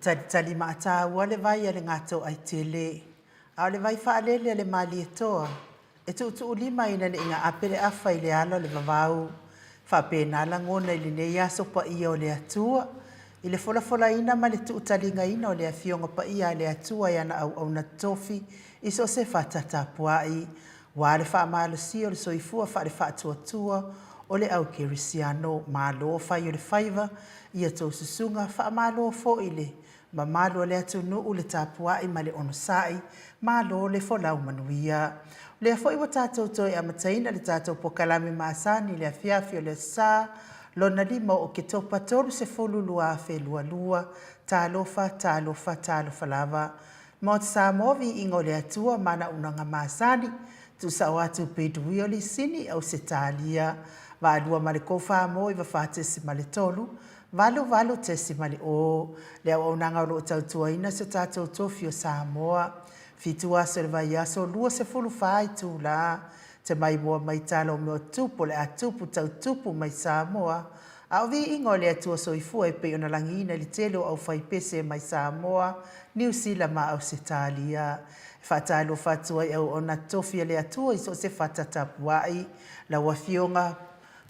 talitali maataua le vai a le Gatoaitele, a o le vai faalele a le Malietoa, e tuutuulima ina ne i gaape le afa i le ala o le vavau. Faapena lagona i lenei aso paia o le Atua, i le folafolaina ma le tuutaligaina o le Afioga Paia a le Atua e ana auauna totofi i so o se fata tapuai, ua le faamalosia o le soifua faale-faatuatua o le au kerisiano. Malo fai o le faiva ia tou susuga, faamalo foi le mamalu o le atunuu le tapuai ma le onosai, malo le folau manuia. O lea foi ua tatou toe amataina le tatou pokalame masani i le afiafi o le Aso Sa, lona 5 o Oketopa 30 2022. Talofa, talofa, talofa lava. Maota Samoa, viiga o le Atua ma ana auaunaga masani, tuusao atu Bedouin o Lisini, Ausetalia, Vaalua ma le 4 94.3, 88.0, le auaunaga o lo o tautuaina si o tatou tofi o Samoa. 7 aso o le vaiaso, 24 itula, te maimoa mai tala o mea o tupu o le a tupu tautupu mai Samoa, a o viiga o le Atua Soifua e pei ona lagiina i le tele o aufaipese mai Samoa, Niu Sila ma Ausetalia. E faatalofa atu ai auauna totofi a le Atua i so o se fata tapuai, lau Afioga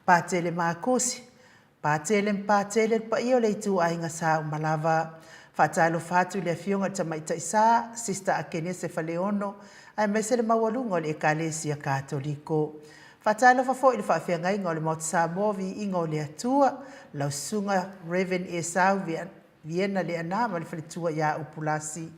Patele Makosi, Patele ma Patele, le paia o le ituaiga sa uma lava. Faatalofa atu i le Afioga i le Tamaitai Sa, Sister Akenese Faleono, aemaise le maualuga o le Ekalesia Katoliko. Faatalofa foi i le faafeagaiga o le Maota Samoa, Viiga o le Atua, lau Susuga Rev Esau Viena Leaana ma le faletua ia Upulasi,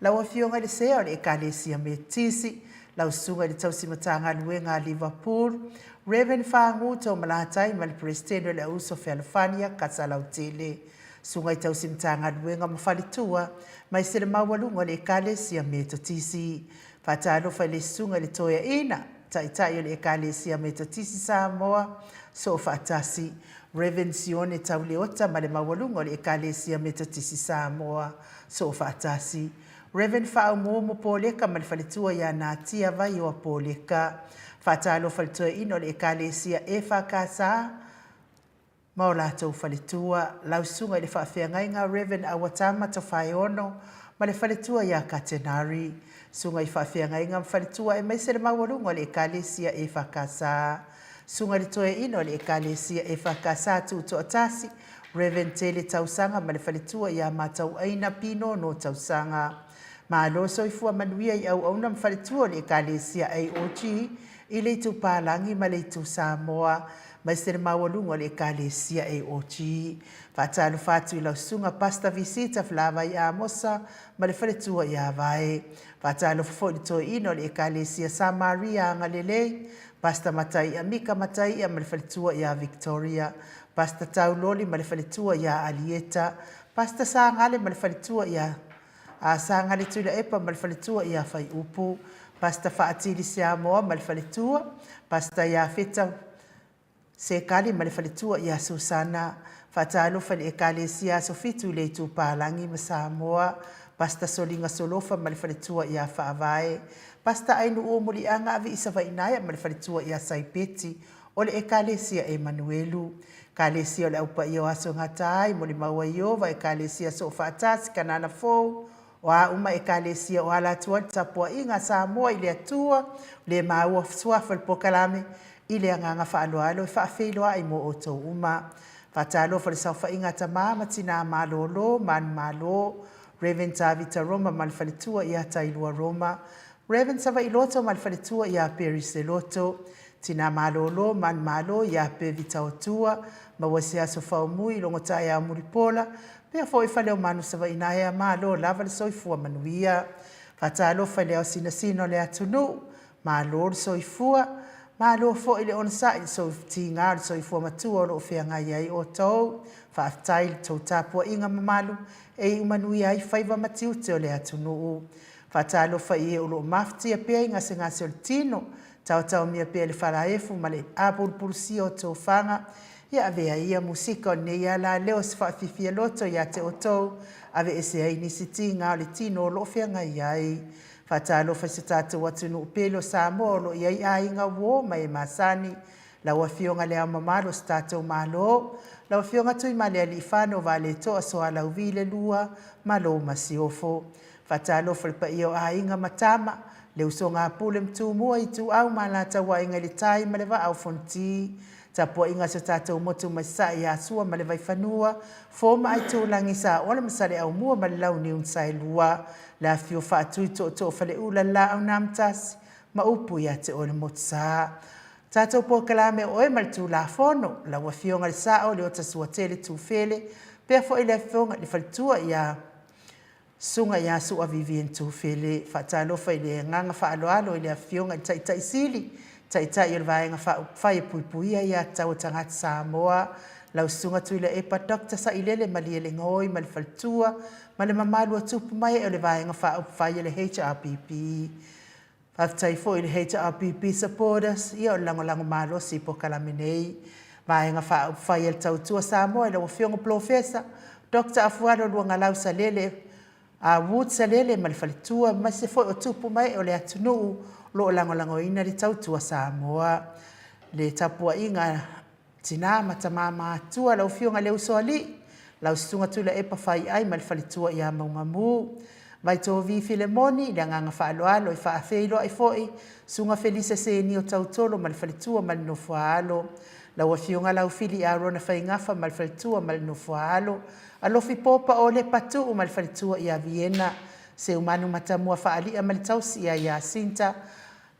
lau Afioga i le Sea o le Ekalesia Metotisi, lau Susuga i le Tausi Matagaluega a Liverpool, Rev Fagu Toomalatai ma le Peresetene o le Auuso Fealofani a Kasalautele, Susuga i Tausi Matagaluega ma faletua, maise le maualuga o le Ekalesia Metotisi. Faatalofa i le Susuga i le Toeaina, Taitai o le Ekalesia Metotisi Samoa, Soofaatasi, Rev Sione Tauleota ma le maualuga o le Ekalesia Metotisi Samoa, Soofaatasi, Rev Faaumuumu Poleka ma le faletua ia Natia Vaioa Poleka. Faatalofa i le Toeaina o le Ekalesia EFKS ma o latou faletua, lau susuga i le faafeagaiga Rev Auatama Tofaeono ma le faletua ia Katenari, susuga i faafeagaiga ma faletua aemaise le maualuga o le Ekalesia EFKS. Susuga i le Toeaina o le Ekalesia EFKS Tuutoatasi, Rev Tele Tausaga ma le faletua ia Matauaina Pinono Tausaga. Malo soifua manuia i auauna ma faletua o le Ekalesia AOG i le Itu Palagi ma le Itu Samoa, maise le maualuga o le Ekalesia AOG. Faatalofa atu i lau Susuga Pastor Visita Flavai Amosa ma le faletua ia Vae. Faatalofa foi i le Toeaina o le Ekalesia Samaria Agalelei, Pastor Mataia Mika Mataia ma le faletua ia Victoria, Pastor Tauloli ma le faletua ia Alieta, Pastor Sagale ma le faletua ia Sagale Tuilaepa ma le faletua ia Faiupu, Pastor Faatili Siamoa ma le faletua, Pastor Iafeta Sekali ma le faletua ia Susana. Faatalofa i le Ekalesia Aso Fitu i le Itu Palagi ma Samoa, Pastor Soliga Solofa ma le faletua ia Faavae, Pastor Ainu'u Muliaga Avi i Savainaea ma le faletua ia Saipeti o le Ekalesia Emanuelu. Ekalesia o le Au Paia o Aso Gata ai, Molimau a Ieova, Ekalesia Soofaatasi, Kanana Fou, O a uma Ekalesia o ala atu ai le tapuaiga a Samoa i le Atua, le maua suafa o le polokalame i le agaga faaaloalo e faafeiloai mo outou uma. Faatalofa i le saofaiga a tama ma tinā malōlō, manumalo, Rev. Tavita Roma ma le faletua ia Tailua Roma, Rev. Savailoto ma le faletua ia Perry Seloto, Tinā malōlō, manumalo ia Pevi Taotua, maua se aso faomui i logo taeao mulipola, pea foi Faleomanu Savainaea, malo lava le soifua manuia. Faatalofa i le ao sinasina o le atunuu, malo le soifua, malo foi le onosai i le soifutiga o le soifua matua o lo o feagai ai outou. Faafetai i le tou tapuaiga mamalu e iu manuia ai faiva ma tiute o le atunuu. Faatalofa i e o lo o mafatia pea i gasegase o le tino, taotaomia pea i le falaefu ma le apulupulusia o tofaga, ia avea ia musika o lenei ala leo se faafifia loto ia te outou, aveese ai nisi tiga o le tino o lo o feagai ai. Faatalofa i so tatou atunuu pele o Samoa o lo o i ai aiga uo ma e masani, lau Afioga Le Ao Mamalu o so tatou Malo, Lau Afioga Tuimalealiifano Vaaletoa Sualauvi le Lua, Malo Masiofo. Faatalofa i le paia o Aiga ma Tama, le usoga a Pule ma Tumua, Ituau ma Alataua, Aiga i le Tai ma le Vaa o Fonoti. Tapuaiga a si o tatou motu mai Sasae ia Sua ma le Vaifanua, Fo ma Aitulagi, Saole ma Saleaaumua ma le Launiu na Saelua, le afifio Faatui Tootoo Faleula le Laau na Amotasi ma upu ia te oe le Motusa. Tatou polokalame o oe ma le Tulafono, lau Afioga i le Sao Leota Suatele Tufele, pea foi le Afioga i le Faletua ia Susuga ia Su'a Vivian Tufele. Faatalofa i le agaga faaaloalo i le Afioga i le Taitai Sili, Taitai o le Vaega Faaupufai e Puipuia Aia Tatau a Tagata Samoa, lau Susuga Tuilaepa Doctor Sailele Malielegaoi ma le Faletua ma le mamalu o tupu ma ee o le Vaega Faaupufai a le HRPP. Faafetai foi i le HRPP supporters, ia o le lagolago malosi i polokalame nei. Vaega Faaupufai a le Tautua Samoa i lau Afioga Polofesa Doctor Afualo Luagalau Salele a Wood Salele ma le faletua aemaise foi o tupu ma ee o le atunuu o lo o lagolagoina le Tautua Samoa. Le tapuaiga Tina ma tama matutua, lau Afioga i le Usoalii, lau Susuga Tuilaepa Faiai ma le faletua ia Maugamu. Vaitovi Filemoni, i le agaga faaaloalo e faafeiloai foi Susuga Felise Senio Tautolo ma le faletua ma le nofoaalo. Lau Afioga Laufili Arona Faigafa ma le faletua ma le nofoaalo. Alofi Popa Olepa Tuu ma le faletua ia Viena. Seumanu Matamua Faalia ma le tausi ia Iasinta.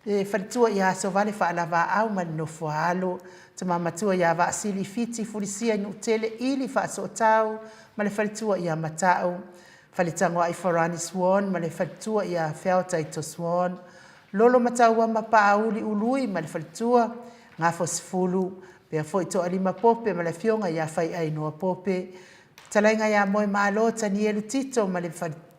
Le faletua ia Asovale Faalavaau ma le Nofoaalo, Tama Matua ia Vaasili Fiti Fulisia i Nuutele Ili Faasootau ma le faletua ia Matau, Faletagoai Farani Swan ma le faletua ia Feaotaito Swan, Lolo Matauama Paauli Ului ma le faletua, Gafosefulu, pea foi Toalima Pope ma le afioga ia Faiainoa Pope, Fetalaiga ia Moemalo Tanielu Tito ma le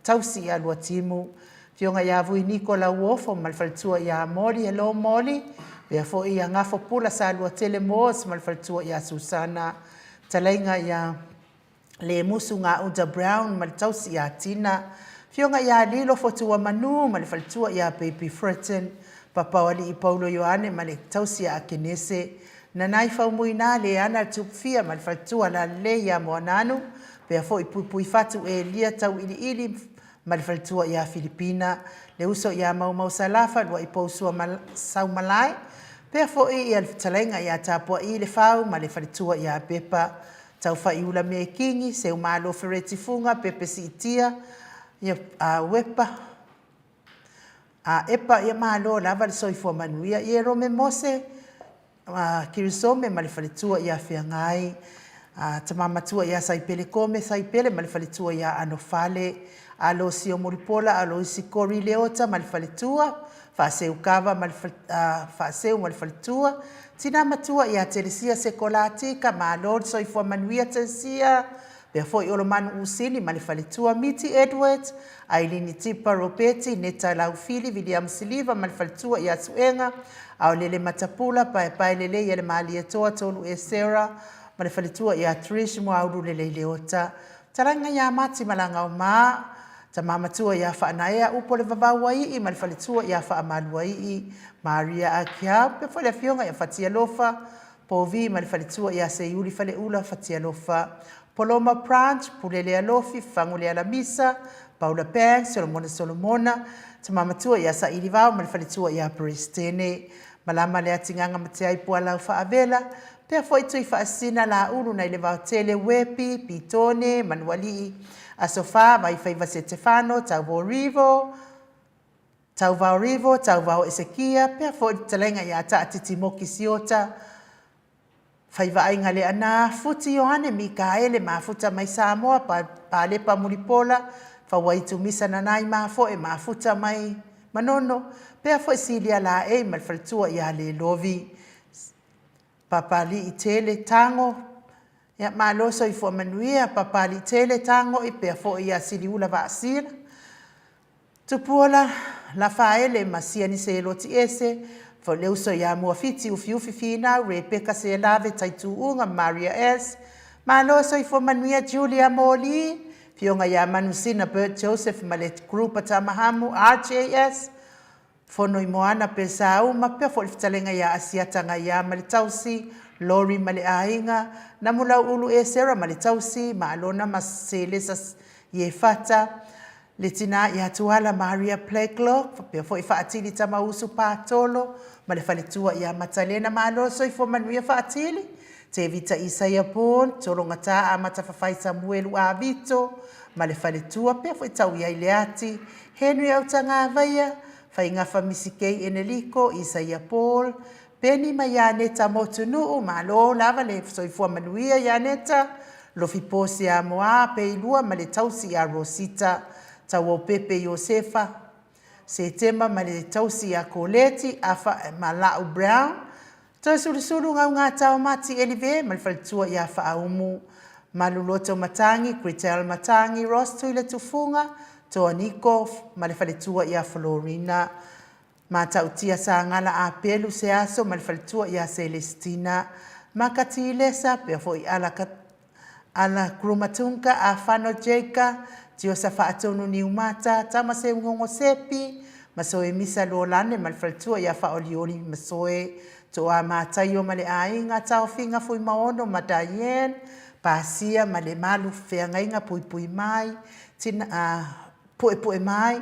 tausi ia Luatimu, Afioga ia Vui Niko Lauofo ma le faletua ia Moli, hello Moli, pea foi ia Gafo Pula Saluatele Moores ma le faletua ia Susana, Fetalaiga ia Lemusu Gauta Brown ma le tausi ia Tina, Afioga ia Lilo Fotuamanu ma le faletua ia Baby Fritton, Papaoalii Paulo Ioane ma le tausi ia Akenese, Nanai Faumuina Leana Tupufia ma le faletua Lalelei ia Moananu, pea foi Puipuifatu Elia Tauiliili ma le faletua ia Filipina, le uso ia Maumau Salafa, Lua'i Pousua Saumalae, pea foi ia le fetalaiga ia Tapua'i Lefau ma le faletua ia Pepa, Taufaiula Mekingi, Seumalo Fereti Fuga, Pepe Siitia, ia Uepa, a Epa, ia malo lava le soifua manuia. Ierome Mose, a Kirisome ma le faletua ia Feagai, a Tama Matua ia Saipele Kome Saipele ma le faletua ia Anofale, Alosio Mulipola Aloisi Kori Leota ma le faletua, Faaseu Kava ma le Faaseu ma le faletua, Tina Matua ia Telesia Sekolatika, malo le soifua manuia Telesia, Pea foi Olomanu Usini ma le faletua, Miti Edwards, Ailini Tipa Ropeti, Neta Laufili, Viliamu Siliva ma le faletua ia Suega, Aolele Matapula, Paepae Lelei ia le Malietoa, Tolu Esera ma le faletua ia Trish Muaulu Lelei Leota, Talaga ia Mati Malagaoma, Tama Matua ia Faanaea Upo le Vavauaii ma le faletua ia Faamaluaii, Maria Akia, pea foi le afioga ia Fatialofa, Povi ma le faletua ia Seiuli Faleula Fatialofa, Poloma Branch, Pulele Alofi, Faguleala Alamisa, Paula Banks, Solomona Solomona, Tama Matua ia Saili Vao ma le faletua ia Peresetene, Malama Leatigaga ma Te Aipualau Faavela, pea foi Tui Faasina Laulu nai le Vaotele Uepi, Pitone, Manualii, Aso Fa, Vaifaiva Setefano, Tauvo Rivo, Tauvao Rivo, Tauvao Esekia, pea foi le fetalaiga ia Taatiti Moki Siota, Faivaaiga Leaana, Futi Ioane Mikaele Mafuta mai Samoa, Palepa Mulipola, Fauaitu Misa Nanai Mafoe Mafuta mai Manono, pea foi Silia Laei ma le faletua ia Lelovi. Papalii Tele Tago, Ia malo soifua manuia Papalii Tele Tago i pea foi ia Siliula Vaasila, Tupuola Lafaele ma Siani Seloti Ese, Leuso ia Muafiti Ufiufi Finau, Rebecca Selave Taituuga Maria S. Malo soifua manuia Julia Moli, Fioga ia Manusina Bert Joseph ma le Group a Tamahamu RJS, Fono i Moana Pesauma, pea foi le fetalaiga ia Asiata Gaia ma le tausi, Lori ma le aiga, Namulauulu Esera ma le tausi, ma Alona ma Selesa Iefata, le tina ia Tuala Maria Blacklock, faapea foi Faatili Tamausu Patolo ma le faletua ia Matalena. Malo le soifua manuia Faatili. Tevita Isaia Paul, Tologata Amata Fafai Samuelu Avito ma le faletua, pea foi tau i ai Leati, Henry Autagavaia, Faigafa Misikei Eneliko, Isaia Paul, Peni ma Ianeta Motunuu, malo lava le soifua manuia Ianeta, Lofi Pose Amoa, Peilua ma le tausi ia Rosita, Tauaupepe Iosefa, Setema ma le tausi ia Koleti, Afa ma Lau Brown, Toesulusulu Gaugata o Mati Elive ma le faletua ia Faaumu, Maluloto Matangi, Gretel Matangi, Ross Tuiletufuga, Toa Niko ma le faletua ia Florina, Matautia Sagala Apelu Seaso ma le faletua ia Celestina, Makatilesa, pea foi Ala Ala Krumatunga, Afano Jeka, Tiosa Faatonu Niumata, Tamaseugogo Sepi, Masoe Misa Luolane ma le faletua ia Faaolioli Masoe, Toa Mataio ma le aiga, Taofiga Fuimaono ma Diane, Pasia ma le malu feagaiga puipui mai, tina, puepue mai,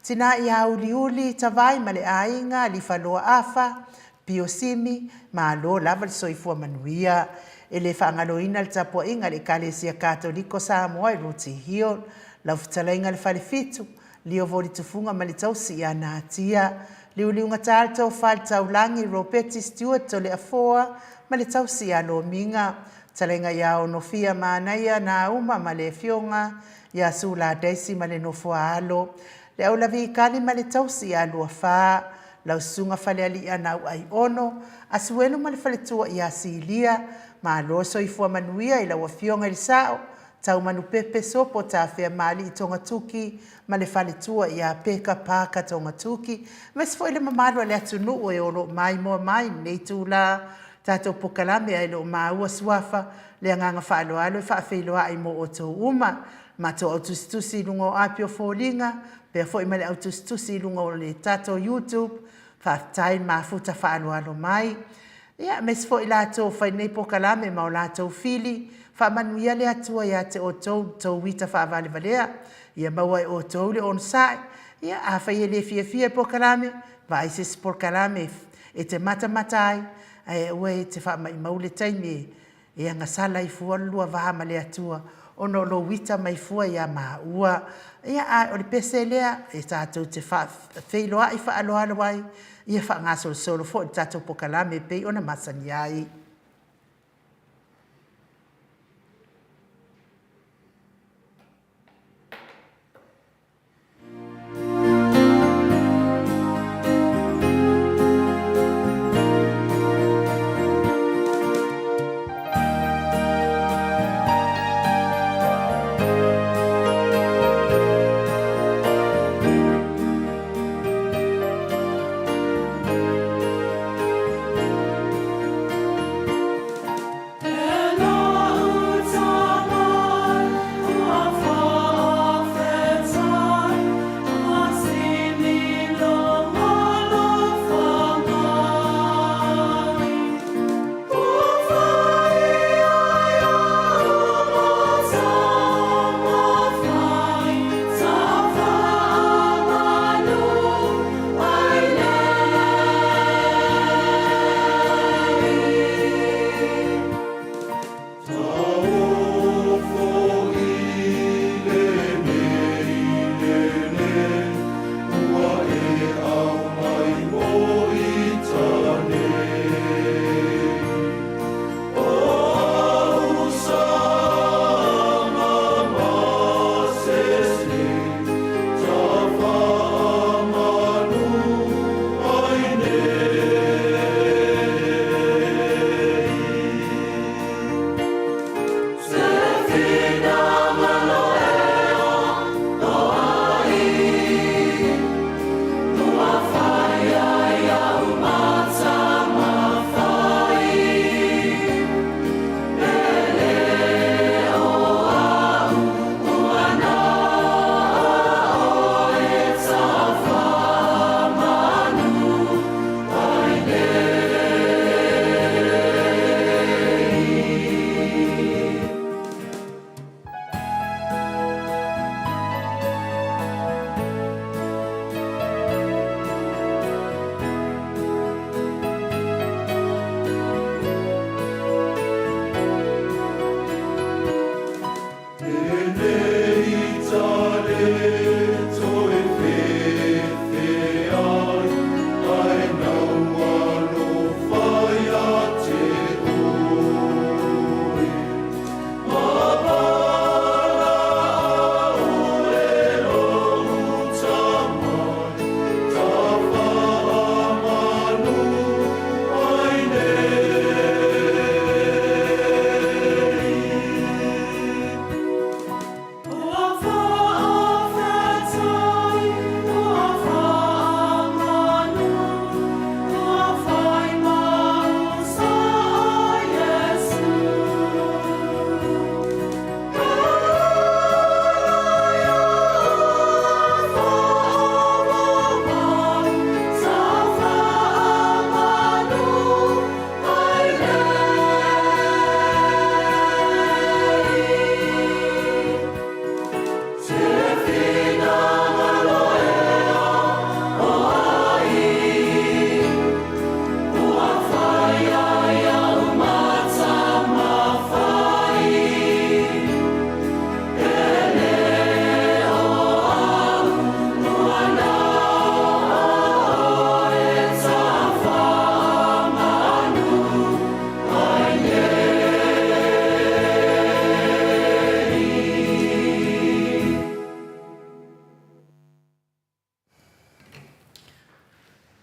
tina ia Uliuli, Tavai ma le aiga, Lifaloa Afa, Pio Simi, malo lava le soifua manuia. E le faagaloina le tapuaiga a le Ekalesia Katoliko Samoa i Rooty Hill, lau fetalaiga le Falefitu, Lio Volitufuga ma le tausi ia Natia, Liuliugata le Tofa i le Taulagi, Ropeti Stewart Toleafoa ma le tausi ia Lomiga, fetalaiga ia Onofia Manaia Nauma ma le afioga ia Sula Daisy ma le nofo a alo, le Aulavi Kali ma le tausi ia Luafa, lau susuga Falealii Anau Aiono, Asuelu ma le faletua ia Silia, malo soifua manuia i lau afioga i le Sao, Taumanupepe Sopo Tafea Maali'i Togatuki ma le faletua ia Peka Parker Togatuki, aemaise foi le mamalu a le atunuu e o lo o maimoa mai i lenei itula tatou pokalame ae le o maua suafa le agaga faaaloalo e faafeiloai mo outou uma. Matou au tusitusi i luga o api o foliga, pea foi ma le au tusitusi i luga o le tatou YouTube. Faafetai le mafuta faaaloalo mai. Ia, aemaise foi latou o fai nei pokalame ma o latou fili. Faamanuia le Atua ia te outou i le tou ita faavalevalea. Ia maua e outou le onosai. Ia, afai e le fiafia i pokalame, vaai se isi polokalame e te matamata ai, ae aua e te faamaimau le taimi e agasala ai fua le lua va ma le Atua ona o lou ita mai fua ia maua. Ia, a o le pese lea e tatou te feiloai faaaloalo ai, ia faagasolosolo foi le tatou pokalame e pei ona masani ai.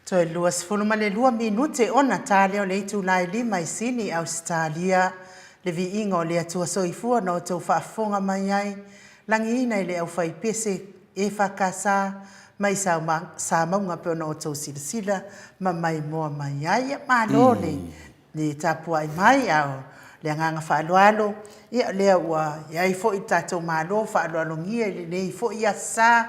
Toe 22 minute ona ta lea o le itula e 5 i Sini, Ausetalia. Le viiga o le Atua Soifua na outou faafofoga mai ai, lagiina i le aufaipese EFKS mai Samauga pei ona outou silasila ma maimoa mai ai. Ia malo le le tapuai mai, a o le agaga faaaloalo, ia o lea ua i ai foi le tatou Malo faaaloalogia i lenei foi aso Sa,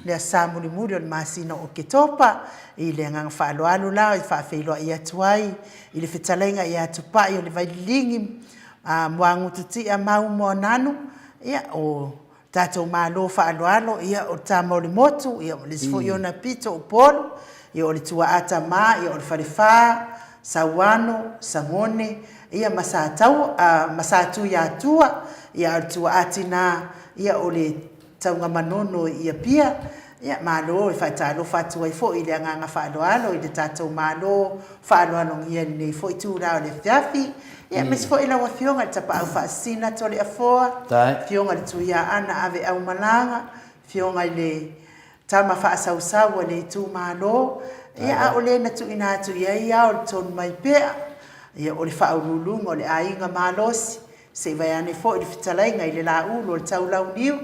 le aso Sa mulimuli o le masina o Oketopa. I le agaga faaaloalo la e faafeiloai atu ai i le fetalaiga ia Tupai o le Vaililigi Muagutu Tia Mau Moananu, ia o tatou Malo faaaloalo, ia o le tama o le motu, ia o le isi foi ona pito o Upolu, ia o le tuaa tama, ia o le falefa, Sauano, Sagone, ia ma Sataua, ma Satuiatua, ia a o le tuaa tina, ia o le Taugamanono i Apia. Ia, malo, e faatalofa atu ai foi i le agaga faaaloalo i le tatou Malo faaaloalogia i lenei foi itula o le afiafi. Ia, aemaise foi lau Afioga i le Tapaau Faasisina Toleafoa, Afioga i le Tuiaana Aveaumalaga, Afioga i le Tama Faasausau a le itumalo, ia, a o le na tuuina atu i ai ao le tonu mai pea, ia, o le Faauluuluga o le Aiga Malosi, Se i vaeane foi le fetalaiga i le Laulu o le Taulauniu,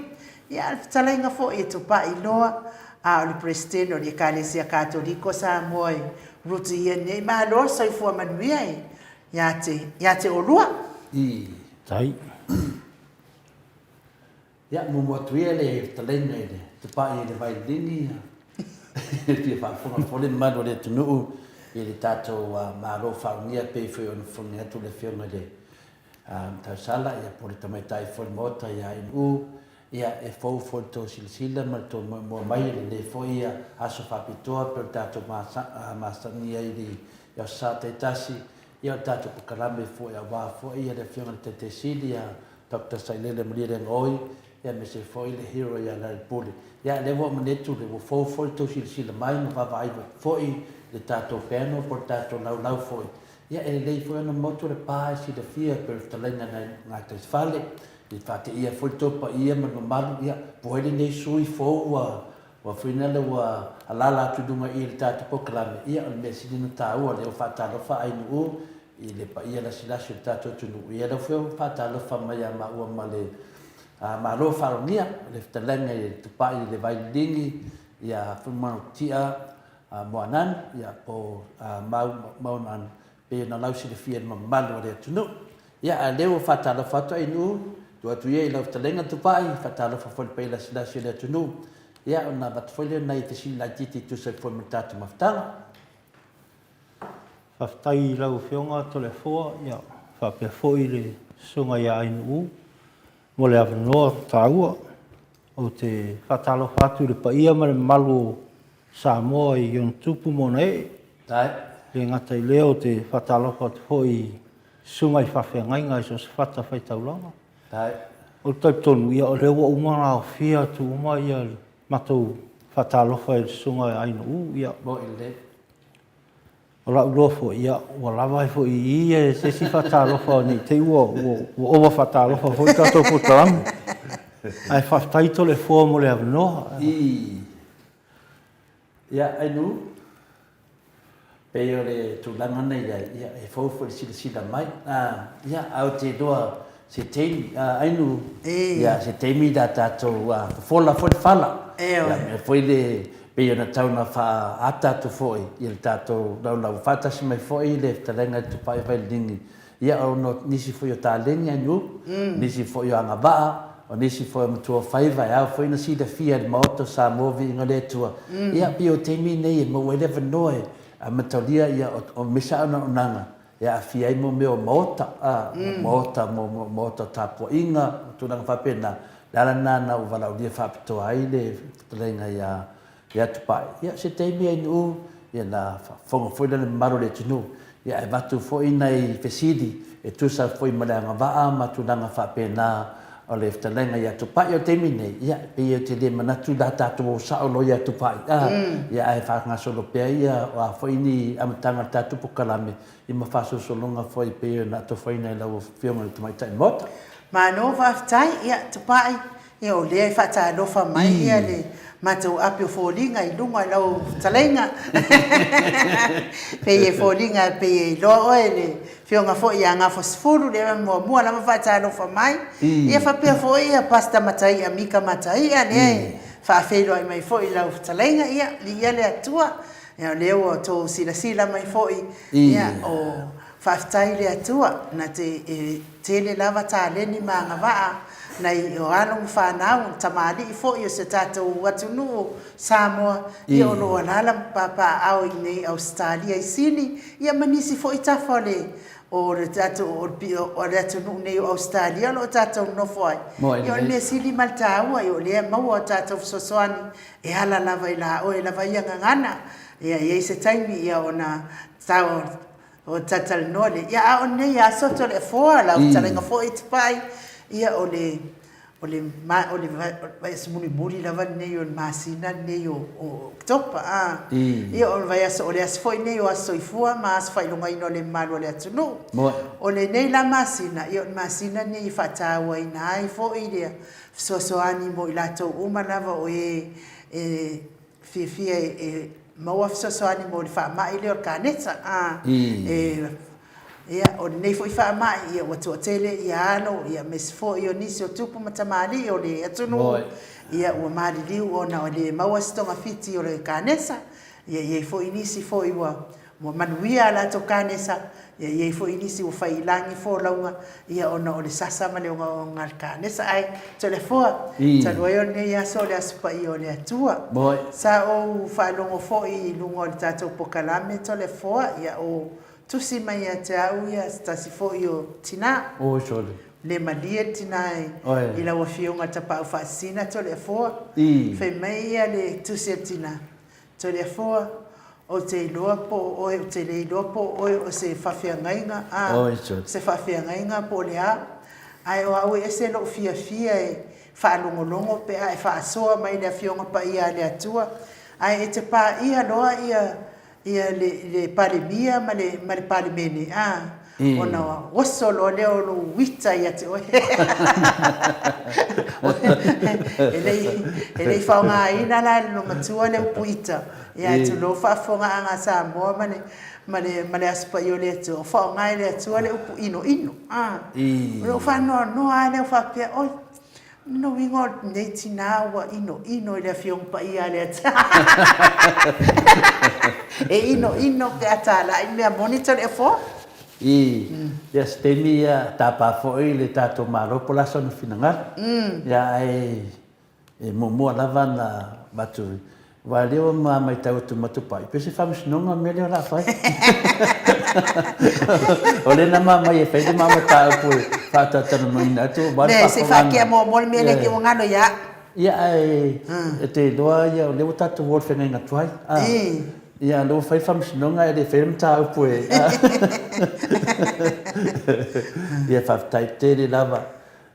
ia a o le fetalaiga foi e Tupai Loa, a o le Peresetene o le Ekalesia Katoliko o Samoa e Ruti ia nei. Malo le soifua manuia e ia te, ia te oulua. I. Tai. Ia, muamua atu ia le fetalaiga i le Tupai i le Vailini, e fia faafofoga foi le mamalu o le atunuu i le tatou Malo faaunia pei foi ona fofoga atu le Afioga i le Tausala, ia po o le tamaitai foi o le Maota ia Inu, ia e fou foi le tou silasila ma le tou moemoe mai i lenei foi aso faapitoa pei o le tatou masani ai i le Aso Sa taitasi, ia o le tatou polokalame foi aua foi le Afioga i le Taitai Sili ia Doctor Sailele Malielegaoi, ia aemaise foi le hero ia Larry Pule. Ia lea ua ou manatu ua fou foi le tou silasila mai ma vaavaai foi i le tatou panel po o le tatou laulau foi. Ia e lelei foi ona motu le pa e silafia e pei o le fetalaiga nai gataifale, i faateia foi le tou paia ma le mamalu, ia po ai lenei sui fou ua ua foi lea ua alaala atu i luga i i le tatou polokalame, ia o le mea sili ona taua lea ua faatalofa Ainuu i le paia lasilasi o le tatou atunuu. Ia lea foi ua faatalofa mai ia maua ma le Malo faalogia le fetalaiga i le Tupai i le Vaililigi ia Fuimaono Tia Moananu, ia po o Mau Moananu, pei ona lausilafia e le mamalu o le atunuu. Ia, a o lea ua faatalofa atu Ainuu, tuu atu ia i lau fetalaiga Tupai, faatalofa foi i le paia lasilasi o le atunuu, ia ona avatu foi lea o nai fesili laitiiti e tusa ai foi ma le tatou mafutaga. Faafetai i lau Afioga Toleafoa, ia, faapea foi le Susuga ia Ainuu mo le avanoa taua. Ou te faatalofa atu i le paia ma le mamalu o Samoa i ona tupu ma ona ee. E le gata i lea, ou te faatalofa atu foi i susuga i faafeagaiga i so o se fatafaitaulaga. Ou te talitonu, ia, o lea ua uma ona aofia atu uma ia le matou faatalofa i le susuga ia Ainuu. Ia, O lau iloa foi, ia, ua lava ai foi i i se isi faatalofa ne i te i ua ova faatalofa foi le tatou polokalame. Ae faafetai Toleafoa mo le avanoa. I, ia, Ainuu, pei o le tulaga na i ai, ia, e fou foi le silasila mai. Ia, ae ou te iloa se taimi, Ainuu, ia, se taimi la tatou fofola foi le fala. Ia, mea foi le, pei ona tau ina faaata atu foi i le tatou laulau faatasi mai foi le fetalaiga i le Tupai Vaililigi, ia ona o nisi foi o taleni Ainuu, nisi foi o agavaa, o nisi foi o matuaofaiva e ao foi ona silafia e le Maota o Samoa viiga o le Atua. Ia, pei o taimi nei e maua ai le avanoa e amatalia ia o mea sa onaonaga e aafia ai mo mea o maota, a, maota, mo maota o tapuaiga, o tulaga faapena. O le ala lena na ou valaaulia faapitoa ai le fetalaiga ia ia Tupai. Ia, se taimi Ainuu, ia na faafofoga foi lea le mamalu o le atunuu, ia ae avatu foi nai fesili e tusa foi ma le agavaa ma tulaga faapena o le fetalaiga ia Tupai. O le taimi nei, ia, e pei ou te le manatu la tatou o sao loa ia Tupai, a, ia ae faagasolo pea ia, o a foi ni amataga o le tatou polokalame, ia ma faasolosologa foi e pei ona atofaina e lau Afioga i le Tamaitai Maota. Malo faafetai, ia Tupai, ia o lea e faatalofa mai ia le Matou ape o foliga i luga i lau fetalaiga. Pei e foliga pei e iloa oe le afioga foi ia Gafosefulu lea e muamua lava faatalofa mai. Ia faapea foi ia Pastor Mataia Mika Mataia lea e faafeiloai mai foi i lau fetalaiga. Ia viia le Atua o lea ua outou silasila mai foi ia o Faafetai i le Atua, na te e tele lava taleni ma agavaa nai o alo ma fanau, tamalii foi o si o tatou atunuu o Samoa, ia o lo o alaala ma papaaao i inei Ausetalia i Sini, ia ma nisi foi tafa o le o le tatou o le atunuu nei o Ausetalia o lo o tatou nonofo ai. Ia o le mea sili ma le taua, ia o lea e maua o tatou fesoasoani e ala lava i la oe lava ia gagana. Ia e i ai se taimi ia ona tau O talatalanoa le, ia a o lenei aso Toleafoa, lau fetalaiga foi Tupai, ia o le, o le, o le vaiaso mulimuli lava lenei o le masina lenei o Oketopa, a. Ia o le vaiaso, o le aso foi lenei o aso soifua ma aso faailogaina o le mamalu o le atunuu. O lenei la masina, ia o le masina lenei e faatauaina ai foi le fesoasoani mo i latou uma lava o e e fiafia e maua fesoasoani mo le faamai lea o le kanesa. A, e, ia, o lenei foi faamai, ia, ua toatele ia alo, ia, aemaise foi o nisi o tupu ma tamalii o le atunuu, ia, ua maliliu ona e le maua se togafiti o le kanesa. Ia, e i ai foi nisi foi ua Ua manuia a latou kanesa, ia i ai foi nisi ua fai i lagi folauga, ia ona o le sasa ma le ogaoga a le kanesa. Ae Toleafoa, talu ai o lenei aso o le Aso Paia o le Atua. Sa ou faalogo foi i luga o le tatou pokalame Toleafoa, ia o tusi mai ia te au ia se tasi foi o tina. Le malie le tina i lau Afioga Tapaau Faasisina Toleafoa. Fai mai ia le tusi a le tina, Toleafoa, Ou te iloa po o oe, ou te le iloa po o oe o se faafeagaiga, a, se faafeagaiga po o le a, ae o au e ese lou fiafia e faalogologo pe a e faasoa mai i le Afioga Paia a le Atua, ae e te paia loa ia, ia le, le Palemia ma le, ma le Palemene, a. Ona oso loa lea o lou ita ia te oe. E le i faaaogaina la e le loomatua le upu ita, ia tulou faafofogaaga a Samoa ma le, ma le, ma le Aso Paia o le Atua, o faaaoga e le Atua le upu inoino. O lou faanoanoa lava lea faapea, oi, Lona uiga o lenei tina ua inoino i le Afioga Paia a le Atua. E inoino pe a talai mea moni Toleafoa. I, ia se taimi ia tapa foi le tatou Malo po o le a sona finagalo. Ia ae e muamua lava ona avatu Aua o lea ua ma matau atu ma Tupai, pei se faamasinoga le mea lea o le a fai. O lea na ma aumai e fai le ma mataupu e faatalatalanoaina atu aua le Ne, se i faakea muamua le mea lea ke ua galo ia au. Ia ae e te iloa ia o lea ua tatou o i le feagaiga tuai. Ia o lea ua fai le faamasinoga ae le faia le mataupu e Ia faafetai tele lava.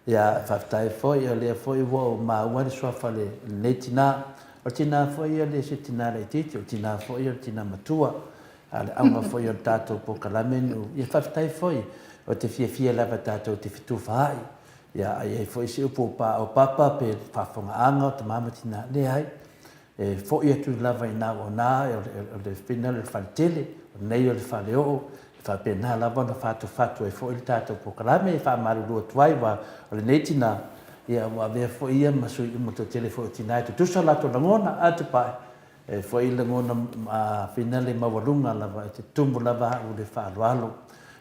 Ia, faafetai foi, o lea foi ua ou maua le suafa o lenei tina. O le tina foi ia le se tina laitiiti, o le tina foi o le tina matua. A o le auga foi o le tatou polokalame nu, ia faafetai foi, ou te fiafia lava tatou te fetufaai. Ia, a i ai foi se upu o paopapa pe faafofogaaga o tama ma tina, leai. E foi atu lava i ina ua ona, o le fina o le faletele, o nei o le faleoo, e faapena lava ona fatufatu ai foi le tatou polokalame e faamalulu atu ai, aua o lenei tina, ia ua avea foi ia ma sui uma toatele foi o tina e tutusa o latou lagona, a Tupai, e foi lagona fina le maualuga lava, e te tumu lava au i le faaaloalo.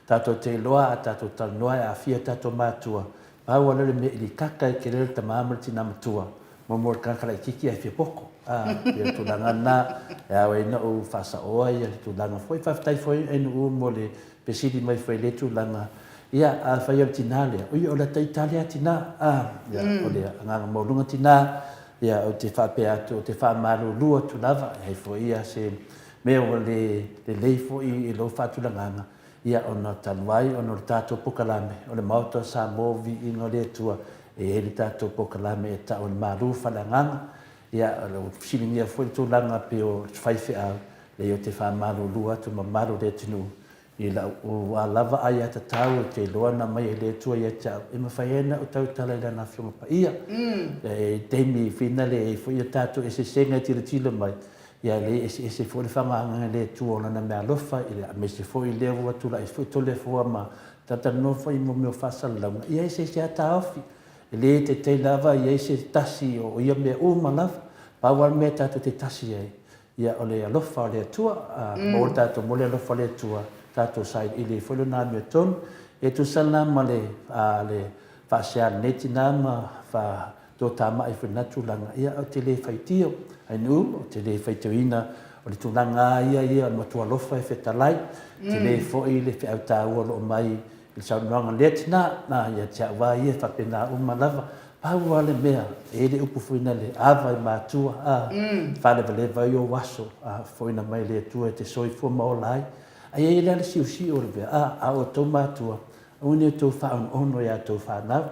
Tatou te iloa a tatou talanoa e aafia tatou matua, pau lava lea o le mea i le kaka e tele le tama ma le tina matua, Momo le tagata laitiiti ae fia poto. A, ia le tulaga lena e ao ai ona ou faasaoa ia le tulaga foi. Faafetai foi NU mo le fesili mai foi i lea tulaga. Ia, afai o le tina lea, ui o le ata ita lea tina, a, ia, o le agaga maualuga tina, ia, ou te faapea atu, ou te faamalulu atu lava, e ai foi ia se mea ua le lelei foi i lou faatulagaga, Ia, ona talu ai ona o le tatou pokalame, o le Maota o Samoa o Viiga o le Atua, e i ai le tatou pokalame e tau o le Malu Faleagaga. Ia, o lo o fesiligia foi le tulaga pei o le faifeau, leai ou te faamalulu atu mamalu o le atunuu, I lau wā lava aiatatau ou te iloa na mai e le Atua ia te au, e mafai ai ona ou tautala i Lana Afioga Paia. E taimi finale e i ai foi a tatou eseesega e tilotilo mai, ia e le eseese foi le faagaagaga e le Atua o Lana meaalofa, aemaise foi lea ua tulai foi Toleafoa ma talatalanoa foi i mea o faasalalauga, ia e eseese lava taofi. E le taitai lava i ai se tasi o ia mea uma lava. Pau lava le mea tatou te tasi ai, Ia, o le alofa o le Atua, a maua tatou mo le alofa o le Atua, tatou sailiili ai foi Lona amiotonu. E tusa la ma le, a, le faasea a lenei tina ma faatotamai foi i lena tulaga, ia, ou te le faitio, Ainuu, ou te le faitioina, o le tulaga lava ia ia o le matua alofa e fetalai, tele foi le feau taua o lo o mai i le saunoaga a lea tina, a, ia te au lava ia, e faapena uma lava. Pau lava le mea, e i ai le upu foi na le ava i matua, a, faalevaleva ai ou aso, a, foina mai le Atua e te soifua ma ola ai. A i ai la le siosio o le mea, a, a outou matua, aua ne i outou faaonoono i a outou fanau.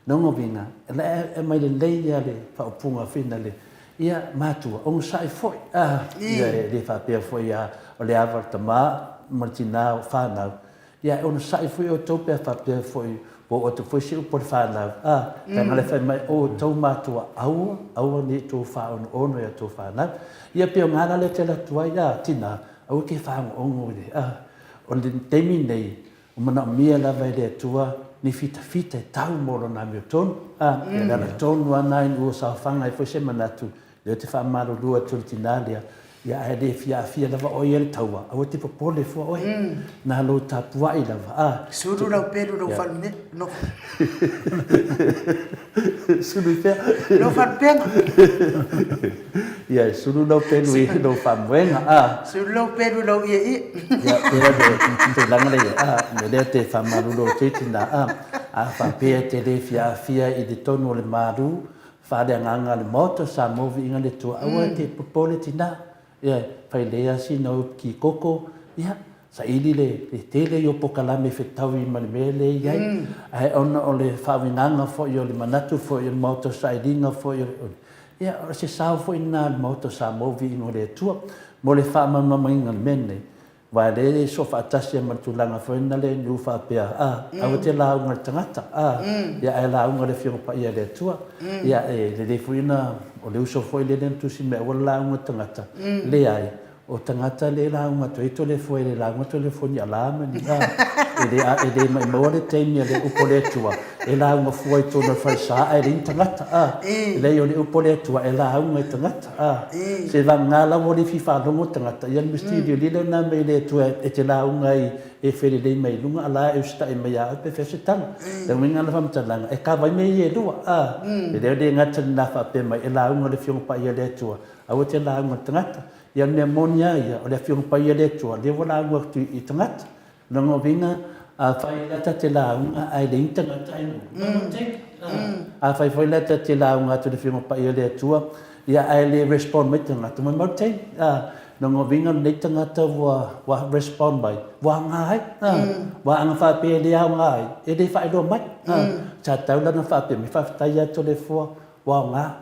Lona uiga, e aumai lelei lava le faaupuga foi na le, ia, matua, onosai foi, a, ia, e le faapea foi a, o le ava o le tama ma le tina o fanau, Ia e onosai foi outou pe a faapea foi ua oo atu foi se upu a le fanau, a, leaga le fai mai, o outou matua, aua, aua ne i tou faaonoono i a outou fanau. Ia pei o ga la lea ou te alu atu ai, a, tina, aua e te faaogoongo i le, a, o le taimi lenei, ua manaomia lava e le Atua ni fitafita e tau mo Lona amiotonu, a, ia le ala tonu lava lena ina ua saofaga ai foi se manatu, lea ou te faamalulu atu i le tina lea, Ia ae le fia aafia lava oe ia le taua, aua te popole fua oe. Na lou tapuai lava, a. Sulu lau pelu lou fale nofo. Sulu i fea? Lou falepega. Ia, sulu lau pelu i lou faamoega, a. Sulu lau pelu i lou ieie. Ia, pea le tulaga lea, a, mea lea te faamalulu atu ai tina, a. A faapea e te le fia aafia i le tonu o le malu, Faaleagaga le Maota o Samoa viiga le Atua aua e te popole tina ia fai lea sina upu kikoko ia saili le tele ia o pokalame fetaui ma le mea lea iai ae ona o le faauigaga foi o le manatu foi o le Maota o sailiga foi o ia o se sao foi lena a le Maota o Samoa viiga o le Atua mo le faamalamalamaina o le mea lenei Aua o lea e soo faatasi ai ma le tulaga foi lena le nuu faapea, a, aua te lauga i le tagata, a, ia ae lauga i le Afioga Paia a le Atua. Ia, e lelei foi ona, o le uso foi lea na tusi mai aua le lauga i le tagata. Leai, o tagata lea e lauga atu ai Toleafoa e le lauga Toleafoa i ni alā ma ni, a, e le, e le maimauina le taimi a le upu a le Atua e lauga fua i totonu o le falesa ae leai ni tagata, a. Leai, o le upu a le Atua e lauga i tagata. A, se vagana la ua le fia faalogo le tagata, ia le mea sili lena mea i le Atua e te lauga ai e felelei mai i luga, a la e usitai mai ia oe pe fea se tala. Le uiga o le faamatalaga, e kava ai mea ia e lua, a, e le o le gata lena faapea mai e lauga le Afioga Paia a le Atua, aua te lauga i le tagata. Ia o le mea moni lava ia, o le Afioga Paia a le Atua, lea ua lauga atu i tagata. Lona uiga, afai la ta te lauga ae leai ni tagata e nuu, afai foi la ta te lauga atu i le Afioga Paia a le Atua, ia ae le respond mai tagata, mai mau taimi. Lona uiga lenei tagata ua ua respond mai, ua aoga ai, ua aga faapea e le aoga ai, e le faailoa mai. Sa tatau la ona faapea mai, faafetai ia Toleafoa, ua aoga,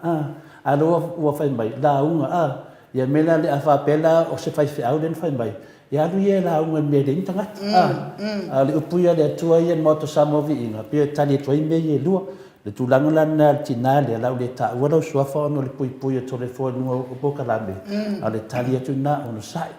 a o lea ua fai mai, lauga, ia mea la lea, a faapea la o se faifeau lea na fai mai, E alu ia e lauga i mea e leai ni tagata. A o le upu ia a le Atua ia i le Maota o Samoa Viiga, pei e tali atu ai mea ia e lua. O le tulaga la lena a le tina lea, o le a ou le taua lau suafa ona o le puipui o Toleafoa i luga o polokalame, a o le tali atu lena onosai.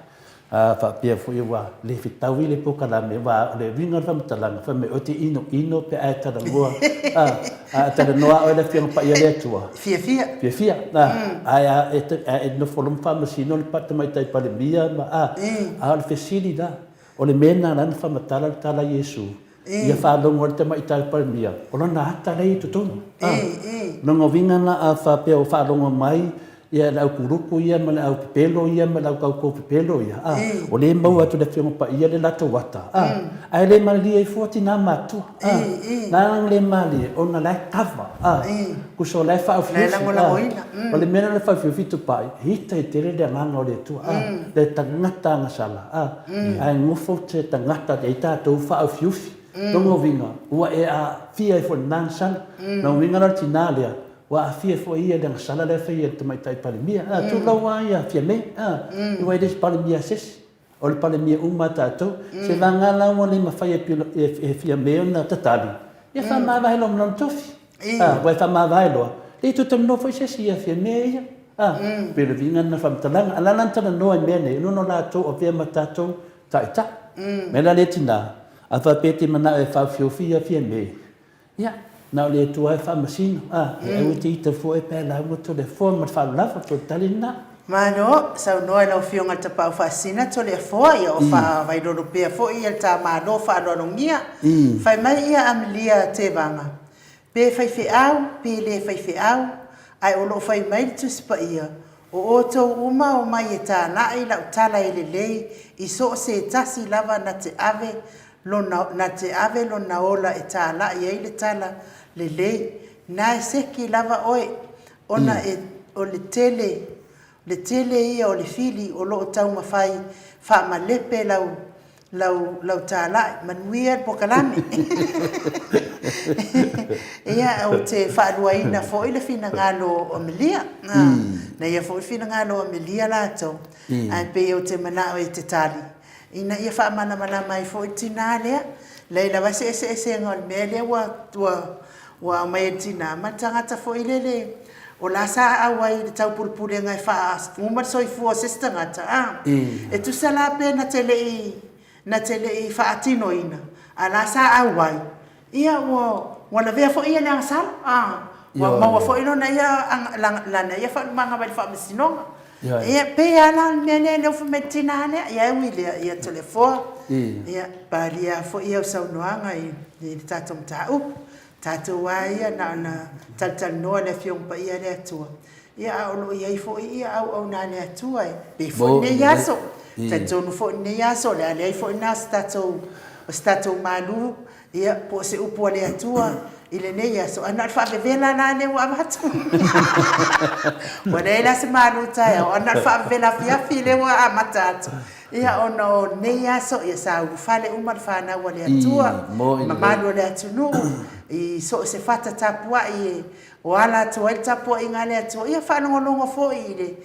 A faapea foi ua le fetaui le polokalame, aua o le uiga o le faamatalaga, fai mai oe te inoino pe a e talanoa, a, a e talanoa oe i le Afioga Paia a le Atua, Fiafia. Fiafia, a, ae a e nofo loa ma faamasino le Tamaitai Palemia ma, a, a o le fesili la, o le mea lena la na faamatala le tala a Iesu, ia faalogo ai le Tamaitai Palemia, o lona ata lea e i totonu, a. Lona uiga la a faapea ua faalogo mai ia le au kuluku ia ma le au pepelo ia ma le au kaukau pepelo ia, a, o lea e maua atu e le Afioga Paia le latou ata, a, ae le malie ai fua tina matutua, a, na ala le malie ona la e kava, a, tusa o la e faaofiofia, a, o le mea lena o le faaofiofi tupai, e ita i tele le agaga o le Atua, a, le tagata agasala, a, ae nofo se tagata e i tatou faaofiofi, lona uiga, ua e aafia ai foi i lena agasala, lona uiga la o le tina lea, Ua aafia foi ia i le agasala lea e fai e le Tamaitai Palemia. A, tulou lava ia Fiame, a, aua e le o se Palemia a se isi. O le Palemia uma a tatou. Se vagana la ua le mafai e Fiame ona tatali, ia faamavae loa ma lona tofi. A, ua e faamavae loa, le toe talanoa foi se isi ia Fiame ia. A, pei o le uiga lena o le faamatalaga. A o la la na talanoa i mea nei, ona o latou avea ma tatou taitai. O le mea la lea tina, a faapea e te manao e faaofiofi ia Fiame, Ia, na o le Atua e faamasino, a, e aua e te ita fua oe pe a lauga Toleafoa ma le faaaloalo, o le tali lena. Malo, saunoa i lau Afioga i le Tapaau Faasisina Toleafoa, ia o faavailolo pea foi ia le ta Malo faaaloalogia. Fai mai ia Amelia Tevaga, pe faifeau, pe le faifeau, ae o lo o fai mai le Tusi Paia, O outou uma omai e talai lau tala e lelei i so o se tasi lava na te ave lona, na te ave lona ola e tālaʻi ai le tala lelei, na e seki lava oe, ona e, o le tele, le tele ia o le fili o loo taumafai faamalepe lau, lau, lau tālaʻi. Manuia le polokalame. Ia, ou te faaluaina foi le finagalo o Amelia. Na ia foi le finagalo o Amelia latou, ae pei ou te manao e te tali, ina ia faamalamalama ai foi le tina lea. Leai lava se eseesega o le mea lea ua, ua, ua aumai e le tina ma le tagata foi lele o la sa auai i le taupulepulega e faauma le soifua o se isi tagata, a. E tusa la pe na te le i, na te le i faatinoina, a o la sa auai, Ia, ua, ua lavea foi ia i le agasala, a, ua maua foi lona ia, lana ia faalumaga mai le Faamasinoga. Ia, e pei lava la o le mea lea, lea ua fai mai le tina lea, ia e ui i lea, ia Toleafoa, ia, palia foi au saunoaga i le tatou mataupu. Tatou lava ia na ona talatalanoa i le Afioga Paia a le Atua, ia, a o lo o i ai foi ia auauna a le Atua e pei foi lenei aso. Talitonu foi lenei aso, o le a leai foi lena o se tatou, o se tatou malu Ia, po o se upu a le Atua i lenei aso, ae na o le faavevela la lea ua avatu. Ua leai la se malu taeao, ae na o le faavevela afiafi lea ua amata atu. Ia, ona o lenei aso, ia sa ulufale uma le fanau a le Atua, le mamalu o le atunuu, i so o se fata tapuai e o ala atu ai le tapuaiga a le Atua, ia faalogologo foi i le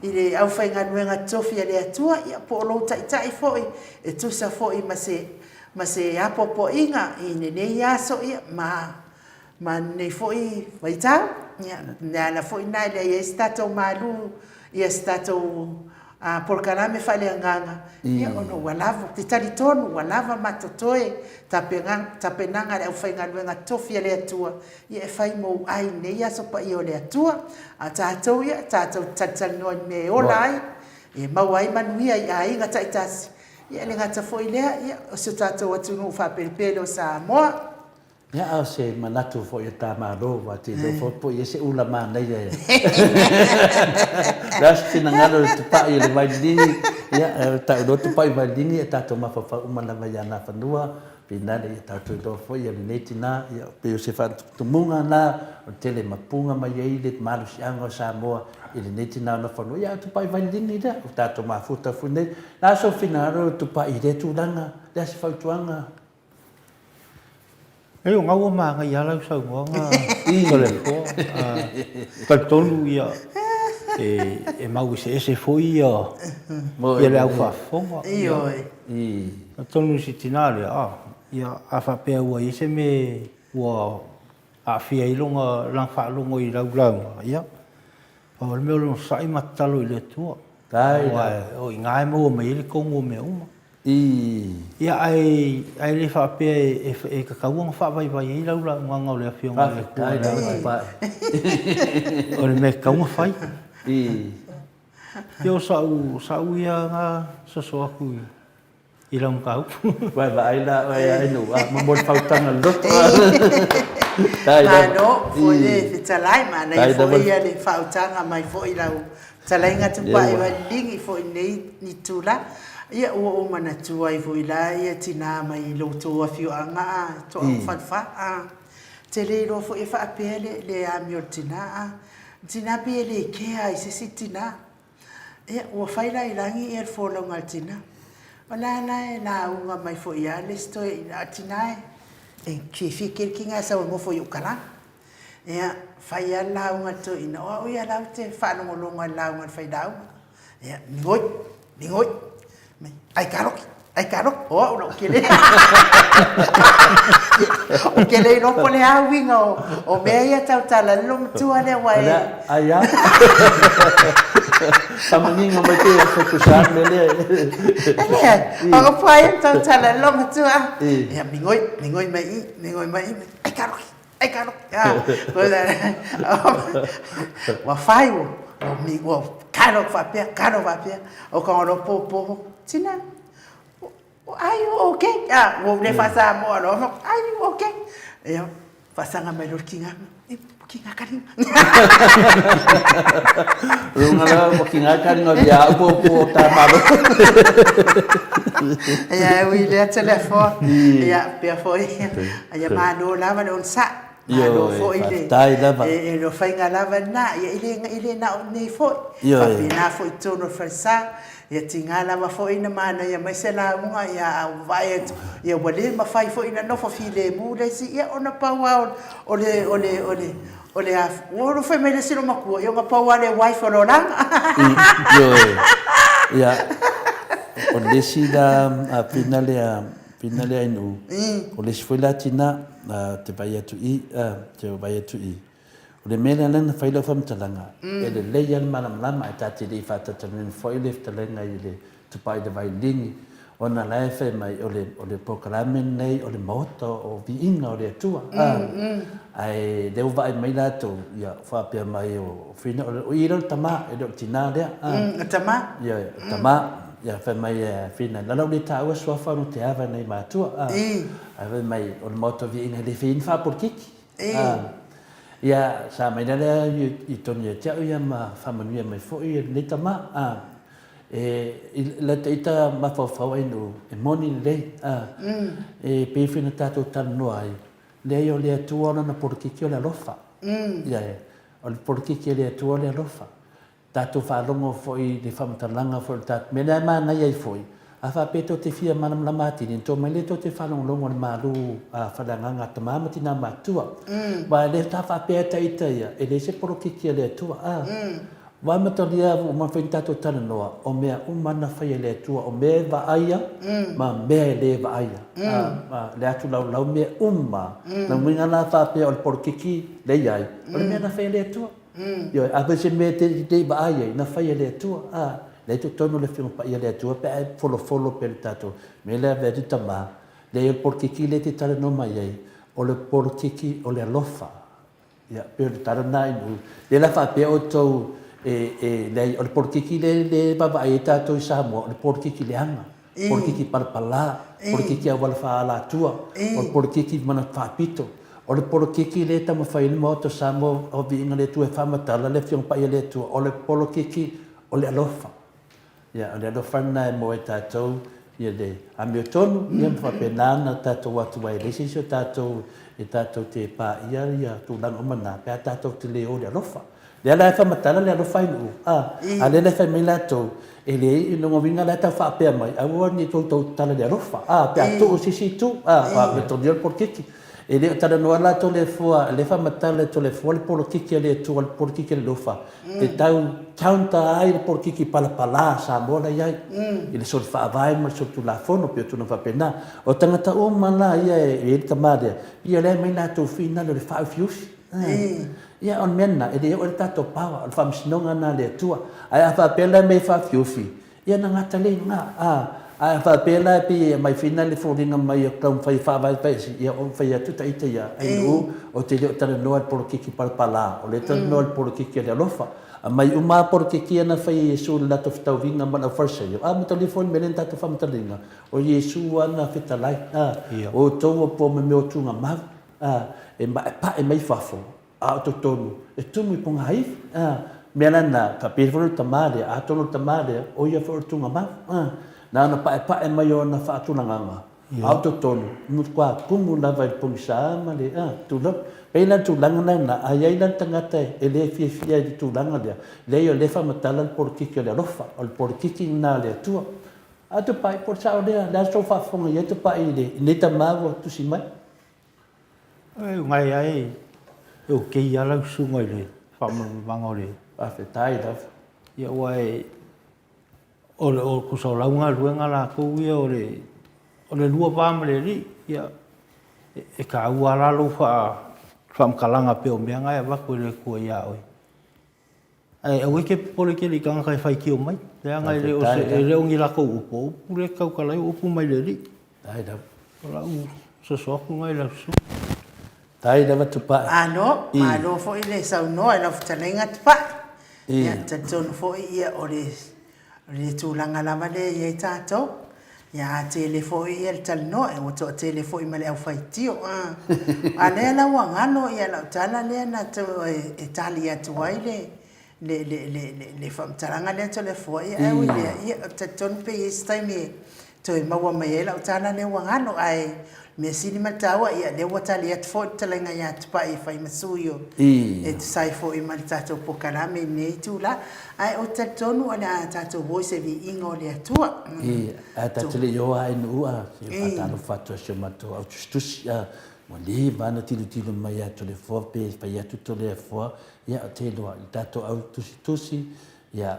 i le aufaigaluega totofi a le Atua, ia po o lou taitai foi e tusa foi ma se ma se apoapoaiga i lenei aso ma ma lenei foi vaitau. Ia, o le ala foi lena e leai ai se tatou malu ia se tatou polokalame faaleagaga, ia ona ua lava, ou te talitonu ua lava ma totoe tapenaga a le aufaigaluega totofi a le Atua ia e fai mou ai i lenei aso paia o le Atua. A o tatou, ia, tatou te talatalanoa i le mea e ola ai, e maua ai manuia i aiga taitasi, Ia e le gata foi i lea, ia, o si o tatou atunuu faapelepele o Samoa. Ia, a o se manatu foi o ta Malo, aua te iloa foi po o i ai se ula manaia e Le a se finagalo i le tupai o le vailini, ia, e tau loa tupai vailini, e tatou mafaufau uma lava ia Nafanua, Finale, ia tatou iloa foi ia lenei tina, ia, pei o se faatumuga na, o le tele mapuga mai ai le malosiaga o Samoa i lenei tina o Nafanua, ia a o tupai vailini lea, o tatou mafuta foi nei. Le a sou finagalo Tupai i lea tulaga, le a se fautuaga? Leai o gau ua manaia lava lau saunoaga Toleafoa. Talitonu ia e mau eseese foi ia le au faafofoga. Ioe. Atonu i si tina lea, ia a faapea ua i ai se mea ua aafia ai lona faalogo i lau lauga, ia Pau o le mea o le onosai ma tatalo i le Atua. Aua o i ina e maua mai ai le tonu o mea uma. Ia, ae, ae le faapea e, e tatau ona faavaivai ai lau laugaga o le Afioga i le Atua. O le mea e tatau ona fai. Ia o sa'u, sa'u ia na soso atu i i lau mataupu. Ua e vaai la oe ia Inu, a ma mo le fautaga loto. Malo foi le fetalai, manaia foi ia le faautaga mai foi i lau fetalaiga Tupai Vaililigi foi i lenei itula. Ia ua ou manatua ai foi la ia tina mai lo outou afioaga a Toaufalefa a. Te le iloa foi e faapea le amio a le tina a. Le tina pei e le kea i se isi tina. Ia, ua fai la i lagi ia le folauga a le tina. O la la e lauga mai foi lava le isi toeaina, a o le tina e fiafia tele tina e sau e nofo i ou kalana. Ia, fai lava le lauga a le toeaina, o au ia la ou te faalogologo lava i le lauga a le failauga. Ia, migoi, migoi. Mai, ai kaloki, ai kaloki, o au la o ke le. O ke le iloa po o le a uiga o, o mea ia tau talalelo matua lea ua e... Ai a. Faamanino mai pea e fai le mea lea. E leai, o upu lava ia tau talalelo matua. Ia, migoi, migoi mai i, migoi mai i, ai kaloki, ai kaloki. Ua fai ua, ua kalo faapea, kalo faapea. O ka loa popo, tina, are you okay? Ah, ua ou le faa-Samoa loa, are you okay? Ia, faasaga mai loa le kiga, e, ua kiga ka lima. Runga la, ua kiga ka lima ia au popo o tā malo. Ia, e ui lea Toleafoa, ia, pea foi, ia malo lava le onosai. Malo foi le, e le o faiga lava lena, ia e le na o nei foi, faapena foi i totonu o le falesa, ia tiga lava foi na manaia mai se lauga, ia a ou vaai atu, ia ua le mafai foi ona nofo filemu le isi, ia ona pau lava o le, o le, o le, o le a, ua fai mai le isi loomatua, ia ona pau lava le wife o le olaga. Ioe, ia, o le isi la pina lea, Pina lea i nuu. O le isi foi la tina, te vai atu i, te vai atu i. O le mea lea na fai lau faamatalaga, e lelei lava le malamalama ae ta te le i faatatalanoaina foi le fetalaiga i le tupai i le vailini, ona la e fai mai o le, o le polokalame lenei o le Maota o Viiga o le Atua. Ae lea ua vaai mai latou, ia, faapea mai o Whina, o i lea o le tama, e le o le tina lea. O le tama? Ia, o le tama. Ia, fai mai e Whina, na lau le taua suafa ona te ava nei matua. Ae fai mai, o le Maota o Viiga e le fai ai ni faapolokiki. Ia, sa mai la lea i tonu ia te au ia ma faamanuia mai foi lenei tama. E, i la ta ita mafaufau ai nuu, e moni lelei. E pei foi ona tatou talanoa ai, Leai o le Atua o lana polokiki o le alofa. Ia e, o le polokiki a le Atua o le alofa. Tatou faalogo foi i le faamatalaga foi o le tatou mea lea e manaia ai foi, a faapea tou te fia malamalama atili, ona tou mai lea tou te faalogologo i le malu a faleagaga a tama ma tina matutua. Aua e le ta faapea ta ita ia, e leai se polokiki a le Atua. A. Ua amatalia ua uma foi ona tatou talanoa, o mea uma na fai e le Atua, o mea e vaaia ma mea e le vaaia. Le atu laulau mea uma. Na uiga la faapea o le polokiki lea i ai, o le mea na fai e le Atua. Ioe, a fai se mea e te le i vaai ai, na fai e le Atua. Lea i totonu o le Afioga Paia a le Atua pe a e folofolo pea i le tatou mea lea avea atu tama, leai o le polokiki lea e te talanoa mai ai, o le polokiki o le alofa. Ia, pei o le tala lena i nuu. Lea la faapea outou, e, e, leai, o le polokiki lea, lea e vaavaai ai tatou i Samoa, o le polokiki leaga, polokiki palapala, polokiki auala faaalatua, o le polokiki mana faapito, o le polokiki lea e taumafai ai le Maota o Samoa o Viiga le Atua e faamatala le Afioga Paia le Atua, o le polokiki o le alofa. Ia, o le alofa lena e maua e tatou ia le amiotonu, ia ma faapena ona tatou atu ai e leai se isi o tatou e tatou te paia ia tulaga uma na pe a tatou te le o i le alofa. Lea la e faamatala le alofa i nuu, a, a lea la e fai mai latou, e leai, lona uiga la e tau faapea mai, aua ne i tou tala i le alofa, a, pe a tuu i se isi itu, a, amiotonu le polokiki. E le o talanoa la Toleafoa, lea e faamatala e Toleafoa le polokiki a le Atua, le polokiki a le alofa, e tau counter ai le polokiki palapala a Samoa la i ai, i le soli faavae ma le soli tulafono, pei o tulaga faapena. O tagata uma la ia e i ai le tama lea, ia o lea e aumai latou finale o le faaufiufi. Ia o le mea lena, e le oo i le tatou power, o le faamasinoga lena a le Atua. Ae a faapea la e aumai e faaufiufi, Ia na gata lea i ina. A, a faapea la e pei e aumai fina le foliga mai o taumafai e faavaevae isi, ia ou fai atu ta ita ia, ai nuu, ou te le o talanoa i le polokiki palapala, o lea e talanoa i le polokiki a le alofa. Aumai uma lava polokiki ia na fai e Iesu i le latou fetauviga ma le aufalesaio, a mataulia foi le mea lea na tatou faamatalaina, o Iesu lava na fetalai, a, o outou ua po ma mea o tuugamau, a, e paepae mai fafo, A o totonu, e tumu i Pogaifi. A, mea la na, faapea foi le tama lea, atonu o le tama lea, o ia foi o le tugamau. A, na ona paepae mai o ana faatulagaga, a o totonu, matua tumu lava i le pogisa ma le, a, tulou. Pei la le tulaga lena, a i ai la le tagata e le fiafia i le tulaga lea, leai o lea e faamatala le polokiki o le alofa, o le polokiki lena a le Atua. A Tupai, po o le sao lea, o le a le tou faafofoga i ai Tupai i lenei tama ua tusi mai? E ngai ai e okei lava lau susuga i le faamalamalamaga o le... Faafetai lava. Ia aua e... O le o tusa o lau galuega latou ia o le o le lua va ma le Alii, ia e taua lava la lou faamatalaga pei o mea na e avatu e le Atua ia oe. Ae aua e te popole tele i tagata e faitio mai, leaga e le o se, e le o ni latou upu, o upu lea e te tautala ai o upu mai le Alii. O lau soso atu lena i lau susuga. Faafetai lava Tupai. Malo, malo foi le saunoa i lau fetalaiga Tupai. Ia, talitonu foi ia o le O le tulaga lava lea e i ai tatou, ia a tele foi le talanoa, ua toatele foi ma le aufaitio. A lea la ua galo lau tala lea na e tali atu ai le le faamatalaga lea Toleafoa, ia ae ui i lea, ia ou te talitonu pe i ai se taimi e toe maua mai ai lau tala lea ua galo. Ae o le mea sili ma le taua, ia lea ua tali atu foi le fetalaiga ia Tupai e fai ma sui o e tusa ai foi ma le tatou polokalame i lenei itula. Ae ou te talitonu o le a tatou o i se viiga o le Atua. I, ae ta te le i o a i Nu'u a, se i faatalofa atu ai si o matou au tusitusi a, ua leva ona tilotilo mai ia Toleafoa pe fai atu Toleafoa, ia ou te iloa i tatou au tusitusi, ia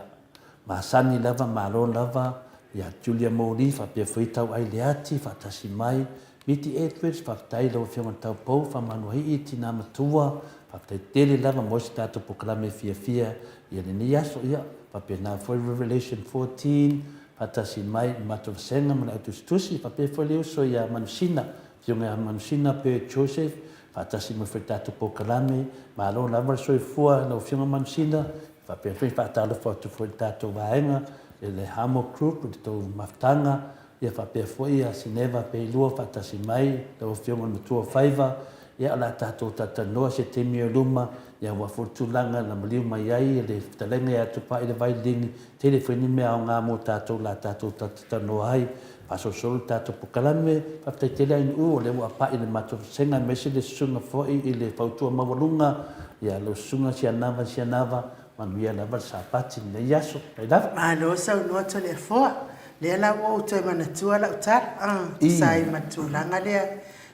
masani lava, malo lava, ia Julia Moli faapea foi Tauai Leati faatasi mai, Miti Edwards, faafetai i lau Afioga i le Taupou, Faamanuaii, Tina Matua, faafetai tele lava mo se tatou polokalame fiafia i lenei aso. Ia, faapena foi Revelation 14, faatasi mai i le matou vasega ma le au tusitusi, faapea foi le uso ia Manusina, Afioga ia Manusina Bird Joseph, faatasi mai foi i le tatou polokalame. Malo lava le soifua i lau Afioga Manusina, faapea foi faatalofa atu foi i le tatou vaega i le Hamo Group i le tou mafutaga, Ia faapea foi ia Sineva Peilua faatasi mai, lau Afioga i le Matua Faiva, ia o le a tatou talatalanoa se taimi o luma, ia aua foi le tulaga na maliu mai ai le fetalaiga ia Tupai le Vailini, tele foi ni mea aoga mo tatou o le a tatou talatalanoa ai, faasolosolo le tatou polokalame. Faafetai tele Ainuu o lea ua apai le matou vasega aemaise le susuga foi i le fautua maualuga, ia lau susuga Sianava Sianava, manuia lava le Sapati i lenei aso. Mai lava. Malo saunoa Toleafoa. Lea la ua ou toe manatua lau tala, a, tusa ai ma le tulaga lea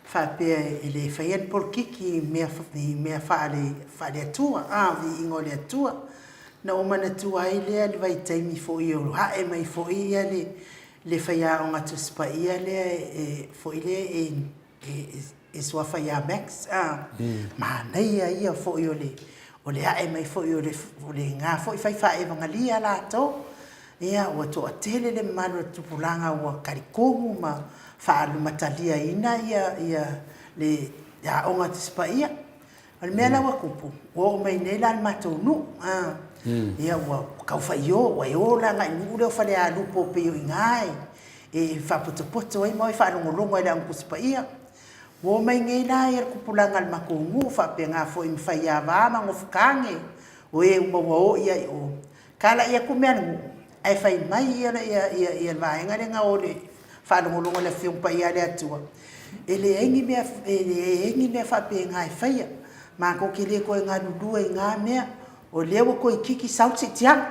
faapea e le faia ni polokiki i mea, i mea faale, faale-Atua, a, viiga o le Atua. Na ou manatua ai lea le vaitaimi foi o ae mai foi ia le, le faiaoga Tusi Paia lea e, foi lea e, e, e suafa ia Max, a, manaia ia foi o le, o le ae mai foi o le, o lena foi fai faaevagalia latou. Ia, ua toatele le mamalu o le tupulaga ua talitonu ma faalumataliaina ia, ia le Aoga Tusi Paia. O le mea la ua tupu, ua oo mai nei la i le matou nuu, a, ia ua tau faio, ua e o la agai i le nuu lea o Falealupo pei o i ina e faapotopoto ai ma o e faalogologo ai i le Aoga Tusi Paia. Ua oo mai nei la ia le tupulaga a le matou nuu faapena foi ma Faiava ma Nofocane, o e uma ua o i ai i o. Talai atu mea a le nuu, ae fai mai ia le vaega lea na o i le faalogologo i le Afioga Paia a le Atua, e leai ni mea, e leai ni mea faapena e faia. Matou te le toe galulue i na mea, o lea ua toeitiiti sau le siitiaga.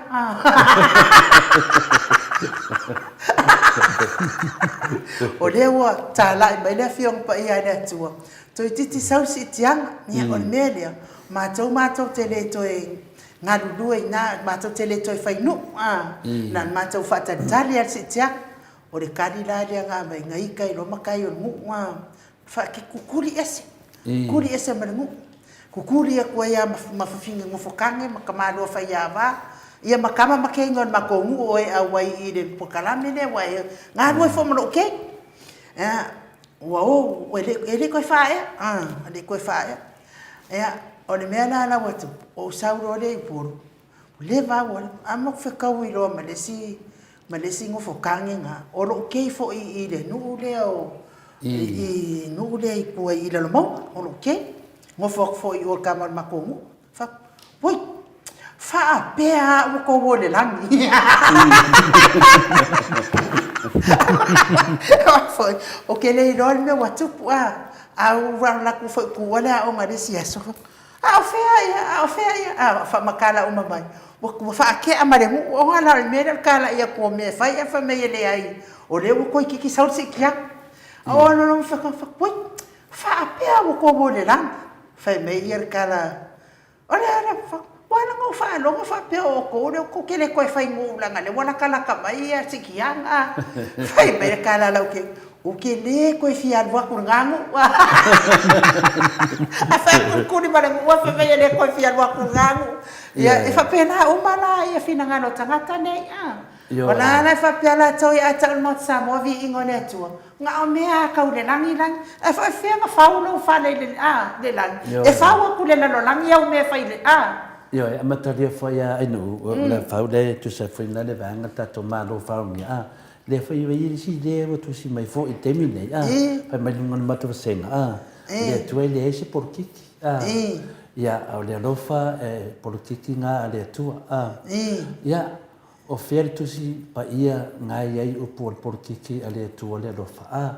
O lea ua talai mai le Afioga Paia a le Atua, toeitiiti sau le siitiaga. Ia, o le mea lea, matou matou te le toe galulue i ina, matou te le toe fai nuu, a, na ona matou faatalitali lava i le siitiaga. O le tali la lea na aumai, na ita ai loa matai o le nuu, a, kukuli ese, kukuli ese ma le nuu. Kukuli atu ai lava ma fafine nofo tane ma tamaloa faiava, ia ma tama ma teine o le matou nuu o e auai i le polokalame lea, aua e galue foi ma lou keiki. Ia, ua o, e le toe faaea, a, e le toe faaea. Ia, o le mea la la ua tupu, ua ou sau loa lea i Upolu, ua leva lava ua alu, ae matou fetaui loa ma le isi, ma le isi nofo tane na, o lou kei foi i le nuu lea o, i nuu lea i tua i Lalomauga, o lou kei. Nofo atu foi i o i le tama o le matou nuu, fai atu, Oi, faapea lava ua tou o i le lagi. Foi, ou te le iloa le mea ua tupu, a, a ua alu atu foi i tua le aoga i le isi aso, a o fea ia, a o fea ia, a faamatala uma mai, ua faatea ma le nuu, ona la o le mea lea o le talai atu o mea e fai ae fai mai e leai, o lea ua toeitiiti sau le siitiaga. Oi, faapea ua tou o i le lagi. Fai mai ia le tala, O le a lava? Ua ala ona ou faalogo faapea o outou lea tou te le toe fai nuu leaga lea ua latalata mai ia sikiaga. Fai mai le tala a lau keiki, ou te le toe fia alu atu i lena nuu. Ae fai atu kulikuli ma le nuu ae fai mai e le toe fia alu atu i lena nuu. Ia e faapena uma la ia finagalo o tagata nei a. O la la e faapea latou ia a tau i le Maota Samoa viiga o le Atua. Na o mea a tau i le lagi lagi. Ae faafefea ona fau lou fale i le, a, le lagi? E fau atu i le lalolagi au mea e fai i le, a. Ioe, e amatalia foi a Ainuu, o le fau lea e tusa foi na le vaega le tatou Malo faogia, a, lea foi e i ai isi lea ua tusi mai foi i le taimi lenei, a, fai mai luga o le matou vasega, a, le Atua e leai se polokiki, a, ia, a o le alofa e polokiki na a le Atua, a, ia, O fea le Tusi Paia na i ai upu o le polokiki a le Atua le alofa? A,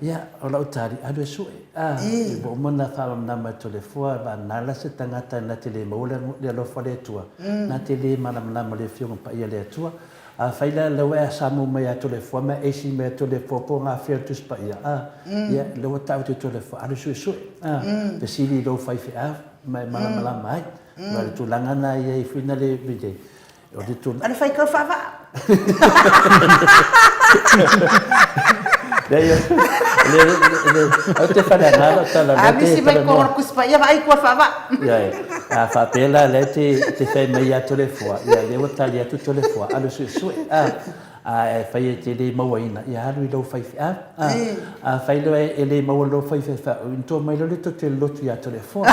ia, o lau tali, alu e sue. A, ua uma ona faamalamalama e Toleafoa, vana la se tagata na te le maua le alofa o le Atua, na te le malamalama i le Afioga Paia a le Atua. Afai la lea ua e asamu mai ia Toleafoa ma e esi mai ia Toleafoa po o gafea le Tusi Paia, a, ia, lea ua tau atu e Toleafoa, alu e suesue. A, fesili i lou faifeau ma e malamalama ai. Ma o le tulaga na e i ai foi na le, O le tulaga. O le faitau faavaa. Leai, le, le, ou te faleaga lau tala lea te. A misi mai ko le Paia vaai kua faavaa. Ioe, a faapea la lea te, te fai mai ia Toleafoa, ia lea ua tali atu Toleafoa, alu suesue. A, a e fai e te le mauaina, ia alu i lou faifeau. A, afai loa e le maua lou faifeau, ona tua mai loa lea tou te lotu ia Toleafoa.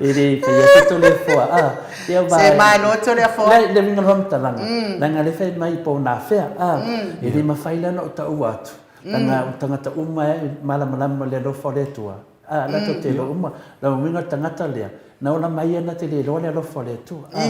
E le fai atu Toleafoa, a. Ia ma. Se malo Toleafoa. Le, le uiga o le faamatalaga, leaga lea fai mai po o nafea, a. E le mafai la ona ou taua atu, leaga o tagata uma e malamalama i le alofa o le Atua. A, latou te iloa uma, lona uiga o le tagata lea, na ola mai ia na te le iloa le alofa o le Atua. A,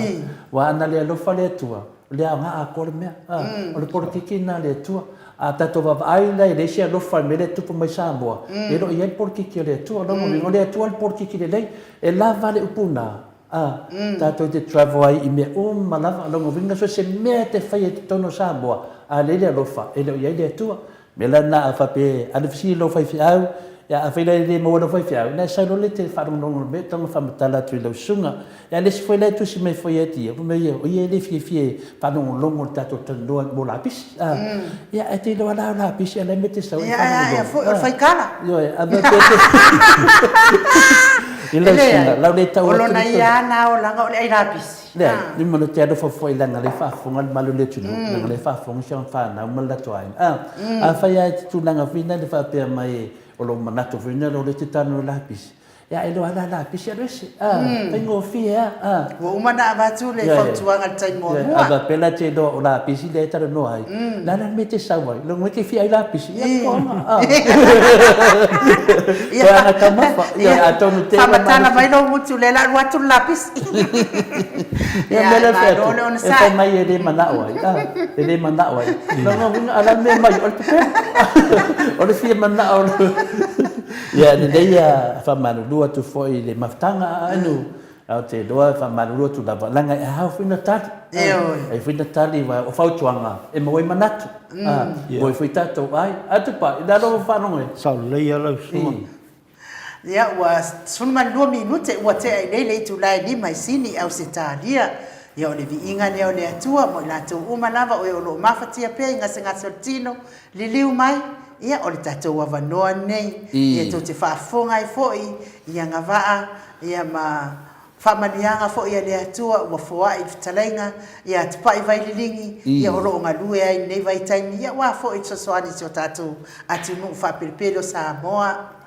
aua ana le alofa le Atua, o le aoga atoa le mea. A, o le polokiki lena a le Atua. A tatou vaavaai la e leai se alofa i le mea lea e tupu mai Samoa, e le o i ai le polokiki a le Atua. Lona uiga, o le Atua le polokiki lelei, e lava le upu lena, a, tatou te travel ai i mea uma lava. Lona uiga, so o se mea e te faia i totonu o Samoa, a leai le alofa, e le o i ai le Atua. Mea la lena a faapea e alu fesili i lou faifeau, ia afai la e le maua e lou faifeau, ona e sau loa lea e te faalogologo i le mea e tatau ona faamatala atu i lau susuga. Ia a le isi foi la e tusi mai foi ia te ia, fai mai ia, o ia e le fiafia e faalogologo i le tatou talanoa mo lapisi. A, ia ae te iloa la o lapisi a o le a le mea e te sau ai e faalogologo. Ia, foi o le faikala. Ioe, a faapea e te i lau susuga, lau le tau atu. O lona ia lava olaga o le ai lapisi. Leai, ni manu te alofa foi leaga lea e faafofoga le malu o le atunuu, leaga lea e faafofoga si ana fanau ma le latou aiga. A, afai lava i te tulaga foi lea faapea mai o lou manatu foi lea o lea e te talanoa i lapisi, ia ailoga lava la lapisi alu ese. A, faigofie lava. A. Ua uma ona avatu le fautuaga i le taimi muamua. A faapea la e te iloa o lapisi lea e talanoa ai, o le a la le mea e te sau ai? Leaga e te fia ai lapisi, ia toaga. A. Toaga taumafa. Ia, atonu te Faamatala mai lou gutu lea la alu atu le lapisi. Ia mea lea fai atu, e fai mai e le manao ai, a, e le manao ai. Lona uiga, a la mea mai, o le pepelo. O le fia manao. Ia, lelei ia faamalulu atu foi i le mafutaga a Anu, a ou te iloa e faamalulu atu lava, leaga e ao foi ona tali. E ao foi ona tali, aua o fautuaga e maua ai manatu, a, maua ai foi tatou ai. Atu pa, i lalo o faalogo e. Sao lelei lava lau susuga. Ia, ua 12 minute ua tea i nei le itula e 5 i Sini, Ausetalia. Ia, o le viiga lea o le Atua mo i latou uma lava o e o lo o mafatia pea i gasegase o le tino, liliu mai, ia, o le tatou avanoa lenei, ia tou te faafofoga ai foi i agavaa, ia, ma faamanuiaga foi a le Atua ua foai i le fetalaiga ia Tupai Vaililigi, ia o lo o galue ai i lenei vaitaimi, ia aua foi le fesoasoani i si o tatou atunuu faapelepele o Samoa.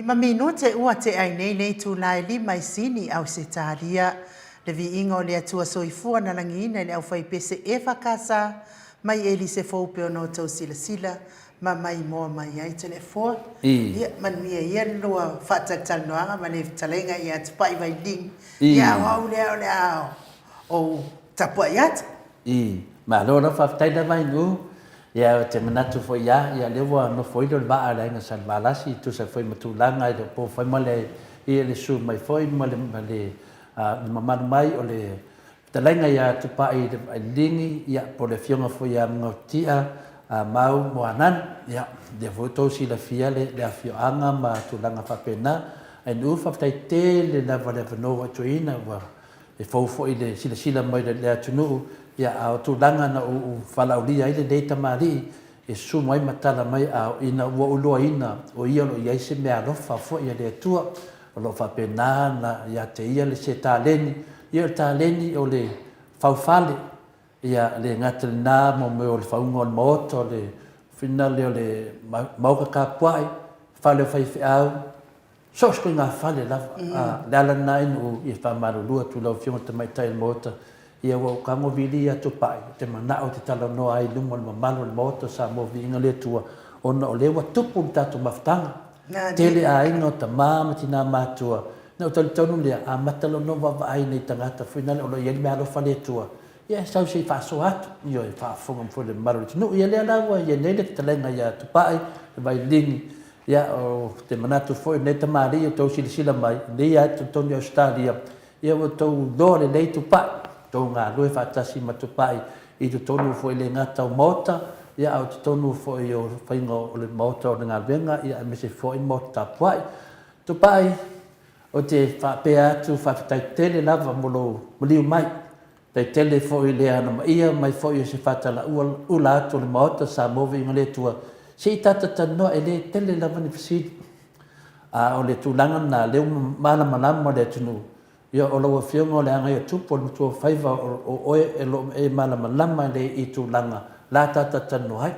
Ma minute ua tea ai nei le itula e lima i Sini, Ausetalia. Le viiga o le Atua Soifua na lagiina i le aufaipese EFKS mai Elise Fou pe ona outou silasila ma maimoa mai ai Toleafoa. Ia manuia ia le lua faatalatalanoaga ma le fetalaiga ia Tupai Vailini. Ia o au lea o le a ou tapuai atu. I, malo lava, faafetai lava Ainuu. Ia, ou te manatu foi lava, ia lea ua nofoilo le vaa a le Aiga Salevalasi e tusa foi ma tulaga e le o po foi ma le, ia le susu mai foi ma le, ma le, le mamalu mai o le fetalaiga ia Tupai Ligi, ia, po o le Afioga foi ia Mugautia Mau Moananu. Ia, lea foi ua outou silafia le, le afioaga ma tulaga faapena. Ainuu, faafetai tele lava i le avanoa ua e tuuina, ua E fou foi le silasila mai o le atunuu, ia, a o tulaga na ou valaaulia ai lenei tamalii e susu mai ma tala mai, a ina ua ou iloaina o ia o lo o i ai se meaalofa foi a le Atua, o lo o faapena ona ia te ia le se taleni, ia o le taleni o le faufale, ia, e le gata i lena mo mea o le fauga o le maota, o le finale o le maota tapuai, fale o faifeau, So o se ituaiga fale lava. O le ala lena ina ua ia faamalulu atu i lau Afioga i le Tamaitai o le Maota, ia ua ou tago vili atu Pai, ou te manao ou te talanoa ai i luma o le mamalu o le Maota o Samoa Viiga le Atua, ona o lea ua tupu le tatou mafutaga. Tele aiga o tama ma tina matutua, na ou talitonu lea, amata loa ona ou vaavaai i nai tagata foi nale o lo o i ai le meaalofa a le Atua, ia e sau se i faasoa atu, ioe, faafofoga mai foi le mamalu o le atunuu. Ia lea la ua i ai nei le fetalaiga ia Tupai, le Vailini, Ia, ou te manatu foi lenei tamalii ua outou silasila mai, nei lava i totonu i Ausetalia, ia ua outou iloa lelei Tupai, outou galue faatasi ma Tupai i totonu foi le gata o Maota, ia a o totonu foi o faiga o le Maota o le galuega, ia aemaise foi Maota tapuai. Tupai, ou te faapea atu, faafetai tele lava mo lou maliu mai. Tai tele foi le anamaia mai foi o se faatalaula atu o le Maota Samoa Viiga le Atua, se i tata talanoa e le tele lava ni fesili. A o le tulaga lena lea ua malamalama le atunuu, ia o lau Afioga o le Agaiotupu o le Matuafaiva o oe o lo o e malamalama lelei i tulaga la tata talanoa ai.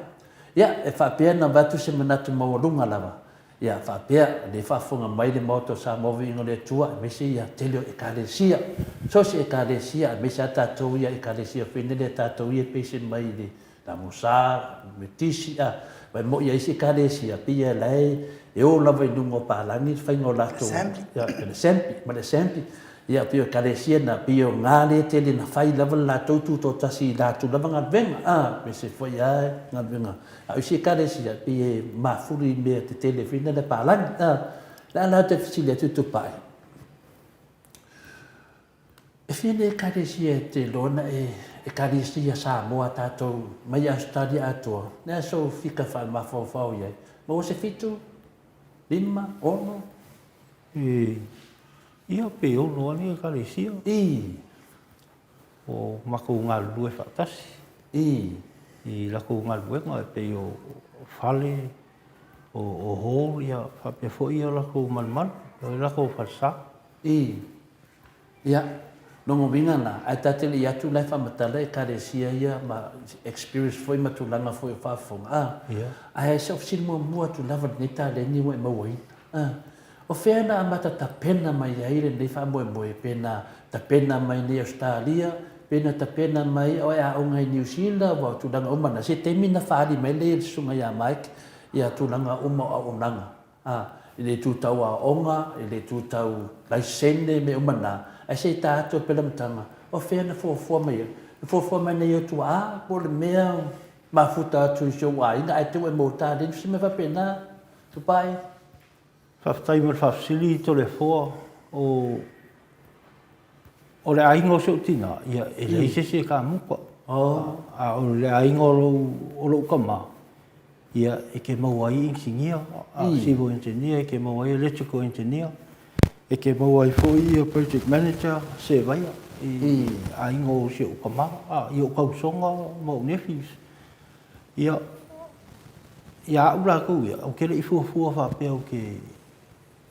Ia e faapea ona avatu se manatu maualuga lava Ia, faapea, o lea e faafofoga mai le Maota o Samoa Viiga o le Atua, aemaise ia tele o Ekalesia, so o se Ekalesia, aemaise lava tatou ia Ekalesia foi nei lea tatou ia e pese mai i le Lagosa, Metisi, a, aua e moni a isi Ekalesia, pei lava la e o lava i luga o palagi le faiga o latou, Assembly. Ia, le Assembly, ma le Assembly. Ia, pei o Ekalesia na, pei o na lea e tele na fai lava le latou tutoatasi i latou lava galuega, a, aemaise foi lava galuega A o isi ekalesia, e pei e mafuli i mea tetele foi na le palagi. A, le a la te fesili atu i Tupai, e fia nei ekalesia e te iloa na e ekalesia Samoa tatou mai Ausetalia atoa, le a sou fika faamafaufau i ai? Maua se fitu, lima, ono? E, ia pe ono lava ni ekalesia. I. O makou galulue faatasi i i lakou galuega e pei o fale, o hall ia faapea foi ia lakou malumalu, o lakou falesa. I. Ia, lona uiga la, ae ta te le i atu la e faamatala Ekalesia ia ma experience foi ma tulaga foi o faafofoga, a. Ia. Ae se o fesili muamua atu lava i lenei taleni ua e mauaina, a. O fea na amata tapena mai ai lenei faamoemoe pe na tapena mai nei Ausetalia, pe na tapena mai o e aoga i Niu Sila, aua o tulaga uma na, se taimi na faaali mai lea e le susuga ia Mike ia tulaga uma o auaunaga, a, i le itu tau aoga, i le itu tau laisene, mea uma na, ae se i ta atu e pela mataga, o fea na fuafua mai ai? Na fuafua mai nei ou tuaa po o le mea mafuta atu i si ou aiga ae te i ua e maua taleni, se mea faapena, Tupai. Faafetai mo le faafesili Toleafoa. O o le aiga o si ou tina, ia e leai se isi e kamuta. A o le aiga o lou o lou tama, ia e te maua ai inisinia, civil engineer, e te maua ai electrical engineer, e te maua ai foi ia project manager, surveyor i aiga o si ou tama, i ou tausoga ma ou nephews. Ia, ia au latou ia, ou te le i fuafua faapea ou te,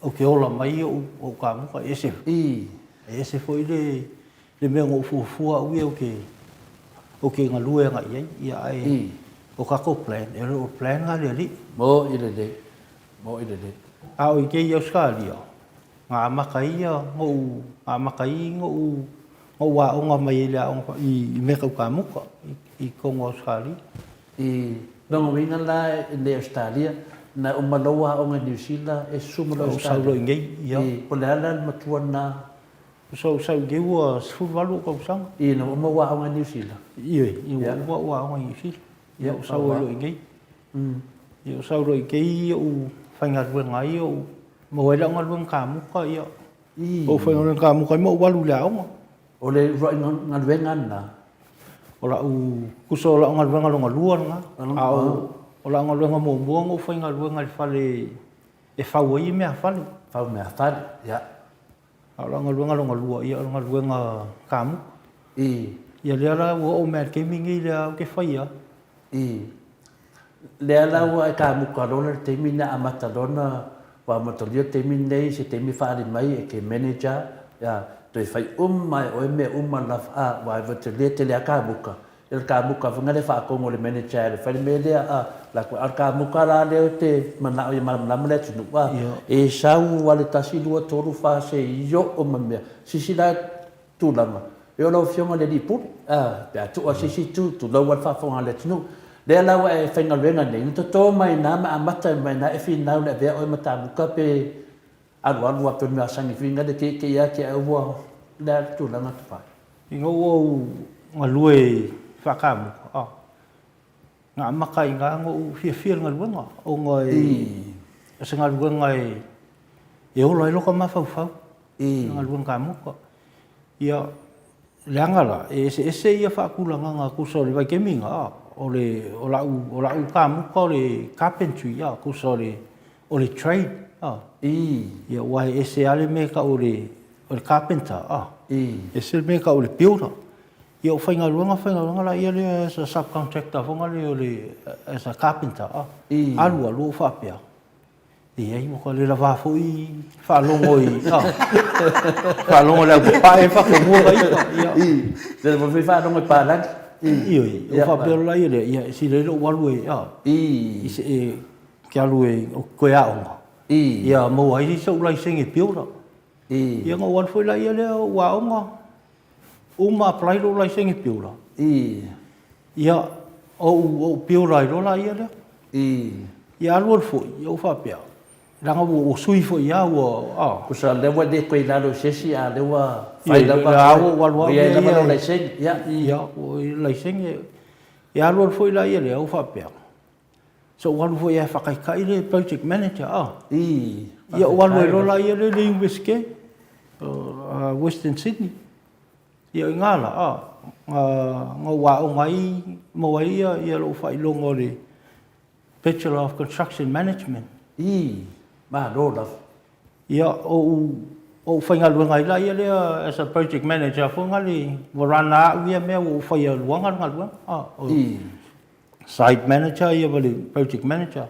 ou te ola mai ou, ou kamuta, e ese, I. e ese foi le, le mea na ou fuafua au ia ou te, ou te galue agai i ai. Ia, ae I. o tatou plan, e le o plan na a le Alii. Mo'i lelei, mo'i lelei. A o i kei Ausetalia, na amata ai ia goʻu, na amata ai goʻu, goʻu aoga mai ai le aoga i mea tau kamuka i totonu o Ausetalia. I lona uiga la i nei Ausetalia, na uma lou aoga i Niu Sila e susu ma lou Ausetalia? Ou sau loa i nei, ia. I, po o le a la le matua lena? Ou sau i nei ua 18 ou tausaga. I, na ua uma ou aoga i Niu Sila? Ioe, ua uma ou aoga i Niu Sila. Ia, ou sau ai loa i nei. Ia, ou sau loa i nei ou faigaluega ai, ou maua ai lau galuega kamuka, ia. Ou faigaluega kamuka ai ma ou alu i le aoga. O le uluai galuega lena? O lau, tusa o lau galuega lona lua lena. A o lau galuega muamua na ou faigaluega i le fale e fau ai meafale. Fau meafale, ia. A o lau galuega lona lua, ia o le galuega kamuka. I. Ia lea la ua oo mai lava i le taimi lenei lea ou te faia. I. Lea la ua e kamuka loa le taimi na amata loa na ua amatalia le taimi lenei se taimi faaali mai e ke manager, ia, toe fai uma e oe mea uma lava, a, aua e tele tele lava kamuka. Ia le kamuka foi lea faatonu e le manager e fai le mea lea, a, la koe, a o le kamuka la lea ou te manao ia malamalama le atunuu, a, e sau lava le tasi, lua, tolu, fa, seia oo ma mea. Silasila tulaga, e oo lau Afioga i le Alii Pule, a, pe a tuu lava i se isi itu, tulou lava le faafofoga a le atunuu. Lea la ua e faigaluega nei, na toto mai i ina ma amata mai i ina e finau i le avea oe ma kamuka pe alualu lava pei o le masani foi lea keikei lava te au ua, o le a le tulaga Tupai? Ina ua ou galue faakamuta, a, na amata ai i ina ona ou fiafia i le galuega, ona e, o se galuega e ola ai lota mafaufau, le galuega kamuta. Ia, leaga la, e eseese ia faatulagaga tusa o le vaitaimi lena, o le, o lau, o lau kamuta o le carpentry, a, tusa o le, o le trade, a. Ia, aua e ese lava le mea e tau o le, o le carpenter, a. Ese le mea e tau o le builder. Ia, o faigaluega, faigaluega la ia lea as a subcontractor foi lea o le, as a carpenter, a. Alu alu ou faapea, Leai, ua ka le lava foi faalogo i, a, faalogo i le aupapae e faatomua ka ita, ia. I, le lava foi faalogo i palagi. I. Ioe, o faapea loa ia lea, ia, e sili ai lou alu e, a, I. I se, e, ke alu e, o koe aoga. I. Ia, maua ai so'u laisene builder. I. Ia, na ou alu foi la ia lea, ou aoga, uma apply lou laisene builder. I. Ia, ou, ou builder ai loa la ia lea. I. Ia alu alu foi, ia ou faapea, leaga ua, ua sui foi lava, ua, a. Tusa o lea ua le toe i lalo i se isi, a o lea ua fai lava. Ia, ua ou alu lava. Ua i ai lava lou laisene, ia. Ia, ua i ai le laisene. Ia alu alu foi la ia lea, ou faapea, se ou alu foi lava e faataitai le project manager, a. I. Ia ou alu ai loa la ia lea i le Iunivesite o Western Sydney. Ia i ngā la, a, na, na ou aoga ai, maua ai ia, ia lou faailoga o le Bachelor of Construction Management. I, malo lava. Ia, ou, ou faigaluega ai la ia lea as a project manager foi nga le, ua run a au ia mea ua ou faia luaga le galuega, a, o I. site manager ia ma le project manager.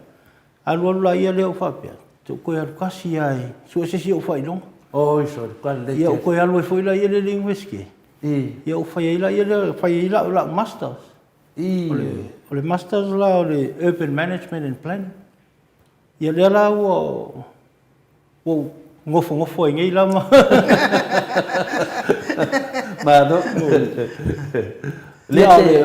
Alualu la ia lea ou faapea, te ou toe alu kasi lava e sue se isi ou faailoga. Oi, sorry, kua lelei Ia ou toe alu ai foi la ia lea i le Iunivesite. I. Ia ou fai ai la ia lea, fai ai lau, lau Masters. I. O le, o le Masters la o le Urban Management and Planning. Ia lea la ua, Ua ou nofonofo ai nei la ma. Malo. Lea te,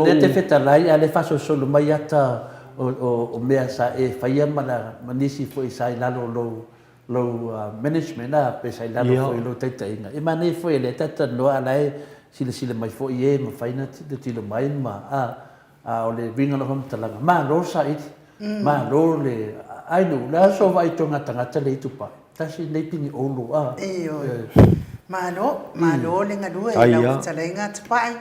lea te fetalai a lea faasolosolo mai ata o mea sa e faia ma ma nisi foi sa i lalo o lou lou management a pe sa i lalo foi o lou taitaiga. E manaia foi o lea ta te talanoa a o la e silasila mai foi e mafai ona tilotilo mai ma a A o le uiga o lau faamatalaga, malo le saili, malo le, ai nuu, o le a sou vaai i tagata lea i Tupai? Tasi lenei pini olo, a. Ioe. Malo, malo le galue i lau fetalaiga Tupai.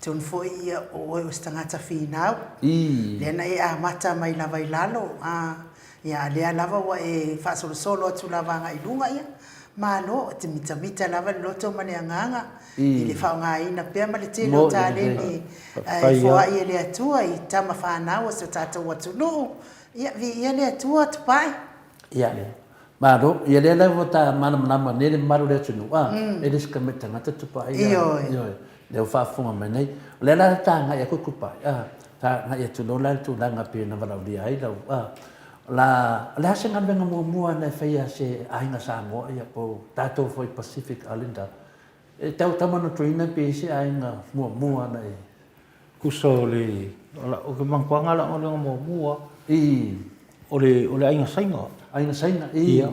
Atonu foi ia o oe o se tagata finau. Lea na e amata mai lava i lalo, a, ia a lea lava ua e faasolosolo atu lava agai i luga, ia, malo, e te mitamita lava le loto ma le agaga i le faaaogaina pea ma le tele o taleni e foai e le Atua i tama fanau o si o tatou atunuu. Ia, viia le Atua, Tupai. Ia, malo. Ia lea la ua ta malamalama nei le mamalu o le atunuu, a, e le se tamai tagata Tupai. Ioe. Ioe. Lea ua faafofoga mai nei. O lea la ta agai atu Tupai, a, ta agai atu loa la i le tulaga pei ona valaaulia ai lau, a. La, o le a se galuega muamua na e faia se aiga Samoa ia po o tatou foi Pacific Islander e tau tau manatuaina pe i se aiga muamua na e. Tusa o le, o ke manatuaga la galuega muamua. I. O le, o le aiga Saina. Aiga Saina, i. Ia.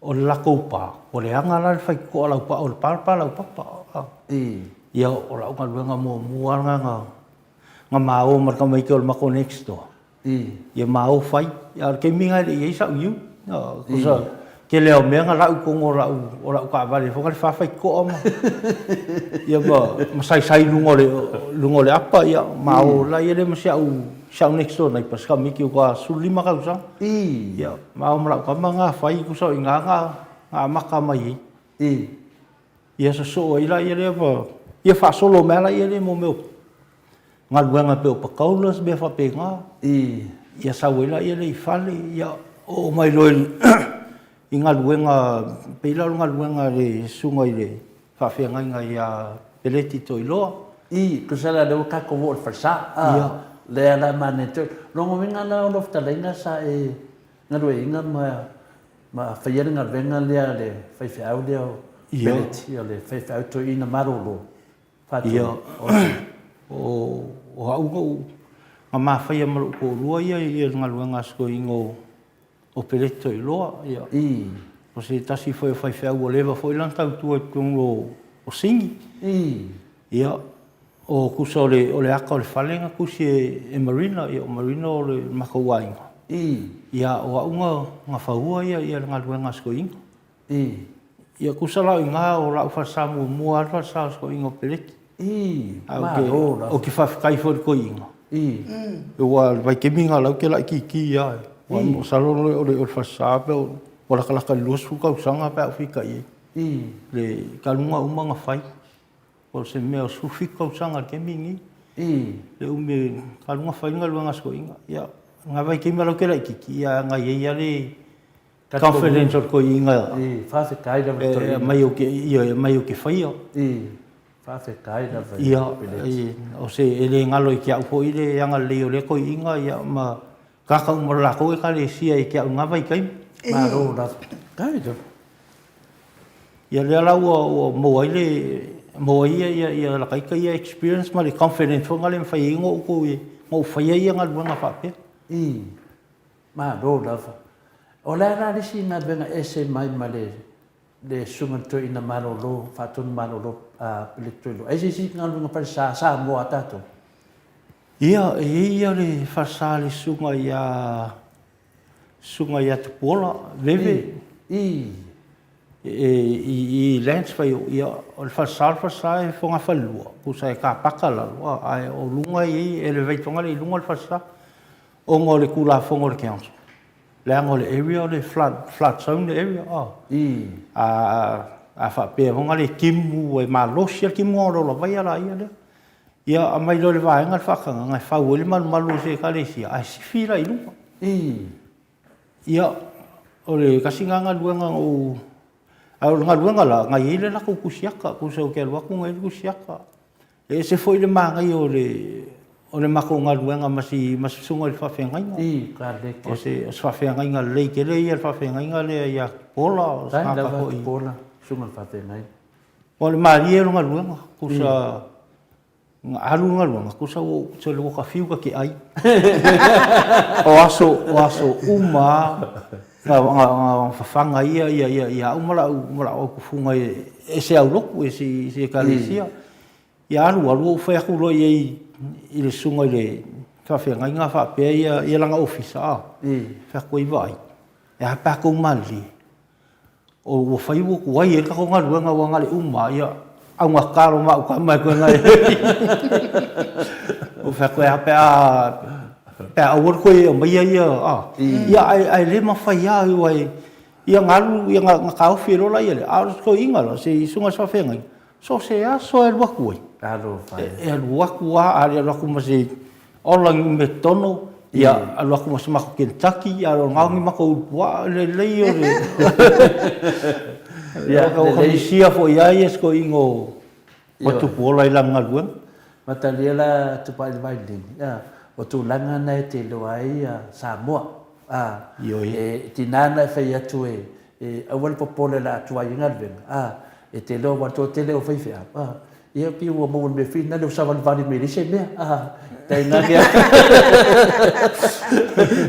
O le latou pa, ua leaga la le faitotoa laupaa, o le pa le pa laupapa. I. Ia, o lau galuega muamua lava lena na ma o ma le tamaiti o le matou next door. I. Ia ma o fai. A o le taimi lena e le i i ai sau iu. Tusa, tele lava o mea na lau i totonu o lau, o lau taavale foi lea fa faitotoa ma, ia ma saisai i luga o le, luga o le apa, ia ma o la ia lea ma si au, si au next door neighbour, si tamaiti ua 15 tausaga. I. Ia, ma o ma lau tama na fai, tusa o i ina na amata mai ai. I. Ia sosoo ai laia lea ma, ia faasolo mai lava laia lea mo mea o galuega pei o pataulas mea faapena. I. Ia sau ai laia lea i fale, ia oo mai loa i galuega, pei la o le galuega a le susuga i le faafeagaiga ia Peleti Toiloa. I, tusa la lea ua tatou oo i le falesa, a, lea la e manaia tele. Lona uiga la o lau fetalaiga sa e galueaiina ma ma faia le galuega lea a le faifeau lea o Peleti, o le faifeau toeaina malolo. Ia, o au na ou na mafaia ma lou toalua ia i le galuega a si toeaina o Peleti Toiloa. Ia, o se tasi foi o faifeau ua leva foi lana tautua i totonu o Sini. Ia, o tusa o le ata o le fale na tusi e Marina, ia o Marina o le matou aiga. Ia, o au na faua ia le galuega a si toeaina. Ia tusa la o i ina o lau falesa muamua lava le falesa o si toeaina o Peleti. Ae ou te, ou te faafetai foi i le toeaina, aua o le vaitaimi lena o la e ou te laitiiti lava. Masalo o le falesa pe ua latalata i le 20 tausaga pe a ou feitai ai. Le taluga uma na fai, o se mea o 17 tausaga i le taimi lenei. Le umi talu ona fai le galuega a si toeaina. Ia, o lena vaitaimi o la e ou te laitiiti, ae na i ai lava le Confidence o le toeaina. I, faafetai lava i le toeaina. E aumai ou te, ioe, e aumai ou te faia. I, faafetai lava i Peleti. Ia, o se, e le galo i te au foi le agalelei o lea toeaina, ia, ma tagata uma o le latou Ekalesia i te au i na vaitaimi. Malo lava. Faafetai lava. Ia lea la ua, ua maua ai le, maua ai ia, ia, ia lata ita ia experience ma le confidence foi na le mafai ai ona ou, ona ou faia ia galuega faapea. I, Malo lava. O le a la le isi galuega ese mai ma le le Susuga i le Toeaina Malolo, Faatonu Malolo a Peleti Toeloa? Ai se isi galuega falesa Samoa a tatou? Ia, e i ai ia le falesa a le Susuga ia Susuga ia Tupuola Veve. I. I, i Lance Faio, ia, o le falesa o le falesa e fogafalelua, tusa e kapaka lalo, ae o luga e i ai, elevate i luga le falesa. Ona o le Tulafono a le Council, leaga o le area o le flood, flood zone le area, a. A, a faapea foi na le timu e malosi lava le timu ona lola vai a laia lea. Ia aumai loa e le vaega le faatagaga e fau ai le malumalu o se Ekalesia ae sifi la i luga. Ia, o le tasi lena galuega na ou, ae o le galuega la, na i ai le latou tusiata, tusa ou te alu atu na i ai le tusiata. E ese foi le manaia o le o le matou galuega ma si ma si susuga i le faafeagaiga. I, ka leke. O se o se faafeagaiga lelei tele ia le faafeagaiga lea ia Tupuola, o se tagata foi. Tupuola, susuga i le faafeagaiga. O le malie o le galuega, tusa na alu le galuega, tusa ua ou tusa ua ta fiu ta te ai. O aso o aso uma lava na fafaga ai ia ia ia au ma lau ma lau autufuga e se aulotu e se se ekalesia. Ia alu alu ou fai atu loa i ai i le susuga i le faafeagaiga faapea ia ia lana ofisa a. Fai atu ai vaai, e a pe a tou malilie o ua fai ua tuai ai le tatou galuega aua na o le uma lava ia augata lo maua tama e toe nai. Ou fai atu e a pe a pe a aua le toe aumaia ia a. Ia ae ae le mafai lava aua e ia na alu ia na taofi ai loa laia lea, a o le toeaina la se susuga i le faafeagaiga, So o se aso e alu atu ai, e alu atu lava, a le alu atu ma se ola i Metono, ia alu atu ma se matou Kentucky, a o lena ni matou ulu puaa, lelei o le... Ia, ua kamisia foi lava ia si toeaina o Tupuola i lana galuega. Matalia la Tupai le Vailini, o tulaga na e te iloa ai Samoa. Ā, e tiga ana e fai atu e, e aua le popole la atu ai i galuega, ā, e te iloa ua toatele o faifeau, ā, ia pei ua maua i le mea foi lena ua savalivali mai e leai se mea, ā, tainane a.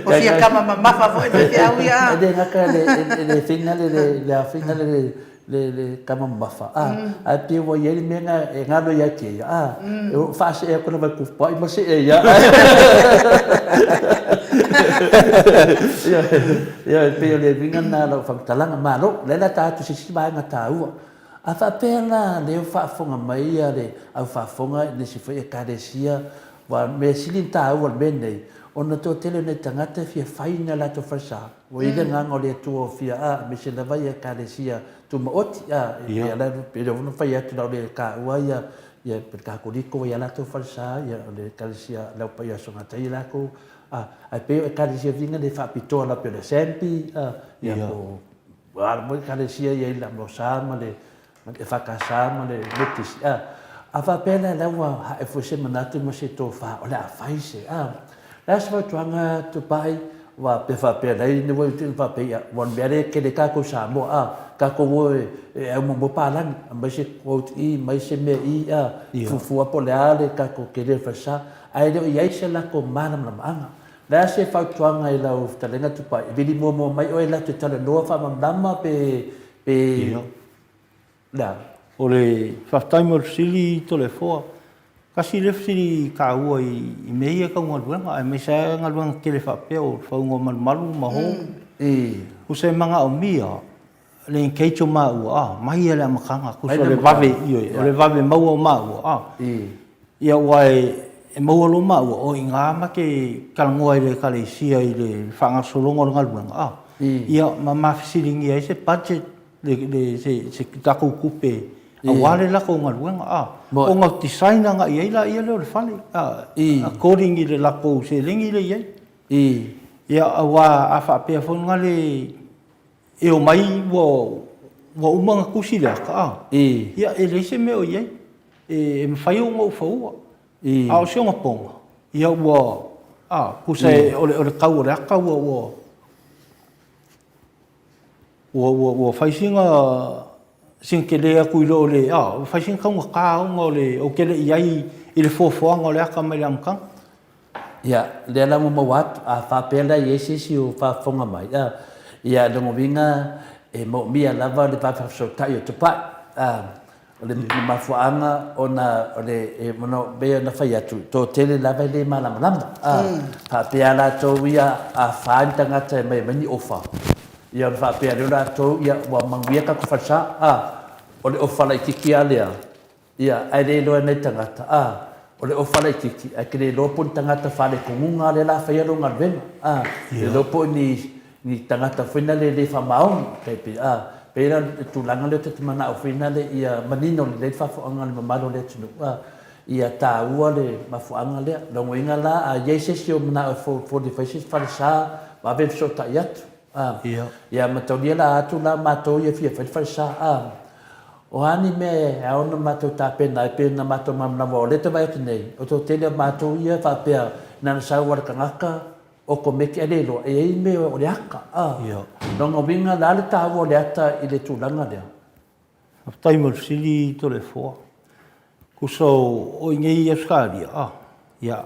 Ua fia kama mamafa foi le faifeau ia, ā. E le gata i le faiga lea, le a faiga lea le kama mamafa, a, ae pei ua i ai le mea lena e galo ia te ia, a, e faasee atu lava i kupa'i ma see ai lava. Ioe, e pei o le uiga lena o lau faamatalaga. Malo, o lea o le a ta atu i se isi vaega taua. A faapea la lea ua faafofoga mai le au faafofoga i nisi foi Ekalesia, aua o le mea sili ona taua i le mea lenei, ona toatele o nai tagata e fia fai ni a latou falesa. Ua i ai le agaga o le Atua o fia a, aemaise lava ia Ekalesia Tumaoti a, e pei ona fai atu na o le taua ia ia pe le Kakoliko ua i ai latou falesa, ia o le Ekalesia le Au Paia Sogatai latou a, ae pei o Ekalesia viga le faapitoa lava pei o le Assembly a, ia po o a lava Ekalesia ia i le Amosa ma le EFKS ma le Metotisi, a, a faapea la, la ua hae foi se manatu ma se tofa o le a fai se, a. O le a se fautuaga Tupai, aua pe faapea la e ua faapea ia, aua o le mea lea e tele tatou i Samoa, a, tatou o e aumaua palagi, aumai se quote i, aumai se mea i, a, fuafua po o le a le tatou tele o le falesa, ae le o i ai se latou malamalamaaga. O le a se fautuaga i lau fetalaiga Tupai, e vili muamua mai oe latou te talanoa faamalamalama pe, pe, Le. O le faafetai mo le fesili Toleafoa. Tasi lea fesili taua i mea ia tau galuega aemaise lava galuega tetele faapea o le fauga o malumalu ma hall. Tusa e manaomia le engage o maua a, mai lava i le amataga, tusa o le vave, ioe, o le vave maua o maua a. Ia aua e maua loa maua, o i ina ma te talanoa i le Ekalesia i le faagasologa o le galuega a, ia ma ma fesiligia ai se budget le, se, se tatou tupe aua le latou galuega, a. Ona design agai i ai laia lea o le fale, a, according i le latou seleni lea e i ai. Ia, aua a faapea foi na le, e omai ua, ua uma ona tusi le ata, a, ia, e leai se mea o i ai, e mafai ona ou faua. A o si ona poga, ia ua, a, tusa o le tau o le ata ua, ua, Ua, ua, ua fai sina, sina tele atu i lo le, a, ua fai sina taugata ona o le, ou te le i ai i le fuafuaga o le ata mai le amataga. Ia, lea la ua maua atu, a faapea la e i ai se isi o faafofoga mai, a, ia, lona uiga e moomia lava le va faafesootai o Tupai, a, O le mafuaaga ona o le, e pei ona fai atu, toatele lava e le malamalama. A, faapea latou ia, a fa ni tagata e aumai mai ni ofa, ia ona faapea lea o latou, ia ua manuia tatou falesa. A, o le ofa laitiiti lava lea, ia, ae le iloa e nai tagata. A, o le ofa laitiiti, ae te le iloa po o ni tagata faaletunuga lea o le a faia lou galuega. A, le iloa po o ni ni tagata foi na le le faamaoni, tai pei, a, pei la le tulaga lea ou te manao foi na le ia manino lelei le faafofoga a le mamalu o le atunuu, a, ia taua le mafuaaga lea. Lona uiga la, a i ai se isi o manao e foli e fai se falesa, vave ona fesootai atu, a, ia mataulia la atu la matou ia fia fai le falesa, a, o a ni mea e ao ona matou tapena ai pei ona matou malamalama o lea e te vaai atu nei, o le toatele o matou ia e faapea na ona sau lava o le tagata Okomeki ae le iloa, e i ai mea o le ata, a. Ia. Lona uiga, o le a le taua o le ata i le tulaga lea? Faafetai mo le fesili Toleafoa. Tusa o i inei i Ausetalia, a, ia,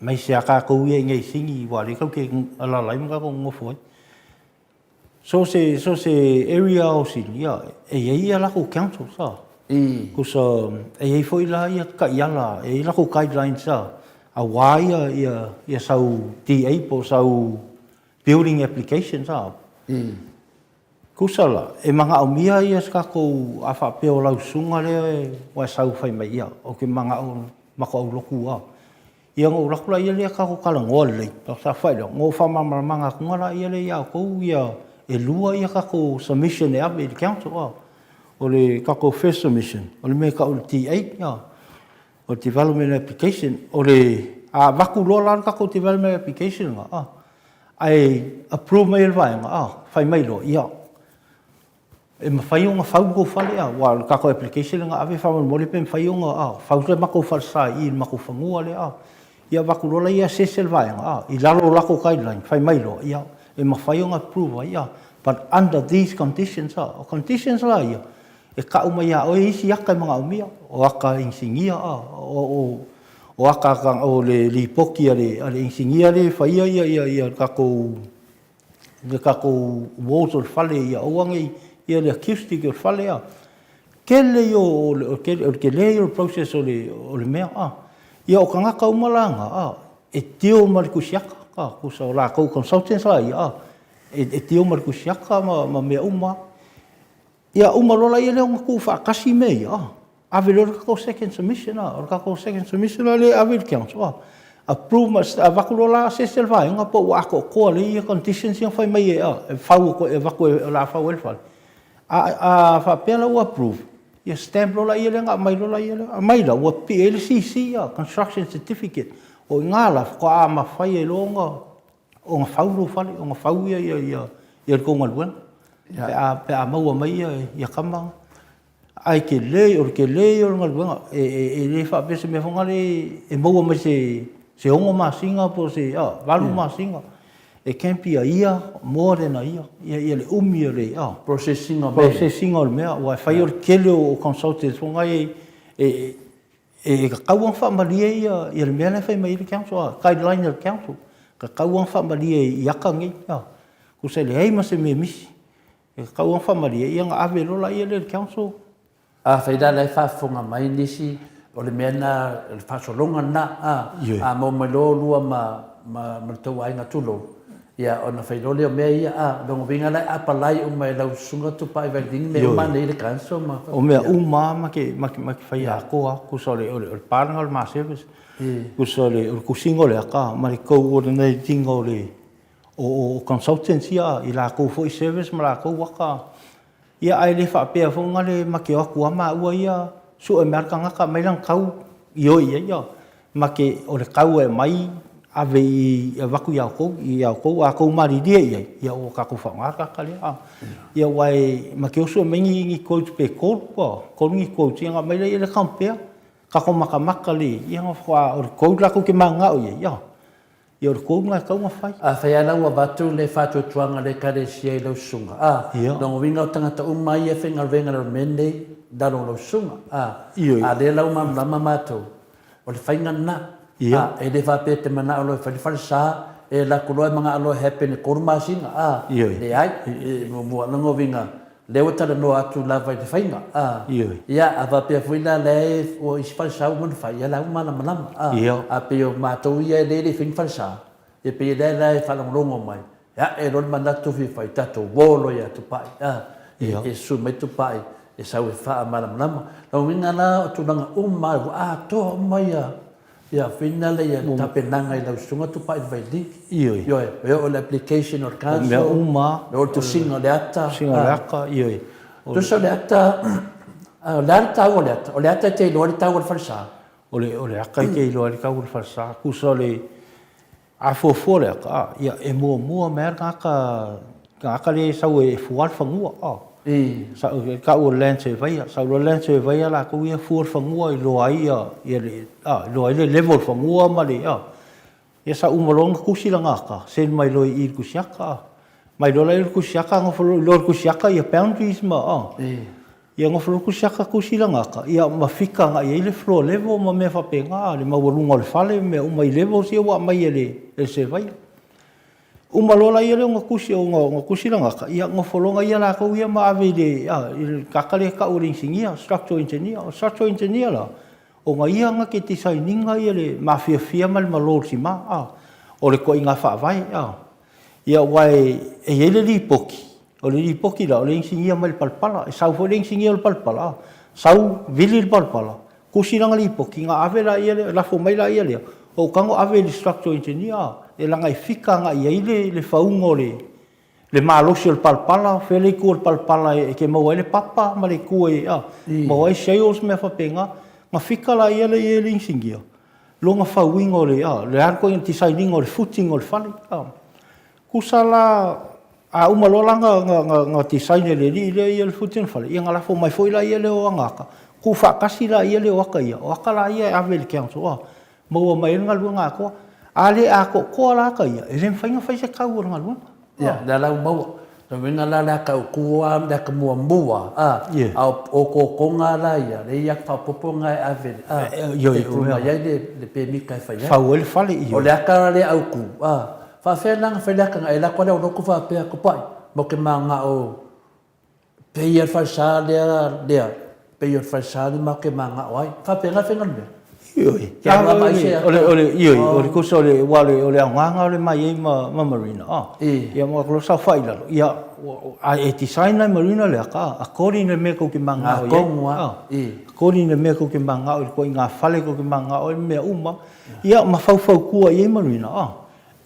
aemaise lava tatou ia i inei i Sini, aua o lea tatou te alaala ai ma tatou nonofo ai. So o se, so o se area o Sini, ia, e i ai a latou councils, a. Tusa, e i ai foi la ia taiala, e i ai latou guidelines, a, aua ia, ia, ia sau DA po o sau building applications, a. Tusa la, e manaomia ia se tatou, a faapea o lau susuga lea ua e sau fai mai, ia, ou te manao matou aulotu, a. Ia ona ou alu atu laia lea tatou talanoa lelei, saofai loa, ona ou faamalamalamaga atu laia lea ia outou ia, e lua ia tatou submission e ave i le council a. O le tatou first submission, o le mea e tau o le T8, a, o le development application. O le, a avatu loa la le tatou development application lena, a, ae approve mai e le vaega, a, fai mai loa, ia, E mafai ona fau le tou fale a, aua o le tatou application lea na ave faamolemole pe mafai ona a, fau le matou falesa i i le matou fanua lea a. Ia avatu loa laia assess e le vaega a, i lalo o latou guideline, fai mai loa, ia, e mafai ona approve ai, a, but under these conditions, a. O conditions la ia, e kau mai ia oe isi aka e manaomia, o aka inisinia, a, o, o, o aka, o le lipoti a le, a le inisinia lea e faia ia, ia, ia le tatou, le tatou walls o le fale ia aua nei, ia le acoustic o le fale, a. Tele ia o, o le tele ia o le process o le, o le mea, a. Ia o tagata uma la na, a, e deal ma le tusiata, a, tusa o latou consultants la ia, a, e deal ma le tusiata ma, ma mea uma. Ia uma loa laia lea ona tuufaatasi mea ia, a, ave loa le tatou second submission, a, o le tatou second submission la lea e ave i le council, a, approve ma, avatu loa la se isi o le vaega po ua atoatoa lelei ia conditions ia na fai mai e, a, e fau atu, e avatu o le a fau ai le fale. A, a faapea la ua approve, ia stamp loa laia lea ona aumai loa laia lea. Aumai la, ua pipii ai le CC, a, construction certificate. O i ina la faatoa mafai ai loa ona ona fau lou fale, ona fau ia ia ia ia le tou galuega. Pe a pe a maua mai ia ia kama. Ae tele, o le tele ia o le galuega. E e e le faapea se mea foi lea e maua mai se se 6 masina po o se 8 masina. E can be a year, more than a year, ia ia le umi o le Processing o mea. Processing o le mea, aua e fai o le tele o consultants foi lea e e tatau ona faamalie ia ia le mea la e fai mai ai le council, a guideline a le council, tatau ona faamalie i aka nei, a, tusa e leai ma se mea misi. E tatau ona faamalie ia ona ave loa lea i le council. Afai la la e faafofoga mai nisi, o le mea lena, o le faasologa lena, a, a maua mai loa oulua ma, ma, ma le tou aiga tulou, ia ona fai loa lea o mea ia, a, lona uiga la e apalai uma e lau susuga Tupai Vailini mea uma nei i le council ma. O mea uma lava ma te, ma te, ma te fai atoa lava, tusa o le, o le pa lena o le ma service, tusa o le, o le tusiga o le aka ma le coordinate ina o le, o, o consultants ia, i latou foi service ma latou aka. Ia ae le faapea foi na le ma te o atu a maua ia sue mai a le tagata aumai lana tau ioe i ai ia ma te o le tau e aumai ave i avatu ia outou ia outou a outou malilie i ai ia ua tatou faaaoga le tagata lea a ia aua e ma te o sue mai ni ni quotes pe tolu a tolu ni quotes ia ona aumai lea le compare tatou matamata le ia ona faatoa o le quote latou te mananao i ai ia Ia o le kou lena e tatau ona fai. Afai lava la ua avatu le faatuatuaga a le Ekalesia i lau susuga, a, lona uiga o tagata uma ia e faigaluega i lalo mea nei i lalo o lau susuga, a, a lea la ua malamalama matou, o le faiga lena, a, e le faapea e te manao loa e fai le falesa, e alu atu loa e manao loa e happen i le tolu masina, a, leai, e muamua, lona uiga, Lea ua talanoa atu lava i le faiga, a. Ioe. Ia, a faapea foi la lea e, ua isi falesa ua uma ona fai, ia la ua malamalama, a. Ia. A pei o matou ia e le i fai ni falesa, ia pei lea la e faalogologo mai, e ae loa le manatu fia fai, tatou uo loa ia Tupai, a. Ia. E susu mai Tupai e sau e faamalamalama. Lona uiga la o tulaga uma ua atoa uma ia Ia, finale ia le tapenaga i lau susuga Tupai le Vailiki. Ioe. Ioe, e oo i le application o le council. O mea uma. E oo i le tusiga o le ata. Tusiga o le ata, ioe. Tusa o le ata, o le a le tau o le ata? O le ata e te iloa ai le tau o le falesa? O le, o le ata e te iloa ai le tau o le falesa. Tusa o le, A fuafua le ata, a, ia, e muamua mai lava le tagata, tagata lea e sau e fua le fanua, a. Sau, e tau o le land surveyor, sau loa le land surveyor latou ia fua le fanua iloa ai ia, ia le, a, iloa ai le level o le fanua ma le, a. Ia sau uma loa ona tusi lana ata, send mai loa i i le tusi ata, a. Mai loa la i le tusi ata, nofo loa i le tusi ata ia boundaries ma, a. Ia nofo loa kusi aka kusi lana aka, ia ma fika agai i ai le floor level ma mea faapena, le maualuga o le fale ma mea uma i levels ia ua aumai e le e le sevaia. Uma loa laia lea ona kusi ona ona kusi lana aka, ia nofo loa ia latou ia ma ave i le a i le tagata lea e tau o le inisinia, structural engineer. O le structural engineer la, ona ia na te design ina ia le mafiafia ma le malo o le sima, a, o le ituaiga faavae, a. Ia aua e i ai le lipoti, o le lipoti la, o le inisinia mai le palapala. E sau foi le inisinia o le palapala, sau vili le palapala, tusi lana lipoti, ona ave laia lea, lafo mai laia lea, ou tago ave i le structural engineer, e leaga e fika agai i ai le fauga o le le malosi o le palapala, fea le itu o le palapala e te maua ai le papa ma le itu e maua ai shales ma mea faapena. Ona fika laia lea i ai le inisinia, lona fauina o le, a, le a le design ina o le footing o le fale, a. Tusa la, a uma loa la na, na, na, na design e le alii lea ia le footing o le fale, ia na lafo mai foi la ia lea o ana aka, tuufaatasi la ia lea o aka ia, o aka la ia e ave i le council, a, maua mai ai le galuega atoa. A le atoatoa la aka ia, e le mafai ona fai se tau o le galuega. Ia, lea la ua maua. Lona uiga la le aka autu lava ma le aka muamua a, a o otootoga la ia, lea e i ai aka faaopoopo lena e ave a, e pulu mai ai le pemita e fai ai. Fau ai le fale, ioe. O le aka la lea autu, a, faapefea la ona fai le aka na e alu atu lava le aulotu faapea, Tupai, matou te mananao pei lava le falesa lea, lea, pei o le falesa lea matou te mananao ai. E faapena le faiga o le mea. Ioe. Te alu lava vaai se aka. O le, ioe, o le tusa o le, aua o le aoga lena o le mai ai ma Marina, a. Ia ma o saofai i lalo, ia, a e design la e Marina le aka, a, according i le mea tou te mananao i ai. Tonu lava. According i le mea tou te mananao i le ituaiga fale tou te mananao ai ma mea uma, ia ma faufautua i ai Marina, a,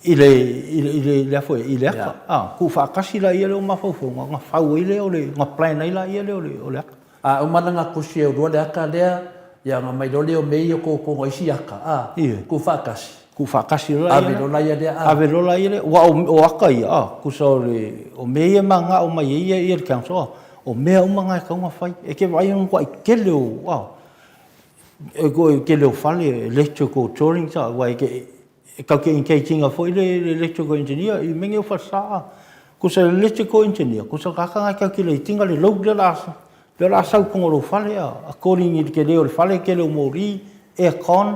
i le, i le, i le, le a foi, i le aka, a, tuufaatasi laia lea o mafaufauga ona fau ai lea o le, ona plan ai laia lea o le aka. A uma la na tusi e ulua le aka lea, ia ona aumai loa lea o mea ia o totonu o isi aka, a, tuufaatasi. Tuufaatasi loa laia. Ave loa laia lea, a. Ave loa laia lea, aua o aka ia, a, tusa o le, o mea ia e mananao mai ai ia le council, a, o mea uma na e tatau ona fai. E te vaai e matuai tele o, a, e tele o fale, electrical drawings, a, aua e te, E tatou te engage ina foi le electrical engineer i mea nei o falesa a. Tusa le electrical engineer, tusa le tagata lena e calculate ina le load lea o le a sau i totonu o lou fale a, according i le tele o le fale, tele o moli, air con,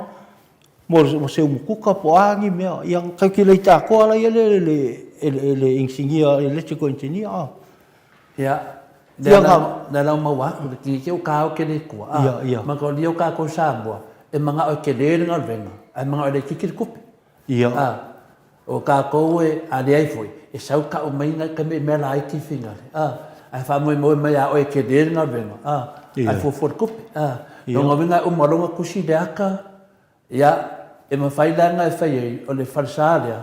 mo se umukuka po o a ni mea, ia ona calculate atoa lea e le engineer, electrical engineer a. Ia, lea la ua maua atu, le tini o ka ke le tua, a, ma ka o lia o kākou Samoa, e manao e tele le galuega, ae manao e laitiiti le tupe. A, o kākou e, a leai foi, e sau tau mai nai ka mea laiti finale, a, ae faamoemoe mai ia oe e tele le galuega, a, ae fuafua le tupe, a. Lona uiga e uma loa ona tusi le ata, ia, e mafai la ona e fai ai, o le falesa lea,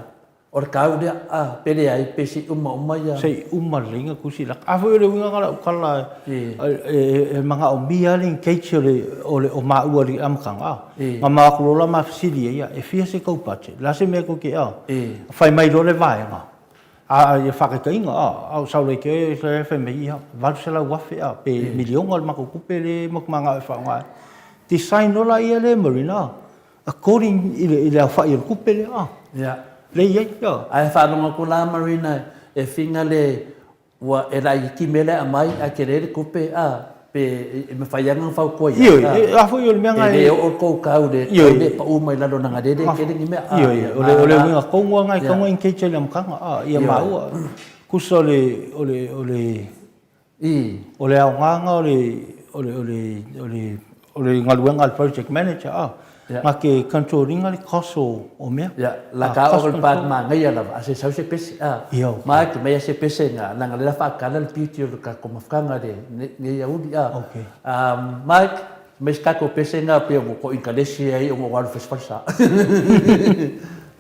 O le kau lea, a, pe leai, pe se i uma uma ia. Se i uma lelei ona tusi laka. A foi o le uiga na lau tala e manaomia le engage o le, o le, o maua i le amataga, a. Na ma o atu loa la ma fesili ai, ia, e fia se tou budget? O le a se mea tou te, a. Fai mai loa le vaega, a, ia faataitaiga, a, a ou sau laitiiti ai, fai mai, ia, $800,000, a, pe miliona le matou tupe lea matou te mananao e faaaoga ai. Design loa laia lea e Marina, a. According i le aofai o le tupe lea a. Ia. Lea e i ai a. Ae faalogo atu la Marina e finga le ua e laiti mea la e aumai ae tele le tupe a pe e mafai lava ona fautua i ai. Ioe, a foi o le mea na e le oo le tou kau le tau le pau mai lalo leaga lea e le tele ni mea. Ioe, o le uiga tonu lava na e tatau ona engage ai i le amataga a ia maua. Tusa o le o le o le O le aoga o le, o le, o le, o le, o le galuega a le project manager a, na te control ina le cost o, o mea. Ia, la ka o le part manaia lava, a se sau se pese, a, ma te mea se pese nga, langa le la whaakala le beauty o le ka komafkanga le, ne ia uli, a. Mike, me se kako pese nga pe o ko inkalesi ai o mo walu fesfalsa.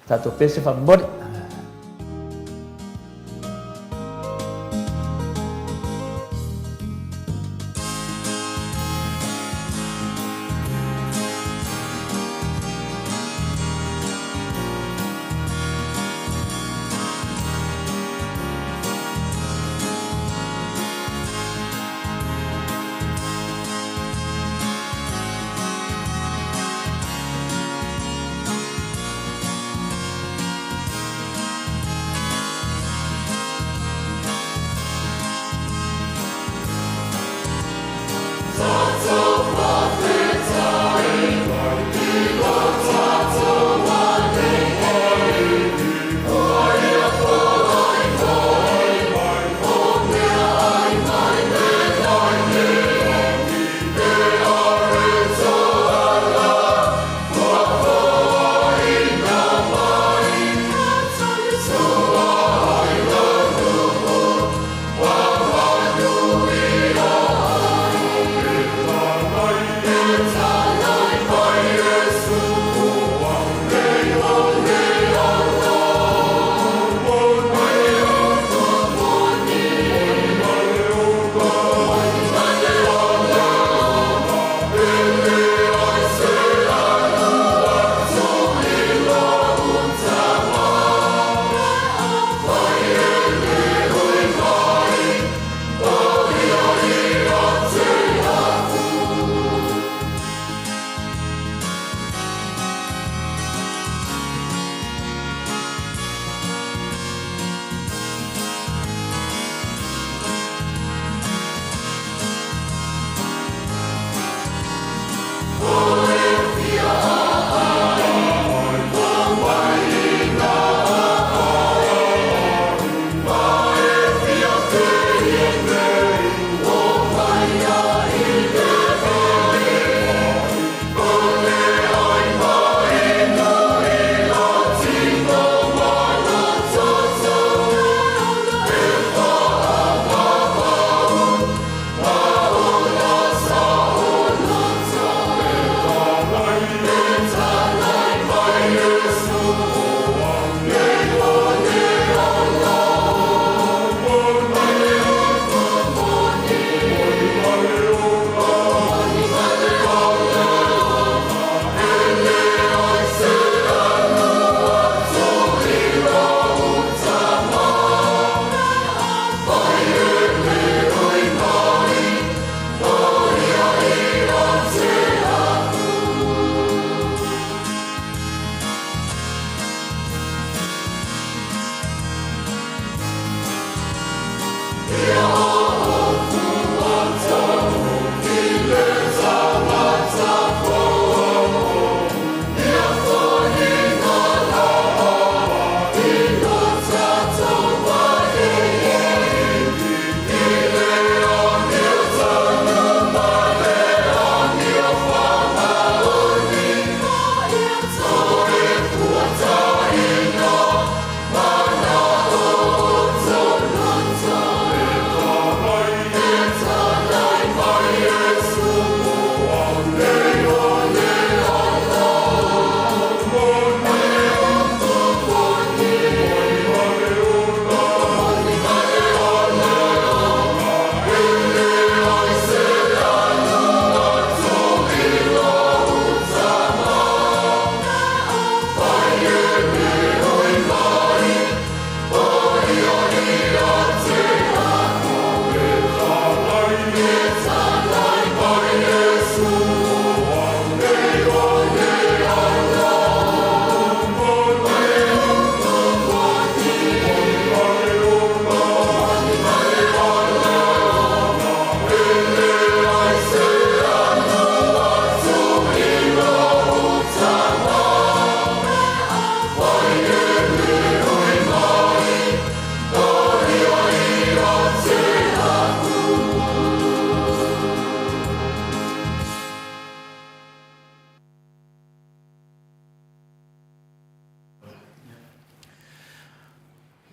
Tato pese fa mori.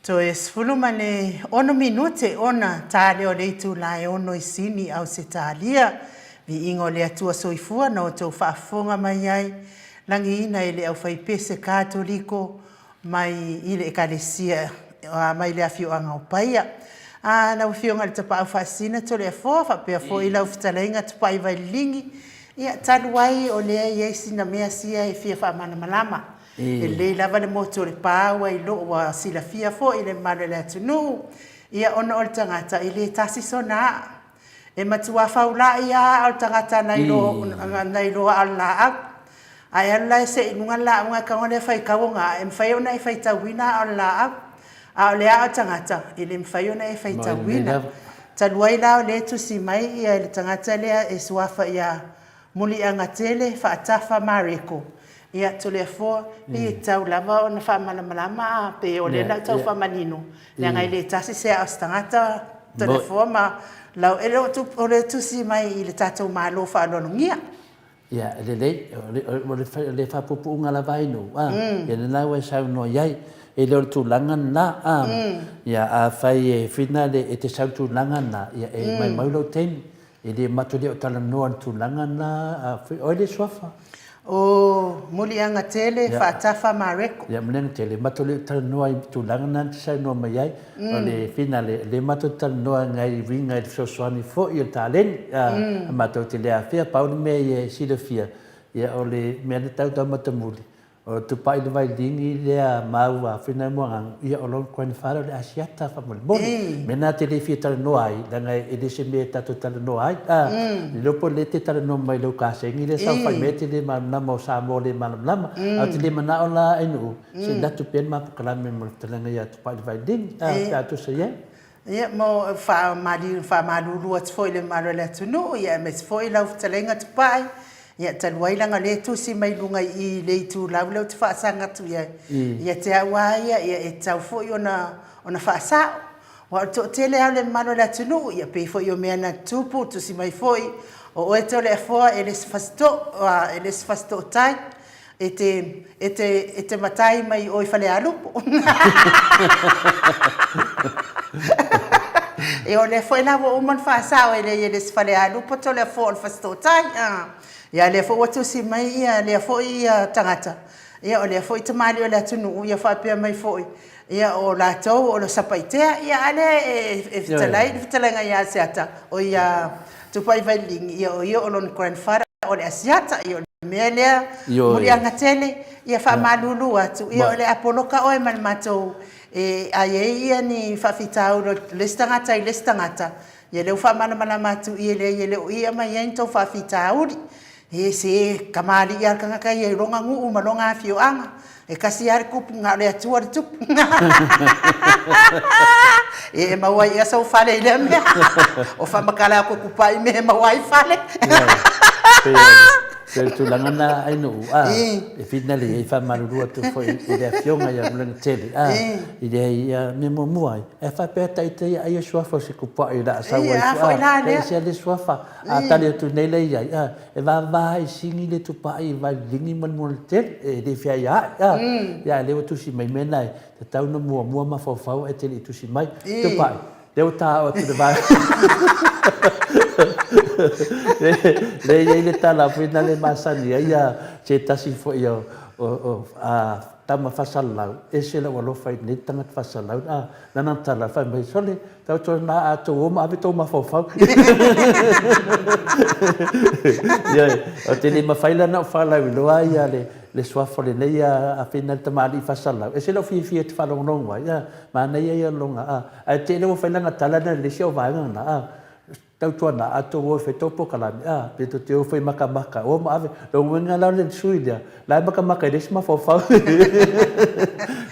Toe 16 minute ona ta lea o le itula e ono i Sini, Ausetalia. Viiga o le Atua Soifua na outou faafofoga mai ai, lagiina e le aufaipese Katoliko mai i le Ekalesia mai le afioaga o Paia. A, lau Afioga i le Tapaau Faasisina Toleafoa faapea foi lau fetalaiga Tupai Vaililigi, ia talu ai o lea e i ai sina mea sia e fia faamalamalama. E lelei lava le motu o le pa ua iloa ua silafia foi e le mamalu o le atunuu, ia ona o le tagata e le tasi sona aa. E matua faulai lava aa o le tagata na iloa aa o le laau. A e alu la e see i luga le lauga e tago lea faitau ona aa, e mafai ona e faitauina aa o le laau. A o le aa o le tagata, e le mafai ona e faitauina. Talu ai la o lea e tusi mai le tagata lea e suafa ia Muliagatele Faatafa Mareko, ia Toleafoa, pei e tatau lava ona faamalamalama a pe o lea na ou tau faamanino, leaga e le tasi se aa o se tagata Toleafoa ma lau, e le o o le tusi mai i le tatou Malo faaaloalogia. Ia, e lelei, o le faapuupuuga lava ai nuu, a, ia lena ua e saunoa i ai. E le o le tulaga lena, a, ia afai e finale e te sau i le tulaga lena, ia e maumau lou taimi. E le matou le o talanoa i le tulaga lena, o ai le suafa? O Muliagatele Faatafa Mareko. Ia, Muliagatele, matou le o talanoa i le tulaga lena na te saunoa mai ai. O le finale, o lea matou te talanoa i uiga i le fesoasoani foi o le taleni. Matou te le afea, pau le mea ia e silafia, ia o le mea na tau taumatamuli, O Tupai le Vailini lea maua a Whina Moananu, ia o lona grandfather o le Asiata faamolemole. Mea na te le fia talanoa ai, leaga e le se mea e tatou talanoa ai. A, le iloa po o lea e te talanoa mai i lou kasegi lea saofai mai e te le malamalama o Samoa le malamalama. Ae ou te le manao la Ainuu, se i latu pea le ma polokalame mo le fetalaiga ia Tupai le Vailini, a, pe a tusa i ai. Ia, mo faamalulu atu foi i le mamalu o le atunuu, ia aemaise foi lau fetalaiga Tupai, ia talu ai leaga o lea e tusi mai luga i i i le itulau lea ou te faasaga atu i ai, ia te au lava ia, ia e tatau foi ona ona faasao. Aua o le toatele lava o le mamalu o le atunuu, ia pei foi o mea na tutupu, tusi mai foi, o oe Toleafoa e le se Fasitoo, e le se Fasitootai, E te, e te, e te matai mai o i Falealupo. E o lea foi la ua uma ona faasao e leai e le o se Falealupo Toleafoa o le Fasitootai. Ia lea foi ua tusi mai ia lea foi ia tagata, ia o lea foi tamalii o le atunuu ia faapea mai foi, Ia o latou o lo Satupaitea, ia a lea e fetalai le fetalaiga ia Asiata, o ia Tupai Vailigi, ia o ia o lona grandfather o le Asiata, ia o le mea lea muliaga tele, ia faamalulu atu, ia o le a poloka oe ma le matou e ai ai ia ni faafitauli o le isi tagata i le isi tagata, ia lea ua faamalamalama atu i e leai e le o i e aumai ai ni tou faafitauli. E se kamalii a le tagata ia i lona nuu ma lona afioaga, e kasi a le tupu, na o le Atua le tupu. E maua ai ea sou fale i lea mea. O faamatala atu e Tupai i mea e maua ai fale. Pei o le tulaga lena Ainuu, a, e finale i ai, faamalulu atu foi i le Afioga ia Muliagatele, a, i le mea muamua ai, ae faapea ita ia ai o suafa o se Tupai o le a sau ai foi, a, e ese lava le suafa. A tali atu nei lea i ai, a, e vava i sini le tupai i Vailini ma le Moanatele, e le feaiaai, a, ia a lea ua tusi mai mea na e tatau ona muamua mafaufau ae te le i tusi mai. Tupai, lea ua ta oo atu i le vaega. Lea e i ai le tala foi lea e masani ai a se tasi foi o, o, o a, tama faasalalau, ese lou alofa i lenei tagata faasalalau, a, lana tala, fai mai, sole, Tautua na a tou o ma ave tou mafaufau. Ioe, ou te le mafai la ona ou faalauiloa ia le, le suafa o lenei a Fina le tamalii faasalalau. E ese lou fiafia ou te faalogologo ai, a, manaia ia lona, a, ae te i lea ua fai lana tala na i le isi au vaega na, a, tautua na a tou o e fai tou polokalame, a, pe tou te o foi e makamaka, o ma ave. Lona uiga la o le sui lea, La e makamaka i le isi mafaufau.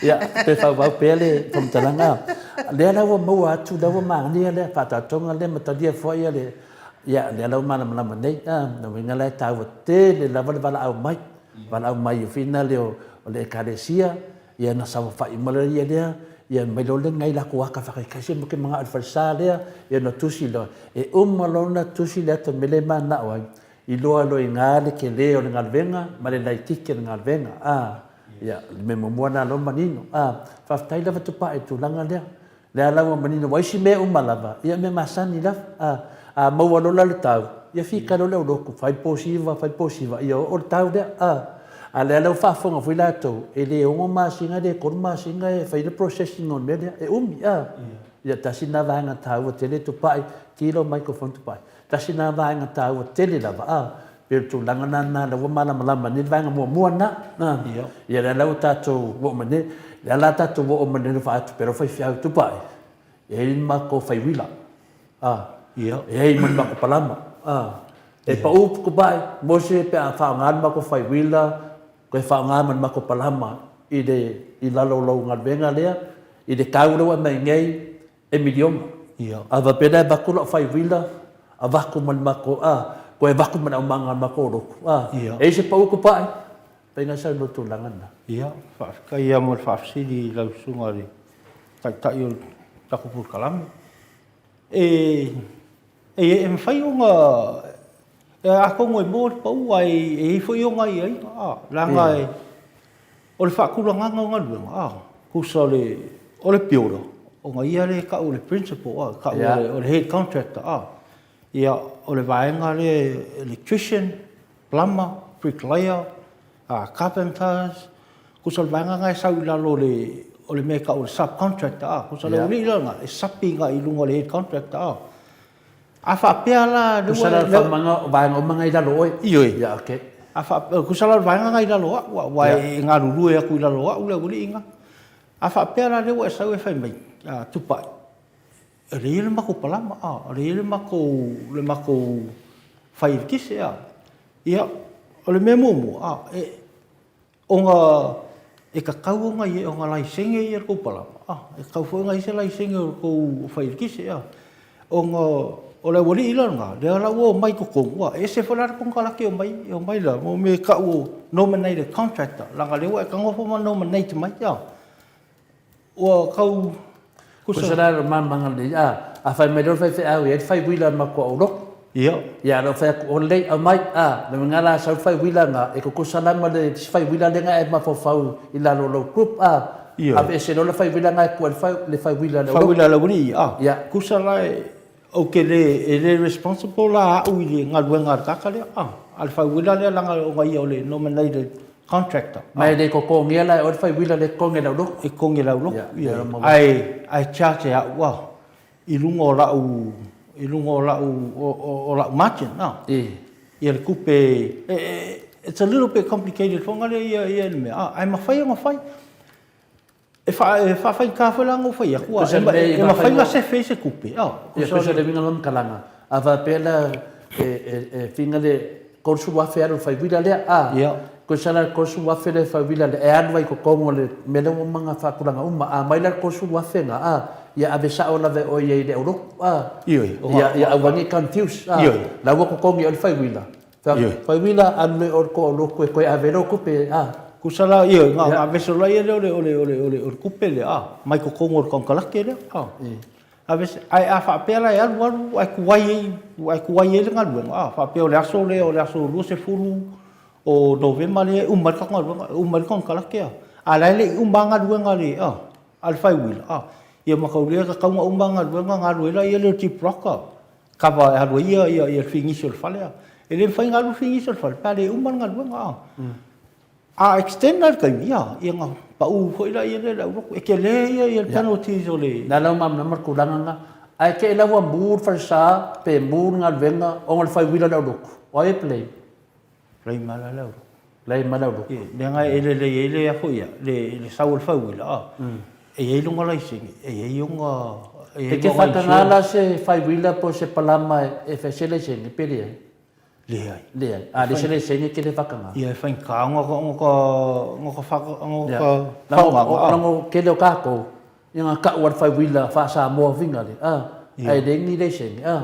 Ia, pe faaauau pea le faamatalaga. Lea la ua maua atu, lea ua manaia lea faataotoga lea ma talia foi ia le, ia, lea la ua malamalama nei. A, lona uiga la e taua tele lava le valaau mai, valaau mai o fina lea o le Ekalesia, ia na saofai uma lea lea, ia mai loa lea nai latou ata faakaikaisi ma ke manao i le falesa lea, ia ona tusi loa. E uma loa ona tusi le ata mea lea e manao ai, Iloa loa i ina le tele o le galuega ma le laitiiti o le galuega. A, Ia, o le mea muamua lena lea ua manino. A, faafetai lava Tupai i le tulaga lea. Lea la ua manino, aua o isi mea uma lava, ia o mea masani lava. A, a maua loa la le tau, ia fika loa le aulotu, fai le posiva, fai le posiva, ia oo le tau lea. A, a o lea la ua faafofoga foi latou, e le 6 masina, le 3 masina e fai ai le processing o le mea lea, e umi, a. Ia, tasi lena vaega taua tele Tupai, ki lou microphone Tupai. Tasi lena vaega taua tele lava, a, pei o le tulaga lena lena lea ua malamalama nei le vaega muamua lena, a. Ia lea la ua tatou oo mai nei, lea la tatou oo mai nei le vaai atu pei o lau faifeau Tupai, e i ai le matou fai uila, a, e i ai ma le matou palama, a. E pau Tupai, mose pe a faaaoga le matou fai uila, toe faaaoga ma le matou palama i le, i lalo o lau galuega lea, i le tau lea ua aumai nei, e miliona. Ia. A faapea la e avatu lau fai uila, avatu ma le matou, a, toe avatu ma le aumaga a le matou lotu, a. Ia. E i ai se pau Tupai? Fai na sau i le tulaga lena. Ia, faafetai lava mo le faafesili i lau Susuga i le Taitai o le tatou polokalame. E, e, e mafai ona, e, atonu e maua le pau ae e i ai foi ona aiaiga, a, leaga e, O le faatulagaga o galuega, a, tusa o le, o le builder, ona ia lea e tau o le principal, a, tau o le, o le head contractor, a. Ia, o le vaega lea electrician, plumber, bricklayer, carpenters, tusa o le vaega lena e sau i lalo o le, o le mea e tau o le sub-contractor, a. Tusa o le aualii la lena, e sapi agai i luga o le head contractor, a. A faapea la lea ua. Tusa la o le faamamaga o vaega uma na i lalo o oe? Ioe. Ia ok. A faapea, tusa la o le vaega na i lalo o au, aua e galulue atu i lalo o au le aualii na. A faapea la lea ua e sau e fai mai, a, Tupai, e lelei le matou palama, a, e lelei le matou, le matou fai eletise, a. Ia, o le mea muamua, a, e, Ona e tatau ona i, ona laisene ia le tou palama, a, e tatau foi ona i ai se laisene o le tou fai eletise, a. Ona o le aualii la lena, lea la ua omai i totonu, a, e ese foi la le konekarate e omai, e omai la, mo mea e tau o nominated contractor, leaga o lea ua e tago foi ma nominate mai, a. Ua tau kusa. Kusa la lo malamaga lelei, a, a fai mai loa le faifeau e i ai le fai uila ma matua ou lotu. Ia. Ia, a o fai atu, o lelei, aumai, a, le uiga la, sau le fai uila na, e tutusa la ma le isi fai uila lea na e mafaufau i lalo o lou group, a, Ioe. aveese loa le fai uila na e tuu ai le fai, le fai uila a le Fai aulotu. uila a le aualii, a. Ia. Kusa la e, Ou te le, e le responsible la au i le galuega a le tagata lea, a, a le fai uila lea leaga ona ia o le nominated contractor. Ma e le totogia la e oe le fai uila lea e totogi e le aulotu? E totogi e le aulotu, ia. Ae, ae charge e au, a, i luga o lau, i luga o lau, o lau margin, a. Ia le tupe, e, e, it's a little bit complicated foi lea ia, ia le mea, a, ae mafai ona fai. E faafaigata foi la ona ou fai atu, e mafai ona sefe ai se tupe. Ia, tusa le uiga o lau faamatalaga, a faapea la e figa le $30,000 e alu i le fai uila lea, a, tusa la le $30,000 lea e fai uila lea, e alu ai i totonu o le mea lea ua uma ona faatulaga uma. A aumai la le $30,000 lena, a, ia ave sao lava e oe i ai i le aulotu, a, ia aua ne i confuse, a, la ua totogi e oe le fai uila, Fai uila alu loa i o i le toa o lotu e toe ave ai lau tupe, a. Tusa la, ioe, na ona aveese loa ia lea o le, o le, o le, o le, o le tupe lea, a, mai totonu o le konekarate lea, a. Aveese, ae a faapea la e alu alu ae tuai ai, ae tuai ai le galuega, a, faapea o le aso lea, o le aso 20 o Novema lea e uma ai le tatou galuega, e uma ai le konekarate, a. A o la e le i uma lava galuega a le, a, a le fai uila, a, ia mataulia e tatau ona uma galuega ona alu ai lea o le deep rock, Kava e alu ai ia, ia, ia le finisi o le fale a. E le mafai ona alu le finisi o le fale pe a le uma le galuega a. A extend la le taimi, ia, ia ona pau foi lea lea le aulotu. E tele ia, ia le penalties o le... Na lau malamalama le tulaga lena. Ae te i la ua mu le falesa pe mu le galuega ona o le fai uila o le aulotu. O ai e blame? Blame lava la le aulotu. Blame lava le aulotu. Ia, leaga e lelei ai le a foi ia, le, le sau o le fai uila, a. E i ai lona laisene, e i ai ona, e i ai E te whakangā la se fai uila po o se palama e fai se laisene, pe leai? Leai. Leai. A leai se laisene e te le whakangā. Ia, e whaingā ona ka, ona ka, ona ka whaka, ona ka whaonga, a. Lango kele o kākou, ia ngā kau a le fai uila wha-Samoa winga le, a, ai le ni laisene, a.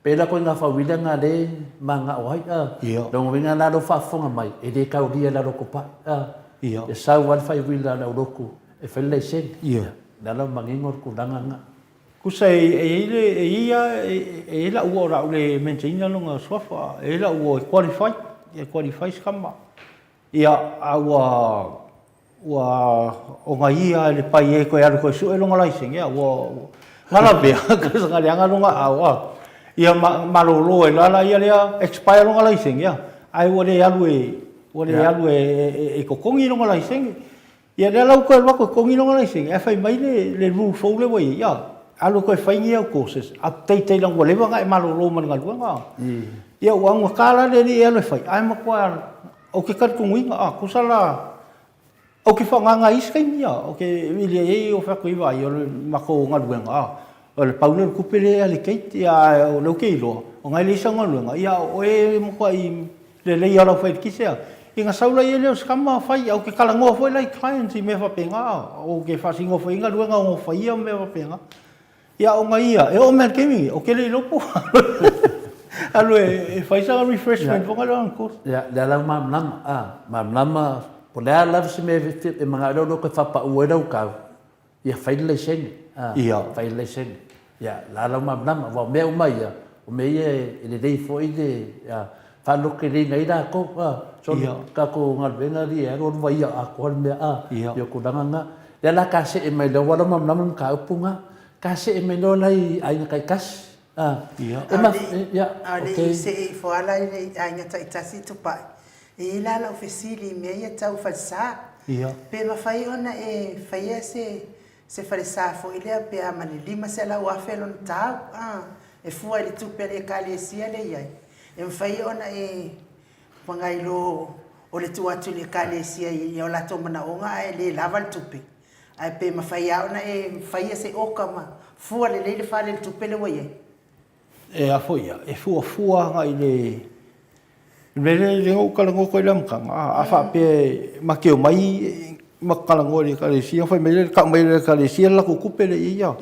Pēlā koe ngā whauila ngā le mangao ai, a. Ia. Longo winga la lo whaafofoga mai, e le kauria la loko pai, a. Ia. E sau a le whai uila le auloku, e whai le laisene. Ia. Le ala o mangingo le tulaga nga. Kusa e i ai le, e i ai e i ai la'u o la'u le maintain lona suafa, e i ai la'u o e qualify, e qualify se tama. Ia, a ua. Ua ogaia e le pai e koe alu koe sue longa laisene a ua galavea nga leaga longa aao a ia malolo ai la laia lea expire longa laisene a ae ua le alu e ua le alu e totogi longa laisene. Ia lea la ua toe alu atu e totogi longa laisene ae fai mai le rule fou lea ua i ai a alu e toe fai ni au courses update ai leaga ua leva ona e malolo ma le galuega. Ia ua augata la le alii e alu e fai ae matua ou te talitonuina a tusa la Ou te faaaogaina i isi taimi, a, ou te vili ai ai o fai atu i ai, vaai, o le matou galuega, a, o le pau lea o le tupe lea e allocate, ia, ae o lea ou te iloa, ona e leai sau galuega, ia, o oe e matuai lelei lava i lau fai eletise, a. Ia ona sau laia lea o se tama fai, ae ou te talanoa foi la i clients i mea faapena, a, ou te faasinoa foi i ai galuega o faia ma mea faapena. Ia ona ia, e oo mai lava i le taimi lenei, ou te le iloa po o alu e fai sana refreshment foi lea o lana course. Ia, lea la ua malamalama, a, malamalama, po o le a lava se mea e manao ai lau loto e faapau ai lau kau, ia fai le laisene, a, fai le laisene. Ia, la la ua malamalama, aua o mea uma ia, o mea ia e lelei foi le faalototeleina ai latou, a, solo tatou galuega alii e alu alu vaia atoa le mea, a, ia o tulaga na. Lea la ka see mai loa, ua malamalama le mataupu lena, ka see mai loa la i aiga taitasi. A o le i see ifo lava la i aiga taitasi Tupai, e i ai la lau fesili i mea ia tau falesa. Pe mafai ona e faia se se falesa foi lea pe a ma le $500,000 lona tau, a, e fua i le tupe a le Ekalesia lea e i ai, e mafai ona e Whangai lo o le tuu atu i le Ekalesia i o latou manaoga ae le lava le tupe. Ae pe mafai lava ona e faia se oka ma fua lelei le fale i le tupe lea ua i ai. E a foi ia, e fuafua agai i le mea lea lea na ou talanoa atu ai i le amataga, a faapea e ma te omai ma talanoa i le Ekalesia, fai mai lea, tau mai e le Ekalesia le latou tupe lea e i ai.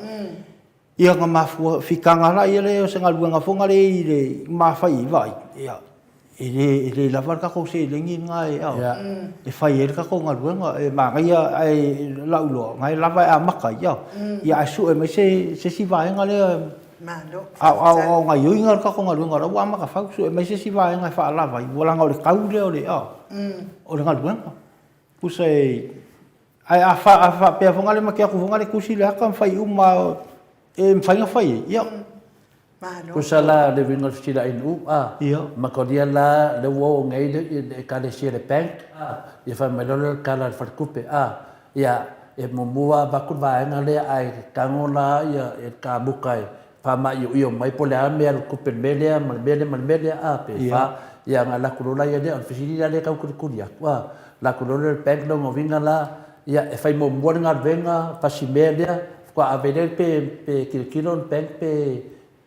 Ia na mafua fitaga la ia lea o se galuega foi na lea i le mafai i vaai ia e le e le lava le tatou seleni lena e e fai ai le tatou galuega e manaia ae lau iloa na e lava e amata ai ia ia ae sue mai se se isi vaega lea a o gaioiga le tatou galuega la ua amata fau sue mai se isi vaega e faalava ai ua leaga o le tau lea o le o le galuega tusa e Ae a faapea foi le mate atu foi le tusi le ata ma fai uma e mafai ona fai ai, ia. Tusa la le uiga o le fesili a Nu'u, a, matalia la lea ua oo nei le Ekalesia i le bank, a, ia fai mai loa lea o le tala a le faletupe, a, ia, e muamua avatu le vaega lea ae tago la ia le kamuta e faamaioio mai po o le a le mea e alu tupe i le mea lea ma le mea lea ma le mea lea, a, pe fa, ia ona alu atu loa la ia lea. O le fesili la lea e tau tulituli atu, a, alu atu loa lea i le bank lona uiga la, ia, e fai muamua le galuega, fasi mea lea, faatoa ave lea pe pe tilotilo le bank pe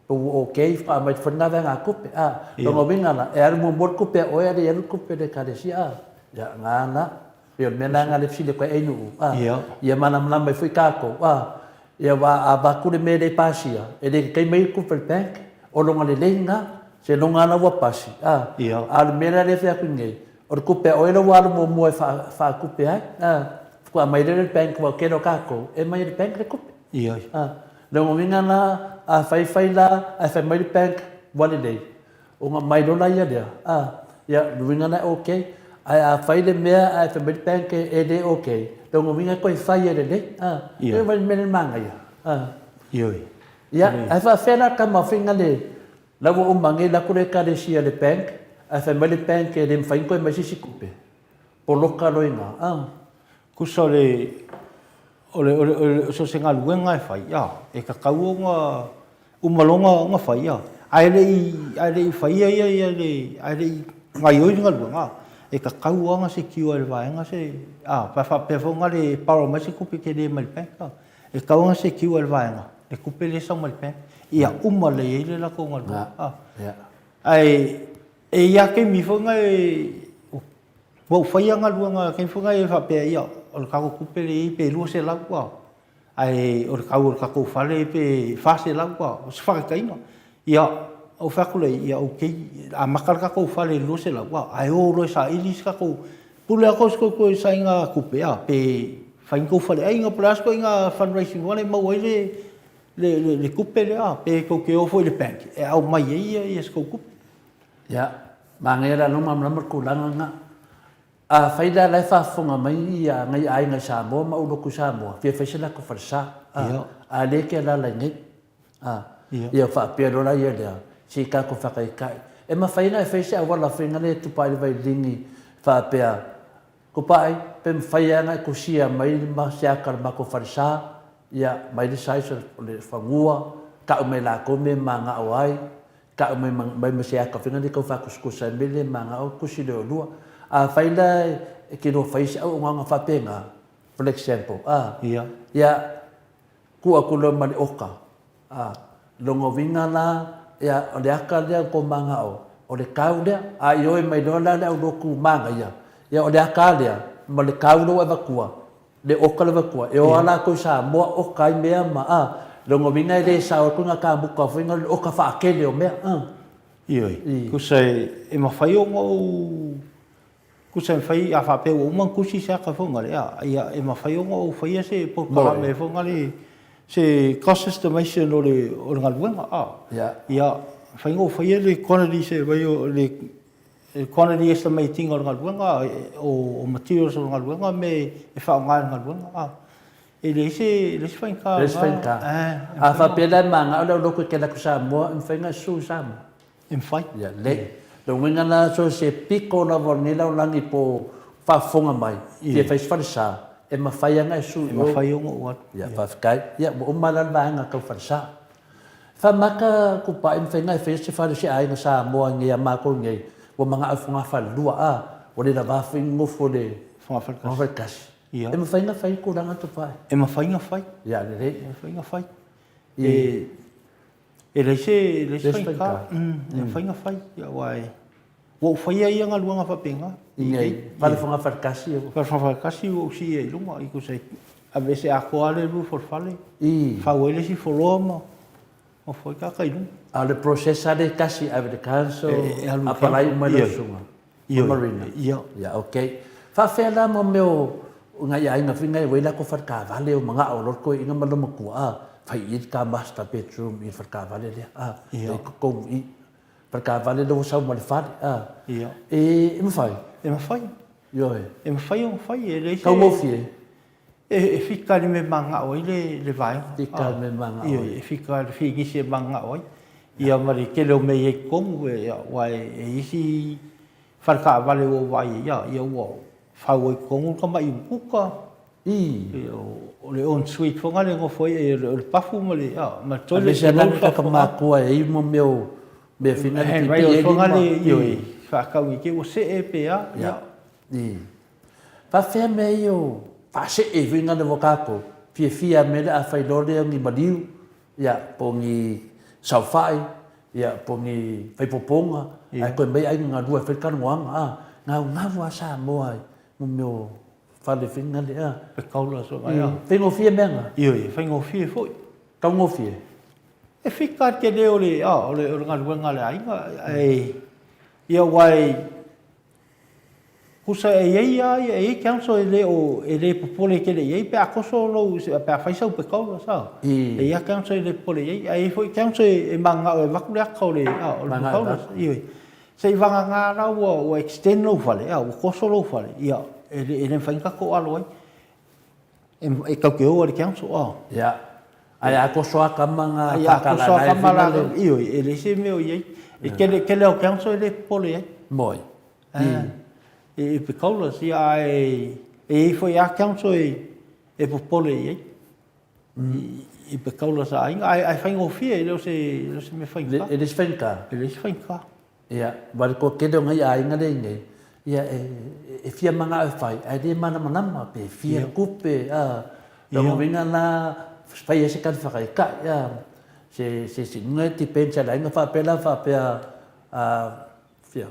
ua okay faatoa aumai foi lena vaegatupe, a. Lona uiga la, e alu muamua le tupe a oe ae le i alu le tupe a le Ekalesia, a. Ia, na la. Pei o le mea lena lea e fesili atu ai Nu'u, a, ia malamalama ai foi tatou, a. Ia aua a avatu le mea e le pasia, e le tatei mai le tupe a le bank, o lona lelei lena, seiloga lava la ua pasi, a. A o le mea la lea e fai atu nei, o le tupe a oe la ua alu muamua e faatupe ai, a, faatoa aumai lea i le bank aua o le tele o tatou, e aumai e le bank le tupe. A. Lona uiga la, a fai fai la ae fai mai le bank ua lelei, Ona aumai loa laia lea, a, ia, o le uiga lena e ok. Ae a fai le mea ae fai mai le bank e le ok, lona uiga e toe fai e lelei, a. Ia. Vaai i le mea lea e manaia, a. Ioe. Ia, ae faapefea la tama faiga le, la ua uma nei alu atu le Ekalesia i le bank, ae fai mai le bank e le mafai ona toe aumai se isi tupe. Poloka loa i ina, a. Tusa o le, o le, o le, o so o se galuega e fai, a, e tatau ona uma loa ona fai, a, ae le i, ae le i faia ia, ia le, ae le i gaioi le galuega, a, e tatau lava ona secure e le vaega se, a, pe a faapea foi na le borrow mai se tupe tele mai le bank, a, e tatau ona secure e le vaega le tupe lea e sau mai le bank, ia uma lelei ai le latou galuega, a. Ae e i ai lava taimi foi na e, ua ou faia galuega taimi foi na e faapea, ia, o le tatou tupe lea e i ai pe $200 a, ae o le tau o le tatou fale pe $400 a, o se faataitaiga. Ia, ou fai atu lea, ia okay, amata le tatou fale i le $200 a, ae o loa e saili se tatou, pule lava tou i se sailiga tupe a, pe fai ni tou faleaiga po o le a se ituaiga fundraising foi lea e maua ai le tupe lea a, pe tou te o foi i le bank e aumai ai se tou tupe. Ia, manaia la lou malamalama le tulaga lena. Afai la la e faafofoga mai ia ngai aiga i Samoa ma aulotu i Samoa, fia fai se latou falesa, a, a le ke alaala i nei. A, ia faapea loa la ia lea, se i tatou faataitai. E mafai ona e fai se auala faiga lea e tupa ai le vailini faapea, Tupai, pe mafai lava ona e tusia mai ma se ata o le matou falesa, ia, mai le size o le fanua, tau mai e latou mea e manao ai, Tau mai mai ma se ata faiga lea tau faatusatusa ai mea lea manao tusi lea o lua. Afai la e te lua fai se auaunaga faapena, for example, a, Ia. ia, tuu atu loa ma le oka, a, lona uiga la, ia, o le ata lea ua tou manao, o le tau lea, a ioe mai loa la le aulotu manaia, ia o le ata lea ma le tau lea ua e avatua, Le oka le avatua, e o a latou i Samoa oka ai mea ma, a, lona uiga e le sao atu na kamuta foi na o le oka faatele o mea, a. Ioe, tusa e mafai ona ou, tusa e mafai, a faapea ua uma ona tusi se ata foi nale, a, ia, e mafai ona ou faia se polokalame foi nale, se cost estimation o le, o le galuega, a. Ia. Ia, mafai ona ou faia le quantity survey o le E quantity estimating o le galuega, o materials o le galuega me e faaaoga i le galuega. A, e leai se, e leai se faigata. Leai se faigata. A faapea la e manao le aulotu e tele atu Samoa, e mafai ona e susu i Samoa? E mafai. Ia lelei. Lona uiga la, so o se pito lava o lenei lalolagi po o faafofoga mai, fia fai se falesa, e mafai lava ona e susu i o. E mafai ona ou alu. Ia, faafetai. Ia, ua uma la le vaega tau falesa. Faamata tupai ma faiga e faia se fale se aiga Samoa nei a matou nei ua manao i fogafalelua a ua le lava foi ni nofo i le fogafale tasi. E mafai na fai tulaga tupai? E mafai na fai. Ia lelei. E mafai na fai. E e leai se e leai se faigata. E mafai na fai aua e ua ou faia ia galuega faapena. I nei fale fogafale tasi. Fale fogafale tasi ua ou siia i luga i tusa Aveese atoa lava le roof o le fale, fau ai le isi floor ma nofo ai tagata i luga. A o le process lava lea e tasi, e ave i le council, apalai uma i lau susuga ma Marina. Ia. Ia, ok. Faafefea la mo mea o nai aiga foi nai ua i ai latou fale taavale o manao loa le toeaina ma lona matua, a, fai i i le ta master bedroom i le fale taavale lea, a, i totonu i i. Fale taavale lea ua sau ma le fale, a. Ia. E mafai? E mafai. Ioe. E mafai ona fai, e leai se... Taugofie? E fika i le mea e mananao ai le vaega. Fika i le mea e mananao ai. Ioe, e fika i le finisi e mananao ai. Ia ma le tele o mea i ai i totonu, aua e i ai isi fale taavale ua ou vaai ai, ia ua fau ai i totonu le tamai umukuka. O le en suite foi lea e nofo ai, o le pafu ma le toilet. Aemaise lava le tagata matua e i ai mea o mea fina le pipii ai lima. Ioe, faatau i te i ua see pe a. Ia. Faafefea mea ia o faasee foi na lea ua tatou fiafia mea lea afai loa lea ni maliu, ia, po o ni saofai, ia, po o ni faipopoga, ae toe mai aiga galue e fai le talanoaga, a, gaugau lava Samoa i mea o fale foi na lea. Pe kaula soo ai a. Faigofie mea na? Ioe, faigofie foi. Taugofie? E fika le tele o le, a, o le galuega a le aiga, ae, ia aua e, Tusa e i ai lava ia, e i ai council e le o, e le popole tele i ai pe a toso lou, pe a fai sau pekaula, sa? E i ai lava council e le popole i ai, ae i ai foi council e mananao e avatu le ata o le, a, o le pekaula. Ioe. Se i vagana la ua, ua extend lou fale, a, ua toso lou fale, ia, e le, e le mafai ona tatou alo ai. E, e tatou te o i le council, a. Ia. Ae a toso lava tama na Ai a toso lava tama la, ioe, e leai se mea o i ai. E tele, tele o council e le popole i ai. Moi. E pekaula sia ae e i ai foi lava council e popole i ai. I pekaula sa aiga ae faigofie e le o se mea faigata. E le o se faigata? E le o se faigata. Ia, aua le toatele o nai aiga lea i nei, ia e fia manao e fai, ae le malamalama pe fia tupe, a. Lona uiga la, fai ai se tali whakaitai, a, se, se, se, nunga e depends a le aiga faapea la faapea, a, fia,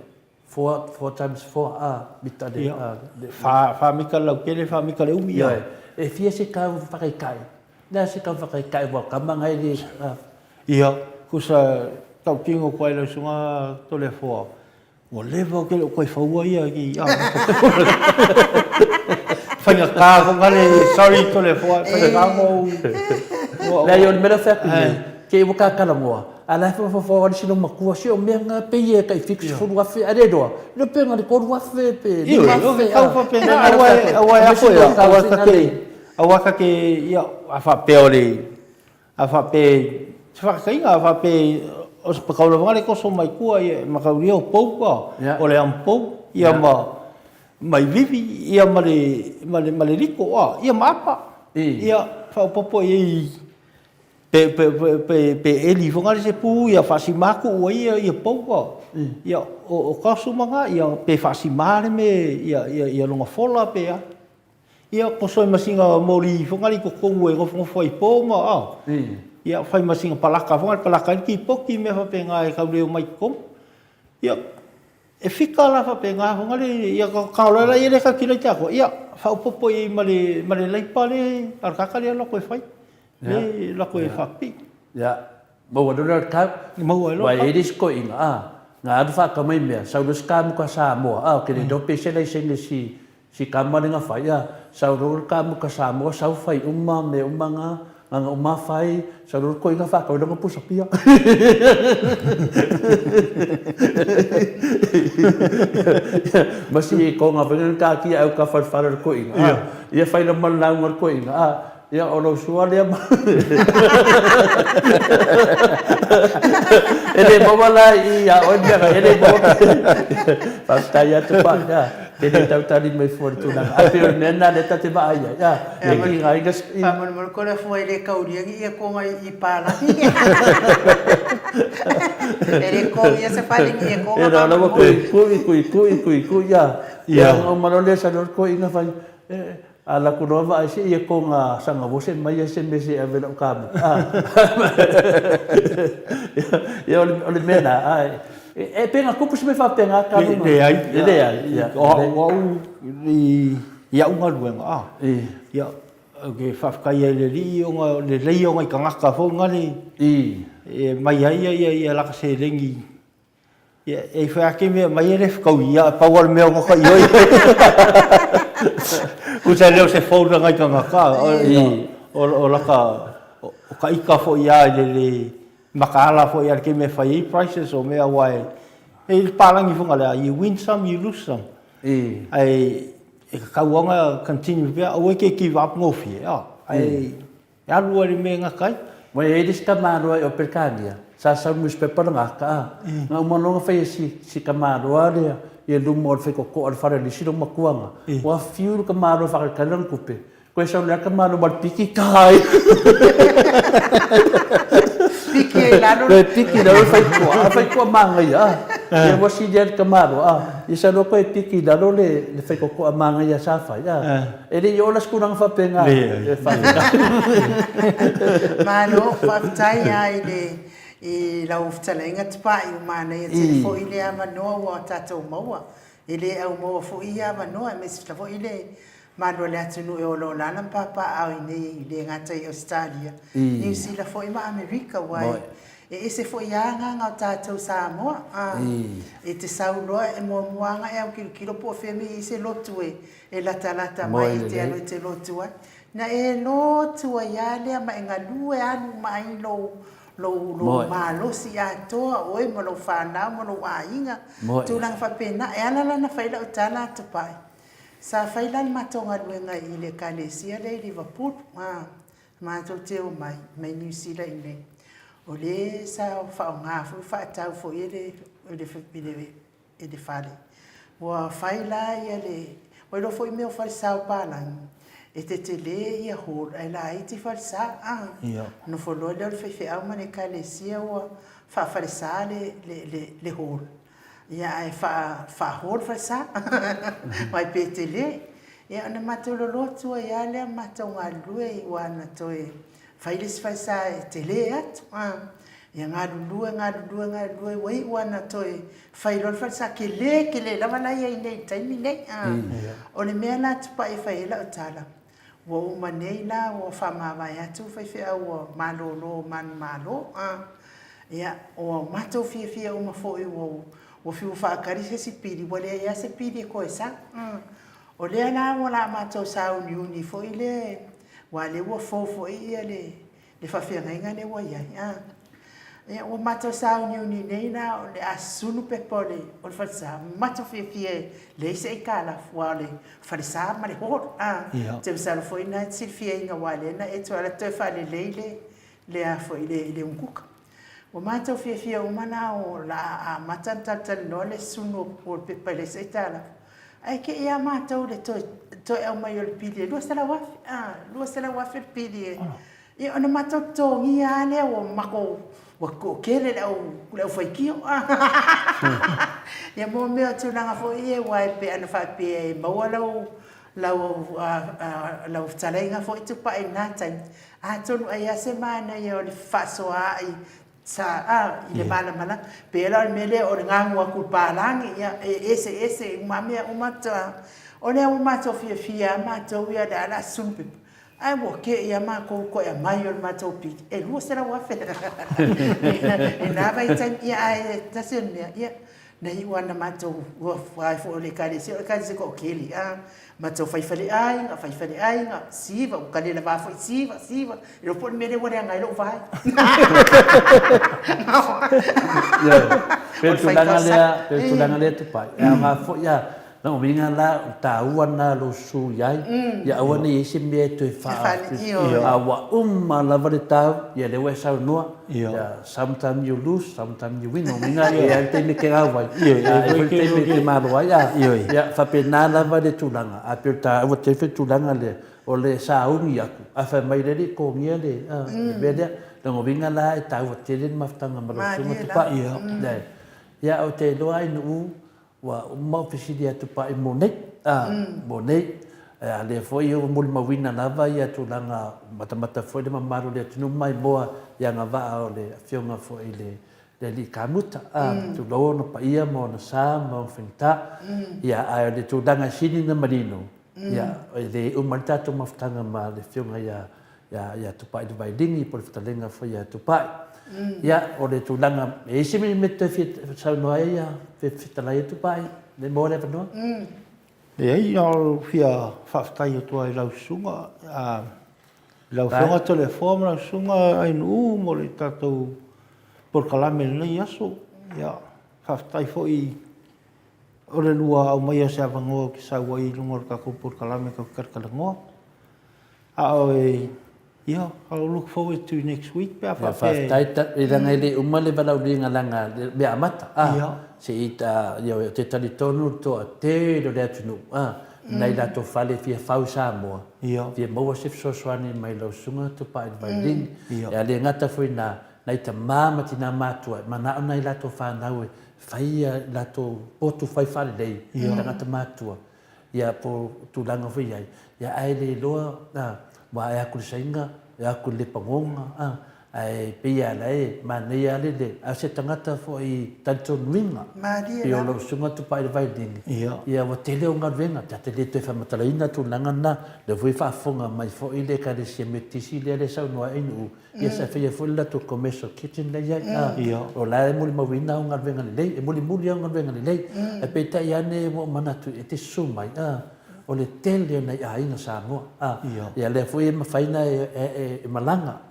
four, four times four, a, mita le, a, le. Wha, wha mita le lautele, wha mita le umi, a. E fia se kau whakaitai, le a se kau whakaitai ua kama ngai le, a. Ia, kusa tautino koe lau susuga Toleafoa, Ua leva ou ke le o koe faua ia ki a Faigata ko ngale sorry Toleafoa faigata mo Leai o le mea lea o fai atu nei, kei ua kakala moa. A la e whawhawhau ari sino matua, si o mea ngā pei e kai 70,000, a re roa, le pe ngā le 3,000, pe 5,000. Kau whapena, aua e, aua e ako ia, aua kake, aua kake, ia, a whapea o le, a whape, se whakatainga, a whape, o se pakaura wanga le koso mai kua, ia, makauria o pou ka, o le ampou, ia ma, mai vivi, ia ma le, ma le, ma le liko, a, ia ma apa, ia, whaopopo ia i, Pe, pe, pe, pe, pe eli fo ngale se pu ia faasima ku ua ia ia pou a. Ia o o kasuma nga ia pe faasima le me ia ia ia longa fola pe a. Ia ko soi masinga mori fo ngale ko kongu e ngofo ngofo ai po ma a. Ia fai masinga palaka fo ngale palaka ki poki me fa pe nga e kau leo mai kom. Ia e fika la fa pe nga fo ngale ia ka ka la ia le ka kila te ako. Ia fa upopo i ma le ma le laipa le al ka ka le lo ko e fai. Le lako e whakapii. Ia, maua loa le tau. Maua loa. Wai e ris ko inga, a, nga alu whaakamai mea, sau loa si kamuka Samoa, a, ke le dope se laisene si, si kamalenga whai, a, sau loa le kamuka Samoa, sau whai uma, me uma nga, nga nga uma whai, sau loa ko inga whaakamai longa pusa pia. Ma si ko nga whenga ka ki au ka whare whare ko inga, a, ia whai la malaunga ko inga, a, Ia, o lou sua lea ma... E le maua la i a oe mea, e le maua. Faafetai atu pa, ia, tele tautali mai fua le tulaga. A pei o le mea lena lea ta te vaai ai, ia, e ki ngā inga... Faamolemole ko le fua e le kaulia ni ia konga i palagi. E le kongia se fale ni ia konga. E rā lawa kui kui kui kui kui kui, ia. Ia, ngau malo lea sa lor ko inga whai, A laku loa vaai se ia ko nga sanga vose mai ia se me se ave lau kamu. A. Ia o le o le mea na a e pe nga kupu se me fa pe nga ka Le leai. Le leai. Ia. O au au i i au galuega a. I. Ia ke faafetai ai le alii ona le lei o ngai tagata foi ngale. I. E mai ai ia ia laka seleni Ia, e whai ake mea mai e le whakau ia, pau ale mea o ngaka i oi. Usa leo se phone ngai ka ngaka, o, o laka, o ka ika fo ia i le, le makaala fo ia le ke mea whai ei prices o mea wai. E i pālangi whanga lea, you win some, you lose some. Ai, e ka kauanga continue pea, aua ke give up ngōwhie, ai, E alu ai le mea nga kai. Wai e iri si tamaloa i Operetania, sa sau newspaper na ngaka a. Nga uma longa whai e si, si tamaloa lea, i e luma o le whai kokoa le whare lisi lo makuanga. Ua fiu le tamaloa whakatali lana kupe. Koe sau lea tamaloa ma le piki kai. Piki ai lalo. Koe piki lalo le whai koa, a whai koa māngai a. Ia ua si lea le tamaloa a. Ia sa loa koe piki lalo le, le whai kokoa māngai a sa whai a. E le i ola se tulaga faapena. Leai. E faafetai. Malo, faafetai lava i le i lau fetalaiga Tupai ua manaia tele foi le avanoa ua tatou maua. E le au maua foi ia avanoa aemaise foi le malu o le atunuu e olaola ana ma papaaao i nei e le gata i Ausetalia, Niu Sila foi ma Amerika aua e ese foi lava agaga o tatou Samoa. E te sau loa e muamua aga e aukilokilo po o fea mea i ai se lotu e E latalata mai e te alu e te lotu ai. Na e lotu ai a lea ma e galue alu uma ai lou, lou, lou malosi atoa, oe ma lou fanau ma lou aiga, tulaga faapena. E ala la na fai lau tala a Tupai. Sa fai la le matou galuega i le ekalesia lea i Liverpool, a, matou te omai mai Niu Sila i nei. O le sa faaaoga foi, faatau foi e le, e le, i le fale. Ua fai la ia le, ua iloa foi mea o falesa o palagi, e tetele ia hall ae laiti falesa, a. Nofo loa lea o le faifeau ma le ekalesia ua faafalesa le, le, le, le hall. Ia ae faa, faa-hall falesa, mai pe tele. Ia ona matou loloa atu ai lava lea ma matou galulue i ua na toe Fai le isi falesa e tele atu, a. Ia galulue, galulue, galulue, ua iu lava ina toe fai loa le falesa kele, kele lava la ia i nei i le taimi nei, a. O le mea la tupai e fai ai lau tala, ua uma nei la ua faamavae atu faifeau ua malolo manumalo, a. Ia, ua matou fiafia uma foi ua, ua fiu faatali se isi pili, ua leai lava se pili e toe sau, a. O lea la ua la matou sauniuni foi le, aua lea ua fou foi ia le, le faafeagaiga lea ua i ai, a. Ia, ua matou sauniuni nei la o le a sunu pepa o le, o le falesa, matou fiafia e leai se aitalafu, aua o le falesa ma le hall, a. Ou te masalo foi o lena e te silifiaina aua o lea na e toe alu atu toe faalelei le, le a foi, le, le umukuka. Ua matou fiafia uma la o le a amata ona talatalanoa le sunu o le pepa e leai se aitalafu, ae te i lava matou i le toe, toe aumai o le pili e $200,000, a, $200,000 le pili e, Ia ona matou totogia lava lea ua matou, ua toatele le au, le aufaitio. Ia mo mea o tulaga foi ia aua e pei ana faapea e maua lau, lau, lau fetalaiga foi Tupai i lena taimi, atonu ai lava se manaia o le fefaasoaai sa, a, i le malamalama. Pei la o le mea lea o le gagu atu i le palagi, ia e eseese uma lava mea uma. O lea ua matou fiafia lava matou ia o lea o le a susunu pepa, Ae ua te i a matou toe aumai o le matou pili e 200 afe i na vaitaimi. Ia ae tasi o mea, ia na iu lava ina matou ua ai foi o le ekalesia, o le ekalesia toatele a, matou fai faleaiga, fai faleaiga, siva, ua kalelava foi, siva, siva, le iloa po o le mea lea ua leaga ai lou vae. Pei o le tulaga lea, pei o le tulaga lea Tupai, e aoga foi a Lona uiga la, o le taua lena o lou susu i ai, ia aua ne i i ai se mea e toe faa... A ua uma lava le tau, ia lea ua e saunoa, ia, sometime you lose, sometime you win. Lona uiga, e i ai le taimi e te gau ai, a e i ai foi le taimi e te malo ai. Ia, faapena lava le tulaga, ae pei o le taua tele foi le tulaga lea, o le sauni atu, ae fai mai le alii totogia le mea lea. Lona uiga la, e taua tele le mafutaga ma lau Susuga Tupai. Ia, ou te iloa Ainuu, Ua uma ou fesili atu paʻi mo nei, a, mo nei. A lea foi ua molimauina lava ia tulaga matamata foi le mamalu o le atunuu maimoa i agavaa o le Afioga foi i le le Alii Kamuta, a, tulou ona paia ma ona sa ma ona faigata. Ia, ae o le tulaga e sili ona manino, ia, e le uma ai le tatou mafutaga ma le Afioga ia ia, ia Tupai le Vailigi po o le fetalaiga foi ia Tupai. Ia, o le tulaga, e i ai se mea e toe fia saunoa ai ia fetalai ia Tupai, le maua le avanoa? Leai, na o fia faafetai atu lava i lau susuga, i lau Afioga Toleafoa ma lau susuga Ainuu mo le tatou polokalame i lenei aso. Ia, faafetai foi o le lua aumaia o se avanoa ou te sau ai i luga o le tatou polokalame tatou te talatalanoa. A o e, ia, I'll look forward to next week pe a faapea e... Faafetai, leaga e le uma le valaauliga leaga mea amata, a, se i, ioe, ou te talitonu le toatele o le atunuu, a, nai latou fale e fia fau i Samoa, fia maua se fesoasoani mai lau Susuga Tupai le Vailini. Ia le gata foi i ina, nai tama ma tina matutua e manao nai latou fanau e fai a latou potu fai faalelei i tagata matutua. Ia po o tulaga foi i ai, ia ae le iloa a, aua e atu i le Saina, e atu i le Lepanoga, a, ae pei lava la e manaia lava le, a o se tagata foi talitonuina, Malie pei o lau Susuga Tupai le Vailini, ia ua tele ou galuega, ta te le toe faamatalaina tulaga na, lea foi e faafofoga mai foi le Ekalesia Metotisi lea e saunoa ai Ainuu, Ia sa faia foi le latou commercial kitchen lea i ai. O la e molimauina au galuega lelei, e mulimuli au galuega lelei. Ae peitai ane ua ou manatu e te susu mai, o le tele o nai aiga Samoa. Ia lea foi e mafai ona e malaga,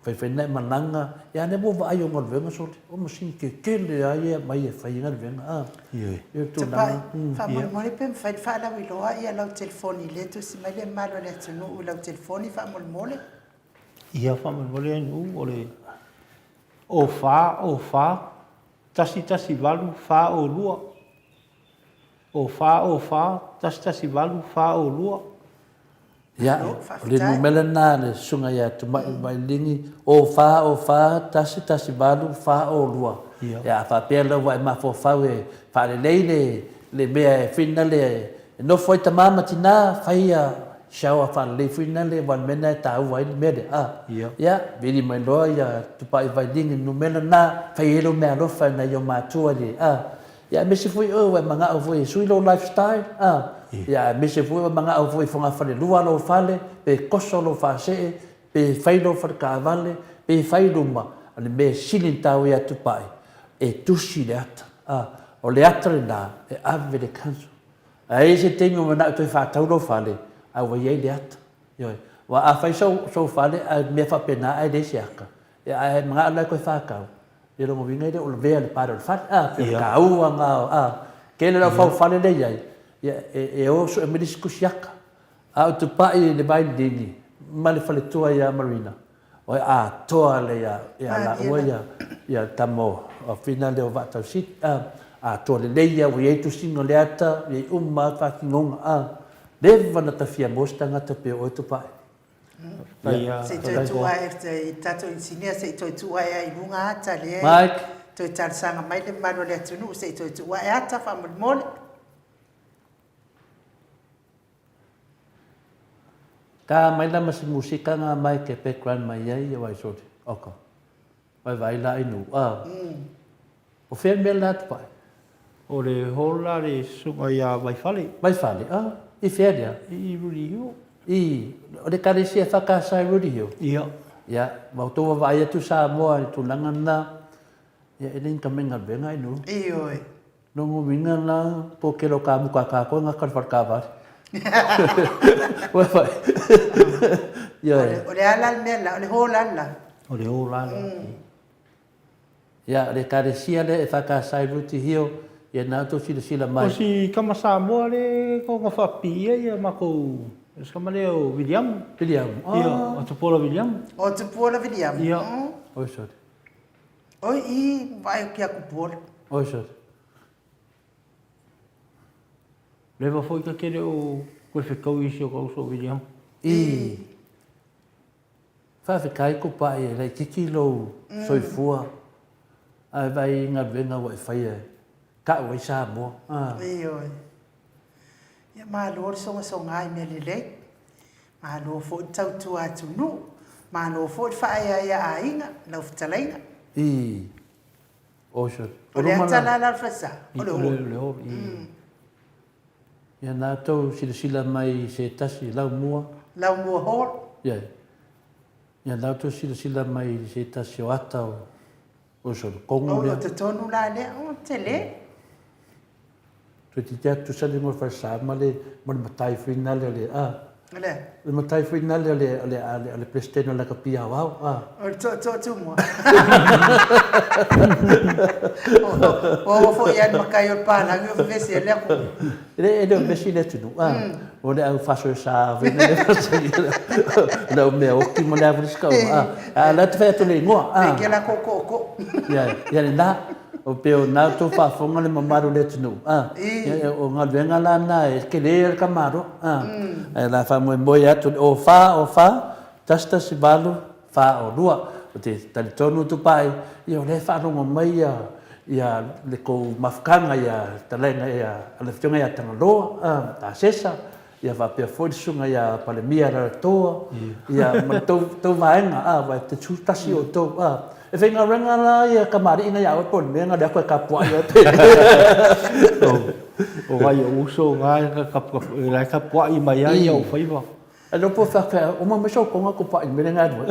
mafai foi ona e malaga, ia lea ua ou vaai i au galuega sole, o masini tetele lava ia e aumai e fai ai galuega. Ia o le tulaga. Tupai, faamolemole pe mafai ona faalauiloa lau telefoni lea e tusi mai le mamalu o le atunuu i lau telefoni faamolemole. Ia faamolemole Ainuu o le 04 04 118 402 04 04 118 402. Ia, o le numera lena a le Susuga ia Tumai Vailini, 04 04 118 402. Ia, a faapea la ua e mafaufau e faalelei le, le mea e whina le, E nofo ai tama ma tina, fai ia shower faalelei foi na le aua o le mea lena e taua ai le mea lea, a. Ia, vili mai loa ia Tupai Vailini i le numera lena, fai ai lou meaalofa i nai ou matua i le, a. Ia aemaise foi oe ua e manao foi e sui lou lifestyle, a. Ia aemaise foi ua e manao foi i fogafalelua lou fale, pe koso lou faasee, pe fai lou fale taavale, pe fai luma, o le mea e sili ona taua ia Tupai, e tusi le ata, a. O le ata lena e ave i le council. Ae i ai se taimi ua manao e toe faatau lou fale, a ua i ai le ata. Ioe. Aua a fai sou, sou fale ae mea faapena ae leai se ata, ia ae manao la e toe faatau, Ia lona uiga e le o lavea i le pale o le fale, a, pei o le taua lena, a, tele lau faufale lea e i ai, ia, e o sue mai le isi tusi ata. A o Tupai i le vailini ma le faletua ia Marina, o e atoa lea ia, ia laua ia, ia le tama o Fina lea o Vaatausili, a, atoa lelei lava, ua i ai tusiga o le ata, ua i ai uma lava faatinoga, a, leva ona ta fia maua se tagata pei o oe Tupai. Se i toe tuu ae i le tatou inisinia se i toe tuu ae i luga ata lea e toe talosaga mai le mamalu o le atunuu se i toe tuu ae ata faamolemole. Ta mai la ma si musika nga mai ke background mai ai wai sori. Oko. Wai vai la inu. Ah. O fea mea la atu pai? O le hall la le susuga ia Vaifale. Vaifale, ah. I fea lea? I Rudy Hill. I, o le ekalesia e whakaasa i Rudy Hill? Ia. Ia, ma outou vaavaai atu Samoa i tulaga na, ia e le ni tama i galuega inu. Ioe. Lona uiga la, po kelo ka muka ka koe nga kare wharekāwari. Wai whai. Ioe. O le a la le mea la, o le hōla la. O le hōla la. Ia, o le ekalesia lea e whakaasa i Ruti Hill, ia nā outou silasila mai. O si tama Samoa le kona whaapiia ia makou, o si tama lea o Viliamu. Viliamu, ah. Ia, o Tupuola Viliamu. O Tupuola Viliamu. Ia. Oi sorry. Oi i vaai ki aku puola. Oi sorry. Leva foi ka kele o koe whekau i si o ka uso o Viliamu. I. Faafetai ko pae e laititi lou soifua ae vaai i galuega ua e faia e tau ai Samoa. Ioe. Ia malo le sogasoga i mea lelei. Malo foi le tautua atunuu. Malo foi le faaeaea aiga, lau fetalaiga. I. Ocean. O le ata la la le falesa? O le hall. Ia na tou silasila mai i se tasi laumua. Laumua Hall. Ia. Ia na tou silasila mai i se tasi o ata o Ocean. Kongo lea. O totonu la lea, o tele. Toeitiiti lava tutusa le igoa o le falesa ma le ma le matai foi nale o le a. O le a? Le matai foi nale o le o le o le Peresetene o Lakapi Aoao a. O le tootoo Tumua. Ua oo foi ia le matai o le palagi o vevesi ai le atunuu. E le e le o vevesi le atunuu a. O le au faasoesa foi nale o le au mea oti ma le a foi le isi tauga a. A o la e te fai atu le igoa a. Pei kela tootoo. Ia ia lena. O pei o na outou faafofoga le mamalu o le atunuu, a, o galuega la na e tele le tamaloa, a, ae o le a faamoemoe atu i le o fa o fa, 1 1 8 fa o 2. Ou te talitonu Tupai, ia o lea e faalogo mai ia, ia le tou mafutaga ia talaiga ia le Afioga ia Tagaloa, a, Tasesa, Ia faapea foi le susuga ia Palemia Raratoa, ia ma le tou, tou vaega, a, aua e te tūtasi outou, a. E faigaluega la ia kamali'i na ia oe po o le mea na le atu e tapuai oe pe. O vai o uso nga e la e tapuai mai ai ia ou faiva. E iloa po o faapea, oma mai sou toga tupai i le mea lea e galue.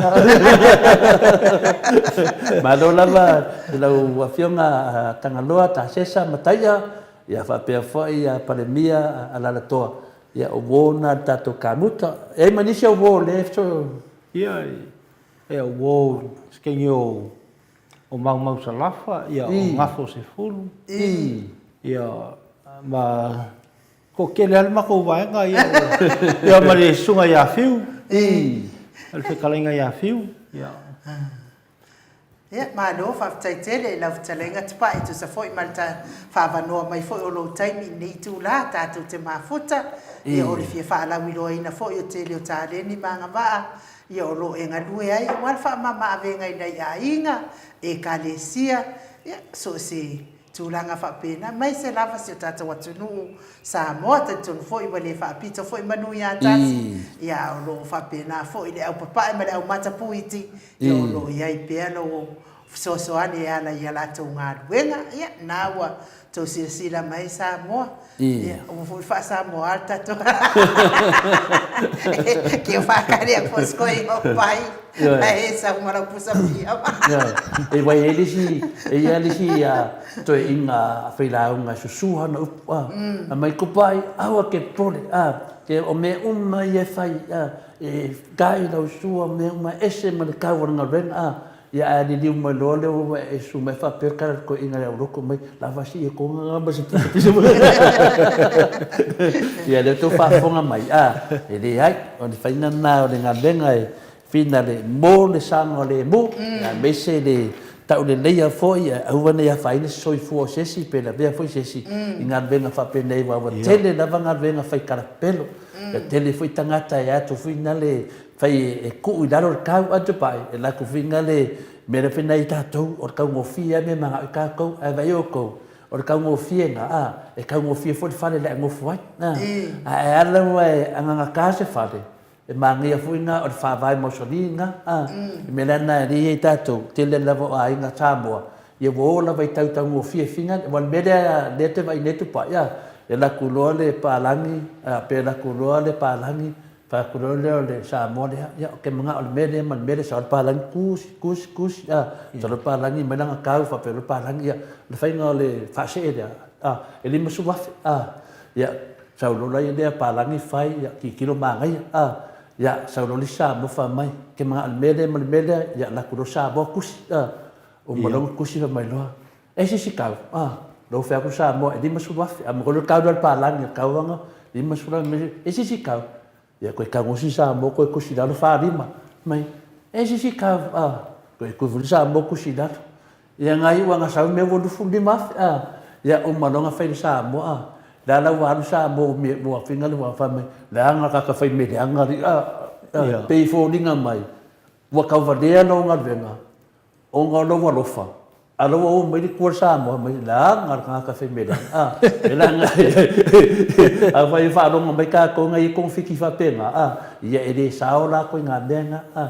Malo lava i lau Afioga Tagaloa Tasesa Mataia, Ia faapea foi ia Palemia Alalatoa, ia o uo na le tatou kamuta. E ai ma nisi au uo lea e Ia e au uo se taimi o o Maumau Salafa, ia o Gafo Sefulu, ia ma toatele lava le matou vaega ia ia ma le susuga ia Fiu, le fetalaiga ia Fiu, ia. Ia, malo, faafetai tele i lau fetalaiga Tupai, tusa foi ma le faavanoa mai foi o lou taimi i lenei itula tatou te mafuta, ia o le fia faalauiloaina foi o tele o taleni ma agavaa, ia o lo o e galue ai aua le faamama-avega i nai aiga, ekalesia, ia so o se tulaga faapena, aemaise lava si o tatou atunuu Samoa, talitonu foi ua le faapito foi manu ia tasi, ia a o lo o faapena foi le aupapae ma le aumatapuiti, ia o lo o i ai pea lou fesoasoani e ala i a latou galuega. Ia, na ua tou silasila mai Samoa, ia, ua foi faa-Samoa le tatou Ke whakare a ko skoi o pai, ae e sau ma lau pusa piama. E wai e le isi, e ia le isi toeaiga failauga e susu hana upu, a, a mai ko pai, aua ke pole, a, ke o mea uma ia e fai, a, e kai lau sua mea uma e ese ma le kau o le galuega, a. Ia ae liliu mai loa le ua e susu mai faapea le tala toeaina le aulotu mai, lava si e kona nga ma se pisa pisa. Ia lea tou faafofoga mai, a, e leai, o le faiga lena o le galuega e finale mo le saogalemu, aemaise le tauleleia foi, ae aua ne i afaina se soifua o se isi pe lavea foi se isi i galuega faapenei aua ua tele lava galuega fai kalapelo, e tele foi tagata e atu foi na le fai e tuu i lalo le tau a Dubai, e latou foi na le mea lea fai nai tatou, o le taugofie lava mea e manao ai tatou, ae vaai outou, o le taugofie na, a, e taugofie foi le fale o le a e nofo ai, a, ae a la ua e agagata se fale, e manaia foi na o le faavae mausali na, a, le mea la lena e alii ai tatou, tele lava o aiga Samoa, ia ua o lava i tau taugofie fina, aua o le mea lea lea e te vaai nei Dubai, a, e alu atu loa le palagi, a, pe alu atu loa le palagi, Fai atu loa lea o le Samoa lea, ia ou te manao i le mea lea ma le mea lea, sau le palagi, kusi, kusi, kusi, a, sau loa le palagi mai lana kau, faapea loa le palagi, ia, o le faiga o le faasee lea, a, e 50,000, a, ia, sau loa lea palagi fai, ia, tilotilo manaia, a, ia, sau loa le isi Samoa fai mai, ou te manao i le mea lea ma le mea lea, ia, alu atu loa Samoa kusi, a, uma loa ona kusi fai mai loa, e se isi kau, a, lea ua fai atu Samoa e 50,000, a ma koe le kau lea o le palagi, o le kau anga 50,000, e se isi kau, ia koe tagosi Samoa koe kusi lalo 45, mai, e se isi kau, a, koe kui foi Samoa kusi lalo. Ia ngai ua nga sau mea ua 25,000, a, ia uma loa na fai le Samoa, a, le ala ua alu Samoa ua finga le ua fai mai, leaga kaka fai mea leaga alii, a, a, pei foliga mai, ua tauvalea lau galuega, Ona o lou alofa, a la ua oo mai le tua le Samoa mai, leaga le tagata fai mea leaga. A, e leaga, afai e faalogo mai tatou na i togafiti faapena, a, ia e le sao latou i ngā mea na, a,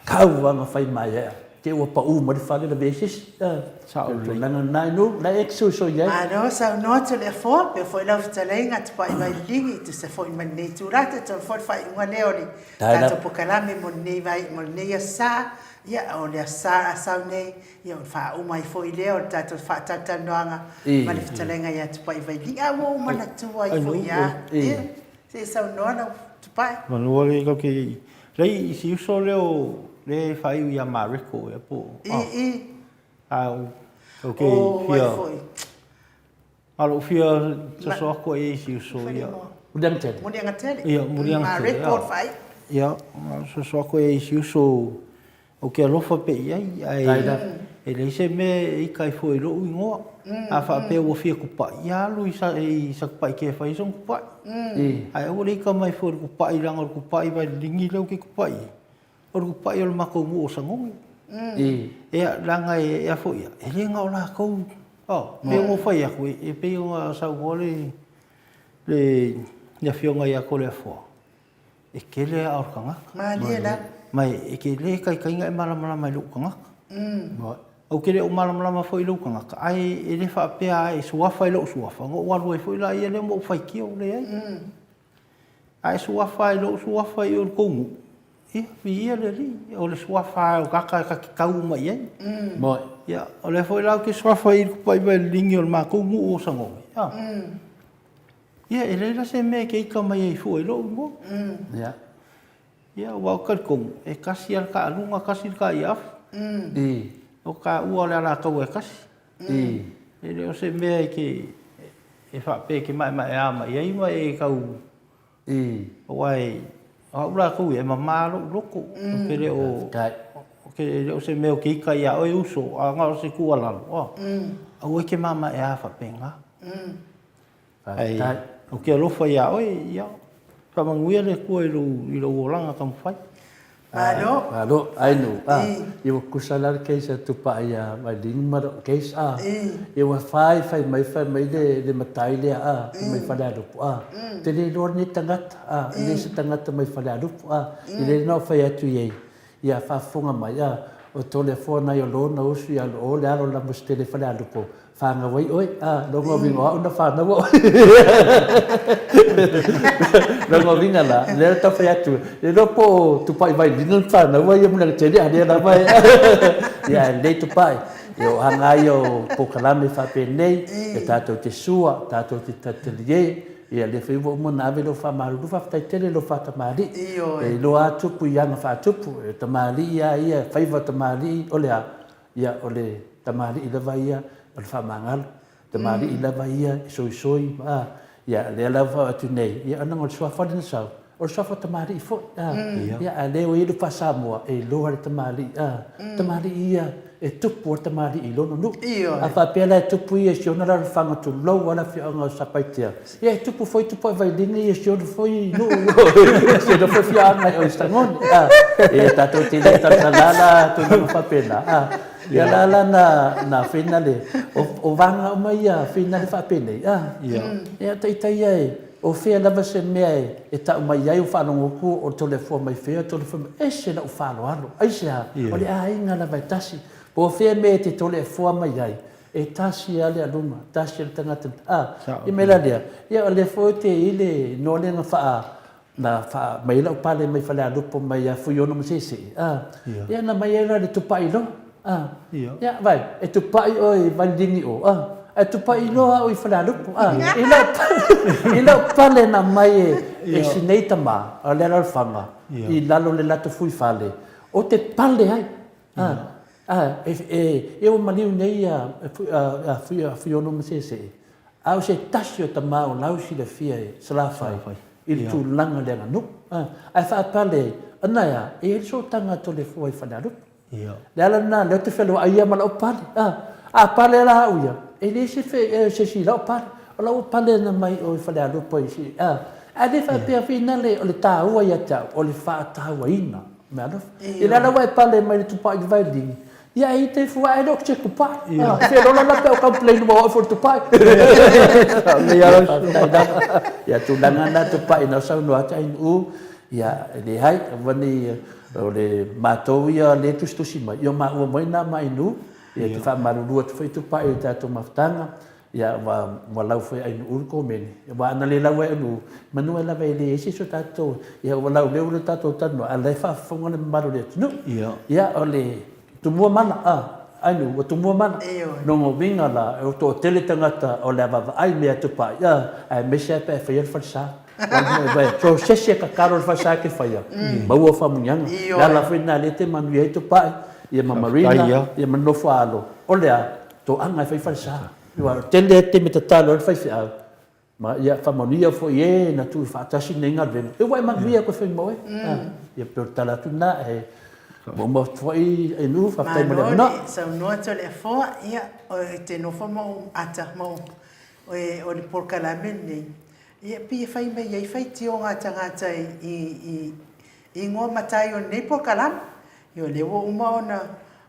tau lava na fai maeaea, te ua pau mai le fale lavea ai se isi, a, Sao o le lelei. tulaga lena, no, la e te soisoi ai. Malo saunoa Toleafoa, pea foi lau fetalaiga Tupai Vaililigi, tusa foi ma lenei itula, talitonu foi le faaiuga lea o le tatou pokalame mo lenei vai, mo lenei aso Sa. Ia, o le Aso Sa a sau nei, ia ona faauma ai foi lea o le tatou faatalatalanoaga ma le fetalaiga ia Tupai Vailii. A ua ou manatua ai foi lava. Ia, se i saunoa lau Tupai. Manu le kau ke lei i si uso lea o le faaiu ia Mareko ea po o. I, i. A o ke fia. A lou fia soso aku ai i si uso ia. Muliagatele. Muliagatele. Ia, Muliagatele. Ma record fai. Ia, soso aku ai i si uso o ke alofa pe i ai, ae e leai se mea e ika ai fua i lou igoa. A faapea ua fia kupaʻi, ia alu i sa, i sa kupaʻi ke fai ai sona kupaʻi. Ae aua le ika mai fua i le kupaʻi leaga o le kupaʻi vaililigi lea ou ke kupaʻi ai. O le kupaʻi o le makou nuu o Sagogi. Ia, leaga e a foi ia, e le na o lakou, oh, pei ona ou fai atu, e pei ona saunoa le, le, le afioga ia Toleafoa, e tele aa o le tagata. Malie lava. Ma e te le taitaiga e malamalama i lou tagata. Ou te le o malamalama foi i lou tagata, ae e le faapea a e suafa i lou suafa, ona ou alu ai foi laia lea ma ou faitio, leai. A e suafa i lou suafa i o le tou nuu, ia, viia le Alii. O le suafa o tagata ta te tau uma i ai. Moe. Ia, o lea foi la ou te suafa i le kupaʻi mai liligi o le matou nuu o Sagoe. A. Ia, e leai la se mea e te ika mai ai fua i lou igoa. Ia. Ia, aua ou te talitonu, e tasi lava le taaluga, tasi le taaiafu. O taua o le alataua e tasi. E le o se mea e te e faapea e te maemaea mai ai ma e tau aua e o au latou ia e mama lou loto. Ou te le o e le o se mea ou te ita ia oe uso a na o se tuualalo aua e te mamaea faapena. Ae ou te alofa iā oe, ia, faamanuia le Atua i lou, i lou olaga taumafai. Malo. Malo, ai no, a, ia ua kusa la le case a Tupai ia Vailini ma lou case, a, ia ua fai, fai mai, fai mai le, le matai lea, a, mai Falealupo, a, te le iloa lenei tagata, a, e le se tagata mai Falealupo, a, i le na o fai atu i ai, ia faafofoga mai, a, o Toleafoa nai o lona usu ia lo o le alo la Musitele Falealupo, Fanau ai oe, a, lona uiga o au na fanaua oe. Lona uiga la, lea tau fai atu, le iloa po o Tupai Vailina na fanaua ia Muliagatele, a lea lava e, ia e lelei Tupai. Ia o aga ia o polokalame faapenei, e tatou te sua, tatou te talitalie, Ia, lea foi ua uma ona ave lou faamalulu, faafetai tele i lou faatamalii. E iloa lava tupu i aga faatupu, e tamalii lava ia, faiva tamalii, o le a? Ia, o le tamalii lava ia o le faamagalo, tamalii lava ia e soisoi, a, ia, lea la ua fai atu nei, ia, leaga o le suafa lea na sau, o le suafa tamalii foi, a, ia, a o lea ua i ai le faa-Samoa, e iloa le tamalii, a, tamalii ia e tupu a le tamalii i lona nuu. A faapea la e tupu ia i si ona alaalafaga tulou lava le afioaga o Satupaitea, ia e tupu foi Tupai Vailini i si ona foi nuu, si ona foi afioaga i o i Stagone. A, e tatou te le talatala la tulaga faapena. A, ia la la na, na finale, o vaega uma ia finale faapenei, a, ia ita ia e, o fea lava se mea e tau mai ai, ua faalogo atu o le Toleafoa mai fea, Toleafoa mai, ese lou faaaloalo. Aisea? O le aiga lava e tasi. Po o fea mea e te Toleafoa mai ai, e tasi lava le aluga, tasi lava le tagata. A, i mea la lea, ia o lea foi ou te i le inoa lea na faa, na faa mai ai lau pale mai Falealupo mai ia Fuiono ma Seesee, a, ia na mai ai la le tupai loa. A, ia, vaai, e tupai oe i Vailini o, a, ae tupai loa au i Falealupo, a, i lau, i lau pale na aumai e, e si nei tama, o le alaalafaga, i lalo o le latou fuifale, ou te pale ai, a, a, e, e, ia ua maliu nei a, a, a Fuiono ma Seesee, a o se tasi o tama o lau silafia e Salafai i le tulaga o le aganuu, a, ae faapale ai, ana e a, e i ai le sootaga a Toleafoa i Falealupo. Le ala lena, lea ou te feloai ia ma lau pale. A, a pale la au ia, e leai se fe, e, se isi i lau pale. O lau pale na mai o i Falealupo i si, a, ae le faapea finale o le taua ia te au, o le faatauaina. Mea alofa. I le ala ua e pale mai le tupai i Vailini, ia e ite fua ae le o se tupai. A, e felola la pe o complain ua oo ifo le tupai. Ia tulaga na tupai na saunoa atu ai u, ia e leai, aua nei O le matou ia lea e tusitusi mai, ia o maua mai na ma Ainuu, ia te faamalulu atu foi Tupai i le tatou mafutaga, ia ua, ua lau foi e Ainuu le komeni, aua ana le lau e Ainuu, manu ai lava e leai se isi o tatou, ia ua lauleu le tatou talanoa, a o la e faafofoga le mamalu o le atunuu. Ia o le tumua mala, a, Ainuu, ua tumua mala. Lona uiga la, ua toatele tagata o le a vaavaai i mea a Tupai, a, aemaise lava pe a e faia le falesa. So o se isi e tatalo i le falesa e te faia, maua faamanuiaga. O le ala foi lena lea e te manuia ai Tupai, ia ma Marina, ia ma Nofoaalo, o le a? Toaga e fai falesa. Aua o le tele lava taimi e tatalo ai le faifeau, ma ia faamanuia foi e na tuufaatasi lenei galuega, ia ua e manuia koe fai ma oe. Ia pei o le tala atu lena, e uma atu foi Ainuu, faafetai mo le avanoa. Malo le saunoa Toleafoa, ia ou te nofo ma ou ata ma ou, o le polokalame lenei, Ia, pei e fai mai ai faitioga a tagata i igoa matai o lenei polokalame. Ia, o lea ua uma ona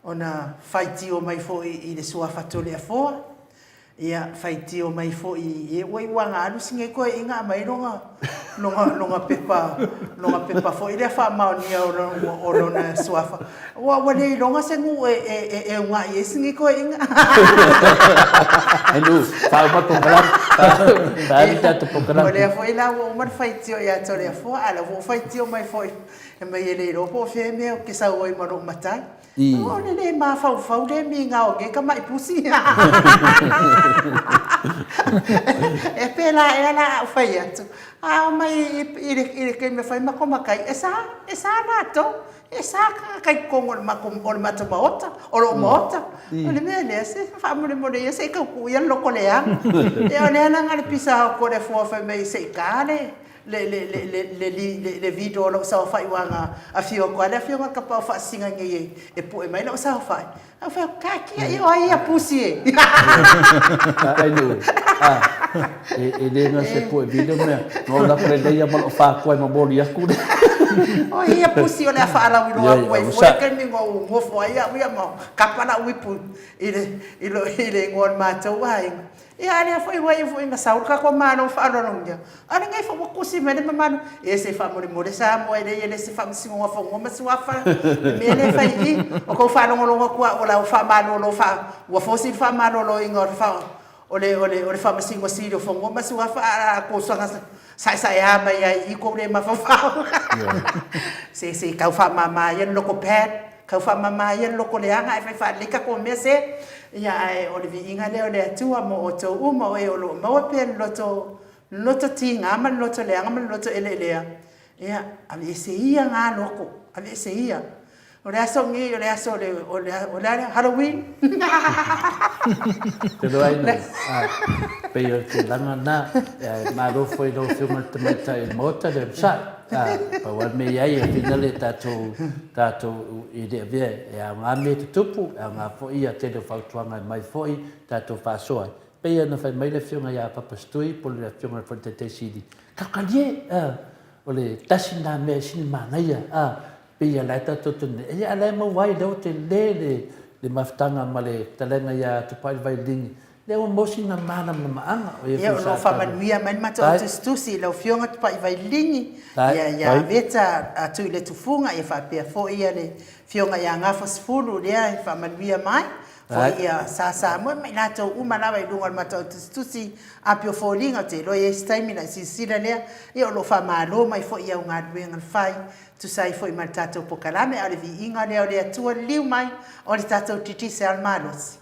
ona faitio mai foi i le suafa Toleafoa, ia, faitio mai foi i, ia, ua iu lava alu si nei toeaina aumai lona, lona, lona pepa, lona pepa foi lea faamaonia o lona suafa. Ua ua le iloga se nuu e e e unaʻi ai si nei toeaina. Elu, faauma le polokalame. Faalu tatou polokalame. O lea foi la ua uma le faitio ia Toleafoa, a o la ua ou faitio mai foi, fai mai e le iloa po o fea mea ou te sau ai ma lou matai. O le le mafaufau le migao o nei tamai pusi. E pēlā ea la a ou fai atu, a omai i le taimi e fai matou matai, e sa, e sa latou. E sa tagata i totonu o le matou, o le matou maota, o lou maota. O le mea lea, se faamolemole ia se i tau tuu ia le loto leaga. Ia o lea la na o le pisa atu o le afua fai mai se i ta le, le, le, le, le, le, le, le video o lou saofai aua na afio atu lava le afioga i le Tapaau Faasisina nei e pue mai lau saofai. Au fai atu, taatia ia o ai ia pusi e. Ai nuu, a, e, e le na se pue video mea, no la pre leia ma lo whākua e mamoli aku le. O ai ia pusi o le a whaalauiloa aku ai foi taimi na ou nofo ai au ia ma kapa lau ipu i le, i le, i le ingoa o le matou aiga. Ia a lea foi ua iu foi ina sau le tatou Malo faaaloalogia, a o lenei foi ua tusi mai le mamalu, ia se i faamolemole Samoa e leai e le se Faamasinoga Fanua ma Suafa le mea lea e fai i i. O tou faalogologo atu a o la ua faamalolo faa, ua fosi le faamaloloina o le faa, o le, o le, o le Faamasino Sili o Fanua ma Suafa a o le a tou saga saesaea mai ai i i tou le mafaufau. Se, se i tau faamama ia le loto pad. Tau faamama ia le loto leaga ae fai faalelei tatou mea se. Ia ae o le viiga lea o le Atua mo outou uma o e o lo o maua pea le loto Loto tiga ma le loto leaga ma le loto eleelea, ia, aveese ia na loto, aveese ia. O le aso lenei o le aso o le, o le, o le a lea? Halloween? Te loa ai nei, pei o le tulaga lena, e malo foi i lau Afioga i le Tamaitai o le Maota le onosai. Pau lava le mea e i ai, e fina le tatou, tatou i le avea e aoga mea e tutupu, e aoga foi ia tele o fautuaga e aumai foi, tatou faasoa ai. Pei ona fai mai le Afioga ia Papa Stui po o le Afioga foi i le Taitai Sili, Taukalie, o le tasi lena mea e sili manaia, a, pei o la e tatou te nei, a o la e maua ai, lea ua tele le, le mafutaga ma le fetalaiga ia Tupai le Vailini, lea ua maua sina malamalamaaga. O ia Ia, o foi lo o sa talu. faamanuia mai le matou Tae. tusitusi i lau Afioga Tupai Vailini, Tae. ia, ia Tae. Veta Tuiletufuga, ia faapea foi ia le Afioga ia Gafosefulu lea e faamanuia mai. Foi ia Sa Samoa ma i latou uma lava i luga o le matou tusitusi api o foliga, ou te iloa e i ai se taimi ona e silasila lea, ia o lo o faamalo mai foi i au galuega fai, tusa ai foi ma le tatou pokalame, a o le viiga lea o le Atua liliu mai o le tatou Digicel malosi.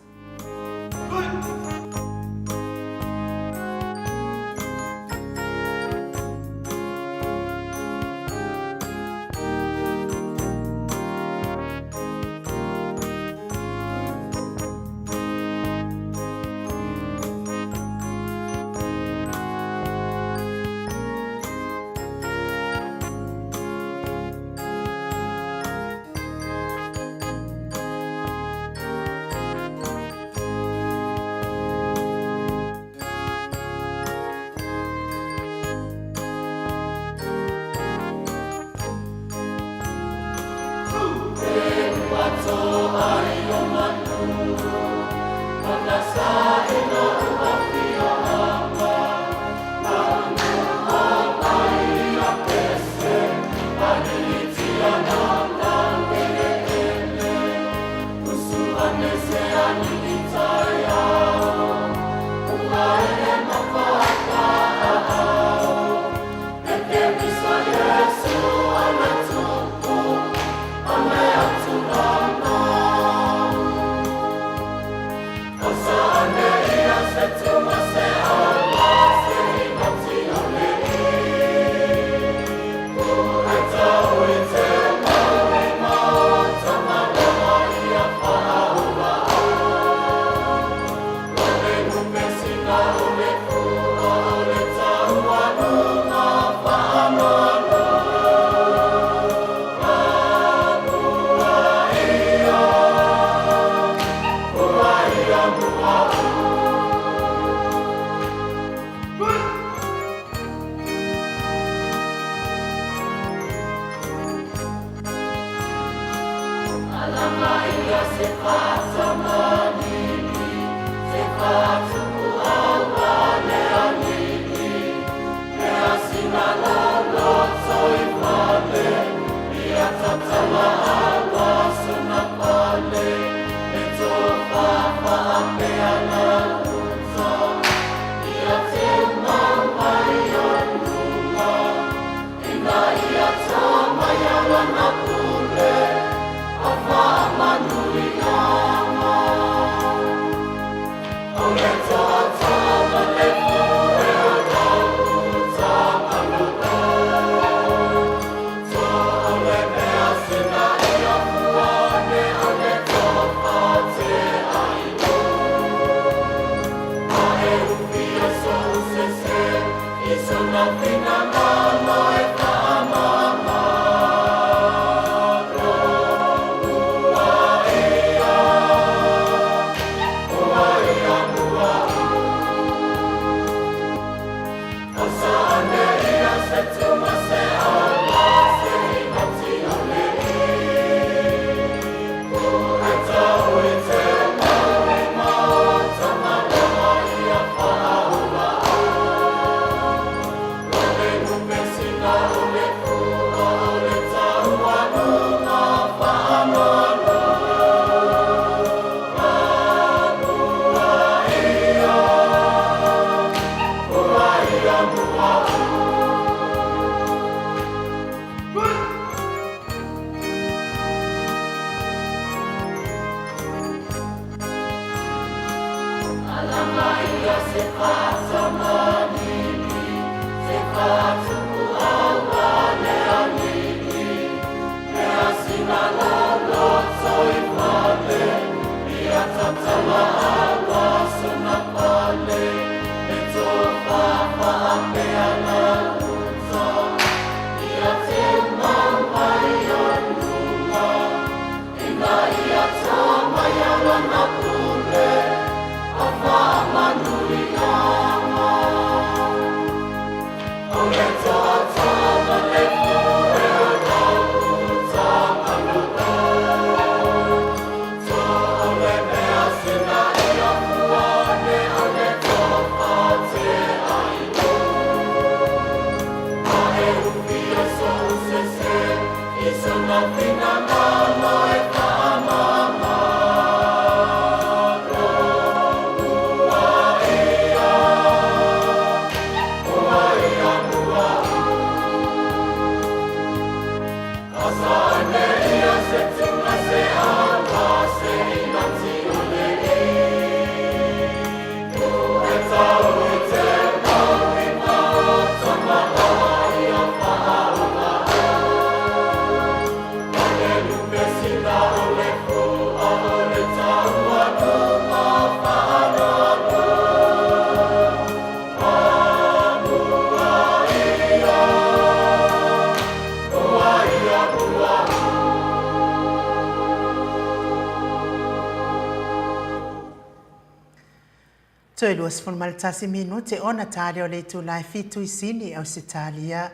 Toe 21 minute ona tali o le itula e fitu i Sini, Ausetalia.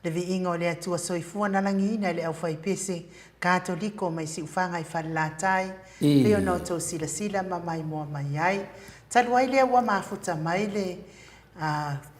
Le viiga o le Atua Soifua na lagiina e le aufaipese Katoliko mai Siufaga i Falelatai, pei ona outou silasila ma maimoa mai ai. Talu ai lea ua mafuta mai le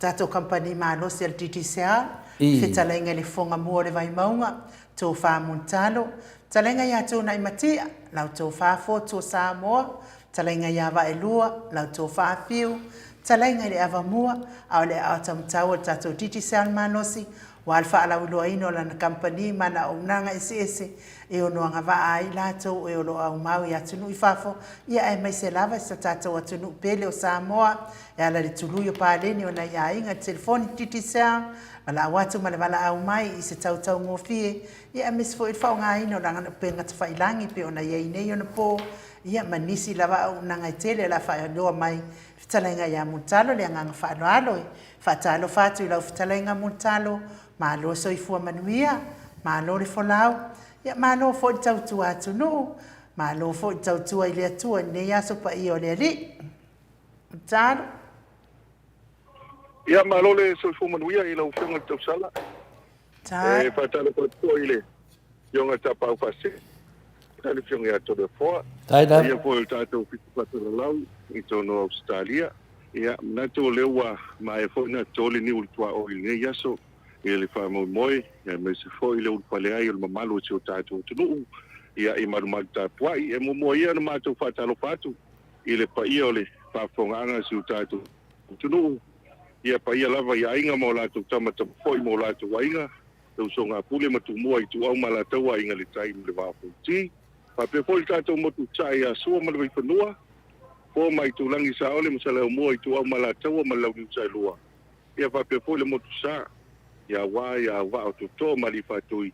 tatou kamupani malosi a le Digicel, fetalaiga i le Fofoga Mua o le Vaimauga, Tofa Montalo, fetalaiga ia Tuunai Matia, lau Tofa Fotu o Samoa, fetalaiga ia Vaelua, lau Tofa Fiu, fetalaiga i le Avamua, a o le aao taumatau o le tatou Digicel malosi, aua le faalauiloaina o lana kamupani ma ana auaunaga eseese e ono agavaa ai i latou e o lo o aumau i atunuu i fafo, ia aemaise lava i si o tatou atunuu pele o Samoa, e ala i le tului o paleni o nai aiga i le telefoni Digicel, valaau atu ma le valaau mai i se tau taugofie, ia aemaise foi le faaaogaina o lana upega tafailangi pei ona i ai nei ona po, ia ma nisi lava auaunaga e tele o le a faailoa mai Fetalaiga ia Mulitalo le agaga faaaloalo e faatalofa atu i lau fetalaiga Mulitalo, malo soifua manuia, malo le folau, ia malo foi le tautua atunuu, malo foi le tautua i le Atua i lenei aso paia o le Alii. Mulitalo. Ia malo le soifua manuia i lau Afioga i le Tausala. E faatalofa atu foi i le Afioga i le Tapaau Faasisina, le Afioga ia Toleafoa, paia foi o le tatou Fitu Faasalalau i totonu o Ausetalia. Ia, manatu o lea ua maea foi ona to le niu o le tuaoi i lenei aso i le faamoemoe, aemaise foi le ulufale ai o le mamalu o si o tatou atunuu ia i malumalu tapuai. E muamua ia ona matou faatalofa atu i le paia o le faafofogaaga a si o tatou atunuu, ia paia lava i aiga ma o latou tama, tama foi ma o latou aiga, le usoga a Pule ma Tumua, Ituau ma Alataua, Aiga i le Tai ma le Vaa o Fonoti. Faapea foi le tatou motu sae ia Sua ma le Vaifanua, Fofo ma Aitulagi, Saole ma Saleaaumua, Ituau ma Alataua ma le Launiu Saelua. Ia faapea foi le motu sa ia Aua, ia Auvaa o Tootoo ma Alii Faatui.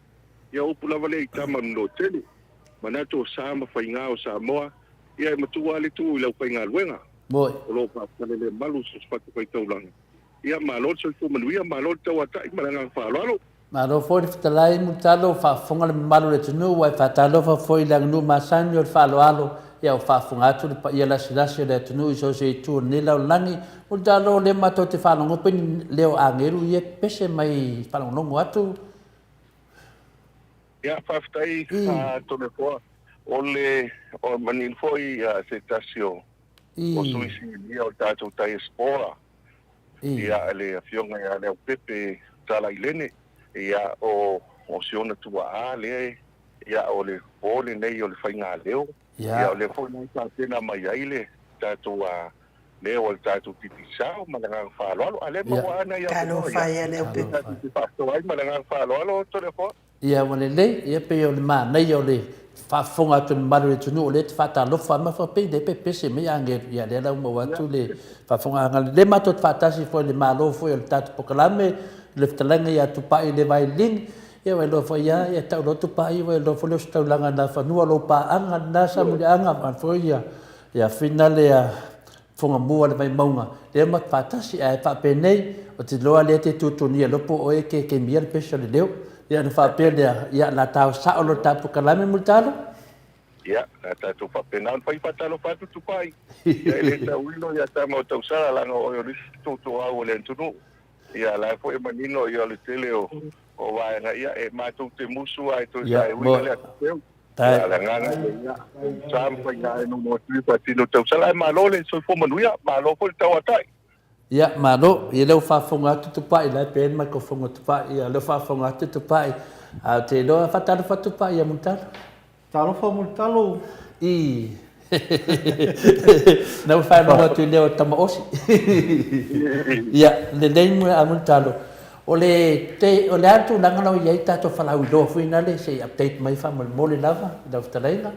Ia o upu lava lea i tama Nonotele. Manatu o sa ma faiga o Samoa, ia e matua lava le tu i le aufaigaluega. Moe. O lo o faafalelemalu so o se fatafaitaulaga. Ia malo le soifua manuia, malo le tauatai ma le agaga faaaloalo. Malo foi le fetalai Mulitalo, faafofoga le mamalu o le atunuu ua e faatalofa foi i le aganuu masani o le faaaloalo, ia ua faafofoga atu le paia lasilasi o le atunuu i so o se itu o lenei lalolagi. Mulitalo, o lea matou te faalogo pe ni leo agelu ia e pepese mai i faalogologo atu. Ia faafetai Toleafoa, o le manino foi se tasi o sui sinia o le tatou diaspora ia le Afioga ia Leaupepe Talailene, ia o si ona tuaa lea ia o le po lenei o le faigaleo, ia o lea foi la e tapena mai ai le tatou leo o le tatou Digicel ma le agaga faaaloalo. A o lea e maua lava nai avanoa Talofa ia Leaupepe. Tatou te faasoa ai ma le agaga faaaloalo Toleafoa. Ia ua lelei, ia pei o le manaia o le faafofoga atu o le mamalu o le atunuu o lea e te faatalofa ma faapea lea e pepese mai agelu, ia lea la ua maua atu le faafofogaaga lelei. Matou te faatasi foi i le Malo foi o le tatou polokalame, le fetalaiga ia Tupai Levi Ling, ia ua iloa foi lava, ia tau loa Tupai ua iloa foi le ositaulaga i Nafanua, lou paaga lena Samuliaga, vaeane foi ia ia Fina lea Fogamua le Vaimauga, lea matou faatasi, ae faapenei, ou te iloa lea e te tutunia loa po o oe e kekemia le pese o le leo. Ia ona faapea lea, ia la tao sao loa le ta polokalame Mulitalo. Ia, na tatou faapena ona fai faatalofa atu Tupai. Ia e le tauilo ia tama o Tausala leaga o oe o le isi tootooau o le atunuu. Ia la foi e manino ia o le tele o vaega ia e matou te musu lava e toe saeuina le atufeu. Ia, le agaga ia, sa ma faiga e nono atu i faatino tausala, ae malo le soifua manuia, malo foi le tauatai. Ia, malo. Ia, lea ua faafofoga atu Tupai, la e pei le microphone a Tupai. Ia, lea ua faafofoga atu Tupai. Ae ou te iloa, faatalofa atu pa ia Mulitalo. Talofa Mulitalo. I. Na ua faalogo atu i leo o Tama Osi. Ia, lelei a Mulitalo. O le, te, o le a le tulaga la ua i ai tatou falauiloa foi nale, se i update mai faamolemole lava i lau fetalaiga.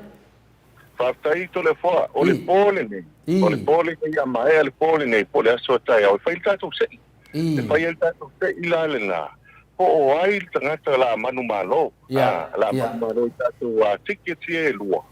Faafetai Toleafoa, o le po lenei, o le po lenei a maea le po lenei po o le aso a taeao e fai le tatou sei. E fai ai le tatou sei la lena, po o ai le tagata o le a manumalo, o le a manumalo i tatou tickets ia e lua,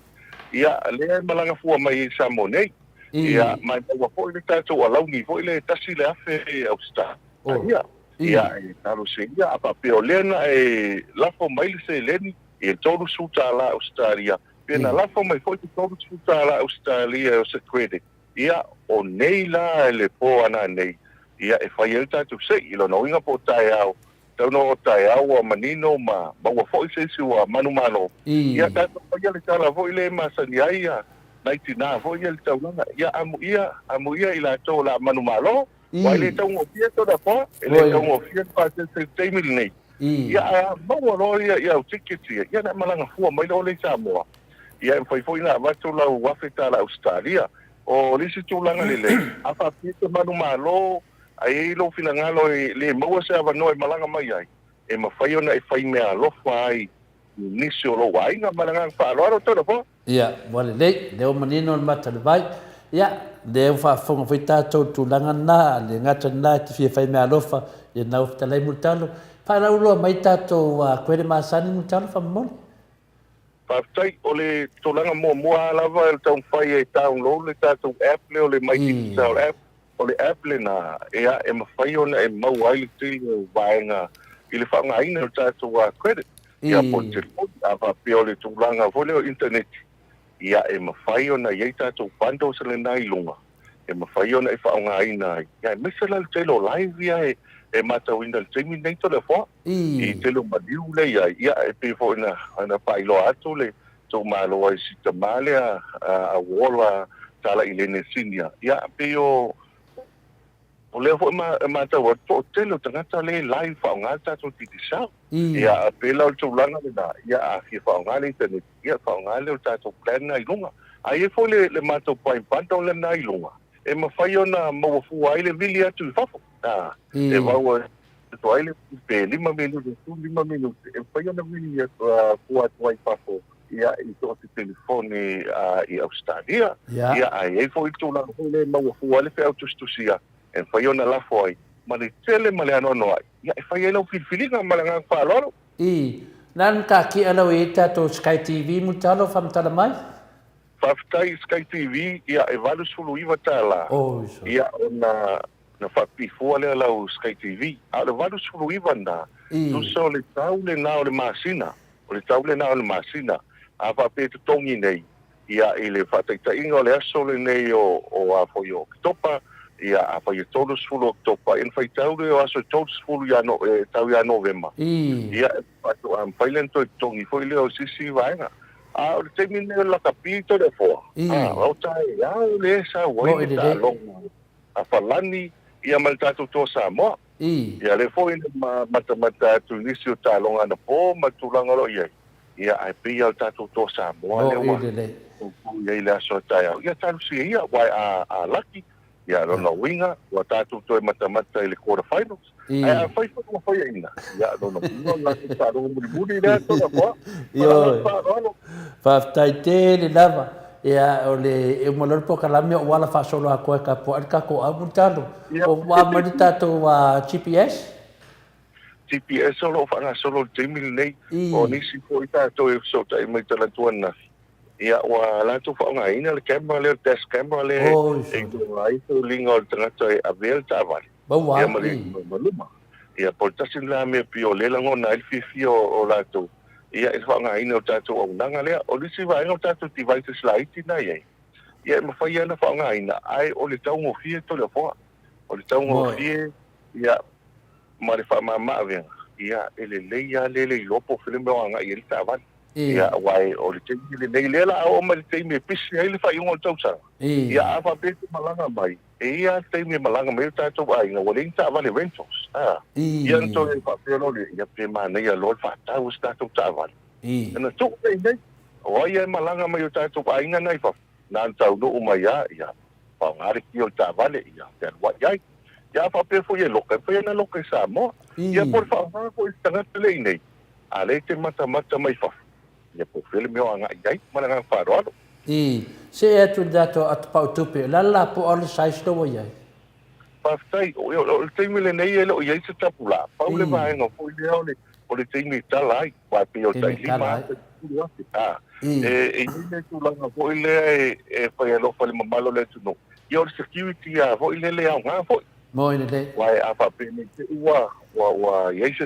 ia lea e malaga fua mai i Samoa nei. Ia ma e maua foi le tatou alauni foi lea e $1,000 Ausetalia. Ia e talosia a faapea o lea na e lafo mai le seleni i le $30 Ausetalia, pe na lafo mai foi se $30 Ausetalia o se credit, ia, o nei la le po ana nei, ia, e fai ai le tatou sei. I lona uiga po o taeao, tau na o taeao ua manino ma maua foi se isi ua manumalo, ia, tatou faia le tala foi lea e masani ai nai tina foi ia i le taulaga, ia, amuia, amuia i latou o le a manumalo, aua e le taugofie Toleafoa, e le taugofie le pasese i le taimi lenei. Ia, ae a maua loa ia au tickets ia, ia ona e malaga fua mai loa lea i Samoa. Ia, e mafai foi ona avatu lau $1,000 Ausetalia. O le isi tulaga lelei, a faapea e te manumalo ae i ai lou finagalo e le maua se avanoa e malaga mai ai, e mafai ona e fai meaalofa ai i nisi o lou aiga. Ma le agaga faaaloalo, Toleafoa. Ia, ua lelei, lea ua manino le mata o le vai. Ia, lea ua faafofoga foi tatou i le tulaga lena, a le gata lena e te fia fai meaalofa, ia na ua fetalai Mulitalo. Faalauiloa mai tatou kuele masani Mulitalo faamolemole. Faafetai. O le tulaga muamua lava e taumafai e download le tatou app lea o le My Digicel app. O le app lena, ea, e mafai ona e maua ai le tele o vaega i le faaaogaina o le tatou credit, ia po o le telefoni. A faapea o le tulaga foi lea o internet, ia e mafai ona i ai tatou bundles lena i luga e mafai ona e faaaogaina ai, ia aemaise la le tele o live ia e matauina i le taimi lenei Toleafoa, i tele o maliu lea e i ai, ia e pei foi ona faailoa atu le tou malo ai si tama lea a Uola Talailene Senior, ia pei o o lea foi e matau atu toatele o tagata lea e live faaaoga le tatou Digicel. Ia pei la o le tulaga lena, ia a fia faaaoga le internet, ia faaaoga lea o le tatou plan lena i luga. Ae i ai foi le matou prime bundle lena i luga, e mafai ona maua fua ai le vili atu i fafo. E vau atu ai le pe 5 minute, 15 minute, e mafai ona vili fua atu ai i fafo ia i so o se telefoni i Ausetalia. Ia, ae i ai foi le tulaga foi lea e maua fua ai le feau tusitusia e mafai ona lafo ai ma le tele ma le anoanoai, ia e fai ai lau filifiliga ma le agaga faaaloalo. Ii, Na le mataatia lau e i ai tatou Sky TV Mulitalo faamatala mai? Faafetai Sky TV, ia e $89 ia ona na faapipifua lea lau Sky TV. A o le 89 lena, tusa o le tau lena o le masina, o le tau lena o le masina. A faapea e totogi nei, ia i le faataitaiga o le aso lenei o, o a foi o Oketopa, ia afai e 30 o Oketopa, ia ona faitau lea o aso e 30 ia no, e tau ia Novema, ia e faatoa mafai lea ona toe totogi foi lea o se isi vaega. A o le taimi lenei o le lakapi Toleafoa, a, o taeao lea e sau ai le taaloga a Falani ia ma le tatou Toa Samoa. Ia lea foi na matamata atu i nisi o taaloga anapo ma le tulaga o lo o i ai, ia ae pei lava o le tatou Toa Samoa lea ua taupou i ai i le aso a taeao. Ia talosia ia, aua a, a laki, ia lona uiga ua tatou toe matamata i le quarter finals. Ae afai foi ua faiaina, ia lona uiga o le latou taaloga mulimuli lea Toleafoa. Ma le agaga faaaloalo. Faafetai tele lava. Ia, o le, e uma loa le polokalame ou ala faasolo atoa e tapuai le tatou au Mulitalo. Ua a mai le tatou GPS? GPS o lo o faagasolo i le taimi lenei. O nisi foi tatou e fesootai mai talaatu ananafi, ia ua latou faaaogaina le camera lea, le dash camera lea e iloa ai foliga o le tagata e avea le taavale. Ia ma le ma luma. Ia po o le tasi lena mea pei o lea e lagona ai le fiafia o latou ia i le faaaogaina o le tatou auaunaga lea. O le isi vaega o tatou devices laiti na e i ai, ia e mafai lava ona faaaogaina, ae o le taugofie Toleafoa. O le taugofie ia ma le faamama avega, ia e lelei lava le le iloa po o fea le mea o agai i ai le taavale. Ia, aua o le taimi lenei, lea la a oo mai le taimi e pisi ai le faaiuga o le tausaga. Ia, a faapea e te malaga mai, e i ai lava le taimi e malaga mai ai o tatou aiga, ua leai ni taavale rentals. A, ia ona toe faapea loa lea, ia pe manaia loa le faatau o se tatou taavale. Ona tuu lea i inei. O ai lava e malaga mai i o tatou aiga na i fafo, na ona taunuu mai lava, ia, faaaoga le kia o le taavale, ia, fealuai ai. Ia, a faapea foi e loka, e mafai lava ona loka i Samoa. Ia, po o le faaaoga foi e le tagata lea i inei, A lea e te matamata mai fafo, ia po o fea le mea o agai i ai. Ma le agaga faaaloalo. Ii, See atu i le tatou atapau tupe, o le a le lapoa o le size lea ua i ai? Faafetai. O le taimi lenei e le o i ai se tapulaa. Pau le vaega foi lea o le taimi e tala ai, aua e pei o le tai 5,000 i le 10,000. A, e i ai le tulaga foi lea e fai alofa i le mamalu o le atunuu, ia o le security lava foi lea e aoga foi. Moi lelei. Aua a faapea nei te i ua, ua, ua i ai se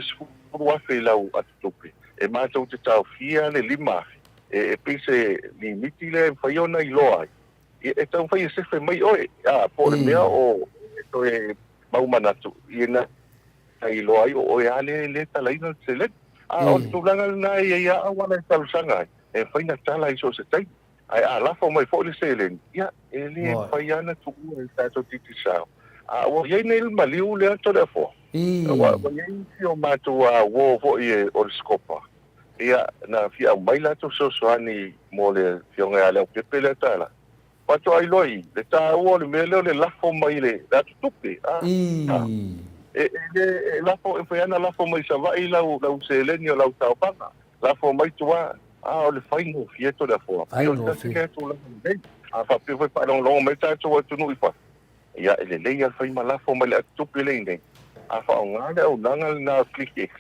10,000 i lau atutupe, e matou te taofia le 5,000, e, e pei se limiti lea e mafai ona iloa ai, ia, e taumafai e sefe mai oe, a, po o le mea o e toe mau manatu, ia na iloa ai o oe lava lea e le talaina le seleni. A o le tulaga lena e i ai lava auala e talosaga ai, e mafai ona tala i so o se taimi. Ae a lafo mai foi le seleni, ia, e le mafai lava ona tuua e le tatou Digicel. A ua i ai nei le maliu lea Toleafoa, ua i ai nisi o matou uo foi o le Scopa, ia, na fia aumai latou fesoasoani mo le Afioga ia Leaupepe lea tala. Faatoa iloa i le taua o le mea lea o le lafo mai le atutupe. A, e le, e lafo, e mafai lava ona lafo mai i Savaii lau seleni o lau taofaga. Lafo mai tua, a o le faigofie Toleafoa. Pei o le tasi lea tulaga lelei. A faapea foi faalogologo mai tatou atunuu i fafo, ia e lelei lava le fai ma lafo mai le atutupe lea i inei. A faaaoga le auaunaga lena o ClickX,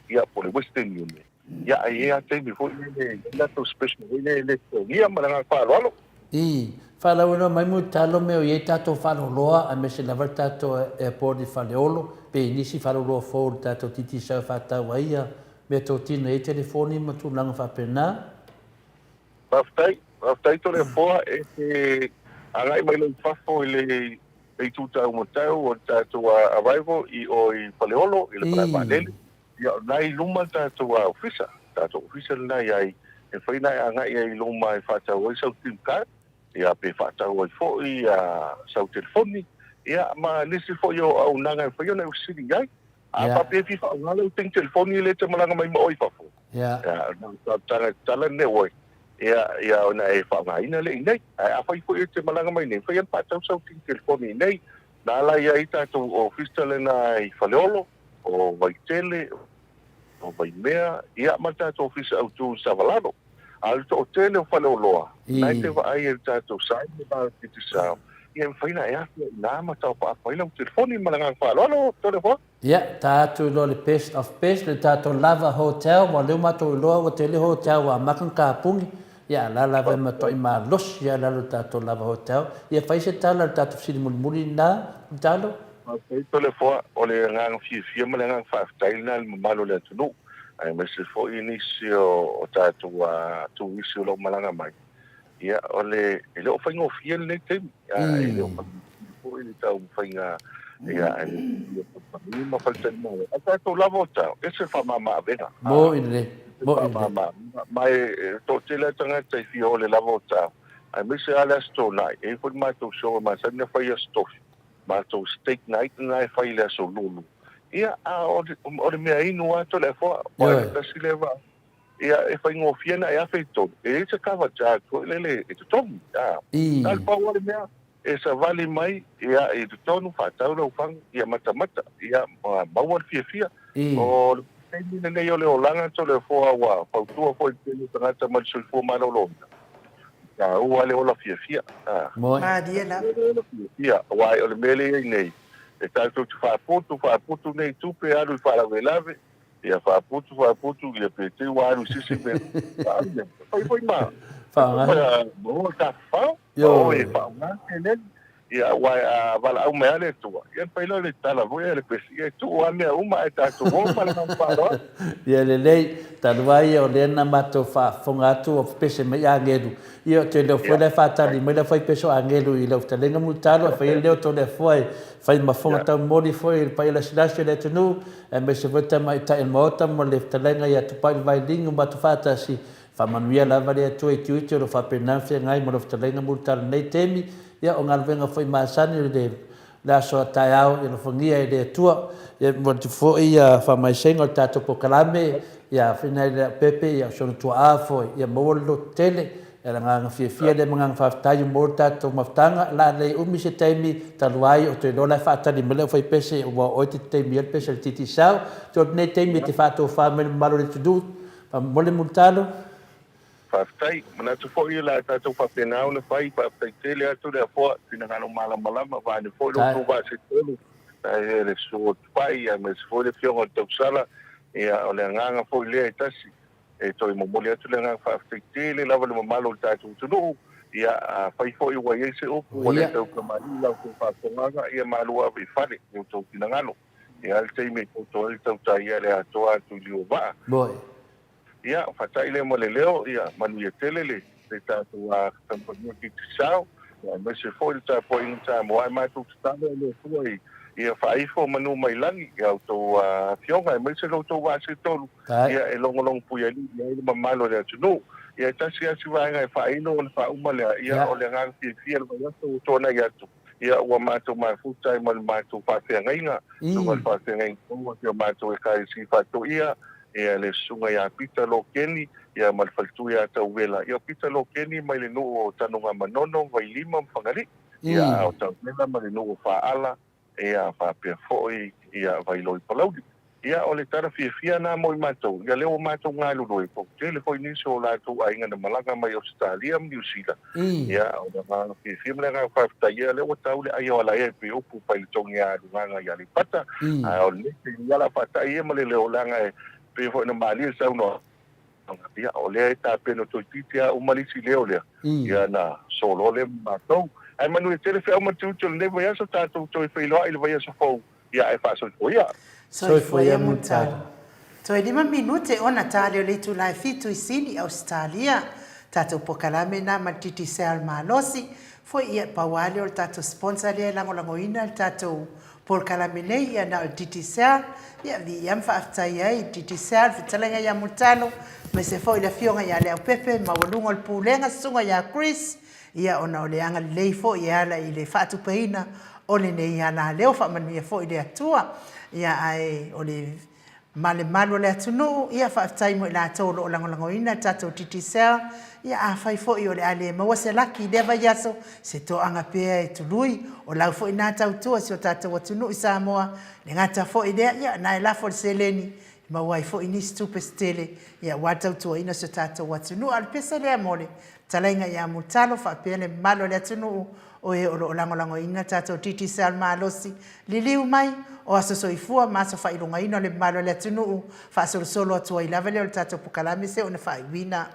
ia po o le Western Union, ia ae i ai lava taimi foi lele e i ai latou special foi lea e le totogia ma le agaga faaaloalo. Ii, Faalauiloa mai Mulitalo mea o i ai tatou faaloloa aemaise lava le tatou airport i Faleolo pe i nisi faaloloa fou o le tatou Digicel e faatau ai ia mea totino e i ai telefoni ma tulaga faapena. Faafetai, faafetai Toleafoa e te agai mai loa i fafo i le itu taumatau o le tatou arrival i o i Faleolo i le malae vaalele. Ia o lena e i luma le tatou ofisa, tatou ofisa lena e i ai, e mafai ona e agai ai i luma e faatau ai sau sim card, ia pe faatau ai foi sau telefoni, ia ma nisi foi o auaunaga e mafai ona e fesili i ai. A faapea e fia faaaoga lau thing telefoni lea e te malaga mai ma oe i fafo, ia, na o talosaga e tatala le network, ia, ia ona e faaaogaina lea i inei. Ae afai foi e te malaga mai nei, e mafai ona faatau sau thing telefoni i inei. Na ala i ai tatou ofisa lena i Faleolo, o Vaitele, o Vaimea, ia ma le tatou ofisa autu i Savalalo. A o le toatele o faleoloa, na e te vaai i le tatou sign le va o le Digicel, ia e mafai ona e afe ai i ina ma tauapaapa ai lau telefoni. Ma le agaga faaaloalo, Toleafoa. Ia, ta atu iloa le best of best, le tatou Lava Hotel, ua lea ua matou iloa ua tele hotel ua amata ona tapuni, ia a la lava e matuai malosi lava i lalo o le tatou Lava Hotel. Ia fai se tala i le tatou fesili mulimuli lena, Mulitalo. Faafetai Toleafoa, o le agaga fiafia ma le agaga faafetai lena i le mamalu o le atunuu, aemaise foi nisi o tatou turisi o lo o malaga mai. Ia, o le, e le o faigofie lenei taimi, e le o faigofie foi le taumafaiga, ia, e kamupani ma faletalimalo. Ae tatou lava o tau, e ese le faamama-avega. Moni lelei, moni lelei. Faamama-avega, ma e toatele lava tagata e fia o i le lava o tau, aemaise lava le Aso Toonai, e i ai foi le matou show e masani ona fai i Aso Tofi. Matou steak night lena e fai i le aso Lulu. Ia, a o le, o le mea inu lava Toleafoa, aua e tasi lea vaa. Ia, e faigofie ona e 1300. E leai se cover charge foi lele e totogi. A, na o le pau lava le mea, e savali mai, ia, i totonu, faatau lau fagu, ia matamata, ia, ma maua le fiafia. O le taimi lenei o le olaga Toleafoa ua fautua foi i le tele o tagata mai le soifua maloloina, taua le ola fiafia. Malie lava. Le ola fiafia, aua o le mea lea e i ai nei, e tatou te faaputu, faaputu nei tupe alu i faalavelave, ia faaputu, faaputu, ia pe te i ua alu i se isi mea. Fai foi ma, maua tafafao, o e faaaoga seleni. Ia, aua a valaau mai lava le Atua, ia ona fai lea o le tala foi a le pese, ia e tuu lava mea uma ae tatou o ma le agaga faaaloalo. Ia lelei, talu ai ia o lea na matou faafofoga atu o pese mai agelu, ia ou te iloa foi la e faatali mai le aufaipeso agelu i lau fetalaiga Mulitalo e fai ai le leo Toleafoa e fai ma fofoga taumoli foi i le paia lasilasi o le atunuu aemaise foi le tamaitai o le Maota ma le fetalaiga ia Tupai le Vailiga ua matou faatasi. Faamanuia lava le Atua i tiute o lo o faapena ona feagai ma lau fetalaiga Mulitalo i lenei taimi. Ia, o galuega foi masani o le le aso a taeao ia alofagia e le Atua. Ia momoli atu foi ia faamaisega o le tatou polokalame ia Afina i Leaupepe ia o si ona tuaa foi ia maua le lototele. Ia le agaga fiafia lea ma agaga faafetai ua maua le tatou mafutaga. O le a le umi se taimi talu ai ou te iloa o la e faatali mai le aufaipese aua o oe e te taimi ai le pese a le Digicel. Toe o lenei taimi e te faatofa mai le mamalu o le atunuu. Faamolemole Mulitalo. Faafetai. Manatu foi o le a tatou faapena ona fai. Faafetai tele atu le Afoa, finagalo malamalama, vaeane foi lo outou vaa se tolu, le susu o Tupai aemaise foi le Afioga o le Tausala. Ia, o le agaga foi lea e tasi e toe momoli atu le agaga faafetai tele lava i le mamalu o le tatou atunuu. Ia, afai foi ua i ai se upu ua le tautamalii i la outou faafofogaaga, ia malu ave i fale i outou finagalo. Ia le taimi e toto ai le tautai ia le atoa atu i Liuvaa. Moi. Ia, fatai lea ma le leo, ia manuia tele le le tatou a kamupani Digicel, ia aemaise foi le tapuaiga Samoa. Ae matou tatalo i le Atua i ia faaifo manu mai lagi i a outou afioga aemaise lo outou vaa se tolu, ia e logologo puialii i ai le mamalu o le atunuu. Ia e tasi lava si vaega e faailo ona faauma lea, ia o le agaga fiafia i le vaiaso ua tuanai atu. Ia, ua matou mafuta ai ma le matou faafeagaiga, susuga i le faafeagaiga fou a si o matou Ekalesia Faatoia, ia le susuga ia Pita Lokeni, ia ma le faletua ia Tauela. Ia, o Pita Lokeni mai le nuu o Tanugamanono, Vailima ma Fagalii, ia, a o Tauela mai le nuu o Faala, ia, faapea foi ia Vailoi Palauli. Ia, o le tala fiafia lena mo i matou, ia lea ua matou galulue, po o tele foi nisi o latou aiga na malaga mai Ausetalia ma Niu Sila, ia, o le agaga fiafia ma le agaga faafetai, ia lea ua tau le ai o Alaea e pei upu failetogi a Lugaga i Aleipata, a o lenei taimi ia o le a faatai ia ma le leo leaga e pei foi ona malie le saunoaga, ia, o lea e tapena toeitiiti lava uma le isi leo lea, ia ona solo lea ma matou. Ae manuia tele feau ma tiute o lenei vaiaso, tatou toe feiloai i le vaiaso fou. Ia ae faasoifua ia. Soifua ia Mulitalo. Toe lima minute ona tali o le itula e fitu i Sini, Ausetalia. Tatou pokalame na ma le Digicel malosi. Foi ia pau a lea o le tatou sponsor lea e lagolagoina le tatou polokalame nei ia na o le Digicel. Ia viia ma faafetai ai i le Digicel, fetalaiga ia Mulitalo, aemaise foi le afioga ia Leaupepe, maualuga o le Pulega, susuga ia Chris, Ia, ona o le agalelei foi e ala i le faatupeina o lenei alaleo, faamanuia foi le Atua. Ia, ae o le malemalu o le atunuu, ia, faafetai mo i latou o lo o lagolagoina le tatou Digicel. Ia, afai foi o le a le maua se laki i lea vaiaso, se toaga pea e tului, o lau foi na tautua i si o tatou atunuu i Samoa, le gata foi lea, ia, na e lafo le seleni e maua ai foi nisi tupe se tele, ia, aua le tautuaina o si o tatou atunuu. A o le pese lea mo le Fetalaiga ia Mulitalo faapea le mamalu o le atunuu o e o lo o lagolagoina tatou Digicel malosi liliu mai o aso soifua ma aso faailogaina o le mamalu o le atunuu faasolosolo atu ai lava lea o le tatou pokalame se ona faaiuina.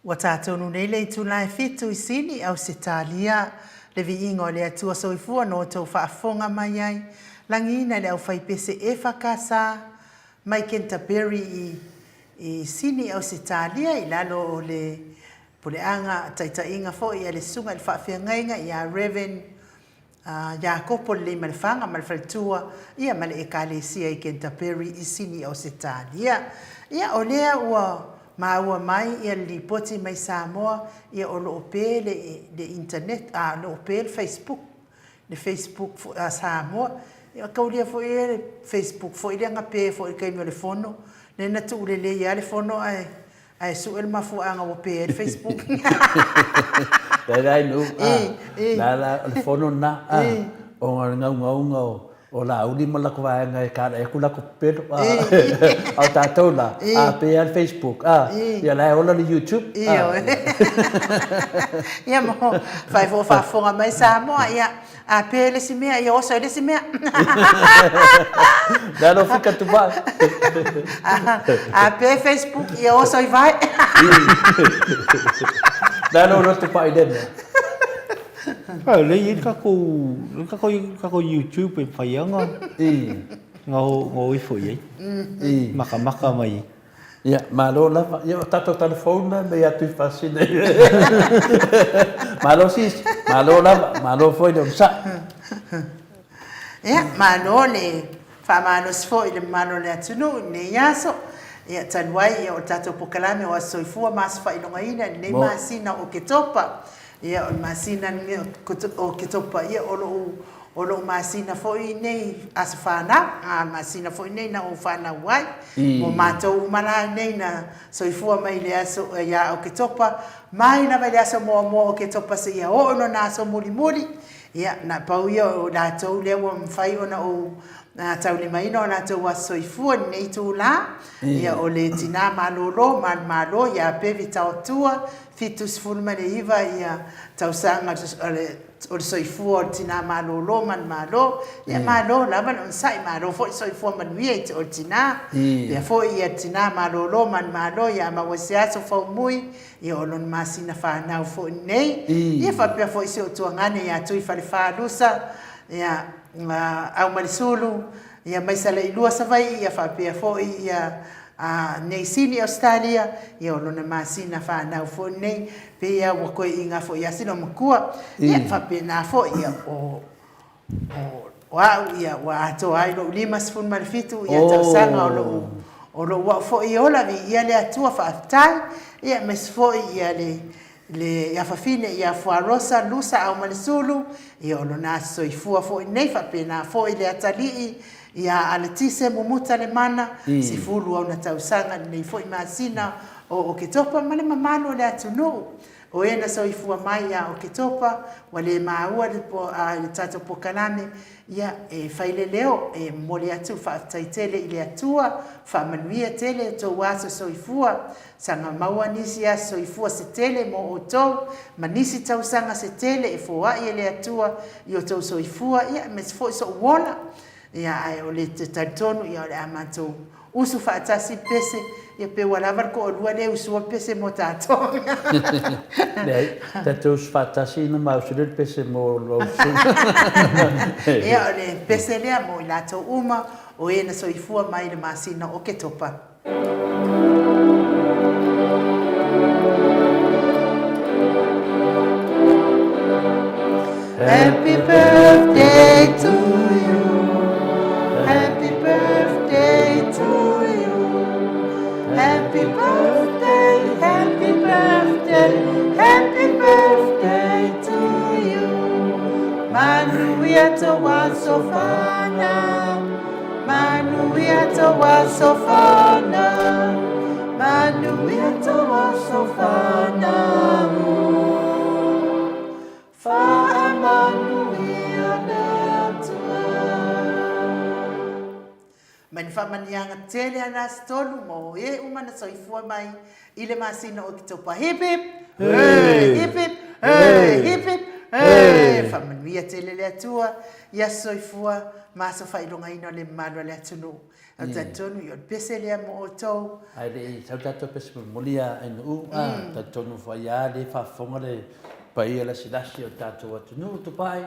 Ua tātonu nei le itula e fitu i Sini, Ausetalia, le viiga o le Atua Soifua no outou faafofoga mai ai, lagiina le aufaipese EFKS mai Canterbury i i Sini, Ausetalia, i lalo o le puleaga taitaiga foi a le Susuga i le Faafeagaiga ia Rev. A Iakopo le Leimalefaga ma le faletua, ia ma le Ekalesia i Canterbury i Sini Ausetalia. Ia o lea ua maua mai ia le lipoti mai Samoa, ia o lo o pe le le internet, a o lo o pe le Facebook, le Facebook foi a Samoa. Ia taulia foi ia le Facebook foi lea na pe foi i le taimi o le fono, lea na tuu lelei lava le fono ae Ae sue le mafuaaga ua pe ai le Facebook. Leai nuu, la la o le fono lena, ona o le naunauga o Laauli ma latou vaega e talai atu latou pepelo, a o tatou la, a pe lava le Facebook, ia la e ola le YouTube. Ioe. Ia mo fai foi o faafofoga mai Samoa, ia A pe le isi mea, ia oso i le isi mea. Le alo fika tupai. A pe Facebook, ia oso i vai. Le alo lo tupai le mea. Ai, le i takou, le takou, takou YouTube e whai anga. I. Ngā o ifo i ai. I. Makamaka mai. Ia, malo lava. Ia, o tatou telefone mei atu i Fasina. Malo sis, malo lava, malo foi le onosai. Ia, malo le faamalosi foi i le mamalu o le atunuu i lenei aso. Ia, talu ai ia o le tatou pokalame o Aso Soifua ma Aso Faailogaina i lenei masina o Oketopa. Ia, o le masina lenei o Oketopa, ia o lou O lou masina foi nei aso fanau, a masina foi nei na ou fanau ai. Mo matou uma la nei na soifua mai i le aso ia Oketopa, mai lava i le aso muamua o Oketopa seia oo i lona aso mulimuli, ia, na pau ia o latou lea ua mafai ona ou taulimaina o latou aso soifua i lenei itula, ia, o le tina malolo manumalo ia Pevi Taotua, 79 ia tausaga o le o le soifua o le tina malolo ma le malo, ia malo lava le onosai, malo foi le soifua manuia i te oe le tina, pea foi ia le tina malolo ma le malo ia maua i se aso faumui, ia o lona masina fanau foi lenei, ia faapea foi si ou tuagane ia Tuifalefa Lusa, ia Aumalesulu, ia mai Salailua Savaii, ia faapea foi ia A nei Sini Ausetalia, ia o lona masina fanau foi lenei, pei a ua toe iga foi ia sina matua, ia faapena foi ia o o au ia ua atoa ai lou 57 ia tausaga o lou o lou au foi ola, viia le Atua faafetai, ia aemaise foi ia le Le afafine ia Fuarosa Lusa Aumalesulu, ia o lona aso soifua foi nei, faapena foi le atalii ia Aletise Mumuta Lemana, sifulu ona tausaga i lenei foi masina o Oketopa ma le mamalu o le atunuu. O e na soifua mai ia Oketopa, ua le maua le le tatou pokalame, ia e fai le leo e momoli atu le faafetai tele i le Atua, faamanuia tele outou aso soifua, Saga maua nisi aso soifua se tele mo outou, ma nisi tausaga se tele e foai e le Atua i outou soifua, ia, aemaise foi so'u ola. Ia, ae o le te talitonu, ia, o le a matou usu faatasi le pese, ia, pe ua lava le toalua lea e usua le pese mo tatou. Leai, tatou usu faatasi ona ma usu lea le pese mo lou susuga. Ia, o le pese lea mo i latou uma o e na soifua mai i le masina o Oketopa. Happy birthday to you. Happy birthday to you. Happy birthday, happy birthday, happy birthday to you. Manuia tou aso fanau. Manuia tou aso fanau, Manuia tou aso fanau. Faamanuia le Atua. Mai ni faamaniaga tele a Nasi Tolu mo e uma na soifua mai i le masina o Oketopa. Hip hip! Hooray! Hip hip! Hooray! Hip hip! Hooray! Faamanuia. faamanuia tele le Atua i aso soifua ma aso faailogaina o le mamalu a le atunuu. Ou te talitonu o le pese lea mo outou. Ae le i sau le tatou pese mulimuli a Ainuu, a, talitonu foi lava lea e faafofoga le paia lasilasi o le tatou atunuu, Tupai,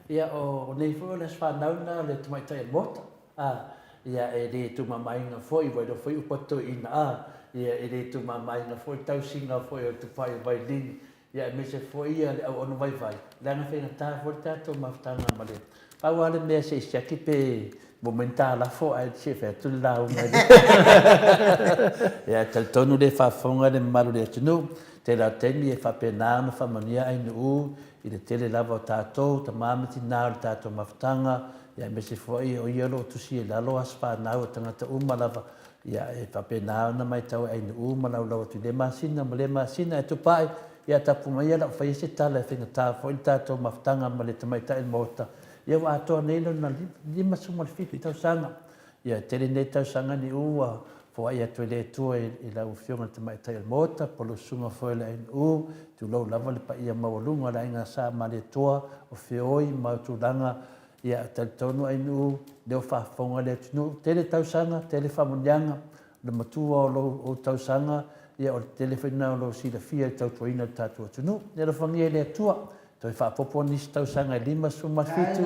ia o nei foi o le aso fanau lena o le tamaitai o le Maota, a, ia e le tuumamaina foi, ua iloa foi upu a toeaiina, a, ia e le tuumamaina foi le tausiga foi o Tupai o Vailini, Ia aemaise foi ia le auauna vaivai, leaga faigata foi le tatou mafutaga ma le Pau lava le mea se i siaki pe maua mai ni taalafo ae se i fai atu le lauga i le Ia e talitonu le faafofoga le mamalu o le atunuu, tele lava o taimi e faapena ona faamanuia ainuu i le tele lava o tatou tama ma tina o le tatou mafutaga, ia aemaise foi o ia o lo o tusi i lalo aso fanau a tagata uma lava Ia, e faapena ona matau e Ainuu ma laulau atu i lea masina ma lea masina e tupa ai. Ia, tapu mai ia lau faia se tala e faigata foi le tatou mafutaga ma le tamaitai o le Maota. Ia, ua atoa nei lona 57 tausaga. Ia, e tele nei tausaga ni u ua foai atu e le Atua i lau Afioga i le Tamaitai o le Maota, po o le Susuga foi o le Ainuu, tulou lava le paia maualuga o le Aiga Sa Malietoa, o feoi ma tulaga Ia, talitonu Ainuu, lea ua faafofoga le atunuu, tele tausaga, tele faamanuiaga, o le matua o lou ou tausaga, ia o le tele foi lena o lou silafia i le tautuaina o le tatou atunuu. Ia alofagia e le Atua, toe faaopoopo nisi tausaga e 57,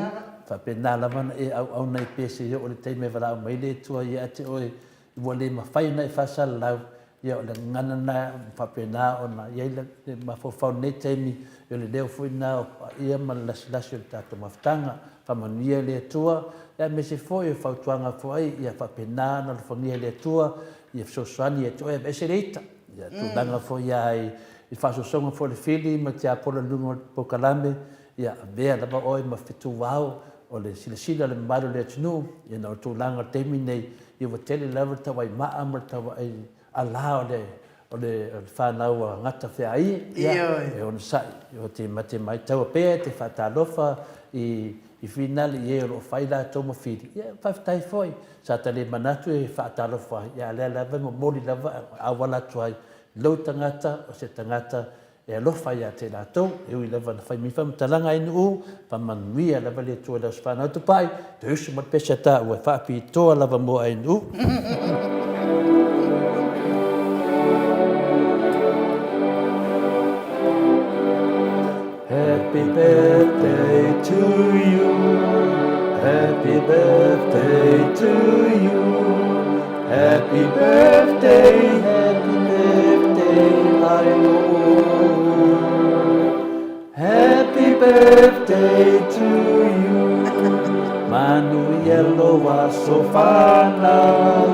faapena lava ona e auauna ai pea seia oo i le taimi e valaau mai le Atua ia te oe ua le mafai ona e faasalalau, Ia, o le gagana lena e faapena ona i ai le mafaufau i lenei taimi, o le leo foi lena o paia ma le lasilasi o le tatou mafutaga. Faamanuia le Atua, aemaise foi o fautuaga foi ia faapena ona alofagia e le Atua ia fesoasoani ia te oe, aveese le ita. Ia, tulaga foi ia i le faasoasoga foi o le fili ma le tiapola i luga o le polokalame, ia avea lava oe ma fetuao o le silasila o le mamalu o le atunuu, ia ona o le tulaga o le taimi lenei, Ia ua tele lava le tauai maa ma le tauai ala o le o le fanau a Gata Feaie. Ia, e onosai, o te mate maitaua pea e te faatalofa i i finale i e o lo o fai latou ma fili. Ia, faafetai foi. Sa ta le manatu e faatalofa ai, ia a o lea lava e momoli lava e auala atu ai lou tagata o se tagata E alofa ia te latou, e ui lava na fai mai faamatalaga ai nuu, faamanuia lava le Atua i lau fanau tupai, toe usu mai le pese a taua e faapitoa lava mo ai nuu. Happy birthday to you, happy birthday to you. Happy birthday, happy birthday, I know. Happy birthday to you. Manuia lou aso fanau,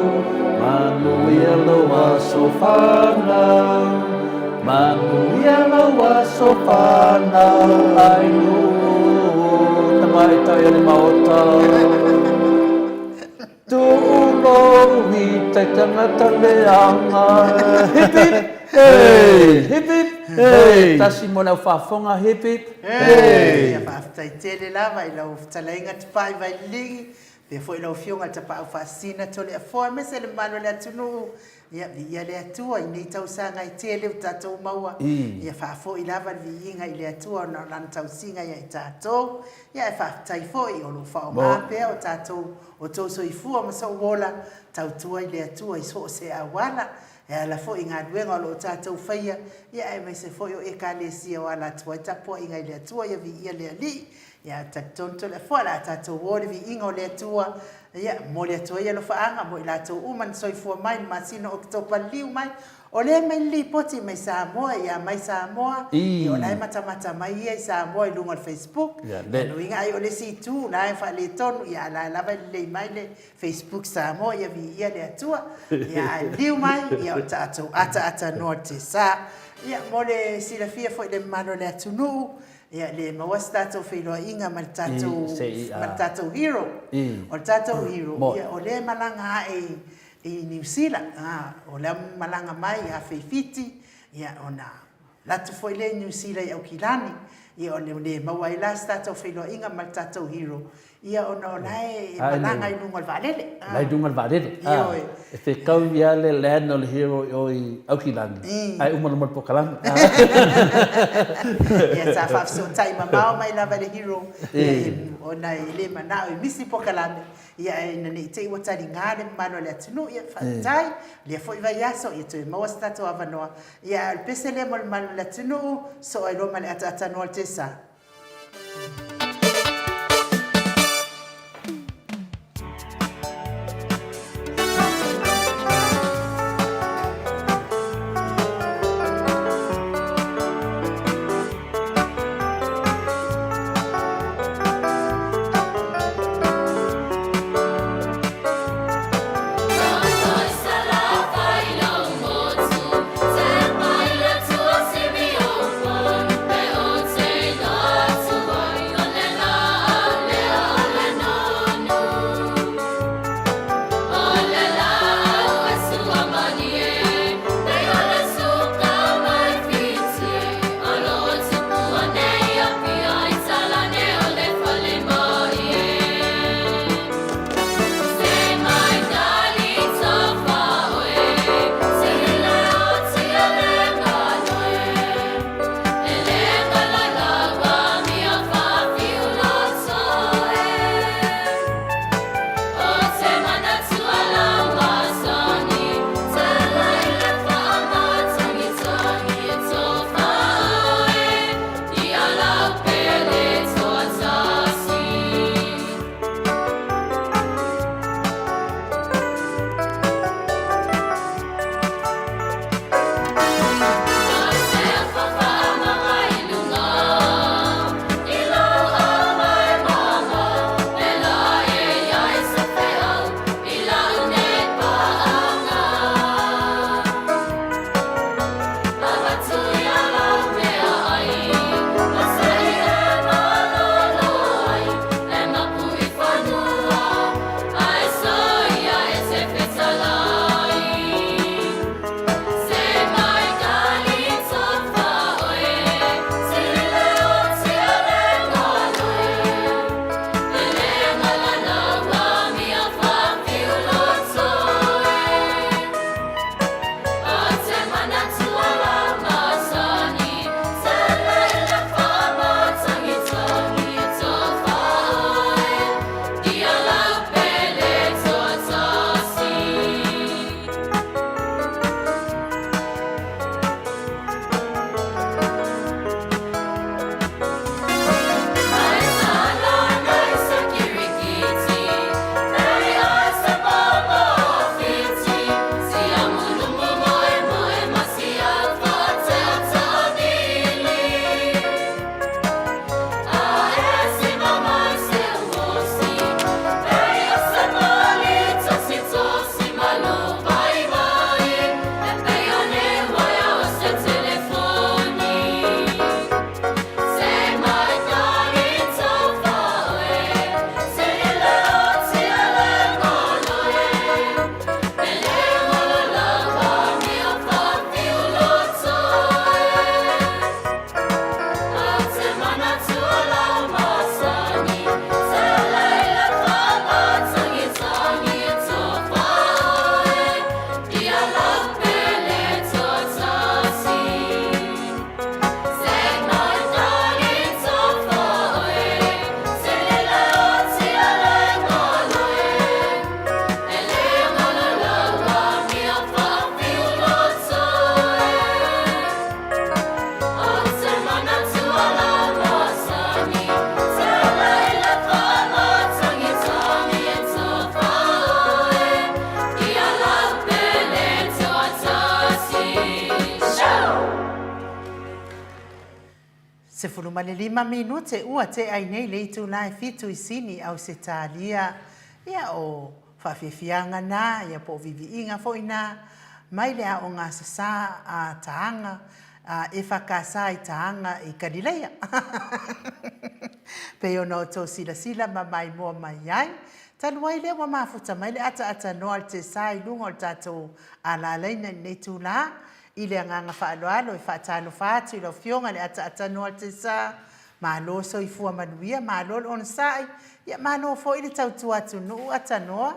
manuia lou aso fanau, manuia lou aso fanau, I know. Tamaitai o le Maota. Tuulou i te tangata leaga. Hip hip hey! Hip hip hey! Tasi mo le au faafofoga hip hip hey! Ia faafetai tele lava i lau fetalaiga Tupai Vaililigi, faapea foi lau Afioga i le Tapaau Faasisina Toleafoa aemaise le mamalu o le atunuu. Ia viia le Atua i nei tausaga e tele ua tatou maua. Ia faafoi lava le viiga i le Atua ona o Lana tausiga ia i tatou. Ia ae faafetai foi o lo o faaaoga pea o tatou O tou soifua ma sou ola, tautua i le Atua i so o se auala, e ala foi i galuega o lo o tatou faia, ia aemaise foi o Ekalesia o ala atu ai tapuaiga i le Atua, ia viia le Alii. Ia talitonu Toleafoa, o le a tatou o i le viiga o le Atua, ia momoli atu ai alofaaga mo i latou uma na soifua mai i le masina o Oketopa liliu mai, O lea e mai le lipoti mai Samoa ia mai Samoa, ia o la e matamata mai ia i Samoa i luga o le Facebook. Ia lona uiga ai o le isi itu la e faaletonu, ia a la lava e lelei mai le Facebook Samoa, ia viia le Atua. Ia ae liliu mai, ia o le tatou ataata noa te sa. Ia mo le silafia foi i le mamalu o le atunuu, ia le maua se tatou feiloaiga ma le tatou ma le tatou hero. O le tatou hero, ia o lea e malaga ae i i Niu Sila, ā, o lea malaga mai ia Feifiti, ia, ona alu atu foi lea i Niu Sila i Aukilani. Ia o le maua ai la se tatou feiloaiga ma le tatou hero, ia ona o la e malaga i luga o le vaalele. La i luga o le vaalele. Ioe. E fetau lava le land o le hero i o i Aukilani, ae uma loa ma le polokalame. Ia sa faafesootai mamao mai lava le hero, ona e le manao e misi polokalame, ia ae ina ne i te i ua taliga le mamalu o le atunuu, ia faafetai, lea foi vaiaso ia toe maua se tatou avanoa. Ia ae o le pese lea mo le mamalu o le atunuu, soo ai loa ma le ataatanoa o le tesa. 15 minute ua tea ai nei le itula e fitu i Sini, Ausetalia. Ia, o faafiafiaga na, ia po o viviiga foi na, mai le aoga sasa a Taaga, a EFKS i Taaga i Kalileia. Pei ona outou silasila ma maimoa mai ai, talu ai lea ua mafuta mai le ataata noa o le tesa i luga o le tatou alalaina i lenei itula, I le agaga faaaloalo e faatalofa atu i lau Afioga i le ataata noa o le tesa. Malo soifua manuia, malo le onosai, ia malo foi le tautua atunuu Atanoa.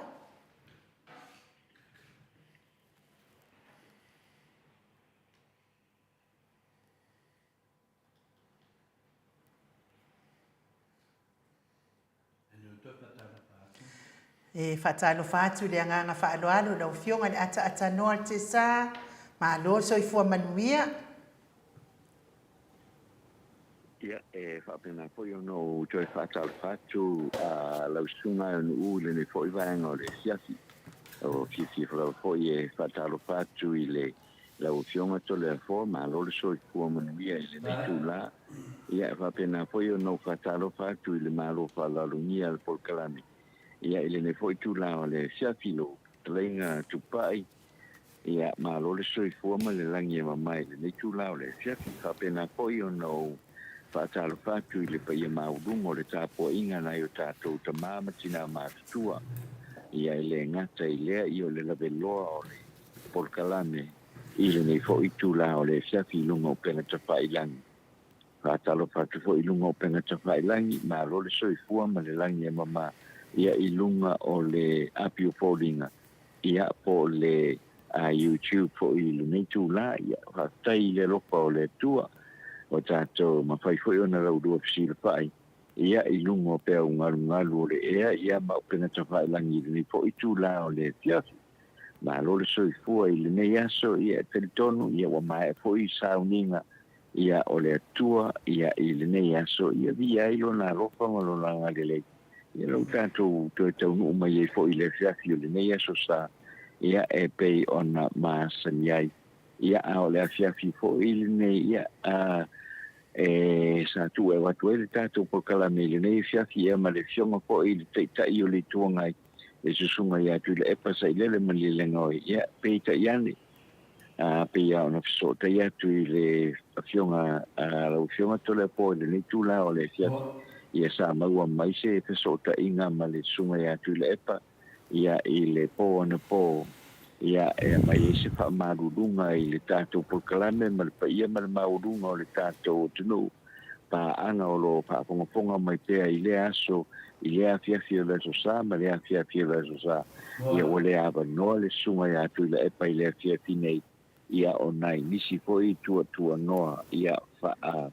E faatalofa atu i le agaga faaaloalo i lau Afioga i le Ataatanoa o le Tesa. Malo le soifua manuia. Ia, e faapena foi ona ou toe faatalofa atu a lau susuga e Nuu i lenei foi vaega o le afiafi. O fiafia lava foi e faatalofa atu i le lau Afioga Toleafoa, malo le soifua manuia i lenei itula. Ia, e faapena foi ona ou faatalofa atu i le Malo faaaloalogia a le polokalame, ia, i lenei foi itula o le afiafi, lou fetalaiga Tupai, ia, malo le soifua ma le lagi e mama i lenei itula o le afiafi. E faapena foi ona ou faatalofa atu i le paia maualuga o le tapuaiga a nai o tatou tama ma tina matutua, ia, e le gata i lea, ia, o le laveloa o le polokalame i lenei foi itula o le afiafi i luga o upega tafailagi. Faatalofa atu foi i luga o upega tafailagi, malo le soifua ma le lagi e mama ia i luga o le api o foliga ia po o le YouTube foi i lenei itula. Ia faafetai i le alofa o le Atua ua tatou mafai foi ona laulua fesilafai ia i luga o peau galugalu o le ea ia ma upega tafailagi i lenei foi itula o le afiafi. Malo le soifua i lenei aso, ia e talitonu, ia ua maea foi sauniga, ia o le Atua, ia i lenei aso, ia viia ai Lona alofa ma Lona agalelei, ia lou tatou toe taunuu mai ai foi i le afiafi o lenei aso sa, ia e pei ona masani ai. Ia, a o le afiafi foi lenei, ia, a, e, sa tuu e avatu ai le tatou polokalame i lenei afiafi, ia ma le Afioga foi i le Taitai o le Itu Agai, le Susuga ia Tuilaepa Sailele Malielegaoi, ia, peitai ane, a, pei lava ona fesootai atu i le Afioga, a, lau Afioga Toleafoa i lenei itula o le afiafi, ia sa maua mai se fesootaiga ma le Susuga ia Tuilaepa, ia, i le po anapo, ia, e aumai ai se faamaluluga i le tatou polokalame ma le paia ma le maualuga o le tatou atunuu. paaga o lo o faafogafoga mai pea i lea aso, i lea afiafi o le Aso Sa ma lea afiafi o le Aso Sa. Ia ua le avanoa le Susuga ia Tuilaepa i le afiafi nei, ia o nai nisi foi tuatuanoa, ia faa,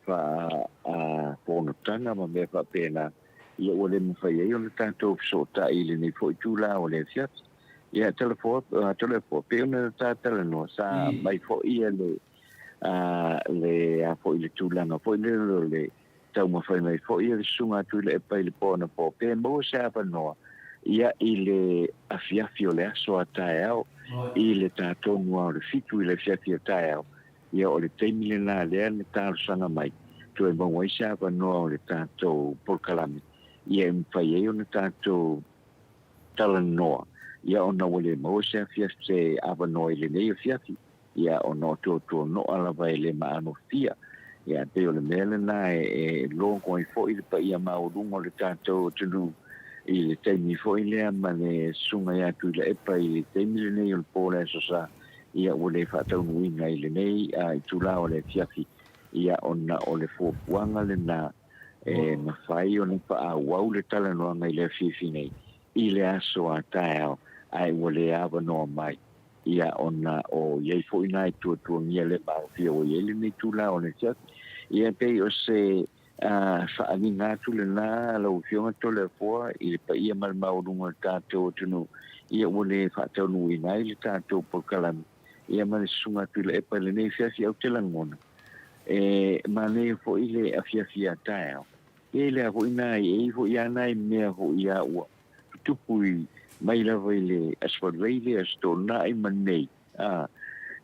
faa, a, fonotaga ma mea faapena, ia ua le mafai ai ona tatou fesootai i lenei foi itula o le afiafi. Ia, Toleafoa, Toleafoa, pei ona ta talanoa, sa mai foi ia le, a le a foi le tulaga foi lele o le taumafai mai foi a le Susuga a Tuilaepa i le po anapo pe maua se avanoa ia i le afiafi o le aso a taeao i le tatonu lava o le fitu i le afiafi a taeao ia o le taimi lena lea na talosaga mai toe maua ai se avanoa o le tatou polokalame ia e mafai ai ona tatou talanoa ia ona ua le maua se afiafi se avanoa i lenei afiafi. Ia, ona o tuatuanoa lava e le maanofia. Ia, e pei o le mea lena e logo ai foi le paia maualuga o le tatou atunuu i le taimi foi lea ma le susuga ia Tuilaepa i le taimi lenei o le po o le Aso Sa, ia ua le faataunuuina i lenei itula o le afiafi, ia ona o le fuafuaga lena e mafai ona faaauau le talanoaga i le afiafi nei i le aso a taeao, ae ua le avanoa mai. Ia, ona o i ai foi nai tuatuagia le maofia ua i ai lenei itula o le afiafi. Ia, e pei o se faaaliga atu lena lau Afioga Toleafoa i le paia ma le maualuga o le tatou atunuu, ia ua le faataunuuina ai le tatou polokalame, ia ma le Susuga Tuilaepa i lenei afiafi. Ou te lagona, e manaia foi le afiafi a taeao, e i ai lea foi nai, e i ai foi lava nai mea foi a ua tutupu i, mai lava i le Aso Faraile, le Aso Toonai ma nei, a,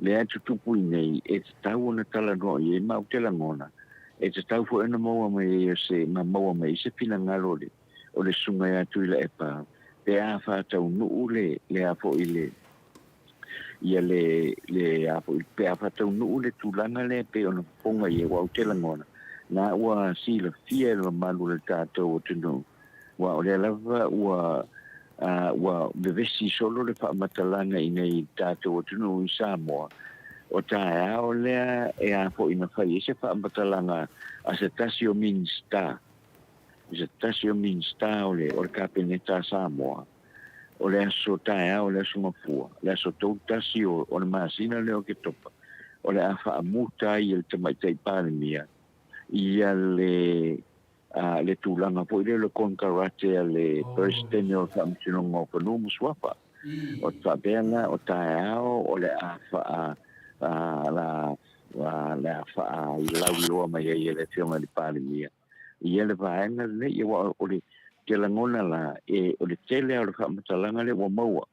lea e tutupu i nei, e tatau ona talanoa i ai, ma ou te lagona, e tatau foi ona maua mai ai o se, ma maua mai ai se finagalo o le, o le Susuga ia Tuilaepa, pe a faataunuu le, le a foi le, ia le, le a foi, pe a faataunuu le tulaga lea e pei ona fofoga i ai, aua ou te lagona, na ua silafia e le mamalu o le tatou atunuu, Aua o lea lava ua ua vevesi solo le faamatalaga i nei tatou atunuu i Samoa, O taeao lea e a foi na fai ai se faamatalaga a se tasi o Minisita, se tasi o Minisita o le, o le Kapeneta a Samoa, o le aso taeao o le aso Gafua, le aso 31 o, o le masina lea o Oketopa, o le a faamuta ai e le Tamaitai Palemia ia le, a, le tulaga foi lea o le konekarate a le Peresetene o le Faamasinoga o Fanua ma Suafa. O te faapea la, o taeao o le a faa, a, la, a, le a faalauiloa mai ai e le Afioga i le Palemia ia le vaega lenei, aua o le, te lagona la, e, o le tele lava o le faamatalaga lea ua maua,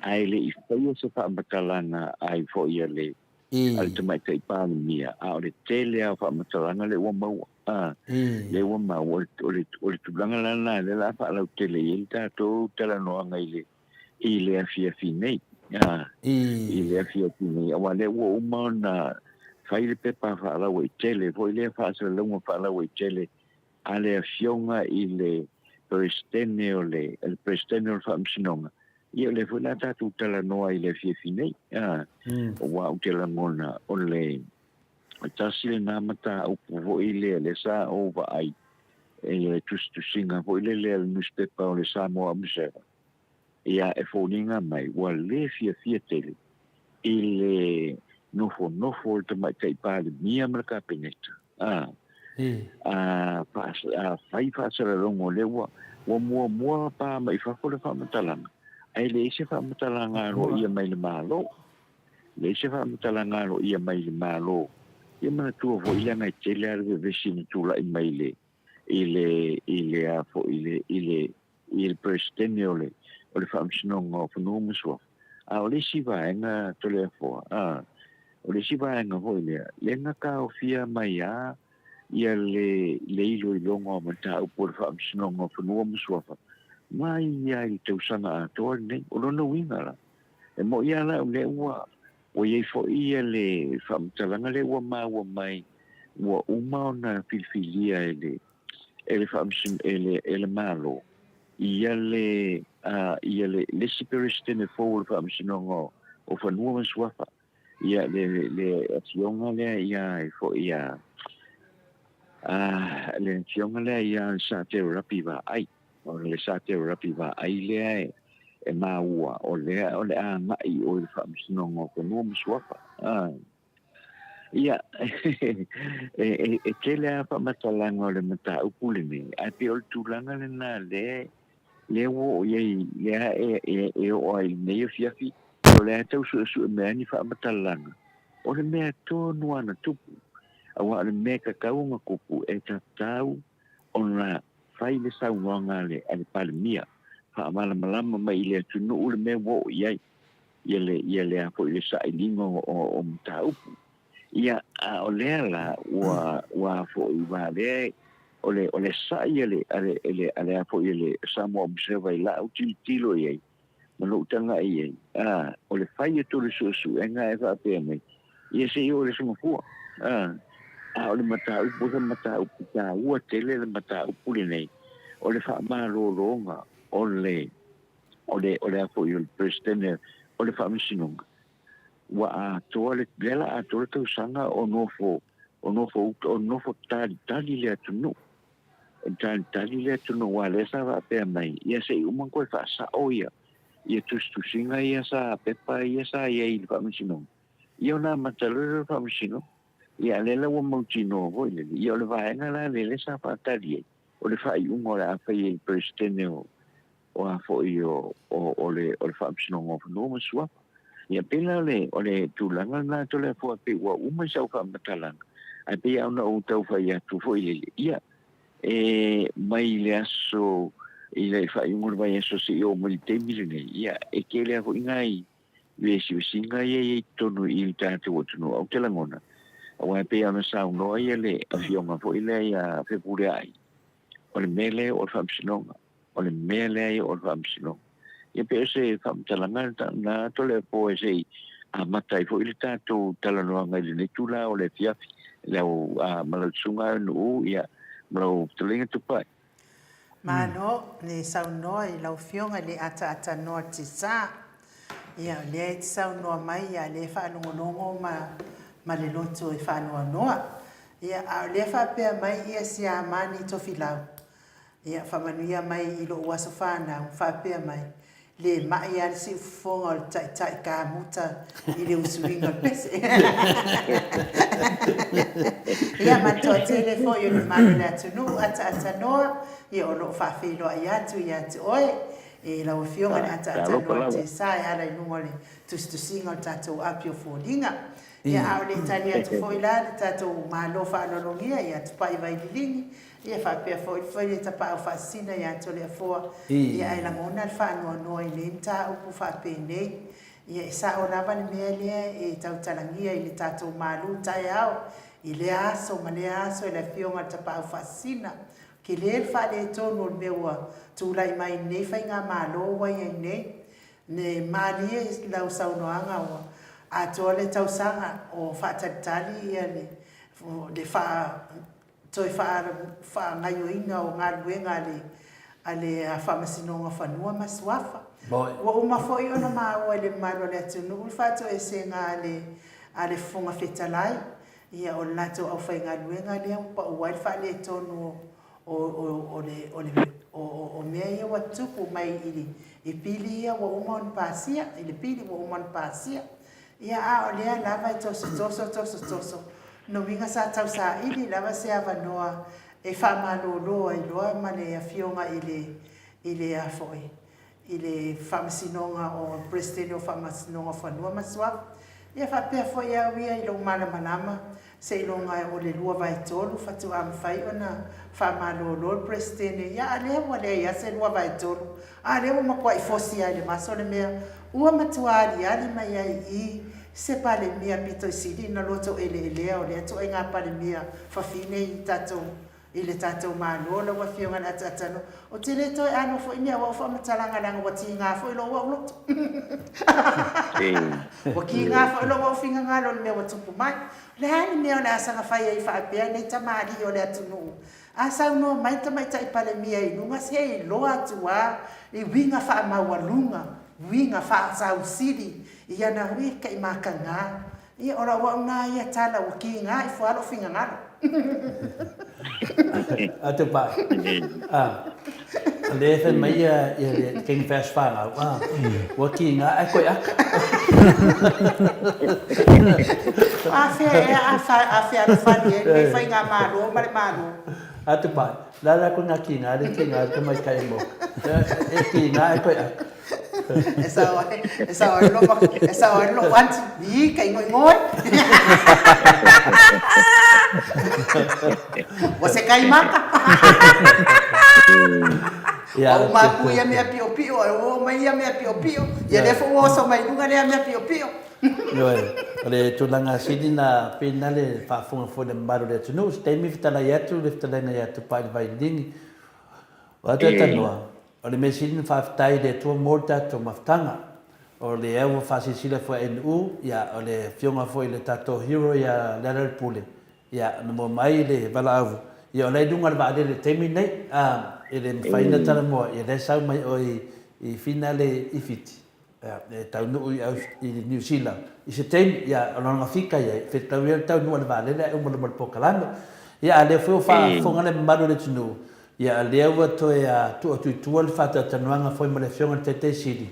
ae le i faia se faamatalaga ai foi a le, a le Tamaitai Palemia, a o le tele lava o faamatalaga lea ua maua, a, lea ua maua, o le, o le tulaga la lena lea o le a faalautele i ai le tatou talanoaga i le, i le afiafi nei, a, i le afiafi nei, aua lea ua uma ona fai le pepa faalauaitele foi lea faasalalauga faalauaitele a le Afioga i le Peresetene o le, le Peresetene o le Faamasinoga, ia o lea foi la tatou talanoa i le afiafi nei, a, aua ou te lagona o le tasi lena mataupu foi lea lea sa ou vaai i le tusitusiga foi lele a le nusipepa o le Samoa Observer, ia e foliga mai ua le fiafia tele i le nofonofo o le Tamaitai Palemia ma le Kapeneta, a, a, a fai faasalalauga lea ua, ua muamua pa mai fafo le faamatalaga, ae leai se faamatalaga aloaia mai le Malo. Leai se faamatalaga aloaia mai le Malo. Ia manatua foi leaga e tele lava le vevesi na tulai mai i le, i le, i le a foi, i le, i le, i le Peresetene o le, o le Faamasinoga o Fanua ma Suafa. A o le isi vaega Toleafoa, a, o le isi vaega foi lea, lea na taofia mai a ia le, le iloiloga o mataupu o le Faamasinoga o Fanua ma Suafa mai lava i le tausaga atoa lenei. O lona uiga la, e mo'i lava la o lea ua, ua i ai foi ia le faamatalaga lea ua maua mai ua uma ona filifilia e le, e le faamasino, e le, e le Malo, ia le, a, ia le, le isi Peresetene fou o le Faamasinoga o, o Fanua ma Suafa, ia le, le afioga lea ia e foi ia, a, le afioga lea ia Satero Rapi Vaai, o le Satero Rapi Vaai lea e, e maua, o lea o le a agai i o i le Faamasinoga o Fanua ma Suafa. A. Ia, e tele lava faamatalaga o le mataupu lenei, ae pei o le tulaga lena lea lea ua oo i ai, lea e oo ai i lenei afiafi, o lea e tau suesue mai ai ni faamatalaga o le mea tonu lava na tupu. Aua o le mea e tatau ona tupu, e tatau ona fai le saunoaga a le Palemia, faamalamalama mai i le atunuu le mea ua oo i ai. ia le, ia le a foi le sailiga o, o, o mataupu. Ia, a o lea la, ua, ua foi wa lea, o le, o le sai a le, a le, a le, a le a foi a le Samoa Observer i la'u tilotilo i ai, ma lo'u taga'i i ai, a, o le fai atu o le suesuega e faapea mai, ia se i oo i le Aso Gafua, a, a o le mataupu, o se mataupu taua tele le mataupu lenei, o le faamalologa o le, o le, o le a foi, o le Peresetene o le Faamasinoga, ua atoa le, lea la atoa le tausaga o nofo, o nofo uta, o nofo talitali le atunuu. O talitali le atunuu, aua lea sa faapea mai, ia se i uma ona toe faasao ia, ia tusitusiga ia sa, pepa ia sa i ai i le Faamasinoga, ia ona amata loa lea o le Faamasinoga. Ia, lea la ua mautinoa foi lele, ia o le vaega la lea sa faatali ai, o le faaiuga o le a fai e le Peresetene o, o a foi o, o, o le, o le Faamasinoga o Fanua ma Suafa. Ia pei la o le, o le tulaga lena Toleafoa pei ua uma sau faamatalaga, ae pei lava ona ou tau fai atu foi lele, ia, e mai le aso i le faaiuga o le vaiaso seia oo mai i le taimi lenei, ia, e tele lava foi nai vesivesiga ia e i ai i totonu i le tatou atunuu, ou te lagona, aua e pei lava ona saunoa ia le afioga foi lea ia Fepuleai, o le mea lea o le faamasinoga, o le mea lea o le faamasinoga. Ia pei o se faamatalaga na Toleafoa se i amata ai foi le tatou talanoaga i lenei itula o le afiafi, lau, ma lau susuga Nuu, ia, ma lau fetalaiga Tupai. Malo le saunoa i lau Afioga i le ataata noa Tisa. Ia, o lea e te saunoa mai, ia, o lea e faalogologo ma, ma le loto e faanoanoa. Ia, a o lea faapea mai ia Siamani Tofilau, Ia, faamanuia mai i lou aso fanau, faapea mai, le mai lava le siufofoga o le taitai kamuta i le usuina o le pese. Ia, ma le toatele foi o le mamalu o le atunuu ataatanoa, ia o lo o faafeiloai atu ia te oe, e lau Afioga i le ataatanoa o Tesa e ala i luga o le tusitusiga o le tatou api o foliga. Ia, a o le i tali atu foi la le tatou Malo faaaloalogia ia Tupai Vaililigi, Ia faapea foi foi le tapaau faasisina ia Toleafoa, ia ae lagona le faanoanoa i nei mataupu faapenei. Ia e sao lava le mea lea e tautalagia i le tatou malu taeao i lea aso ma lea aso e le Afioga i le Tapaau Faasisina. Tele le faaletonu o le mea ua tulai mai i lenei faigamalo ua i ai nei. Ne malie lau saunoaga ua atoa le tausaga o faatalitali ia le le faa toe faagaioiga o galuega a le a le Faamasinoga o Fanua ma Suafa. Ua uma foi ona maua i le mamalu o le atunuu le faatoesega a le a le Fofoga Fetalai, ia o le latou aufaigaluega lea ua pau ai le faaletonu o o o le o le o o mea ia ua tutupu mai i i pili ia ua uma ona pasia, i le pili ua uma ona pasia. Ia, a o lea lava e tosotoso, tosotoso, lona uiga sa tausaili lava se avanoa e faamalolo ai loa ma le Afioga i le, i le a foi, i le Faamasinoga o, Peresetene o Faamasinoga o Fanua ma Suafa. Ia faapea foi au ia i lou malamalama, seiloga o le 2/3 faatoa mafai ona faamalolo le Peresetene, ia a lea ua leai lava se 2/3, a lea ua matuai fosi lava i le maso le mea, ua matua aliali mai ai i i se Palemia pito i sili ona loto eleelea o lea ituaiga Palemia fafine i tatou i le tatou Malo lau Afioga i le Ataatano, ou te le toe alo foi ni au au faamatalaga leaga ua tiga foi lou au loto. Ua tiga foi lou au finagalo i le mea ua tupu mai. O le a le mea o le a saga fai ai faapea nei tamalii o le atunuu? A saunoa mai le Tamaitai Palemia i luga se iloa atu a i uiga faamaualuga, uiga faasausili i ana ui kaimakaga Ia, o lau au na ia tala ua kiga ifo lava lou finagalo. A te pai. A, lea e fai mai ia, ia le King Fast whanau, a, ua kiga ae koe aka. A fea ea a, fa, a fealofani ai lenei faigamalo ma le Malo. A te pai, la la ko nga kiga, le kiga le tamaitai mo. E kiga ae koe aka. E sao ai, e sao ai lou, e sao ai lou aunty, ii, ka ingoingoe. Ua se kai maka. Ua uma aku ia mea piopio, e oo mai ia mea piopio, ia lea foi ua oso mai luga lea mea piopio. Ioe, o le tulaga sili na pei na le faafofoga foi le mamalu o le atunuu, se taimi fetalai atu le fetalaiga ia Tupai le Vailini, o atu e tanoa, O le mea sili na faafetai i le Atua mo le tatou mafutaga. O lea ua faasilasila foi a NU, ia, o le afioga foi i le tatou hero ia Lealailepule, ia, na mua mai le valaau, ia o la e i luga o le vaalele i le taimi lenei, a, e le mafai ona talanoa, ia lea e sau mai oe i finale i Fiti. E taunuu i i Niu Sila i se taimi, ia, o lona fika ia, e fetau ia le taunuu a le vaalele ae uma luma o le polokalame. Ia, a o lea foi ua faafofoga le mamalu o le atunuu, ia, o lea ua toe tuu atu i tua le faatalatalanoaga foi ma le Afioga i le Taitai Sili,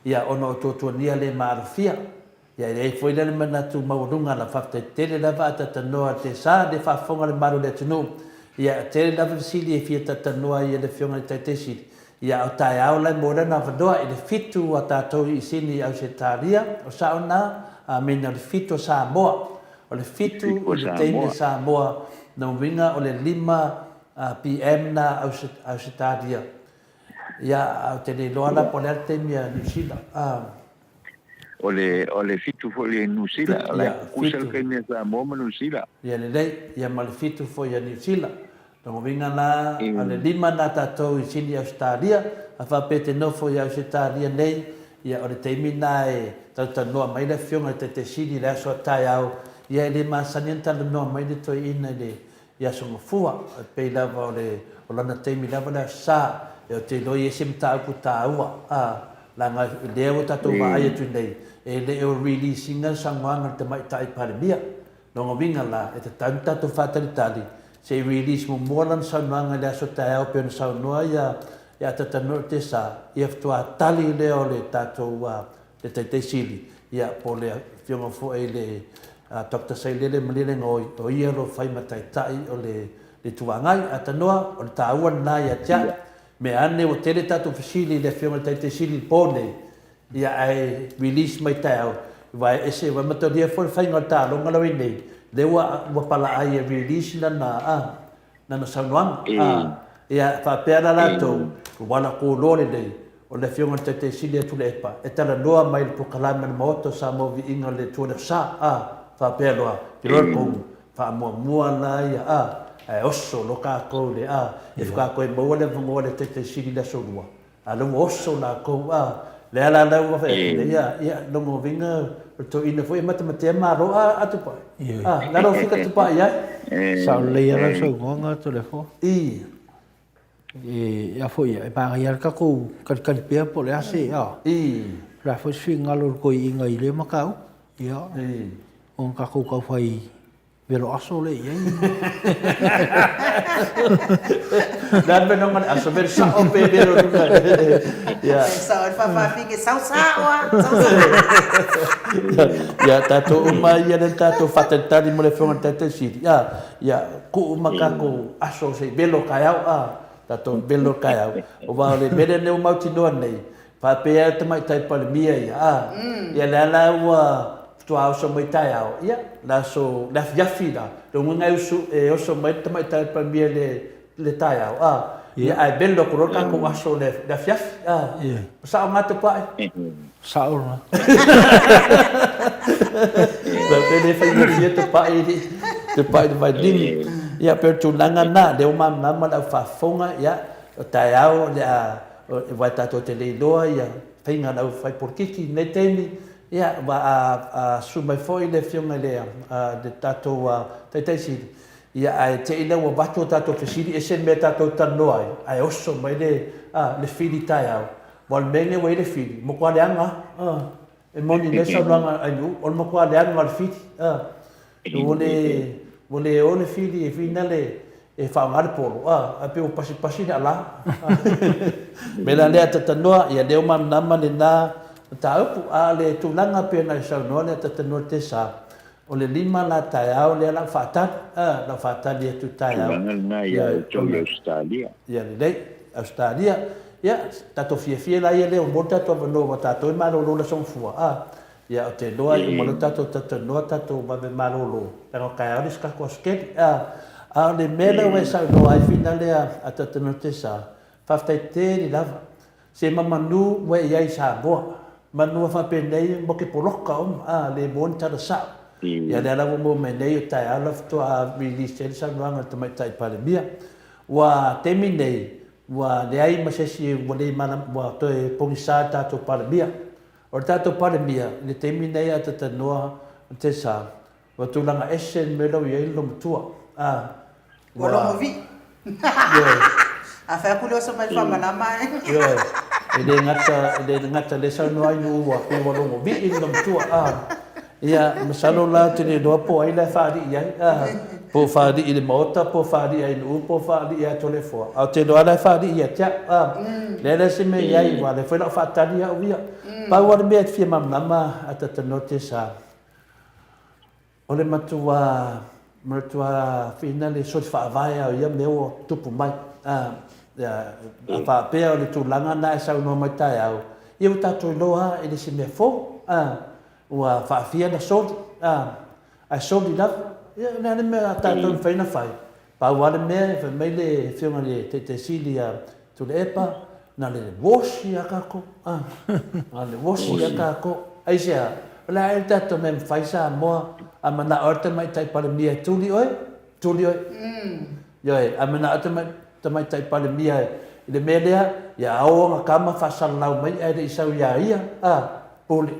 ia, ona o tuatuagia le maalofia. Ia, e i ai foi la le manatu maualuga la, faafetai tele lava a talatalanoa a le TSA, lea e faafofoga le mamalu o le atunuu, ia, e tele lava fesili e fia talatalanoa ai e le Afioga i le Taitai Sili, Ia, o taeao la e maua lana avanoa i le fitu a tatou i Sini i Ausetalia, o sao na, amene o le fitu o Samoa. O le fitu i le taimi a Samoa, lona uiga o le 5 PM na Ausetalia. Ia, ae ou te le iloa la po o le a le taimi a Niu Sila. O le, o le fitu foi i Niu Sila, o la e tutusa le taimi a Samoa ma Niu Sila. Ia lelei, ia ma le fitu foi a Niu Sila. Lona uiga la, o le lima na tatou i Sini Ausetalia, a faapea e te nofo i Ausetalia nei, ia o le taimi na e talatalanoa mai le Afioga i le Taitai Sili i le aso a taeao, ia e le masani ona talanoa mai le toeaina i le i Aso Gafua, e pei lava o le o lana taimi lava le Aso Sa, ia ou te iloa e i ai se mataupu taua, a. Leaga lea ua tatou vaai atu nei, e le o release ina le saunoaga a le Tamaitai Palemia. Lona uiga la, e tatau ona tatou faatalitali se i release muamua lana saunoaga i le aso taeao pei ona saunoa ia Atatanoa Tesa, ia faatoa tali lea o le tatou le Taitai Sili, ia po o le Afioga foi i le Doctor Sailele Malielegaoi, o ia o lo o fai ma Taitai o le Itu Agai. Atanoa, o le taua lena ia te au. Mea ane ua tele tatou fesili i le Afioga i le Taitai Sili i le po nei, ia ae release mai taeao, aua e ese, ua matalia foi le faiga o le taaloga la ua i ai nei, lea ua ua palaai e release lana a, lana saunoaga a, ia faapea la latou, ua latou iloa lelei, o le Afioga i le Taitai Sili a Tuilaepa e talanoa mai i le polokalame a le Maota o Samoa Viiga o le Atua le Sa, a, faapea loa, te iloa le pomu, Faamuamua la ia a, ae oso loa kakou i le a, e faatoa maua le avanoa le Taitai Sili i le aso lua, a lea ua oso lakou a, lea la la ua fai atu nei a, ia lona uiga o le toeaina foi e matematea malo a, a Tupai, a, la lau fika Tupai ai. Sao lelei lava lau saunoaga Toleafoa. I. E a foi e manaia lava le tatou kalikali pea po o le a se, a. I. O le a foi se finagalo o le toeaina i lea mataupu. Ia. I. Ona tatou tau fai velo aso lea i ai. Le a le mea na le aso, velo sao pe velo luga. Ia. Sao le faafaafine, sau sao a, sau sao. Ia, tatou uma ia le tatou faatalitali mo le Afioga i le Taitai Sili. Ia, ia, tuu uma tatou aso se i velo taeao, a, tatou velo taeao. Aua o le mea lea ua mautinoa nei, Faapea le Tamaitai Palemia ia, a, ia lea la ua faatoa oso mai taeao, ia, le aso, le afiafi la, lona uiga e usu, e oso mai le Tamaitai Palemia i le, le taeao, a, ia, ae velo atu loa le tatou aso i le afiafi, a, sao na Tupai? Sao lena. Pe le faigofie Tupai i le, Tupai i le vailini. Ia, pei o le tulaga lena, lea ua malamalama le au faafofoga, ia, o taeao o le a, Aua tatou te le iloa ia faiga a le au fai polokiki i lenei taimi, ia, aua a, a susu mai foi le Afioga i le, le tatou Taitai Sili, ia, ae te i lea ua avatu a tatou fesili, ese le mea tatou te talanoa ai, ae oso mai le, a, le fili taeao. Aua o le mea lenei ua i ai le fili, ua matua leaga lava. A, e moni lelei le saunoaga a Ainuu, o le matua leaga o le fili. A. Ua le, ua le o le fili e whina le, e faaaoga le polo, a, ae pei ua pasipasi le ala. Mea la lea Tatanoa, ia lea ua malamalama lena mataupu, a o le tulaga pei ona e saunoa lea Tatanoa Tesa, o le lima la taeao lea la u faatali, a, la u faatali atu taeao. Tulaga lena ia outou i Ausetalia. Ia lelei, Ausetalia, ia, tatou fiafia laia lea ua maua le tatou avanoa aua tatou e malolo le Aso Gafua, a. Ia, ou te iloa e uma loa tatou talatalanoa tatou vave malolo, leaga o taeao le isi tatou aso keli. A, a o le mea lea ua e saunoa ai finale a, a Tatanoa Tesa, faafetai tele lava. Se mamanu ua e i ai i Samoa. Manu a faapenei mo ke poloka uma, a, le maua ni tala sao. Ia lea la ua maua mai nei o taeao la faatoa release ai le saunoaga a le Tamaitai Palemia. Ua taimi nei, ua leai ma se isi ua le malam, ua toe pogisa le tatou Palemia. O le tatou Palemia, i le taimi nei a Tatanoa Tesa, ua tulaga ese le mea la ua i ai le lomatua. A, ua. Ua logo vii. Ioe. A fai atu le oso mai le faamalama e. Ioe. E le gata, e le gata lea saunoa ai nuu ua pei ua logo vii le lomatua. A, ia, masalo la ou te le iloa po o ai la e faalii ai. A, po o faalii i le Maota, po o faalii ia Nu'u, po o faalii ia Toleafoa. A ou te iloa la e faalii ia te au. A, leai la se mea i ai, aua o lea foi o le a ou faatali au ia. Pau lava le mea e te fia malamalama a Tatanoa Tesa, o le matua, matua whina le soli faavae lava o ia mea ua tupu mai. A, a faapea o le tulaga lena e saunoa mai taeao, ia ua tatou iloa lava e le se mea fou. A, ua faafia na soli, a, ae soli lava. Ia, o le a le mea a tatou e mafai ona fai? Pau lava le mea, fai mai le Afioga i le Taitai Sili ia Tuilaepa, na o le wash a tatou, a, na o le wash a tatou. Aisea? O le a ea le tatou mea e mafai Samoa, a manao lava le Tamaitai Palemia e tuli oe, tuli oe. Ioe, a manao le Tamaitai Palemia i le mea lea, ia o ana tama faasalalau mai ae le i sau ia ia, a, pule.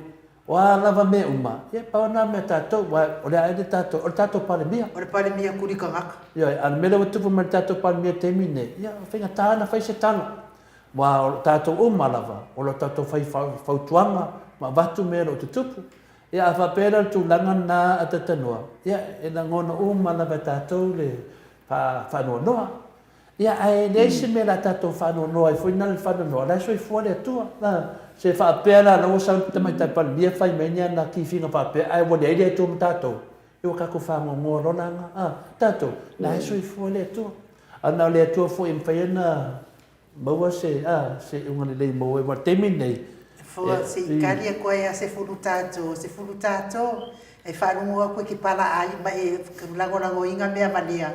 O a lava mea uma, ia, pau lena mea a tatou, aua o le a ea le tatou, o le tatou Palemia. O le Palemia kuli tagata. Ioe, a o le mea lea ua tupu mai i le tatou Palemia i le taimi lenei, ia, e faigata ona fai se tala. Aua o tatou uma lava, o lo tatou fai fautuaga ma avatu mea o lo o tutupu. Ia a faapea la o le tulaga lena a Tatanoa, ia e lagona uma lava e tatou le faanoanoa. Ia ae leai se mea o le a tatou faanoanoa ai foi na o le faanoanoa, o la e soifua le Atua. Se faapea la o la ua sau le Tamaitai Palemia fai mai ni ana kifiga faapea ae ua leai le Atua ma tatou, ia ua tatou faanoanoa loa la na, a tatou, la e soifua le Atua. Ae na o le Atua foi e mafai ona maua se, a, se iuga lelei mo oe, aua o le taimi lenei, Fua, se i kali aku ai a sefulu tatou, sefulu tatou, e faalogo aku e ke pala ai ma e lagolagoina mea valea,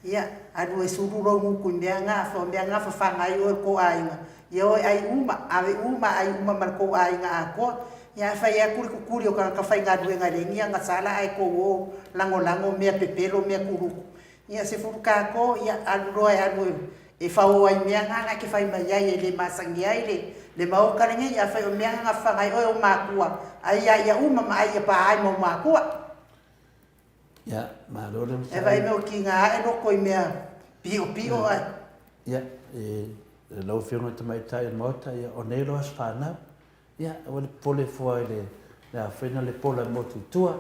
ia, alu e sulu lou gutu i mea na, o mea na fafaga ai oe i le tou aiga, ia oe ai uma, ave uma ai uma ma le tou aiga atoa. Ia a fai atu le tutuli o tagata faigaluega e leai ni agasala ae tou o lagolago mea pepelo mea kuluku, Ia sefulu kako, ia alu loa e alu e fao ai mea na na e te fai mai ai e le masani ai le le maota lenei. Afai o mea na na fafaga ai oe ou makua, ai ia ia uma ma ai ia pa ai ma ou makua. Ia, malo le E vaai mea o kiga ae loko i mea piopio ae. Ia, e lau Afioga i le Tamaitai o le Maota, ia, o nei loa aso fanau. Ia, aua le popole fua i le le a fai na le pola e motu i tua,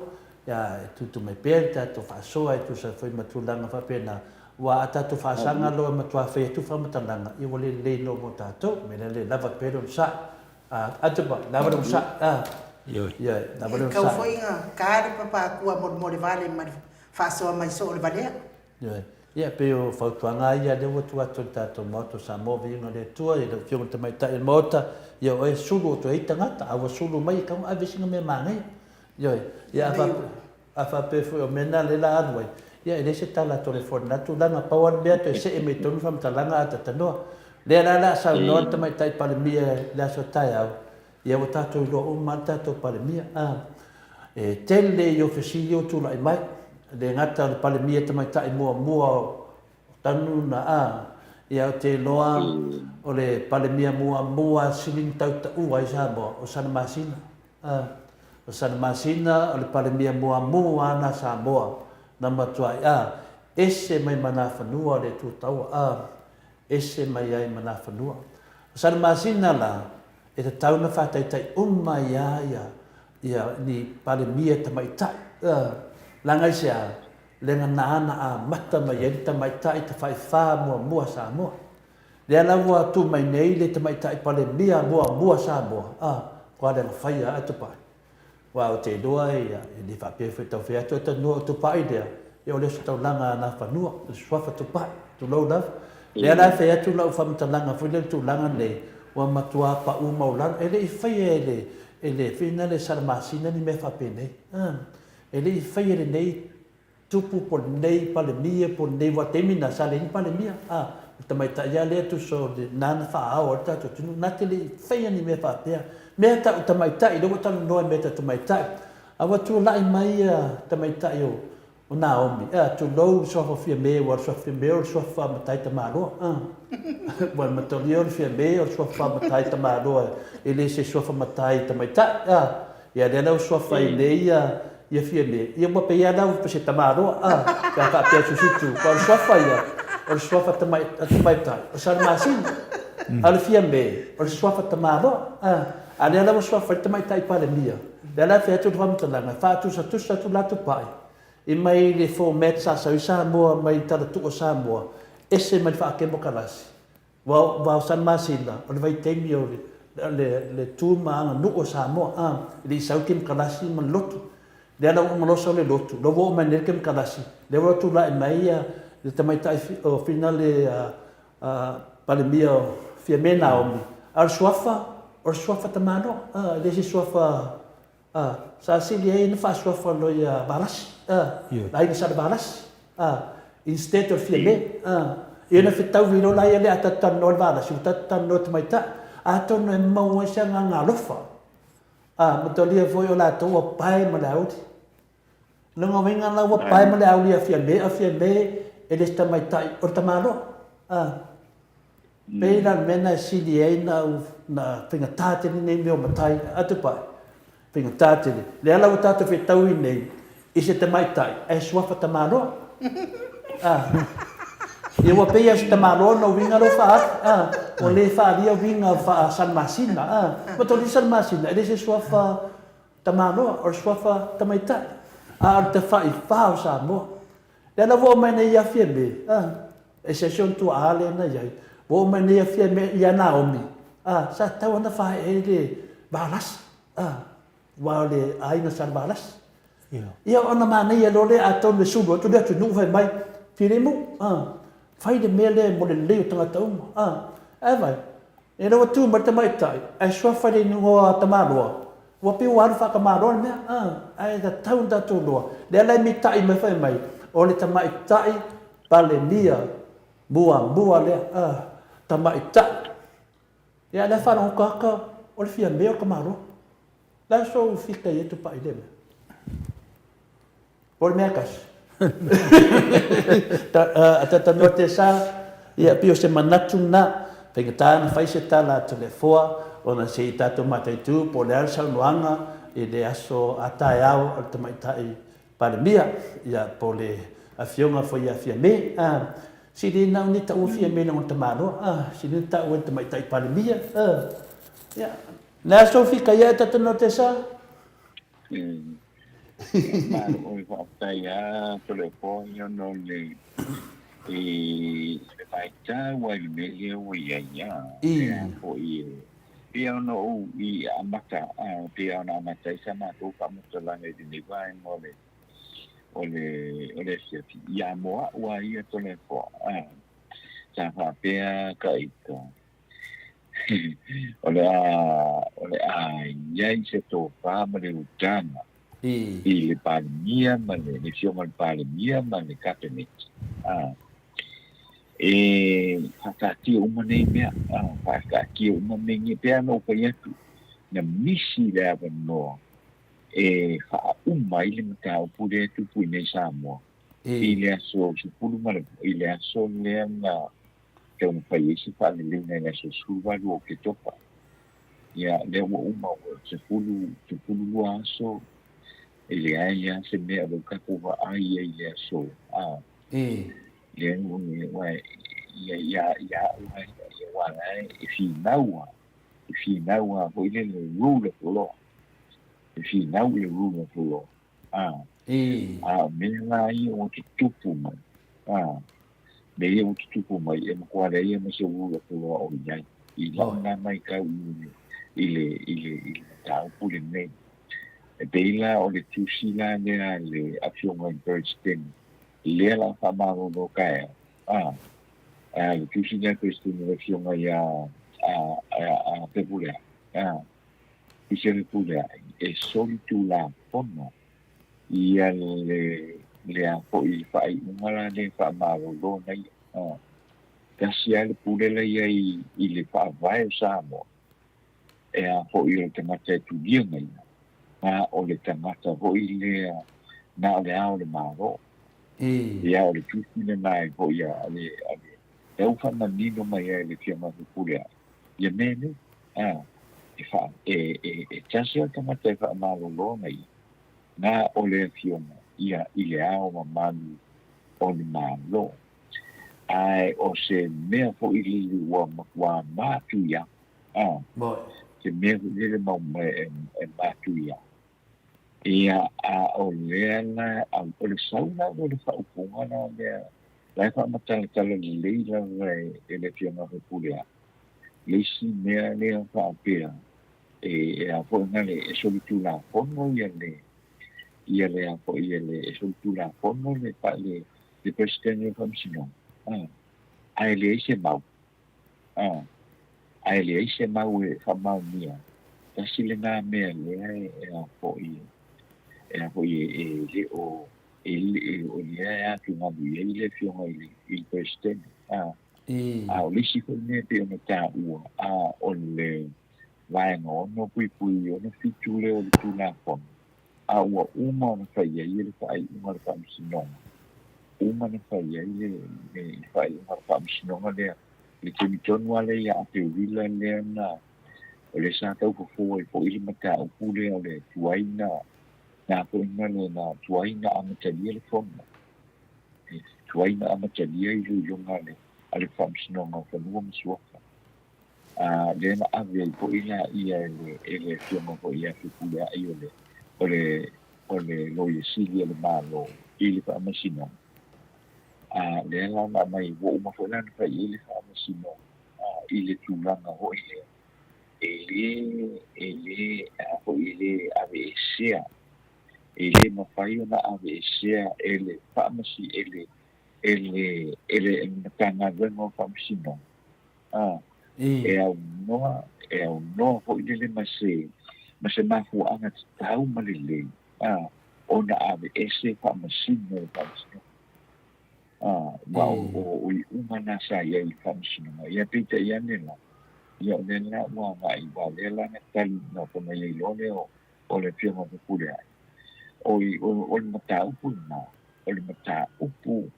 ia, e tutu mai pea le tatou faasoa e tusa foi ma tulaga faapena, aua a tatou faasaga loa e matua fai atu faamatalaga, ia ua le lelei loa mo tatou. O le mea lea, le lava pea le onosai. A, Atupa, lava le onosai, a. Ioe. Ioe, lava le E tau onosai. foi na ta le papa atua molemole vale ma le faasoa mai soo le valea. Ioe. Ia, pei o fautuaga lava ia lea ua tuu atu e le tatou Maota o Samoa, viiga o le Atua, i lau Afioga i le Tamaitai o le Maota, ia oe e sulu o toe ai tagata, a ua sulu mai e tatau ona ave sina mea manaia. Ioe. Ia, a faapea, a faapea foi o mea na lea o le a alu ai, ia e leai se tala a Toleafoa i lena tulaga, pau lava le mea toe see mai totonu le faamatalaga a Tatanoa. Lea la o le a saunoa le Tamaitai Palemia i le aso a taeao, Ia ua tatou iloa uma lava le tatou Palemia. E tele ia o fesili ia ua tulai mai, e le gata o le Palemia tamaitai muamua o Tanu na a, ia ou te iloa o le Palemia muamua sili na tautaua ai Samoa, o Sana Masina. O Sana Masina o le Palemia muamua na Samoa na matuai a, ese mai ma Nafanua le Itu Taua a, ese mai ai ma Nafanua. O Sana Masina la, E tatau ona faataitai uma ai a ia ia ni Palemia tamaitai. Leaga i se a? Leaga na ana amata mai ai le tamaitai tafaifa muamua Samoa. Lea la ua tu mai nei le tamaitai Palemia muamua Samoa, a, kua leaga faia a Tupai. Aua ou te iloa e le faapea foi tau fai atu atalanoa o Tupai lea, ia o le ositaulaga a Nafanua, o le suafa Tupai, tulou lava. Lea la e fai atu lau faamatalaga foi lea i le tulaga lenei, ua matua pau maualalo. E le i faia e le, e le, foi lena le Salamasina ni mea faapenei. E le i faia e lenei Tupu po o lenei Palemia po o lenei vaitaimi na sa leai ni Palemia a o le tamaitai lava lea tusa o le na na faaao ai le tatou atunuu na te le i faia ni mea faapea mea tau tamaitai lea ua talanoa i mea tau tamaitai a ua tulai mai ia tamaitai o o Naomi a tulou le suafa o Fiame aua o le suafa Fiame o le suafa matai tamaloa a ua matalia o le Fiame o le suafa matai tamaloa e le se suafa matai tamaitai a Ia lea la ua suafa ai nei ia ia Fiame, ia ua pei lava la ua se tamaloa a, pe a faapea atu situ, aua o le suafa ia, o le suafa tamaitai, o Salamasina. A o le Fiame, o le suafa tamaloa a, a lea la ua suafa ai le tamaitai Palemia, lea la e fai atu le faamatalaga, e faatusatusa atu la Tupai i mai le format sa sau ai Samoa mai le talatuu o Samoa, ese mai le faakemokalasi. Aua o Salamasina, o le vaitaimi o le tu ma aganuu o Samoa, a, e le i sau le kemokalasi ma le lotu. Lea la ua uma loa sau le lotu, lea ua oo mai nei le kemokalasi, lea ua tulai mai le tamaitai o Fina le Palemia o Fiame Naomi, a o le suafa, o le suafa tamaloa, a, e le se suafa A, sa sili ai ona faasuafa loa ia Valasi, a, le aiga Salevalasi, a, instead of Fiame, a. Ia ona fetaui loa laia lea a tatou talanoa i le Valasi, ua tatou talanoa i tamaitai. Atonu e maua ai se agaga alofa, a, matalia foi o latou ua pae ma le auli. O lona uiga la ua pae ma le auli ia Fiame, a o Fiame e le o se tamaitai, o le tamaloa, a. Pei la o le mea lena e sili ai ona faigata tele nei mea o matai a Tupai, faigata tele. Lea la ua tatou fetaui nei i se tamaitai ae suafa tamaloa. A. Ia ua pei lava o se tamaloa ona uiga lea ua faaalu, a, ua le faaalia uiga faa-Salamasina, a. Ua tau le Salamasina, e le se suafa tamaloa, o le suafa tamaitai, a o le tafaifa o Samoa. O lea la ua oo mai nei ia Fiame, a, ese si ona tuaa lea na i ai, ua oo mai nei ia Fiame ia Naomi, a, sa tatau lava ona faaee ai le Valasi, a. Aua o le aiga sa Valasi. Ia ona manaia loa lea atonu e sulu atu le atunuu fai mai, Filemu, a, fai le mea lea mo le lelei o tagata uma. A, ae vaai, ina ua tu mai le tamaitai ae suafa i le igoa tamaloa, ua pei ua alu faatamaloa le mea, a, ae tatau ona tatou iloa. Lea la e mitai mai fai mai, o le tamaitai Palemia muamua lea, a, tamaitai. Ia, lea faalogo atu o le Fiame o le tamaloa. Le a sou fika i ai tupai lea mea? Po o le mea tasi. A tatanoa te sa, ia pei o se manatu lena, faigata ona fai se tala a Toleafoa ona se i tatou mataitu po o le a le saunoaga i le aso a taeao a le Tamaitai Palemia, ia po o le Afioga foi ia Fiame. Sili na o ni taua Fiame i lona tamaloa, sili na taua i le Tamaitai Palemia. Ia, le a sou fika ia e tatanoa te sa? Malo oi faafetai a Toleafoa ia ona o le i le vaitau ai le mea lea ua i ai a lea foi e pei ona ou i amata a pei ona amata ai sa matou faamatalaga i lenei vaega o le o le o le afiafi ia mo a'u a ia Toleafoa a sa faapea ka ita o le a o le a i ai se tofa ma le utaga i le Palemia ma le le Afioga i le Palemia ma le Kapeneti a e faataatia uma nei mea a faataatia uma mea nei pei lava ona ou fai atu na misi le avanoa e faauma ai le mataupu lea e tupu i nei Samoa i le aso 10 i le aso lea na taumafai ai se faaleleiga i le aso 18 o Oketopa. Ia, lea ua uma ua 10, 12 aso, e leai lava se mea o lea ua tatou vaai ai i le aso, a, lea ua, ia, ia, ia au lava ia, ia, aua la e finau lava, e finau lava foi lele le rule of the law, e finau i le rule of the law. A, a o mea la ia ua tutupu mai, a, mea ia ua tutupu mai, e matua leai lava ma se rule of the law o i ai, i lau lena matau i le, i le, i le, i le mataupu lenei. E pei la o le tusi la lea a le Afioga i Peresetene, lea la faamalolo taeao, a, a le tusi lea a Peresetene le Afioga ia, a, a, a Fepuleai, a, i se Fepuleai, e solitulafono ia le le a foi le faaiuga la lea e faamalolo na ia. A, tasi lava le pule la i ai i le Faavae o Samoa, e a foi o le tagata e tulia mai, a o le tagata foi lea na o le Ao o le Malo. Ia, o le tusi lena e foi a le, a le, tau faamanino mai ai e le Afioga Fepuleai ia mea nei. A, e faa, e, e, e tasi lava le tagata e faamalolo na ia, na o le Afioga ia i le Ao mamalu o le Malo. Ae o se mea foi lele ua matua matuia, a, se mea foi lele mau e, e matuia. Ia, a o lea la, a o le sau la o le faaupuga la lea, la e faamatalatala lelei lava e, e le Afioga Fepuleai, le isi mea lea faapea, e, e a foi na le, e solitulafono ia le, ia le a foi ia le, e solitulafono le, le, le Peresetene o le Faamasinoga, a, ae leai se mau, a, ae leai se mau e faamaonia, tasi lena mea lea e, e a foi, e a foi e, e le o, e le o lea e atugalu i ai le Afioga i le, i le Peresetene, a. A o le isi foi mea e pei ona taua, a o le Vaega 6.67 lea o le Tulafono, a ua uma ona fai ai le faaiuga a le Faamasinoga, uma ona fai ai le, le faaiuga a le Faamasinoga lea, i le taimi tonu lava lea ia Aperila lea na, o lea sa tau fofo ai foi le mataupu lea o le tuai na, na foi na le, na tuai na amatalia le fono. Tuai na amatalia iloiloga a le a le Faamasinoga o Fanua ma Suafa, a lea na ave ai foi laia e le e le Afioga foi ia Fepuleai o le o le o le Loia Sili a le Malo i le Faamasinoga. A lea la na aumai ua uma foi la ona fai i ai le Faamasinoga a i le tulaga foi lea e lē e lē a foi e lē aveesea e lē mafai ona aveesea e le faamasi e le e le e le Matagaluega o Faamasinoga a e aunoa e aunoa foi lele ma se ma se mafuaaga tatau ma lelei a ona aveese faamasino e Faamasinoga a ua o iuga na sa i ai i le Faamasinoga. Ia peitai ane la, ia o lea la ua agai ua lea la na tali na fai mai ai loa lea o o le Afioga o Fepuleai, o o le mataupu lena, o le mataupu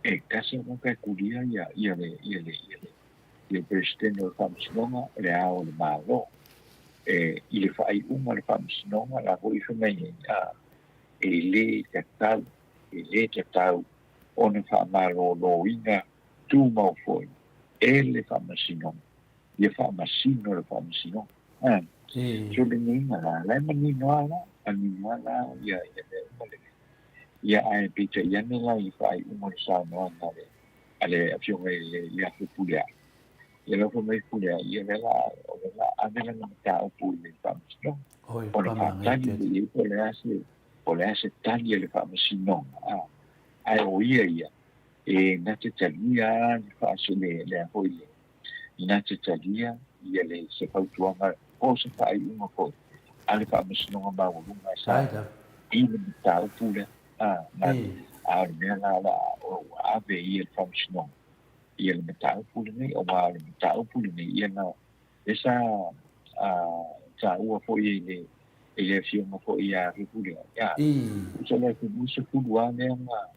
e tasi lava ka e kulia ia ia le ia le ia le ia le Peresetene o le Faamasinoga, o le Ao o le Malo. E i le faaiuga o le Faamasinoga la foi e fai mai ai, a e le tatau, e le tatau ona faamaloloina tumau foi e le Faamasinoga ia faamasino le Faamasinoga. A, so lenei na la, la e manino lava la, manino lava la ia ia mea uma lenei. Ia ae peitai ane la i faaiuga o le saunoaga a le a le Afioga i le ia Fepuleai. Ia lau fai mai Fepuleai, ia o lea la o lea la ave lana mataupu i le Faamasinoga. Ona faatali mai i ai po o le a se po o le a se tali a le Faamasinoga, a, ae o ia ia e na te talia lava le faase le le a foi le na te talia ia le se fautuaga po o se faaiuga foi a le Faamasinoga Maualuga a Samoa i le mataupu lea. A, na, a o le mea la la ua ave i le Faamasinoga ia le mataupu lenei, aua o le mataupu lenei ia na lea sa a, taua foi i le i le afioga foi ia Fepuleai, a, tusa le 20 lava lea na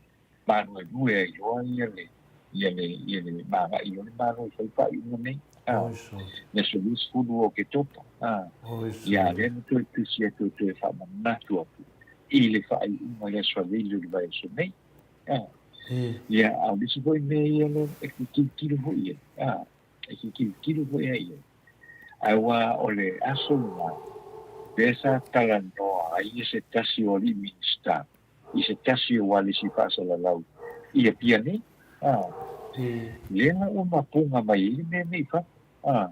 maluelue ai loa ia le ia le ia le magai o le Malo e fai faaiuga nei. A, le aso 20 o Oketopa. A, ia lea na toe tusi atu e toe faamanatu atu i le faaiuga i le aso Aveili o le vaiaso nei. A, ia, a o le isi foi mea ia le e te tilotilo foi i ai. A, e te tilotilo foi i ai. Aua o le aso lena, lea sa talanoa ai se tasi o alii Minisita i se tasi o alisi faasalalau i Apia nei, a, lea la ua mapuga mai ai le mea nei i fafo, a,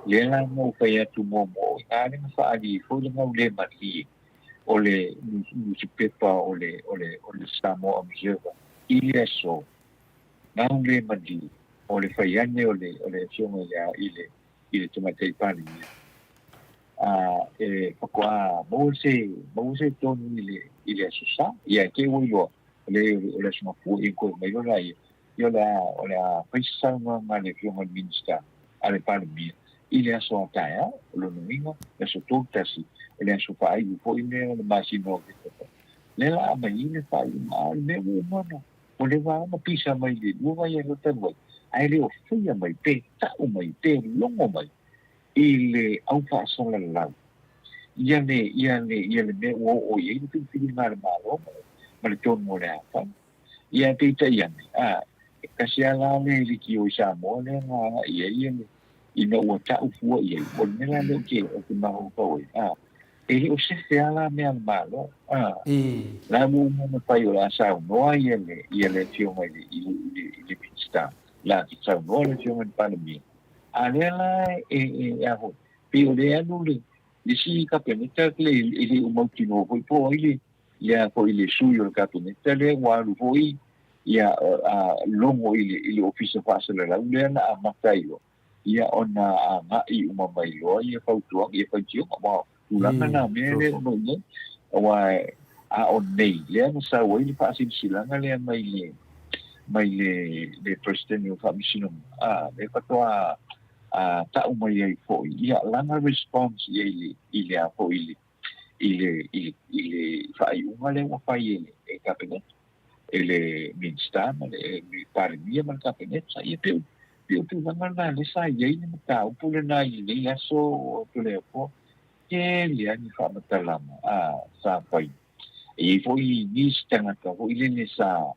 lea la na ou fai atu muamua, o i ina lea na faaali ai foi le gaulemalie o le nusipepa o le, o le, o le Samoa Observer i le aso gaulemalie o le fai ane o le, o le Afioga ia, i le, i le Tamaitai Palemia. A, e faatoa maua se, maua se tonu i le, i le Aso Sa. Ia, e te ua iloa, o le, o le Aso Gafua, ia toe mai loa laia, ia o le a, o le a fai se saunoaga a le Afioga i le Minisita, a le Palemia, i le aso a taeao, o lona uiga, le aso 31, o le aso faaiu foi lea o le masina o Oketopa. Lea la aumai ai le faaiuga, a o le mea ua uma ona, ua leva lava ona pisa mai i le lua vaiaso talu ai, ae le o faia mai, pe tau mai, pe logo mai i le au faasalalau ia le, ia le, ia le mea ua oo i ai le filifiliga a le Malo ma le, ma le tonu o le a fai. Ia ae peitai ane, a, e tasi lava la le leitio i Samoa lea na agai i ai ia le, ina ua tau fua i ai, o le mea la lea ou te, ou te mafaufau ai, a, e le o sefe lava la mea a le Malo, a, la ua uma ona fai o le a saunoa ia le, ia le Afioga i le, i le, i le, i le Minisita, la te saunoa le Afioga i le Palemia, A lea la e, e, a foi, pei o lea alu le, le isi Kapeneta le, e le o mautinoa foi po o ai le, le a foi le sui o le Kapeneta lea ua alu foi ia a, logo i le, i le ofisa faasalalau lea na amata ai loa, ia ona agai uma mai loa ia fautuaga, ia faitioga. Aua o tulaga na mea lea o lo o i ai. Aua a o nei, lea na sau ai le faasilasilaga lea mai le, mai le, le Peresetene o Faamasinoga, a, lea faatoa a, tau mai ai foi, ia, lana response i ai i le, i le a foi i le, i le, i le, i le faaiuga lea ua fai e le e Kapeneta, e le Minisita ma le, e le Palemia ma le Kapeneta. Ia, pei o, pei o tulaga na lea sa i ai le mataupu lena i lenei aso o Toleafoa. Tele lava ni faamatalaga a sa fai. E i ai foi nisi tagata foi lele sa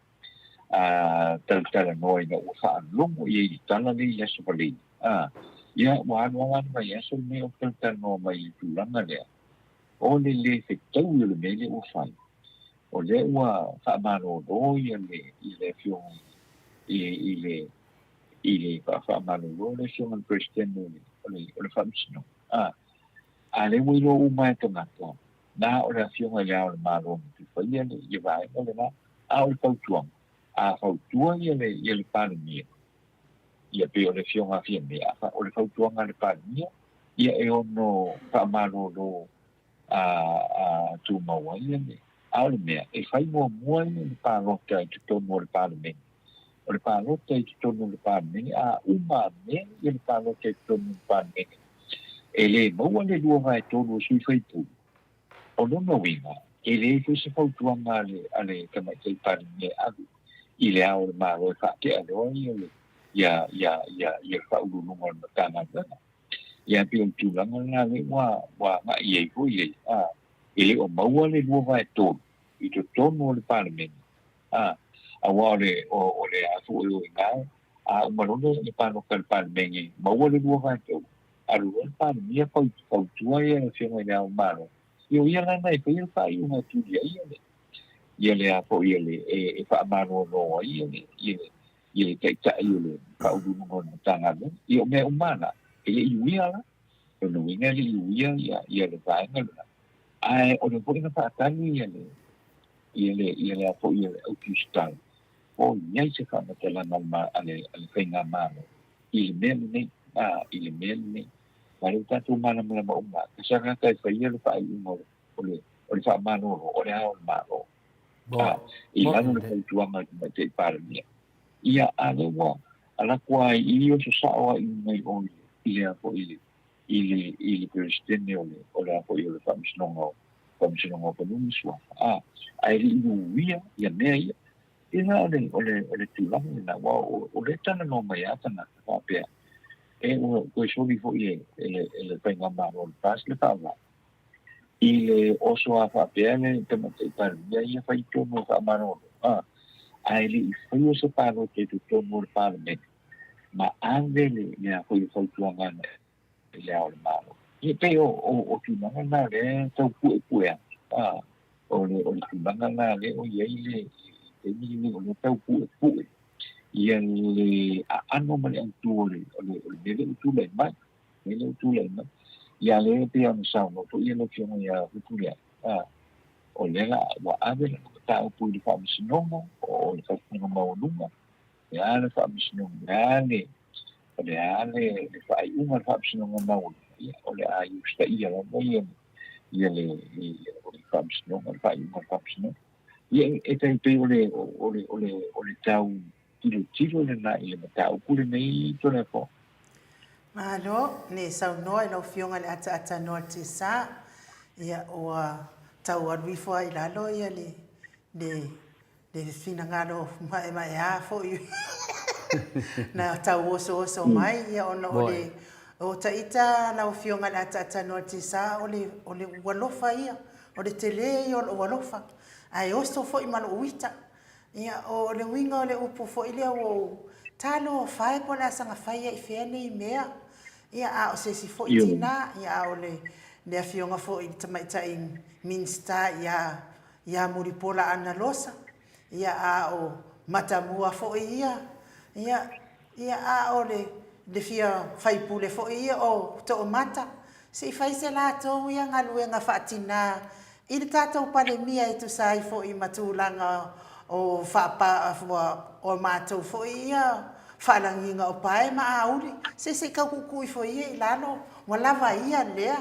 talatalanoa ina ua faalogo i ai i le tala lea i le Aso Faraile. Ia, ua alu lava la le vaiaso lenei o talatalanoa mai i le tulaga lea, o le lē fetaui o le mea lea ua fai, o lea ua faamalolo ia le, ia le Afioga i, i le, i le faamalolo le Afioga i le Peresetene o le, o le, o le Faamasinoga. A, a lea ua iloa uma e tagata, na o le Afioga i Le Ao o le Malo na te faia le, ia vaega lena, a o le fautuaga, a fautua ia le, ia le Palemia, ia pei o le Afioga a Fiame, a, o le fautuaga a le Palemia, ia e ono faamalolo a, a tumau ai ia le, a o le mea, e fai muamua ia le palota i totonu o le Palemene. O le palota i totonu o le Palemene, a uma ane ia le palota i totonu o le Palemene, e lē maua le 2/3 o sui faipule. O lona uiga, e leai foi se fautuaga a le, a le Tamaitai Palemia e ave i Le Ao o le Malo e faatea loa ia le, ia, ia, ia, ia le Faauluuluga o le Matagaluega. Ia, pei o le tulaga lena lea ua, ua agai i ai foi ia, a, e le o maua le 2/3 i totonu o le Palemene, a, aua o le, o, o le a foi o i ina, a uma loa le palota a le Palemene, maua le 2/3, alu loa le Palemia fautua ia le Afioga i Le Ao o le Malo, ia o ia la lena e faia le faaiuga e tuli ai ia le, ia le a foi ia le, e, e faamalolo ai ia le, ia le, ia le Taitai o le Faauluuluga o le Matagaluega. Ia o mea uma lava la, e le i uia la, lona uiga e le i uia ia, ia le vaega lena. Ae o lea foi na faatali ia le, ia le, ia le a foi ia le autusitala, o i ai se faamatalaga a le, a le Faigamalo i le mea lenei, a, i le mea lenei. Ma lea ua tatou malamalama uma, ka tagata e faia le faaiuga o le, o le faamalolo, o le Ao o le Malo. A, i lalo o le fautuaga a le Tamaitai Palemia. Ia, a lea ua alu atu lava i i, oso sao lava i luga i o i le a foi i le, i le, i le Peresetene o le, o le a foi o le Faamasinoga o, Faamasinoga o Fanua ma Suafa. A, ae le i uia ia mea ia. Pēlā o le, o le, o le tulaga lena, aua o, o lea e talanoa mai lava tagata faapea, e ua toe soli foi e, e le, e le Faigamalo o le FAST le faavae. I le oso lava faapea le Tamaitai Palemia ia fai tonu e faamalolo, a, ae le i faia se palota i totonu o le Palemene, ma ave le, le a foi le fautuaga i Le Ao o le Malo. Ia pei o, o, o tulaga na lea e tau puepue atu, a, o le, o le tulaga na lea o i ai le, taimi lenei o lea tau puepue ia le aano ma le autu o le, o le, o le mea lea ua tulai mai, mea lea ua tulai mai. Ia lea pei ona saunoa foi ia le Afioga ia Fepuleai, a, o lea la ua ave lana mataupu i le Faamasinoga, o le Faamasinoga Maualuga, o le a le Faamasinoga, o le a le, o le a le, le faaiuga a le Faamasinoga Maualuga, ia, o le a usitaia lava ia, ia le, ia, o le Faamasinoga, le faaiuga a le Faamasinoga. Ia, e tai pei o le, o le, o le, o le tau tilotilo lena i le mataupu lenei Toleafoa. Malo, ne saunoa i lau Afioga i le ataata noa le tsa, ia ua tau alu ifo lava i lalo ia le, le le finagalo maemaea foi na tau osooso mai, ia ona o le o taita lau Afioga i le ataata noa le tsa, o le, o le ua alofa ia, o le tele ia o lou alofa, ae oso foi ma lou ita. Ia, o le uiga o le upu foi lea ua ou talofa e po o le a saga fai ai i fea nei mea. Ia, a o se isi foi tina, ia, a o le, le afioga foi i le tamaitai Minisita ia, ia Mulipola Anarosa, ia, a o Matamua foi ia, ia, Ia, a o le, le fia faipule foi ia o Toomata, se i fai se latou ia galuega faatina i le tatou Palemia e tusa ai foi ma tulaga o faapa, o matou foi ia faalagiga o pae ma auli, se se i tau tuutuu ifo ia i lalo, ua lava ia lea,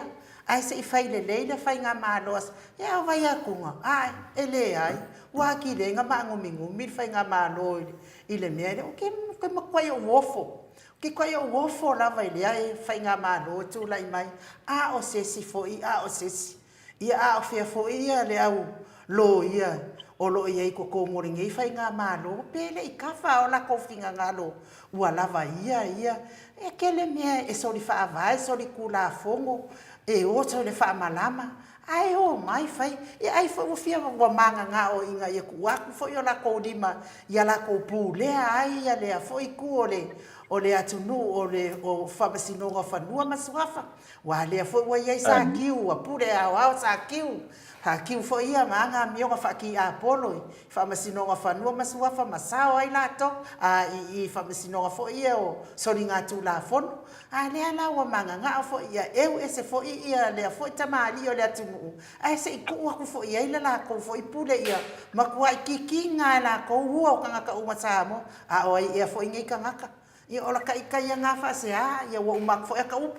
ae se i fai lelei le faigamalo a, ia o Vaiakuga, ae, e leai, ua atili ai ona maagumigumi le faigamalo i le, i le mea lea, ou te, ou te matuai ou ofo, ou te matuai ou ofo lava i lea faigamalo e tulai mai, a o se isi foi, a o se isi. Ia, a o fea foi ia le au loia o lo o i ai i totonu o lenei faigamalo, pe le i kafa o latou finagalo ua lava ia ia. E tele mea e soli faavae, soli tulafono, e oso i le faamalama. Ae o mai fai, ia ai foi ua fia ua magagao ina ia tuu atu foi o lakou lima ia lakou pulea ai ia lea foi itu o le o le atunuu o le o Faamasinoga o Fanua ma Suafa. Ua lea foi ua i ai Sakiu, ua pule aoao Sakiu, Sakiu foi ia ma ana amioga faa-tiapolo i Faamasinoga o Fanua ma Suafa ma sao ai latou, a i i Faamasinoga foi ia o Soligatulafono. A lea la ua magagao foi ia eu ese foi ia lea foi tamalii o le atunuu, ae se i tuu atu foi i ai le latou foi pule ia matuai kikiga e latou ua o tagata uma Samoa, a o ai ea foi nei tagata. Ia o la taitai ia na faasea, ia ua uma atu foi ata upu.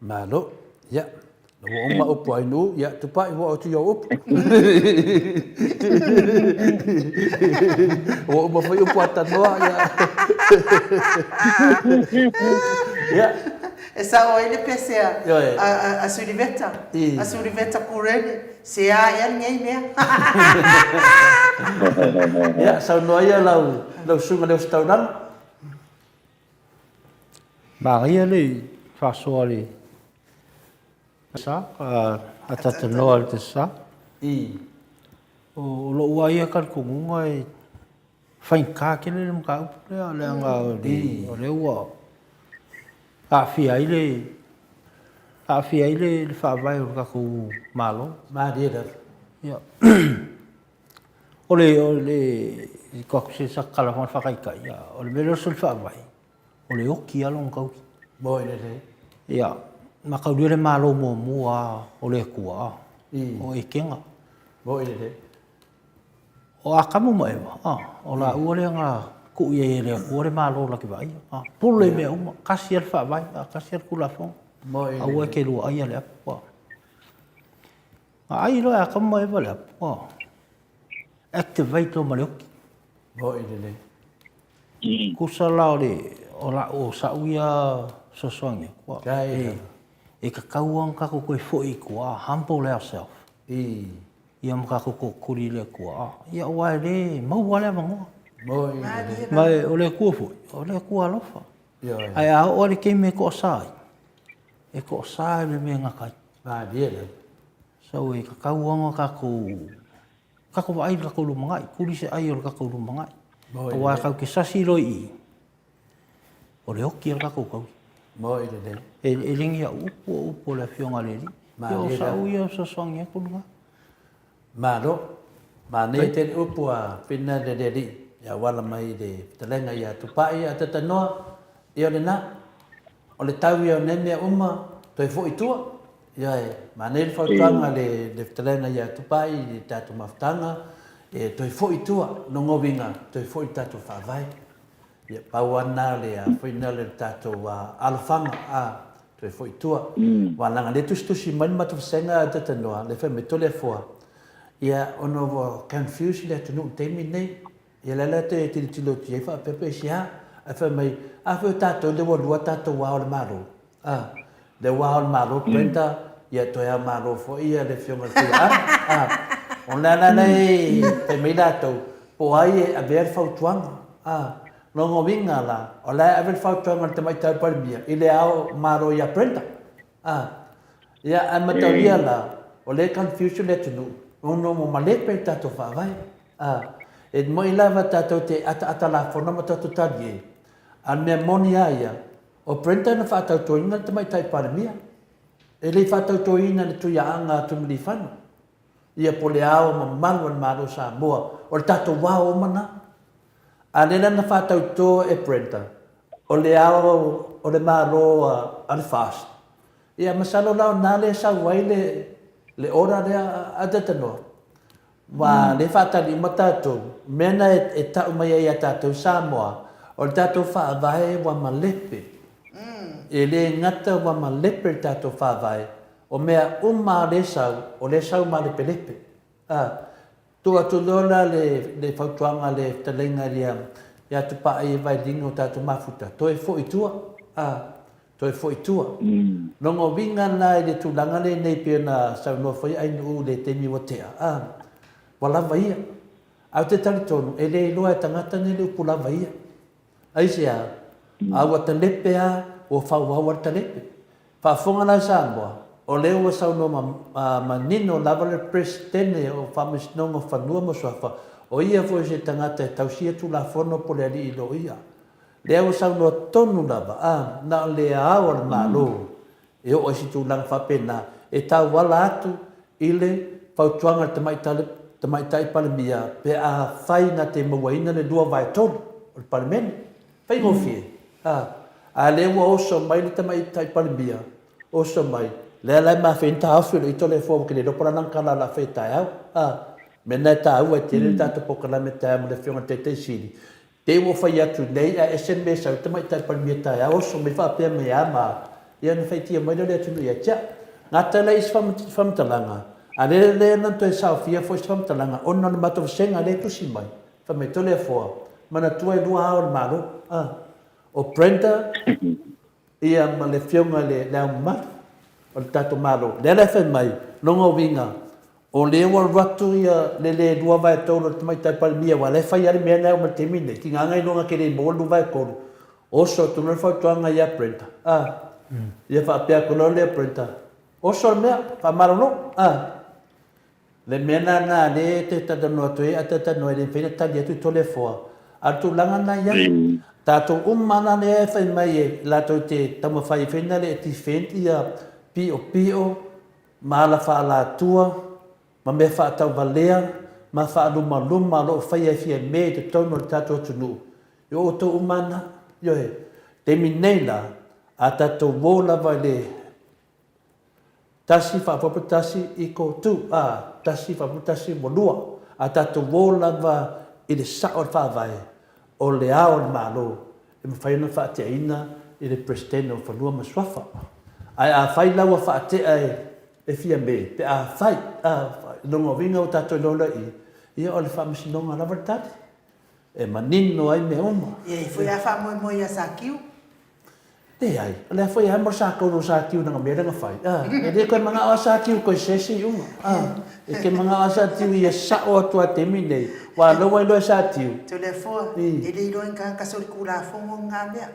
Malo. Ia, ua uma upu ai nuu, ia, tupai ua oti i ou upu. Ua uma foi upu a tanoa, ia. Ia. E sao ai le pese a, a, a Suliveta, a Suliveta Kureni, sea ea lenei mea. Ia, saunoa ia lau, lau susuga i le Ositaulaga. Manaia le faasoa a le sa, a Tatanoa i le sa. O lou lava ia talitonuga e faigata tele le mataupu lea, leaga o lea ua aafia ai le aafia ai le faavae o le tatou Malo. Malie lava. Ia. O le, o le, ko aku se sa kala whanga whakaitai, ia, o le mea lea o le faavae, o le oki lava lona tauli. Moi le le. Ia, ma kaulia le Malo muamua o le Atua, o Ekena. Moi le le. O Atamu ma Eva, o laua lea na tuu i ai e le Atua le Malo la te vaaia. Pule mea uma, tasi lava le faavae, tasi lava le Tulafono. Aua e te lua aia le apu. Na ai loa e Atamu ma Eva le apu, a activate loa ma le oki. Moi lelei. Tusa la o le o la o sa'u ia fesoasoani atu, a e, e tatau lava ona tatou toe foi i tua, humble ourself. Ia ma tatou tootuli i le Atua, a ia aua e le maua lava le avanoa. Moi lelei. Ma o le Atua foi, o le Atua alofa. Ae a oo lava i le taimi e toasa ai, e toasa i le mea e gata ai. Malie lava. So e tatau lava ona tatou, tatou vaai i le tatou lumanai, tuli se ai o le tatou lumanai. Aua tatou te sasi loa i i, o le oti a le tatou tauli. Moi lelei. E le ni au upu, o upu a le Afioga a le Alii. Ia o sa'u ia fesoasoani atu lena. Malo. Manaia tele upu a Whina le Alii e auala mai i le fetalaiga ia Tupai a Tatanoa, ia o lena. O le tau ia o nei mea uma, toe foi i tua. Ioe, manaia le fautuaga le le fetalaiga ia Tupai i le tatou mafutaga, e toe foi i tua, lona uiga, toe foi i le tatou faavae. Ia, pau lava lena o le foina le tatou alofaga, a, toe foi i tua. Aua leaga o lea e tusitusi mai le matou vasega Tatanoa, lea e fai mai Toleafoa, ia, ona ua confuse le atunuu i le taimi lenei. Ia lea la e tilotilo atu i ai faapea pe aisea, ae fai mai, a foi o tatou lea ua lua tatou ao o le Malo, a, lea ua ao o le Malo Brenda, ia toe ao Malo foi ia le Afioga i le Tuiaana, a, ona la la e fai mai latou, po o ai e avea le fautuaga, a, lona uiga la, o la e ave le fautuaga a le Tamaitai Palemia i le ao Malo ia Brenda, a, ia ae mataulia la, o lea e confuse le atunuu, ona ua malepe le tatou Faavae. A, e moi lava tatou te ataata lafona ma tatou talie, a o le mea moni a ia, o Brenda na faatautoina le Tamaitai Palemia. E le i faatautoina le Tuiaaga a Tumilifano, ia po o le Ao mamalu o le Malo o Samoa, o le tatou Ao uma na. A lea la na faatauto e Brenda, o le Ao o le Malo a le FAST, ia masalo la o na lea e sau ai le, le order lea a Tetanoa. Ua le faatali uma tatou. O mea na e tau mai ai ia tatou Samoa, o le tatou Faavae ua malepe. E le gata ua malepe le tatou Faavae, o mea uma lava lea e sau, o lea e sau malepelepe. A, tuu atu loa la le, le fautuaga a le fetalaiga ia, ia Tupai e Vailini o tatou mafuta, toe foi i tua. A, toe foi i tua. Lona uiga la i le tulaga lenei pei ona saunoa foi Ainuu i le taimi ua tea, a, ua lava ia. Ae ou te talitonu, e le iloa e tagata nei le upu lava ia. Aisea? A ua talepe lava, ua fauau lava le talepe. Faafofoga la Samoa, O lea ua saunoa manino lava le Peresetene o Faamasinoga o Fanua ma Suafa, o ia foi se tagata e tausia Tulafono po o le alii loia. Lea ua saunoa tonu lava, a, na o le ao a le Malo e oo ai se tulaga faapena e tauala atu i le fautuaga a le Tamaitai Palemia pe afai na te mauaina le 2/3 o le Palemene. Faigofie, a, a lea ua oso mai le Tamaitai Palemia, oso mai, lea la e mafai ai ona taofi o le ita o le foa ua te le iloa po o le a lana tala o le a fai taeao. A, mea lena e taua ai tele le tatou polokalame taeao ma le Afioga i le Taitai Sili, te i ua fai atu nei ae ese le mea e sau ai le Tamaitai Palemia taeao, oso mai faapea mai a ma a, ia ona faitia mai lea o le atunuu ia te au. Gata la i isi faamatalaga, a lea lea na toe saofia foi se faamatalaga ona o le matou vasega lea e tusi mai, Fai mai, Toleafoa, manatua e lua ao o le Malo, a, o Brenda ia ma le Afioga i le Ao Mamalu o le tatou Malo. Lea la e fai mai, lona uiga, o lea ua alu atu ia le le 2/3 o le Tamaitai Palemia, aua o la e fai lava le mea lena e oo mai i le taimi lenei, tiga na iloa na te le maua le 2/3, oso atu loa le fautuaga ia Brenda, a, ia faapea atu loa lea Brenda, oso le mea, faamalolo, a. Le mea lena lea e te talanoa atu ai, a talanoa e le mafai ona tali atu i Toleafoa, a o le tulaga lena e i ai. Tatou uma la lea e fai mai e latou te taumafai ai foi lea e defend ia piopio ma ala faaalatua ma mea faatauvalea ma faalumaluma o lo o faia e Fiame i totonu o le tatou atunuu, e o outou uma lava na. Ioe. Taimi nei la, a tatou o lava i le Tasi faaopoopo tasi iko tu, a, tasi faaopoopo tasi ua lua. A tatou o lava i le sao o le Faavae, o le ao o le Malo e mafai ona faateaina i le Peresetene o Fanua ma Suafa. Ae afai la ua faatea e Fiame, pe afai, a, i lona uiga ua tatou iloa loa i i, ia o le Faamasinoga lava le tali e manino ai mea uma. E i ai foi a faamoemoe ia Sakiu. Leai, o lea foi e amo le Sakolu o Satiu i lana mea lea na fai. A, e le toe manao a Satiu toe se isi iuga. A, e te manao a Satiu ia sao atu a taimi nei, ua aloa iloa e Satiu. Toleafoa, e le iloa e ni tagata solitulafono lena mea.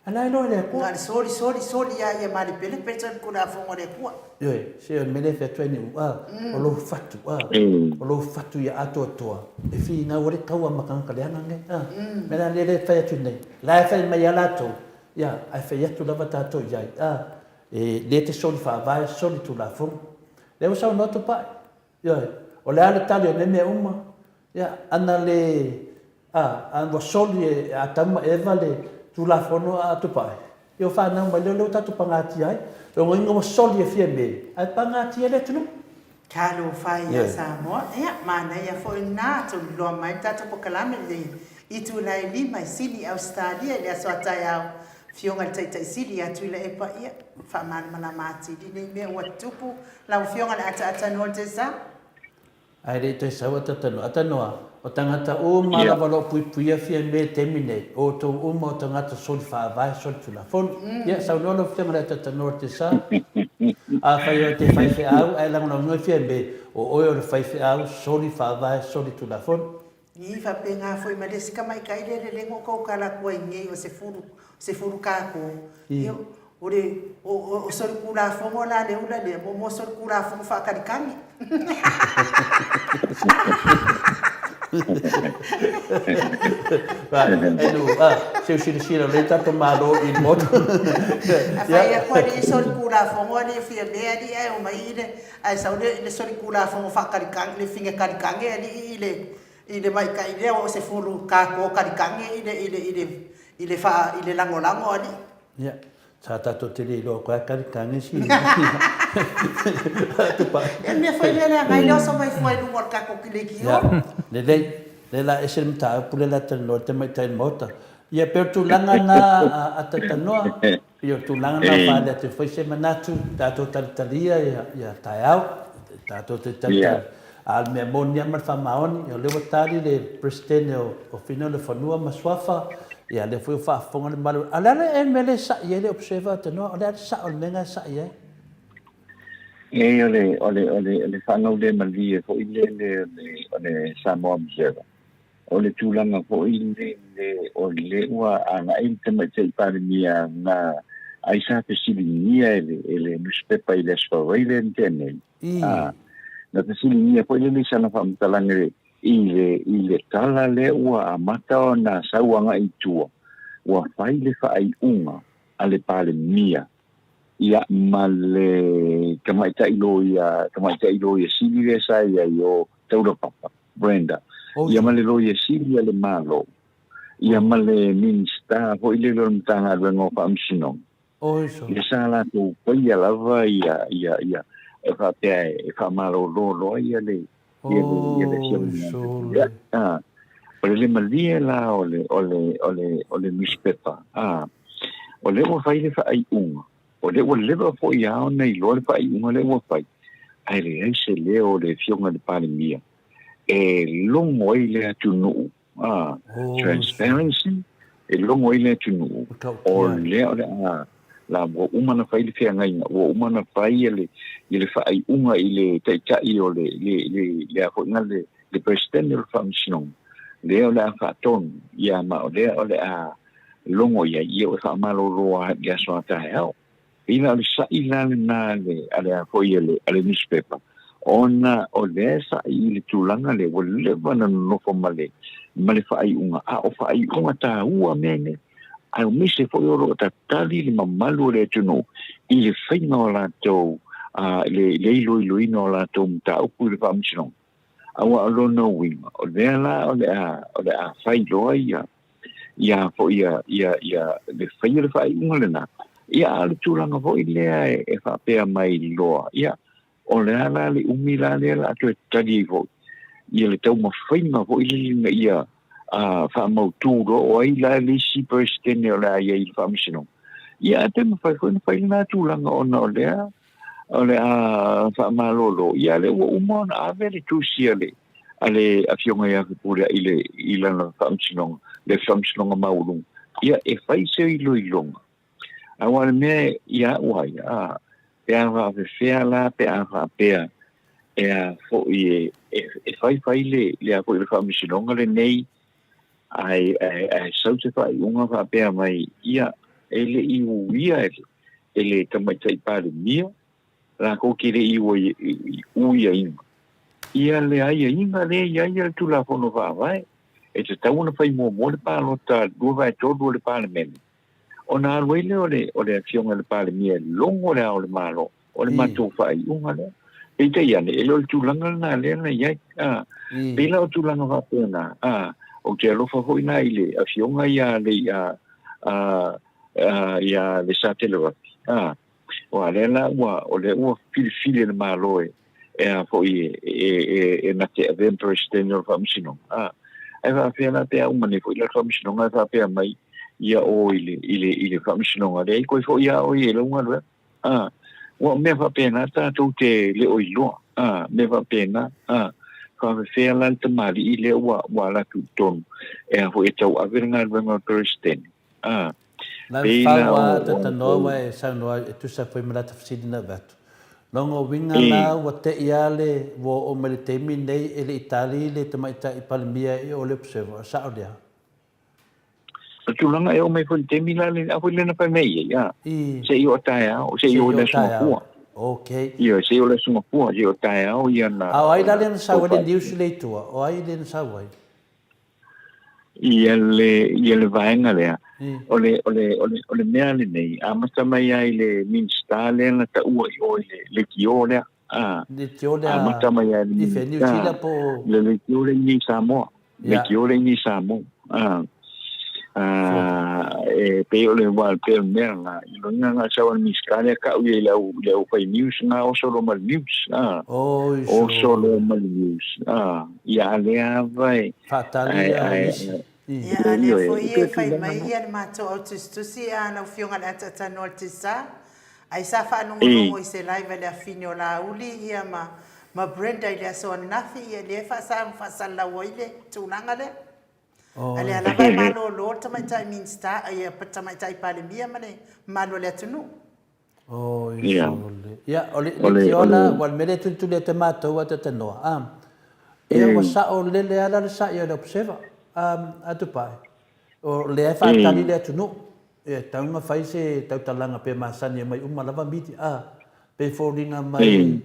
A la e iloa e le Atua. Na o le soli, soli, soli lava ia malepelepe le solitulafono a le Atua. Ioe, se o le mea lea e fai atu ai Niu, a, o lou fatu, a, o lou fatu ia atoatoa, e finau ai le taua ma tagata leaga nei, a. O le mea la lea e fai atu nei, la e fai mai lava latou, ia, ae fai atu lava tatou i ai, a, e le te soli faavae, soli tulafono. Lea ua saunoa Tupai, ioe, o le a le tali o nei mea uma, ia, ana le, A, a ua soli e Atamu ma Eva le Tulafono a Tupai, ia ua fanau mai lea o lea ua tatou pagatia ai. Lona uiga ua soli e Fiame, ae pagatia le atunuu. Talofa ia Samoa, ia manaia foi lena tuliloa mai le tatou polokalame i le itula e lima i Sini Ausetalia i le aso a taeao. Afioga i le Taitai Sili ia Tuilaepa, ia faamalamalama atili nei mea ua tutupu lau Afioga i le ataata noa le sa. Ae le i toe sau a Tatanoa. Atanoa, o tagata uma lava o lo o puipuia Fiame i le taimi nei, o outou uma o tagata soli faavae, soli tulafono. Ia, saunoa lau Afioga i le Atatanoa o Tesa, afai oe te faifeau ae lagolagoina Fiame, o oe o le faifeau soli faavae, soli tulafono. Ii, faapena foi ma le isi tamaitai lea le lego tou tala atu ai nei o sefulu, sefulu tatou. Ia, O le o solitulafono la le ula lea, mo mo solitulafono faakalikagi. Se u silasila lelei tatou Malo i le Maota. A fai atu alii solitulafono alii Fiame alii ae omai i le ae sau le le solitulafono faakalikagi le fine kalikagi alii i le i le maitai lea o sefulu tatou kalikagi i le i le i le i le faa i le lagolago alii. Ia, sa tatou te le iloa koe a kalikage si Tupai. Ia le mea foi lea leaga ai le oso mai fua i luga o le tatou leitio. Ia, lelei. Lea la ese le mataupu lea la talanoa le tamaitai i le Maota. Ia, pei o le tulaga lena a Tatanoa, pei o le tulaga lena o faaali atu ai foi se manatu, tatou talitalia ia taeao, tatou te talitali. A o le mea moni lava ma le faamaoni, o lea ua tali le Peresetene o Fina o le Fanua ma Suafa, ia lea foi ua faafofoga le mamalu. A o le a le mea lea e sa'i ai le Observer Atanoa? O le a le sa'o o le mea lena e sa'i ai? Leai, o le, o le, o le, o le faagaulemalie foi lele o le, o le Samoa Observer, o le tulaga foi lele o lea ua agai le Tamaitai Palemia na Ai sa fesiligia e le, e le nusipepa i le Aso Faraile lea na tea nei. A, na fesiligia foi lele i sana faamatalaga i le, i le tala lea ua amata ona sau agai i tua, ua fai le faaiuga a le Palemia, ia, ma le tamaitai loia, tamaitai loia sili lea sa i ai o Taulapapa, Brenda, ia ma le loia sili a le Malo, ia ma le Minisita foi lele o le Matagaluega o Faamasinoga, ia sa latou faia lava ia, ia, ia, e faapea e faamalolo loa ia le, ia le, ia le Afioga ia. O le le malie la o le, o le, o le, o le nusipepa, a, o lea ua fai le faaiuga, o lea ua leva foi lava ona iloa le faaiuga lea ua fai, ae leai se leo o le Afioga i le Palemia e logo ai le atunuu a, transparency, e logo ai le atunuu, o lea o le a la ua uma ona fai le feagaiga, ua uma ona fai le, le faaiuga i le taitai o le, le, le, le a foi le, le Peresetene o le Faamasinoga, lea o le a faatonu, ia ma o lea o le a logo i ai, ia ua faamalolo lava i le aso a taeao. Pei la o le sa'i la lena a le, a le a foi a le, a le newspaper, ona o lea e sa'i i le tulaga lea ua leva ona nonofo ma le, ma le faaiuga, a o faaiuga taua mea nei, aemaise foi o lo o tatali le mamalu o le atunuu i le faiga o latou, a, le, le iloiloina o latou mataupu i le Faamasinoga. Aua o lona uiga, o lea la o le a, o le a fai loa ia, ia foi ia, ia, ia le faia le faaiuga lena. Ia, a o le tulaga foi lea e, e faapea mai loa, ia, o le a la le umi la lea la a toe tali ai foi, ia le taumafaiga foi lele ina ia a, faamautu loa o ai la le isi Peresetene o le a i ai i le Faamasinoga. Ia, ae pe mafai foi ona fai lena tulaga ona o lea o le a faamalolo, ia lea ua uma ona ave le tusi a le a le Afioga ia Fepuleai i le i lana faamasinoga, le faamasinoga maualuga, ia e fai se iloiloga. Aua o le mea ia au ai, a, pe a faafefea la pe a faapea e a foi e, e, e fai fai le, le a foi le faamasinoga lenei, ae, ae, ae sau se faaiuga faapea mai, ia, e le i uia e le, e le Tamaitai Palemia, lakou te le i uiaina ia le aiaiga lea e i ai le Tulafono Faavae, e tatau ona fai muamua le palota 2/3 o le Palemene, ona alu ai lea o le, o le Afioga i le Palemia e logo Le Ao o le Malo, o le matou faaiuga lea. Peitai ane, e le o le tulaga lena lea na i ai. A, pei la o tulaga faapena, a, ou te alofa foi la i le Afioga ia le, a, a, ia Lesatelevapi, a, Aua lea la ua, o lea ua filifili e le Malo e, e a foi e, e, e, e na te avea ma Peresetene o le Faamasinoga. A, ae faapea la pe a uma nei foi la le Faamasinoga ae faapea mai, ia o i le, i le, i le Faamasinoga, leai koe foi a oe i lau galuega. A, ua o mea faapena tatou te le o iloa. A, mea faapena. A, faafefea la le tamalii lea ua, ua alu atu i totonu e a foi e tauave le galuega o le Peresetene. A, Na pei la fau o, a o Tatanoa ua e saunoa e tusa foi ma lata fesili na avatu. Logo uiga i. la ua te'i a le ua oo mai le taimi lenei e le i tali le tamaitai Palemia i o le Observer, sa'o lea? O le tulaga e oo mai foi i le taimi la le a foi lea na fai mai ai, a, I. se i oo taeao, se i Se oo i i le oo Aso taeao. Gafua. Ok. Ioe, se i oo i le Aso Gafua, se i oo taeao ia na, A o ai la ona lea na sau ai le tau news lea i tua? O ai lea na sau ai? Ia le, ia le vaega lea, o le, o le, o le, o le mea lenei, amata mai ai le Minisita lea na taua i o i le leitio lea, a, Leitio lea amata mai ai le i fea, New Minisita, Zealand po o... le leitio lea i nei Samoa, leitio lea i nei Samoa, a, a, e pei o le, aua e pei o le mea lena, i lona na sau a le Minisita lea kau ia i le au, i le au fai news na oso loa ma le news, a, Oi oso sole. loa ma le news, a. Ia a lea ava e. Faatali ia isi. Ia a lea foi e fai mai ia le matou au tusitusi a lau afioga le ataatanoa le Tisa ai sa faalogologo i se live a le afine o Laauli ia ma ma Brenda i le aso ananafi ia lea e faasa ma faasalalau ai le tulaga lea. A lea lava e malolo le tamaitai Minista ia tamaitai Palemia ma le mamalu o le atunuu. Oi sole. Ia, o le leitioa la, ua le mea lea e tulituli atu e matou a tatanoa, a. Ia, ua sao lele lava la le sa'i o le observer, a, a Dubai. O lea e faatali le atunuu. E tatau ona fai se tautalaga pe masani e aumai uma lava media a, pe foliga mai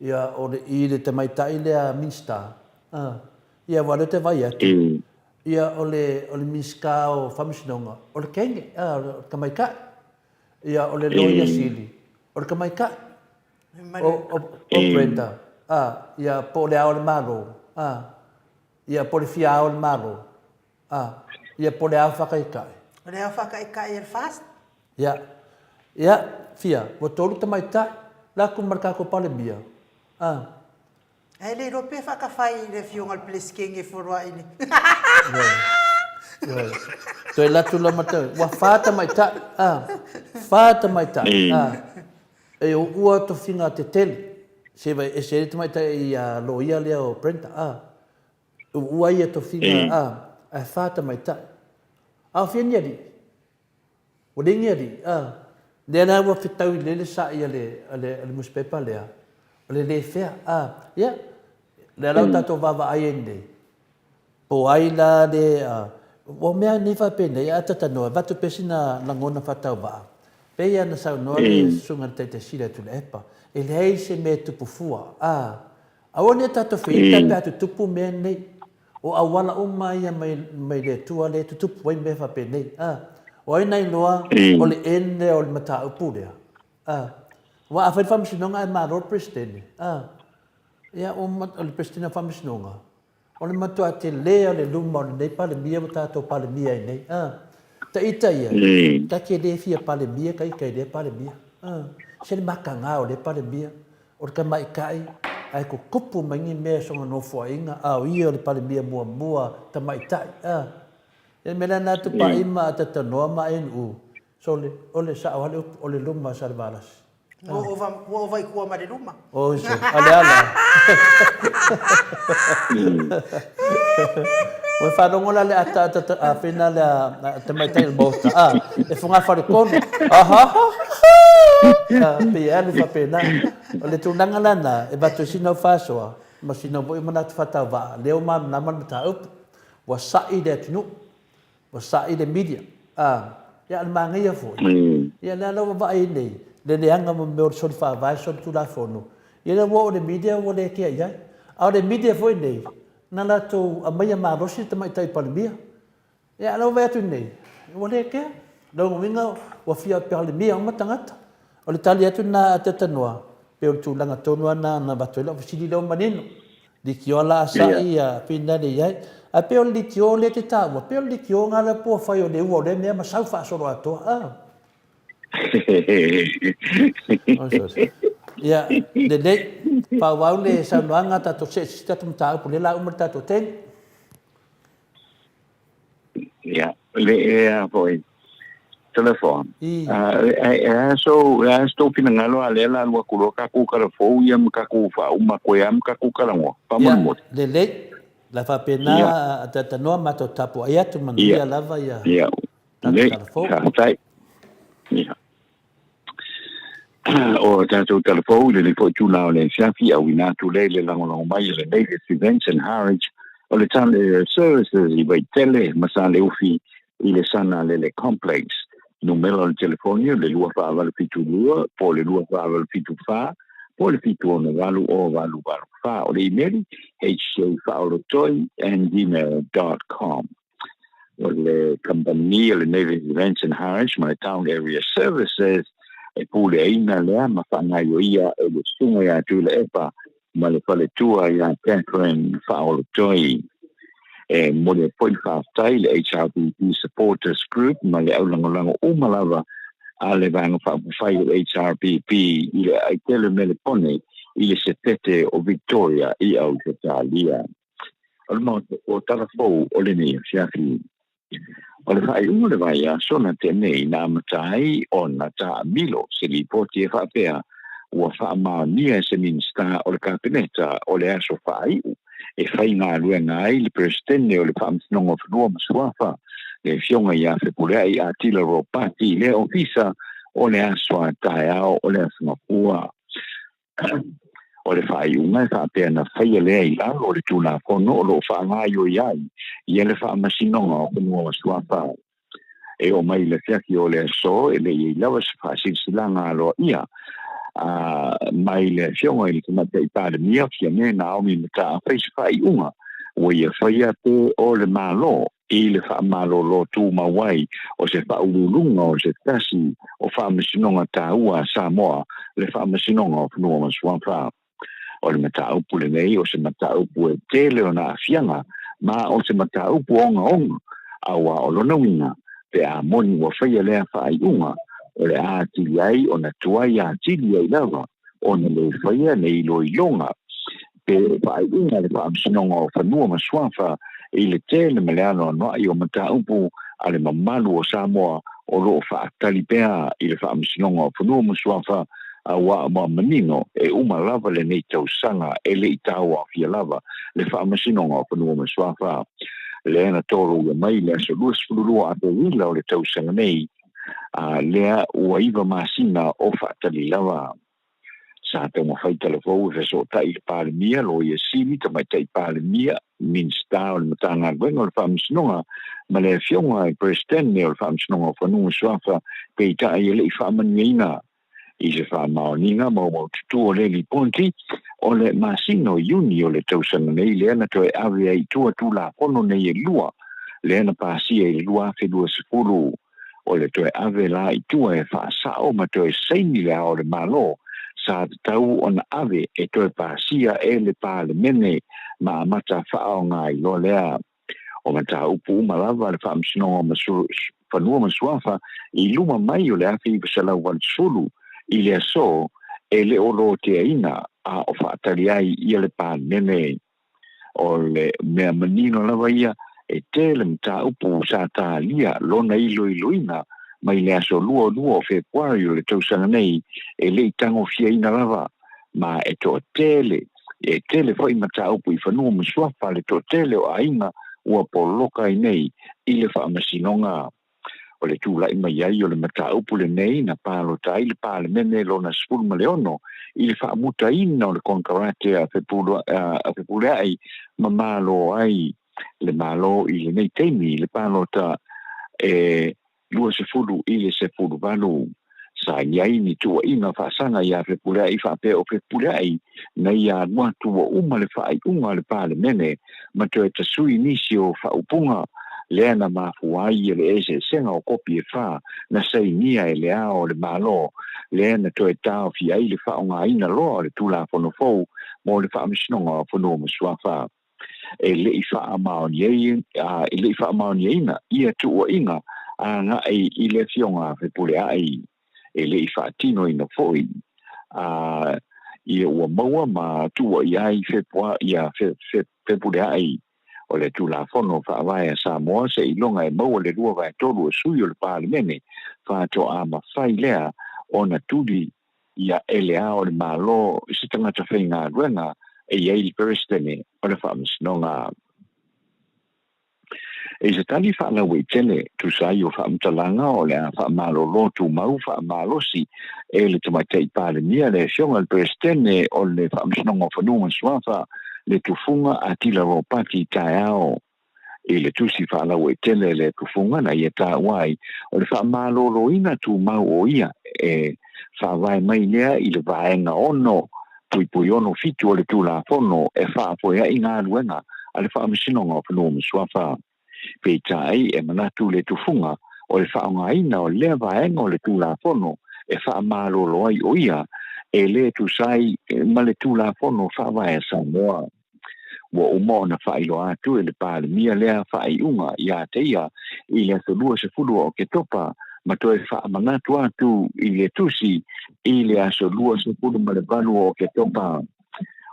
ia o le i le tamaitai lea Minista a, ia aua o lea ou te vaai atu ia o le o le Minisita o Faamasinoga o le teine a, o le tamaitai. Ia o le Loia Sili o le tamaitai. O o o Brenda a, ia po o le Ao o le Malo a, ia po o le Fia Ao o le Malo. A, ia po o le ao faataitai. O le ao faataitai e le FAST. Ia, ia, fia, ua tolu tamaitai, la atu ma le tatou Palemia. A. Ae le iloa pe faatafai i le afioga i le Peresetene e foloai i le. Ioe. Toe alu atu la ma te, ua fa tamaitai, a, fa tamaitai, a. E uua tofiga tetele, se vai ese ai le tamaitai ia loia lea o Brenda, a. Uua ia tofiga a, ae fa tamaitai. A o fia ni alii? Ua leai ni alii, a. Lea la ua fetau i lele sa'i a le, a le, a le nusipepa lea, o le le fea, a. Ia, lea la ua tatou vaavaai ai nei, po o ai la le, a, ua mea nei faapenei, a ta talanoa, avatu pea sina lagona faatauvaa, pei lava ona saunoa le Susuga i le Taitai Sili a Tuilaepa, e leai se mea e tupu fua, a. Aua ne i tatou feita pe a tutupu mea nei. O auala uma ia mai, mai le Atua lea e tutupu ai mea faapenei. A, o ai na iloa o le end lea o le mataupu lea? A, aua a fai le faamasinoga ae malo le Peresetene. A, ia o, o le Peresetene o Faamasinoga, o le matua tele o le luma o lenei Palemia ua tatou Palemia ai nei. A, ta ita ia, ta te le fia Palemia ta ita i lea Palemia. A, se le mataga o lea Palemia. O le tamaitai ae tutupu mai ni mea i sona nofoaiga, a o ia o le Palemia muamua tamaitai, a. Ia le mea lea na tupai ma atatanoa ma ANU, sole, o le sao lava le upu, o le luma sa le valasi. Ua ova, ua ova i tua ma le luma. Oi sole, a le ala. Ua faalogo la le ataata a pena le a tamaitai o le Maota, a, e fogafale tonu. Ahaha! A, pei e alu faapena. O le tulaga la lena, e avatu ai sina au faasoa, ma sina foi manatu faatauvaa, lea ua malamalama le mataupu. Ua sa'i le atunuu, ua sa'i le media. A, ia a o le manaia foi, ia lea la ua vaai ai nei, le leaga mo mea o le soli faavae, soli tulafono, ia lea ua oo i le media ua le kea i ai. A o le media foi nei, na latou aumaia malosi le Tamaitai Palemia. Ia, a o lea ua vaai atu nei, ua le kea. O lona uiga ua fia Palemia uma tagata. O le tali atu lena a Teutanoa, pei o le tulaga tonu lava lena na avatu ai lau fesili lea ua manino. Litio la a sa'i ia finale i ai. Ae pei o le litio lea e te taua, pei o le litio lena lea po ua fai o le ua o lea mea ma sau faasoloatoa. A. Ia, lelei. Faaauau le saunoaga tatou see i se isi tatou mataupu, lea o le a uma le tatou taimi. Ia, le e a foi. Toleafoa. E a so, e a so finagalo a lea la alu atu loa tatou tala fou ia ma tatou faauma atu ai lava ma tatou talanoa. Faamolemole. Ia, lelei. La faapena a talanoa matou tapuai atu manuia lava ia tatou tala fou. Faafetai. Ia. O tatou tala fou i lenei foi itula o le afiafi, auina atu lea i le lagolago mai a le Native Events and Harwich o le Town Area Services i Vaitele ma Saleufi i le Sana Lele Complex. Numera o le telefoni o le 2472 po o le 2474 po o le 768 0884. O le imeli, hjfaaolotoi@gmail.com. O le kamupani o le Native Events and Harwich ma le Town Area Services e puleaina lea ma faagaioia e le Susuga ia Tuilaepa ma le faletua ia Catherine Faaolotoi. E momoli atu foi le faafetai i le HRPP Supporters Group ma le aulagolago uma lava a le Vaega Faaupufai o le HRPP i le aai tele Melepone i le Setete o Victoria i Ausetalia. O le Maota o tala fou o lenei afiafi. O le faaiuga o le vaiaso na tea nei na amata ai ona taamilo se lipoti e faapea ua faamaonia e se Minisita o le Kapeneta o le aso faaiu e faigaluega ai le Peresetene o le Faamasinoga o Fanua ma Suafa, le Afioga ia Fepuleai Atila Ropati i lea ofisa o le aso a taeao o le Aso Gafua. O le faaiuga e faapea na faia lea i lalo o le Tulafono o lo o faagaioi ai ia le Faamasinoga o Fanua ma Suafa. E oo mai i le afiafi o le aso e le i ai lava se faasilasilaga aloaia mai le Afioga i le Tamaitai Palemia Fiame Naomi Mataafa i se faaiuga ua ia faia pe o le Malo i le faamalolo tumau ai o se faauluuluga o se tasi o faamasinoga taua a Samoa, le Faamasinoga o Fanua ma Suafa. O le mataupu lenei o se mataupu e tele ona aafiaga ma o se mataupu ogaoga, aua o lona uiga pe a moni ua faia lea faaiuga, o le a atili ai ona tuai atili ai lava ona le faia le iloiloga pe o faaiuga a le Faamasinoga o Fanua ma Suafa i le tele ma le anoanoai o mataupu a le mamalu o Samoa o lo o faatali pea i le Faamasinoga o Fanua ma Suafa aua ua manino e uma lava lenei tausaga e le i tauaofia lava le Faamasinoga o Fanua ma Suafa lea na toloia mai i le aso 22 Aperila o le tausaga nei, a lea ua iva masina o faatali lava. Sa taumafai talafou e fesootai i le Palemia, Loia Sili, Tamaitai Palemia, Minisita o le Matagaluega o le Faamasinoga ma le Afioga i le Peresetene o le Faamasinoga o Fanua ma Suafa, peitai e le i faamanuiaina i se faamaoniga maumaututu o le lipoti o le masina o Iuni o le tausaga nei lea na toe ave ai i tua Tulafono nei e lua lea na pasia i le 2020. O le toe ave la i tua e faasao ma toe saini le Ao o le Malo sa tatau ona ave e toe pasia e le Palemene ma amata faaaoga ai loa lea. O mataupu uma lava a le Faamasinoga o Fanua ma Suafa i luma mai o le 1980 i le aso e le o loteaina a o faatali ai ia le Palemene. O le mea manino lava ia, e tele mataupu sa talia lona iloiloina mai le aso 22 o Fepuari o le tausaga nei e le i tagofiaina lava, ma e toatele, e tele foi mataupu i fanua ma suafa le toatele o aiga ua poloka ai nei i le faamasinoga. O le tulai mai ai o le mataupu lenei na palota ai le Palemene lona 16 i le faamutaina o le konekarate a Fepuleai ma malo ai le Malo i lenei taimi i le palota e 20 i le 18. Sa i ai ni tuuaiga faasaga ia Fepuleai faapea o Fepuleai na ia alu atu ua uma le faaiuga a le Palemene ma toe tasui nisi o faaupuga lea na mafua ai le eseesega o kopi e fa na sainia e le Ao o le Malo lea na toe taofia ai le faaaogaina loa o le Tulafono fou mo le Faamasinoga o Fanua ma Suafa. E le i faamaoniaina ia tuuaiga agai i le Afioga a Fepuleai. E le i faatinoina foi a ia ua maua ma tuuaia ai ia Fepuleai. O le Tulafono Faavae a Samoa seiloga e maua le 2/3 o sui o le Palemene faatoa mafai lea ona tuli ia e le Ao o le Malo se tagata faigaluega e i ai le Peresetene o le Faamasinoga. I se tali faalauaitele, tusa ai o faamatalaga o le a faamalolo tumau faamalosi e le Tamaitai Palemia le Afioga i le Peresetene o le Faamasinoga o Fanua ma Suafa, le Tufuga Atila Ropati Taeao. I le tusi faalauaitele le Tufuga na ia taua ai o le faamaloloina tumau o ia e faavae mai lea i le Vaega 6.67 o le Tulafono e faafoea'i galuega a le Faamasinoga o Fanua ma Suafa. Peitai, e manatu le Tufuga o le faaaogaina o lea vaega o le Tulafono e faamalolo ai o ia e le tusa ai ma le Tulafono Faavae a Samoa. Ua uma ona faailoa atu e le Palemia lea faaiuga ia te ia i le aso 20 o Oketopa ma toe faamanatu atu i le tusi i le aso 28 o Oketopa.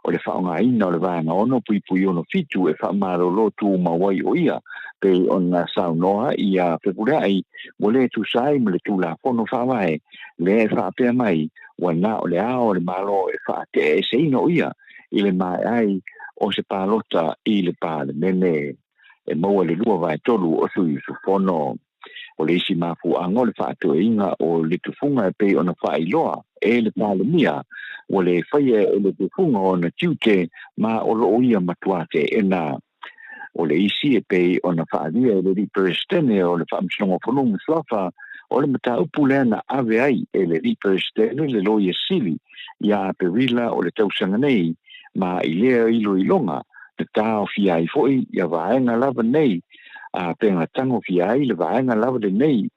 O le faaaogaina o le Vaega 6.67 e faamalolo tumau ai o ia pei ona saunoa ia Fepuleai ua le tusa ai ma le Tulafono Faavae lea e faapea mai ua na o le Ao o le Malo e faateeseina o ia i le maea ai o se palota i le Palemene e maua le 2/3 o sui usufono. O le isi mafuaaga o le faatoeina o le tufuga e pei ona faailoa e le Palemia ua le faia e le tufuga ona tiute ma o loo ia matua teena. O le isi e pei ona faaalia e le Alii Peresetene o le Faamasinoga o Fanua ma Suafa, o le mataupu lea na ave ai e le Alii Peresetene le Loia Sili ia Aperila o le tausaga nei, ma i lea iloiloga na taofia ai foi ia vaega lava nei, a pe na tagofia ai le vaega lava lenei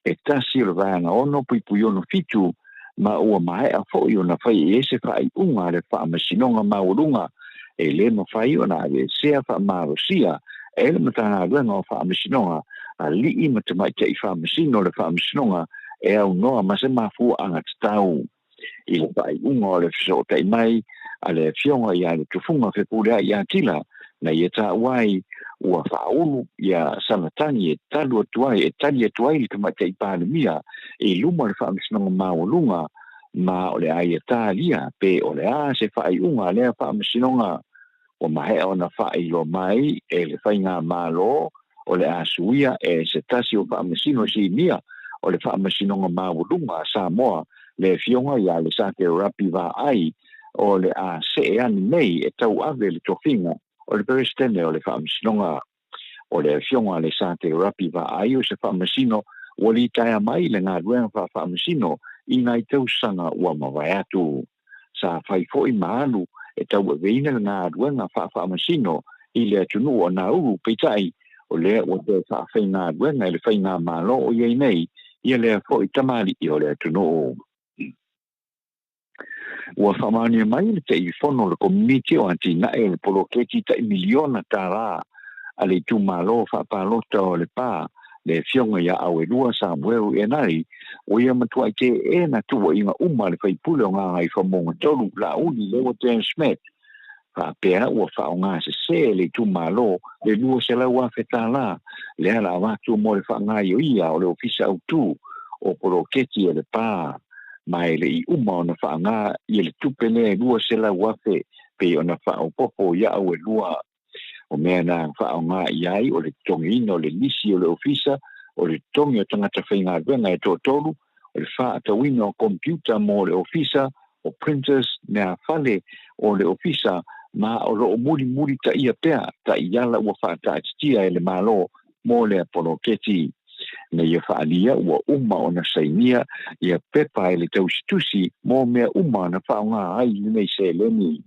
e tasi o le vaega 6.67, ma ua maea foi ona fai i ai se faaiuga a le Faamasinoga Maualuga e le mafai ona aveesea faamalosia e le Matagaluega o Faamasinoga alii ma tamaitai faamasino o le Faamasinoga e aunoa ma se mafuaaga tatau. I le faaiuga o le fesootai mai a le Afioga ia Tufuga Fepuleai Atila, na ia taua ai ua faaulu ia sana tagi e talu atu ai e tali atu ai le Tamaitai Palemia i luma o le Faamasinoga Maualuga, ma o le a ia talia pe o le a se faaiuga a lea Faamasinoga. Ua maea ona faailoa mai e le Faigamalo o le a suia e se tasi o Faamasino Sinia o le Faamasinoga Maualuga a Samoa, le Afioga ia Alesate Rapi Vaai, o le a see ane nei e tauave le tofiga o le Peresetene o le Faamasinoga. O le Afioga Alesate Rapi Vaai o se Faamasino ua litaea mai le galuega faafaamasino i nai tausaga ua mavae atu. Sa fai foi ma alu e tauaveina le galuega faafaamasino i le atunuu o Nauru, peitai o lea ua toe faafaigaluega e le Faigamalo o i ai nei ia lea foi tamalii o le atunuu. Ua faamaonia mai le Taitaifono o le Komiti o Atinae o le Poloketi tai miliona tala a le itumalo faapalota o Lepa, le Afioga ia Auelua Samuel Enai, ua ia matuai teena tuuaiga uma a le faipule o Gagaifomauga 3, Laauli Lewa Dan Smith, faapea ua faaaogasese e le itumalo le $200,000 tala lea na avatu mo le faagaioia o le Ofisa Autu o Poloketi o Lepa, ma e le i uma ona faaaoga ia le tupe lea e $200,000 pei ona faaopoopo ia Auelua. O mea na faaaoga i ai o le totogiina o le lisi o le ofisa, o le totogi o tagata faigaluega e toatolu, o le faatauina o computer mo le ofisa, o printers, meafale o le ofisa, ma o lo o mulimulitaia pea taiala ua faataatitia e le Malo mo lea poloketi. Na ia faaalia ua uma ona sainia ia pepa e le tausitusi mo mea uma na faaaoga ai lenei seleni.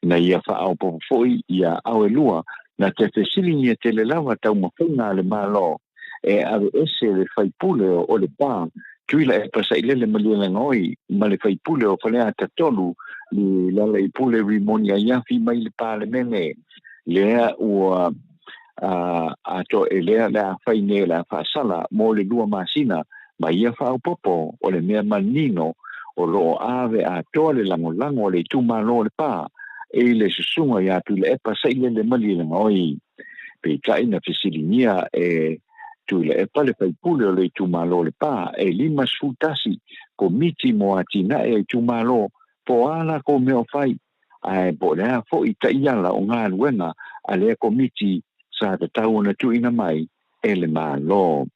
Na ia faaopoopo foi ia Auelua na te fesiligia tele lava taumafaiga a le Malo e aveese le faipule o Lepa Tuilaepa Sailele Malielegaoi ma le faipule o Faleata 3 le Lealailepule Rimoni Aiafi mai le Palemene. Lea ua ato e lea le a fai nei o le a faasala mo le 2 masina, ma ia faaopoopo o le mea manino o lo o ave atoa le lagolago a le itumalo o Lepa e le susuga ia Tuilaepa Sailele Malielegaoi. Peitai na fesiligia e Tuilaepa le faipule o le itumalo o Lepa e 51 komiti mo atinae a itumalo po a lakou mea o fai, ae po o le a foi taiala o galuega a lea komiti sa tatau ona tuuina mai e le Malo.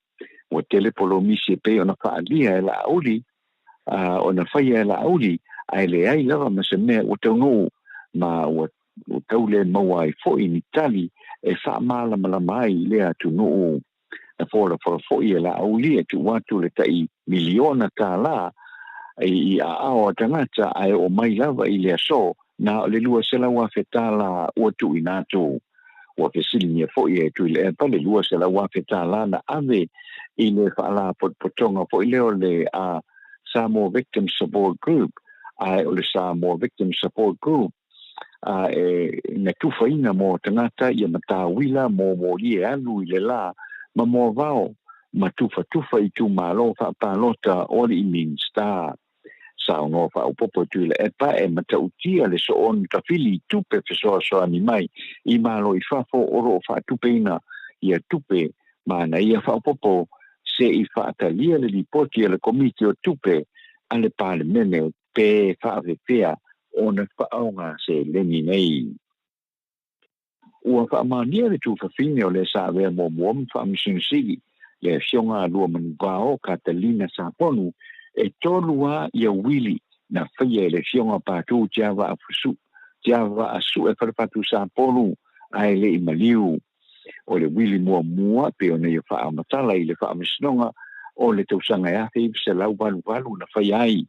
Ua tele polomisi e pei ona faaalia e Laauli, ona faia e Laauli, ae leai lava ma se mea ua taunuu, ma ua tau le maua ai foi ni tali e faamalamalama ai lea atunuu. Na folafola foi e Laauli e tuu atu le tai miliona tala i aao a tagata, ae oo mai lava i le aso na o le $200,000 tala ua tuuina atu. Ua fesiligia foi e Tuilaepa le $200,000 tala na ave i le faalapotopotoga foi lea o le Samoa Victim Support Group, ae o le Samoa Victim Support Group e na tufaina mo tagata ia matauila mo moli e alu i le la ma moavao ma tufatufa itumalo faapalota o alii Minisita. Saunoa faaopoopo Tuilaepa e matautia le soona tafili i tupe fesoasoani mai i malo i fafo o lo o faatupeina ia tupe, ma na ia faaopoopo se i faatalia le lipoti a le Komiti o Tupe a le Palemene pe faafefea ona faaoga seleni nei. Ua faamaonia le tuafafine o le sa avea muamua ma Faamasino Sili, le Afioga a Luamanuvao Katalina Saponu, e 3 lava ia uili na faia e le Afioga Patu Tiavaa Sue Falepatu Sapolu ae le i maliu. O le uili muamua e pei ona ia faamatala i le Faamasinoga o le tausaga e 1988 na faia ai,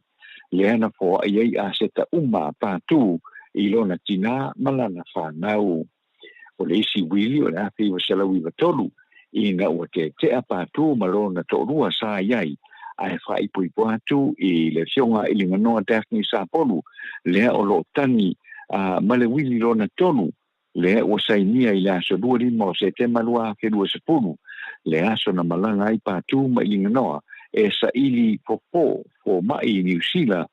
lea na foai ai aseta uma a Patu i lona tinā ma lana fanau. O le isi uili o le 1993 ina ua tetea Patu ma lona toalua sa i ai ae faaipoipo atu i le Afioga i Liganoa Daphne Sapolu, lea o lo o tagi ma le uili lona tolu lea ua sainia i le aso 25 o Setema 2020, le aso na malaga ai Patu ma Iliganoa e saili fofo fomai i Niu Sila,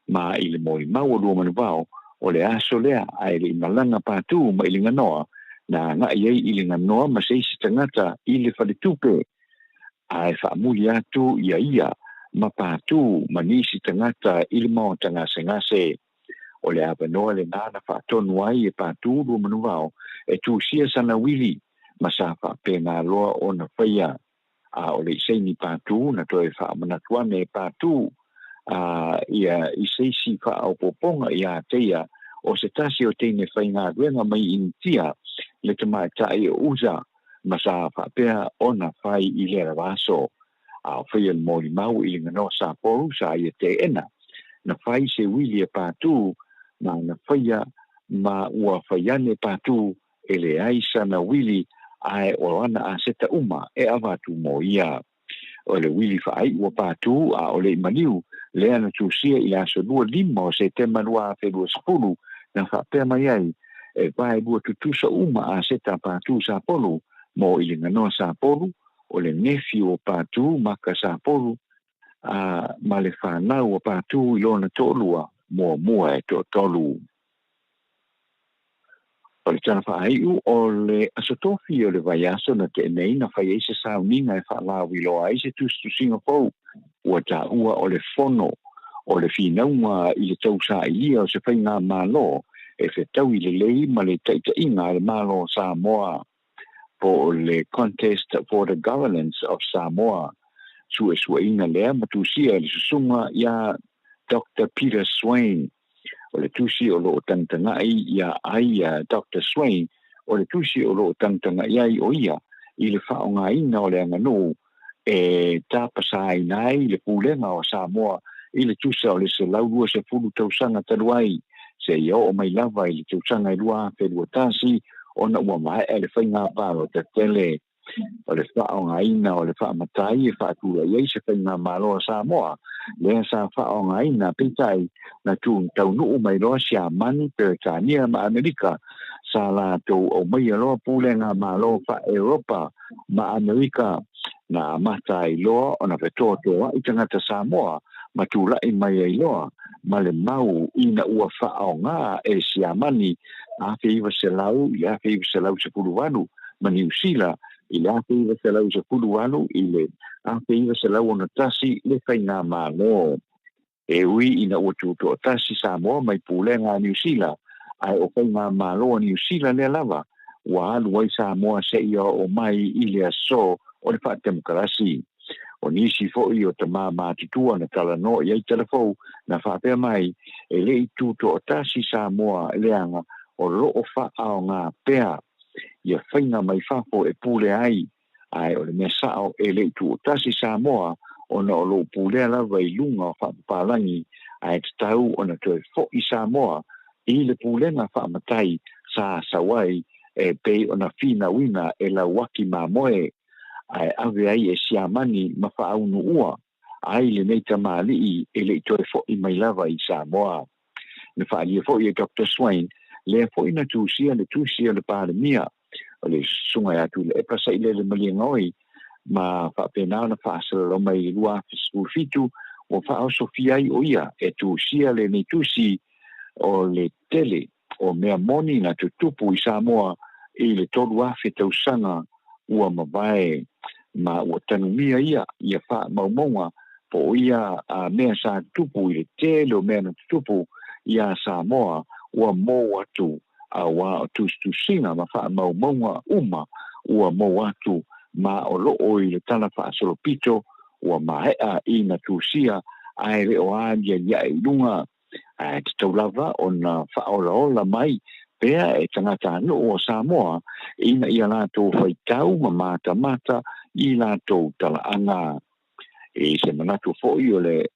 ma i le molimau a Luamanuvao, o le aso lea ae le i malaga Patu ma Iliganoa, na agai ai Iliganoa ma se isi tagata i le faletupe, ae faamuli atu ia ia ma Patu ma nisi tagata i le maota gasegase. O le avanoa lenā na faatonu ai e Patu Luamanuvao e tusia sana uili ma sa faapena loa ona faia. A o le i saini Patu na toe faamanatu ane e Patu a ia i se isi faaopoopoga ia te ia o se tasi o teine faigaluega mai Initia le tamaitai o Uza ma sa faapea ona fai i lea lava aso. A o faia le molimau i Liganoa Sapolu sa ia teena na fai se uili e Patu ma na faia ma ua fai ane Patu e leai sana uili ae o ana aseta uma e avatu mo ia. O le uili faaiu a Patu a o le i maliu lea na tusia i le aso 25 o Setema 2020 na faapea mai ai e vaelua tutusa uma aseta a Patu Sapolu mo i Liganoa Sapolu o le nefiu o Patu Maka Sapolu a ma le fanau a Patu i lona toalua muamua e toatolu. O le tala faaiu o le Aso Tofi o le vaiaso na tea nei na fai ai se sauniga e faalauiloa ai se tusitusiga fou ua taua o le Fono o le Finauga i le Tausailia o se Faigamalo e Fetaui Lelei ma le Taitaiga a le Malo o Samoa. po o le Contest for the Governance of Samoa. Suesueina lea ma tusia e le susuga iā Doctor Peter Swain. O le tusi o lo o tagatagai ia ai ia Doctor Swain, o le tusi o lo o tagatagai ai o ia i le faaaogaina o le aganuu e tapasaina ai le pulega o Samoa i le tusa o le 120 tausaga talu ai, seia oo mai lava i le tausaga e 2021 ona ua maea le faiga palota tele. O le faaaogaina o le faamatai e faatulai ai se faigamalo a Samoa, lea sa faaaogaina peitai na taunuu mai loa Siamani, Peretania ma Amerika, sa latou aumaia loa pulega malo faa-Europa ma Amerika, na amata ai loa ona fetoatoa'i tagata Samoa ma tula'i mai ai loa ma le mau ina ua faaaoga e Siamani 1900 i le 1918 ma Niu Sila i le 1918 i le 1961 le faigamalo. E ui ina ua tutoatasi Samoa mai pulega a Niu Sila, ae o faigamalo a Niu Sila lea lava ua alu ai Samoa seia oo mai i le aso o le faatemokarasi. O nisi foi o tama matutua na talanoa i ai Talafou na faapea mai, e le i tutoatasi Samoa leaga o lo o faaaoga pea ia faiga mai fafo e pule ai Ae o le mea sao e le i tuotasi Samoa ona o lou pulea lava i luga o faapapalagi ae tatau ona toe fo'i Samoa i le pulega faamatai sa sau ai e pei ona finauina e Lauaki Mamoe ae ave ai e Siamani ma faaunuua ai lenei tamalii e le i toe fo'i mai lava i Samoa. Na faaalia foi e Doctor Swain lea foi na tusia le tusi a le Palemia o le Susuga ia Tuilaepa Sailele Maliagaoi ma faapena ona faasalalau mai i le 2017 ua faaosofia ai o ia e tusia lenei tusi o le tele o mea moni na tutupu i Samoa i le 3000 tausaga ua mavae ma ua tanumia ia ia faamaumauga po o ia mea sa tutupu i le tele o mea na tutupu iā Samoa ua mou atu auā o tusitusiga ma faamaumauga uma ua mou atu ma o loo i le tala faasolopito ua maea ina tusia ae le o alialiae i luga. Ae tatau lava ona faaolaola mai pea e tagatanuu o Samoa ina ia latou faitau ma matamata i latou talaaga. I se manatu foi o le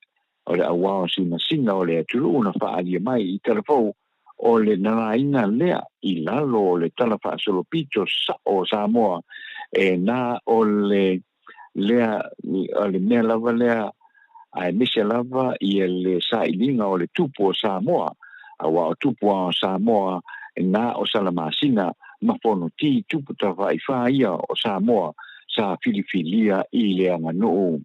o le auao sinasina o le atunuu na faaalia mai i Talafou, o le nanaina lea i lalo o le Tala Faasolopito sao o Samoa, e na o le lea o le mea lava lea aemaise lava ia le sailiga o le Tupu o Samoa, aua o Tupu lava o Samoa na o Salamasina ma Fonoti, Tupu Tafaifa ia o Samoa sa filifilia i le aganuu.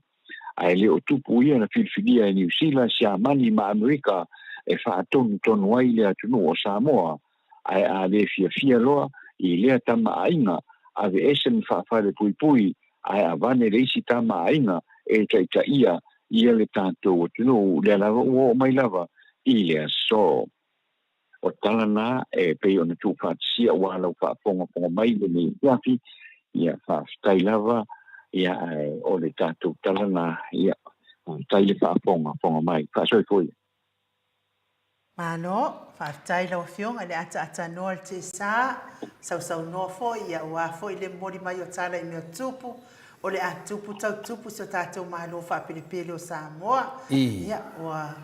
Ae le o Tupu ia na filifilia e Niu Sila, Siamani ma Amerika e faatonutonu ai le atunuu o Samoa, ae a le fiafia loa i lea tama aiga, aveese ma faafalepuipui ae avane le isi tama aiga e taitaia ia le tatou atunuu, lea lava ua oo mai lava i le aso. O tala na e pei ona tuufaatasia aua lau faafogafoga mai i lenei afiafi, ia faafetai lava, ia ae o le tatou tala na, ia faafetai le faafogafoga mai. Faasoifua ia. Malo, faafetai lau Afioga i le ataatanoa i le tiisa, sausaunoa foi ia aua foi le momoli mai o tala i mea tupu, o le a tupu tau tupu si o tatou Malo faapelepele o Samoa. Ia, ua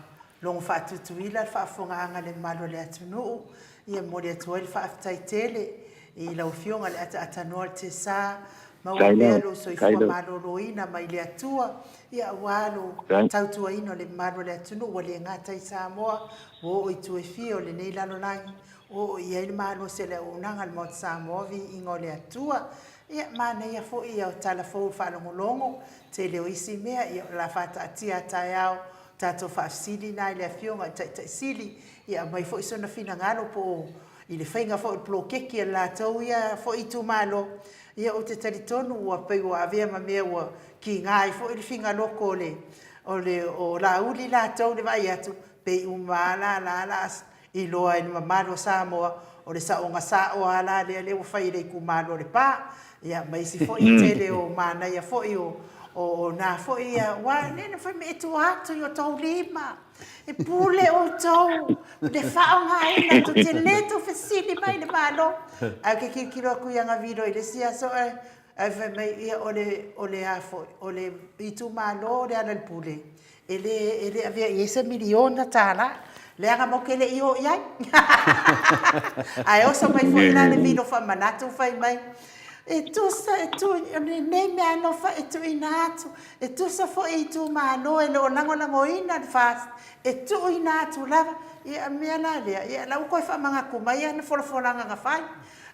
logo faatutuila le faafofogaaga a le mamalu o le atunuu, ia momoli atu ai le faafetai tele i lau Afioga i le ataatanoa i le tiisa, maua pea lou soifua maloloina mai le Atua, Ia, aua lo tautuaina o le mamalu o le atunuu ua le gata i Samoa, ua oo i itu e fia o lenei lalolagi, ua oo i ai le malosi o le auaunaga a le Maota Samoa, viiga o le Atua. Ia, manaia foi ia tala fou i le faalogologo, tele o isi mea, ia, o le a faataatia a taeao tatou faafesili na i le Afioga i le Taitai Sili, ia aumai foi sona finagalo po o i le faiga foi o le poloketi a le latou ia foi itumalo, Ia, ou te talitonu ua pei ua avea ma mea ua kiga ai foi le figaloto o le, o le, o Laauli latou i le vaai atu, pei uma lava la, la, la iloa e le mamalu o Samoa, o le saoga sao lava la lea, lea ua fai e le itumalo o Lepa. Ia, ma isi foi tele o manaia foi o, o, o na foi ia, aua le na fai mai e tua atu i o tou lima. E pule outou i le faaaogaina, tou te le tau fesili mai i le Malo. Ae ou te tilotilo atu i ana vilo i le isi aso ae ae fai mai, ia o le, o le a foi, o le itumalo o Lealailepule, e le, e le avea i ai se miliona tala, leaga matou te le i o i ai. Ae oso mai foi la le vilo faamanatu fai mai, e tusa, e tu, o lenei meaalofa e tuuina atu E tusa foi i itumalo e le o lagolagoina le FAST, e tuuina atu lava, ia mea la lea, ia la ua toe faamanatu mai ana folafolaga na fai.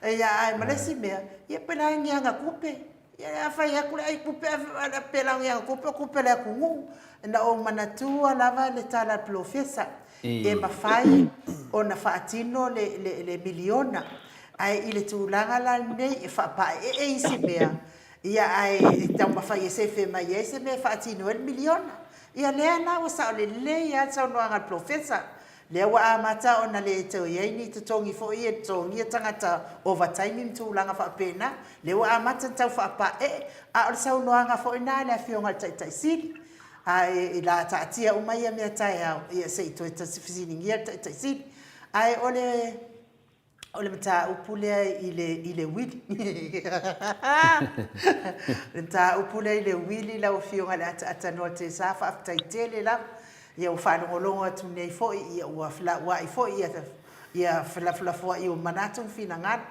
Ia ae ma le isi mea, ia pe la ni ana tupe, ia a fai atu le ai tupe a pe la o ni ana tupe o tupe a le atunuu. Na ou manatua lava le tala a le polofesa, e mafai ona faatino le, le, le miliona, ae i le tulaga la lenei e faapaeee isi mea, Ia, ae e taumafai e sefe mai ai se mea e faatino ai le miliona. Ia, lea la ua sao lelei lava le saunoaga a le Polofesa. Lea ua amata ona le toe i ai ni totogi foi ia e totogia tagata ovataimi ma tulaga faapena. Lea ua amata ona tau faapaee, a o le saunoaga foi lena a le Afioga i le Taitai Sili. Ae o le a taatia uma ia mea taeao, ia se i toe fesiligia le Taitai Sili. Ae o le O le mataupu lea i le, i le uili. O le mataupu lea i le uili lau Afioga i le Ataatanua Tesa, faafetai tele lava. Ia ua faalogologo atu nei foi, ia ua felauai foi ia, ia felafolafoai o manatu ma finagalo.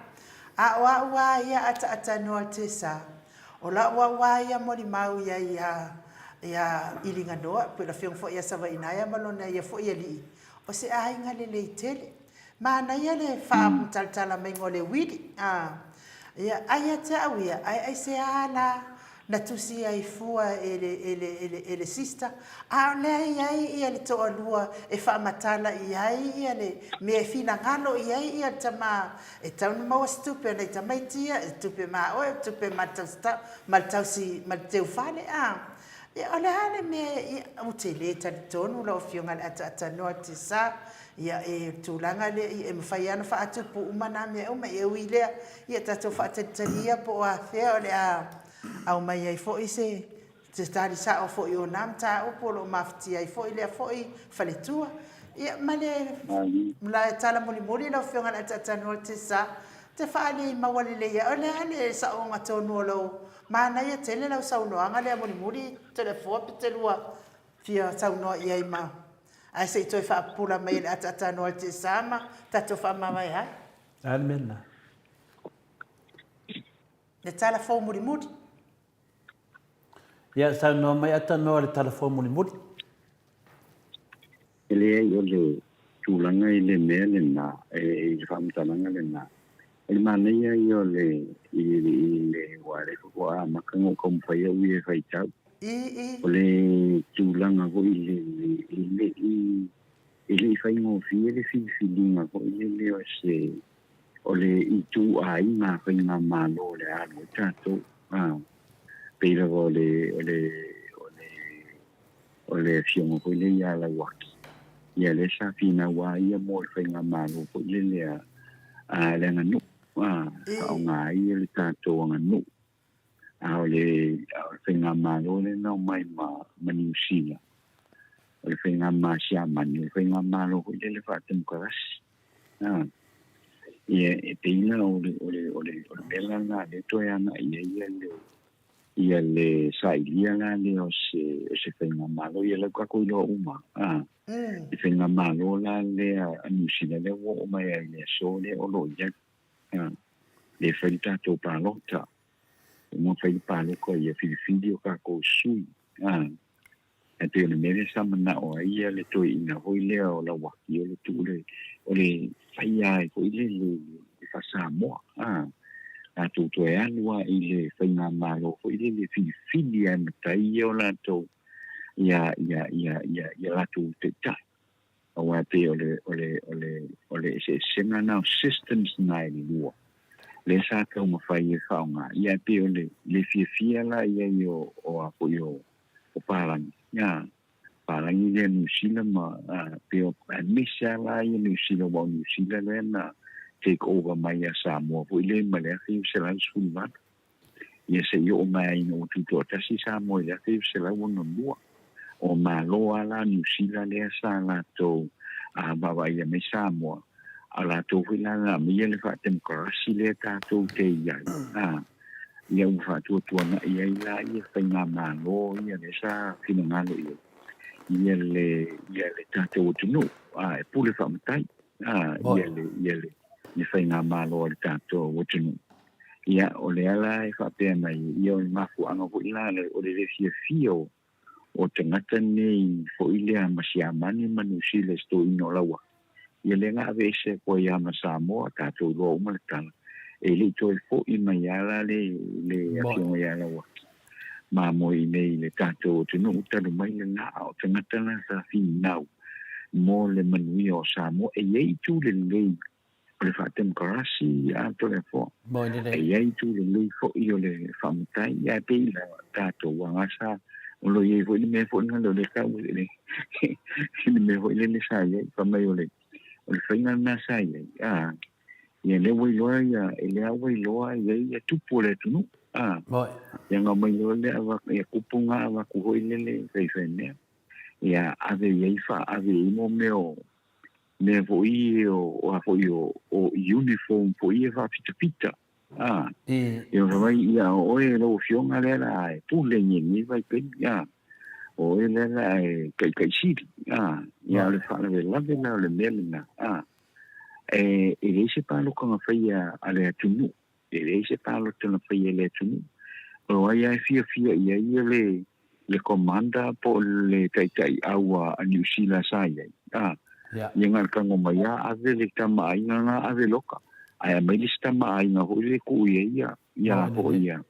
A o au lava ia Ataatanua Tesa, o lau au lava ia molimau i ai ia, ia Iliganoa, po o le Afioga foi ia Savainaea ma lona ia foi alii, o se aiga lelei tele. Manaia le faamatalatala maiga o le uili, a. Ia, ai ia te au ia, ae aisea la na tusi ai fua e le, e le, e le, e le sister, a o lea e i ai ia le toalua e faamatala i ai ia le mea e finagalo i ai ia le tama, e tatau ona maua se tupe a nai tamaiti ia, e tupe ma oe, tupe ma le tausi, ma le tausi, ma le teufale, a. Ia, o le a le mea, ia, ou te le talitonu lau Afioga i le ataatanoa Tesa, Ia, e o le tulaga lea, ia, e mafai lava ona faatupu uma na mea uma, e ui i lea, ia tatou faatalitali ia po o afea o le a aumai ai foi se Se tali sa'o foi o na mataupu o lo o mafatia ai foi lea foi faletua. Ia, ma le la tala mulimuli lau Afioga i le Ataatanoa o le Tesa, te faalei maua lelei ai. O le a le sa'oga tonu o lou manaia tele lau saunoaga lea mulimuli Toleafoa pe te lua fia saunoa i ai ma ae se i toe faapupula mai e le Ataatanoa o le Tesa ma tatou faamavae ai. A le mea lena. Le tala fou mulimuli. Ia, saunoa mai Atanoa i le tala fou mulimuli. E leai, o le tulaga i le mea lena, i le faamatalaga lena, o le manaia ia o le, i le, aua o lea faatoa amata ona ou taumafai au ia e faitau. O le tulaga foi lele, e le i, e le i faigofie le filifiliga foi lele o se, o le ituaiga faigamalo o le a alu ai tatou. A, pei lava o le, o le, o le, o le afioga foi lea ia Lauaki, ia lea sa finau lava ia mo le faigamalo foi lele a, a le aganuu, a, faaaoga ai le tatou aganuu. A o le, a o le faigamalo lea na omai ma, ma Niu Sila, o le faigamā Siamani, o le faigamalo foi lele faatemokarasi. A, ia, e pei la o le, o le, o le, o le mea la lena lea toe agai ai ia le, ia le sailia la lea o se, o se faigamalo, ia lea ua tatou iloa uma, a, le faigamalo la lea a Niu Sila lea ua oo mai ai i le aso lea o lo o i ai. A, le fai le tatou palota, ua fai le palota ia filifili o tatou sui, a, Ae pei o le mea lea sa manao ai ia le toeaina foi lea o Lauaki o le tuu le, o le fai ai foi le le faa-Samoa, a. Latou toe alu lava i le faigamalo foi lele filifili lava e matai ia o latou, ia, ia, ia, ia, ia latou taitai. Aua e pei o le, o le, o le, o le eseesega na o systems na e lua, lea sa taumafai e faaaoga, ia e pei o le, le fiafia la i ai o, o a foi o, o palagi, ia, palagi lea Niu Sila ma, a, pei o, aemaise lava la ia Niu Sila, aua o Niu Sila lea na take over mai ia Samoa foi lea ma le 1918. Ia se i oo mai ai ina ua tutoatasi Samoa i le 1962. O Malo lava la Niu Sila lea sa latou vaavaaia mai Samoa, a latou foi la na aumaia le faatemokarasi lea tatou te i ai, a, ia ua faatuatuanai ai la ia faigamalo ia lea sa finagalo i ai ia le, ia le tatou atunuu, a, e pule faamatai, a, ia le, ia le, le faigamalo a le tatou atunuu. Ia, o lea la e faapea mai, ia o le mafuaaga foi la o le le fiafia o, o tagata nei foi lea ma Siamani ma Niu Sila i se toeaina o Lauaki, ia lea na aveese atu ai lava ma Samoa, tatou iloa uma le tala, e le i toe foi mai lava la le, le afioga ia Lauaki ma moe i nei i le tatou atunuu talu mai lena, a o tagata la sa finau mo le manuia o Samoa. E i ai itu lelei o le faatemokarasi a Toleafoa. E i ai itu lelei foi o le faamatai, ae pei la tatou agasa o lo o i ai foi le mea foi lena o lea tau le le mea foi lele sa i ai, fai mai o le o le faiga lena sa i ai, a ia lea ua iloa ia e lea ua iloa i ai ia tupu o le atunuu, a ia na mai loa lea ia kupu na avatu foi lele faifai mea, ia ave i ai fa ave i ai mo mea o mea foi ia o a foi o o uniform foi ia faafitafita a ia fai mai ia o oe lau afioga lea la e pule i lenei vaitaimi a o oe lea la e taitaisili a ia o le faalavelave la o le mea lena a e e leai se palota na faia a le atunuu E leai se palota na faia e le atunuu. O ai lava e fiafia i ai ia le, le commander po o le taitaiau a Niu Sila sa i ai, a, ia na o le tago mai lava ave le tama aiga na ave loka, ae aumai le isi tama aiga foi lea e tuu i ai ia, ia foi ia,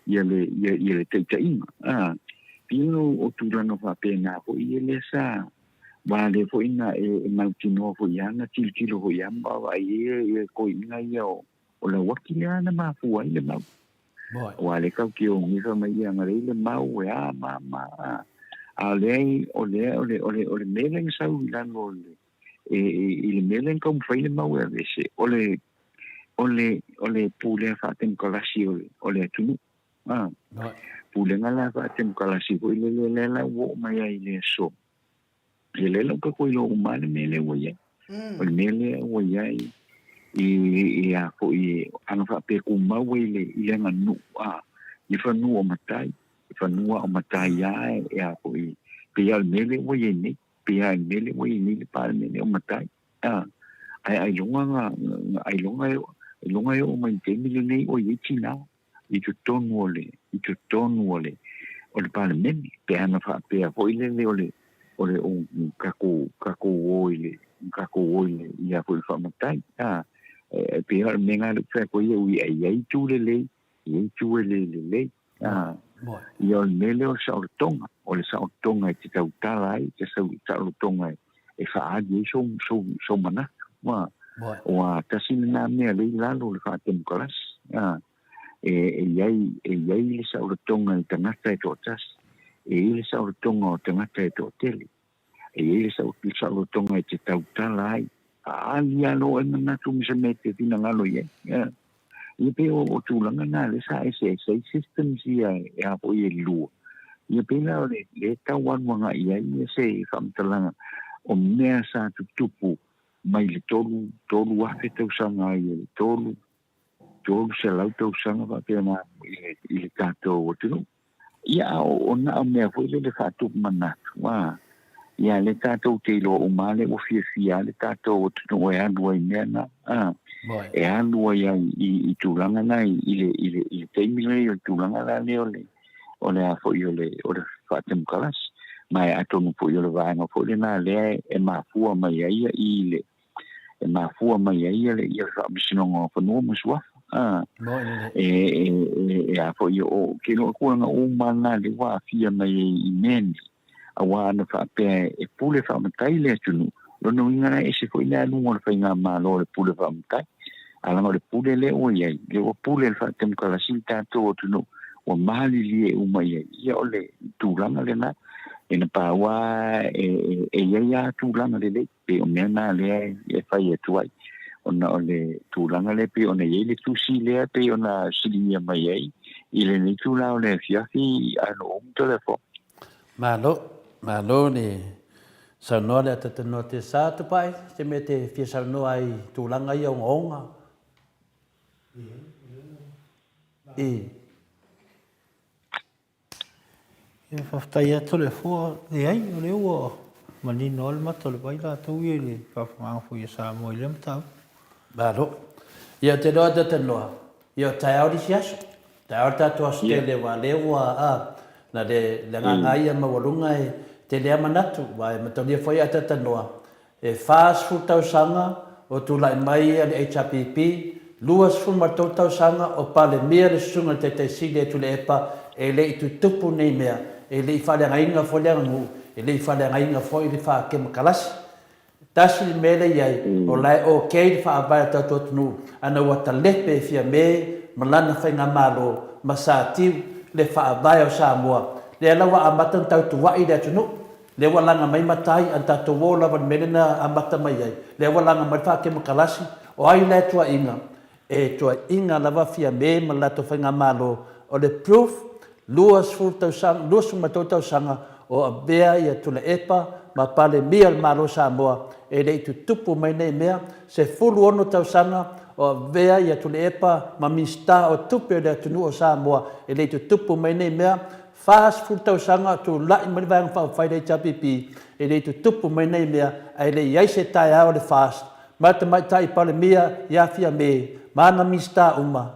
ia le, ia, ia le taitaiga, a. Pei o tulaga faapena foi ia lea sa vale foi na e mautinoa foi lava na tilotilo foi lava ma vaavaai i ai ia toeaiina ia o, O Lauaki lea na mafua ai le mau. Aua lea tatou te ogi fai mai ia na lei le mau e a ma ma a. A o lea o lea o le o le o le mea lea na sau i lalo o le e, e, i le mea lea na taumafai le mau e aveese o le o le o le pulea faatemokarasi o le o le atunuu. A. pulega la faatemokalasi foi lele lea la ua oo mai ai i le aso. Ia lea la ua tatou iloa uma lava le mea lea ua i ai. O le mea lea ua i ai i i a foi ana faapea e tumau ai le i le aganuu a i fanua o matai, i fanua o matai lava e a foi pei lava o le mea lea ua i ai nei, pei lava o le mea lea ua i ai nei le Palemene o matai. A, ae ailoga na ailoga e ailoga e oo mai i le taimi lenei o i ai tina i totonu o le, i totonu o le, o le Palemene, pe ana faapea foi lele o le, o le, o tatou, tatou o i le, tatou o i le, i a foi le faamatai, a, e pei o le mea lena lea ou te fai atu ai au ia, e i ai itu lelei, e i ai itu e le lelei, a, ia o le mea lea o le saolotoga, o le saolotoga e te tautala ai, te saolotoga e, e faaali ai sou, sou, sou manatu. Ua, ua tasi lena mea lea i lalo o le faatemokalasi. A, e, e i ai, e i ai le saolotoga i tagata e toatasi, e i ai le saolotoga o tagata e toatele, e i ai le saolotoga e te tautala ai, aali lava loa e manatu ma se mea e te finagalo i ai. A, ia pei o, o tulaga na lea sa eseese ai systems ia e a foi e lua. Ia pei la o le, le tau alu agai i ai ia se faamatalaga o mea sa tutupu mai le 3000 tausaga ai le 300 tausaga faapena i le, i le tatou atunuu. Ia, a o na o mea foi lele faatupu manatu, a, ia lea tatou te iloa uma lava lea ua fiafia lava le tatou atunuu e alu ai i mea na, a, e alu ai ai i, i tulaga na i, i le, i le, i le taimi lenei o le tulaga la lea o le, o le a foi o le, o le faatemokalasi. Ma e atonu foi o le vaega foi lena lea e mafua mai ai i le, e mafua mai ai ia le, ia le Faamasinoga o Fanua ma Suafa. A, e, e, e, e a foi o, ke loa tulaga uma na le ua aafia mai ai i mea nei, auā ana faapea e pule faamatai le atunuu, lona uiga la e ese foi le aluga o le faigamalo o le pule faamatai. A leaga o le pule lea ua i ai, lea ua pule le faatemokalasi le tatou atunuu, ua malilie uma i ai, ia o le tulaga lena, e na pau lava e, e, e i ai lava tulaga lelei. Pei o mea na lea e fai atu ai, ona o le tulaga lea pei ona i ai le tusi lea pei ona siligia mai ai i lenei itula o le afiafi ano umu telefoni. Malo, malo le saunoa le atatanoa te sa Tupai, se mea te fia saunoa ai i tulaga ia ogaoga. I. Ia faafetai atu le Atua, leai o lea ua manino lava le mata o le vai latou ia i le faafofogaaga foi a Samoa i lea mataupu. Malo. Ia ou te iloa Dr. Noa, ia o taeao le isi aso. Taeao le tatou aso tele aua o lea ua a, na le le agaga lava ia maualuga e tele lava manatu, aua e mataulia foi ia Dr. Noa, E 40 tausaga o tulai mai le HRPP, 23 tausaga o Palemia le Susuga i le Taitai Sili a Tuilaepa, e le i tutupu nei mea, e le i faaleagaina foi le aganuu, e le i faaleagaina foi le faakemokalasi. Tasi le mea lea i ai, o la e ok le faavae o le tatou atunuu, ana ua talepe e Fiame ma lana faigamalo ma Satiu le faavae o Samoa, lea la ua amata ona tautua'i le atunuu. Lea ua laga mai matai, a na tatou o lava i le mea lea na amata mai ai, lea ua laga mai le faakemokalasi, o ai la e tuaiina? E tuaiina lava Fiame ma le latou faigamalo. O le proof, 20 tausaga, 23 tausaga o avea ia Tuilaepa ma Palemia o le Malo o Samoa, e le i tutupu mai nei mea, 16 tausaga o avea ia Tuilaepa ma Minisita o Tupe o le atunuu o Samoa, e le i tutupu mai nei mea, 40 tausaga o tulai mai le Vaega Faaupufai le HRPP, e le i tutupu mai nei mea, ae le i i ai se taeao o le FAST ma le Tamaitai Palemia ia Fiame ma ana Minisita uma,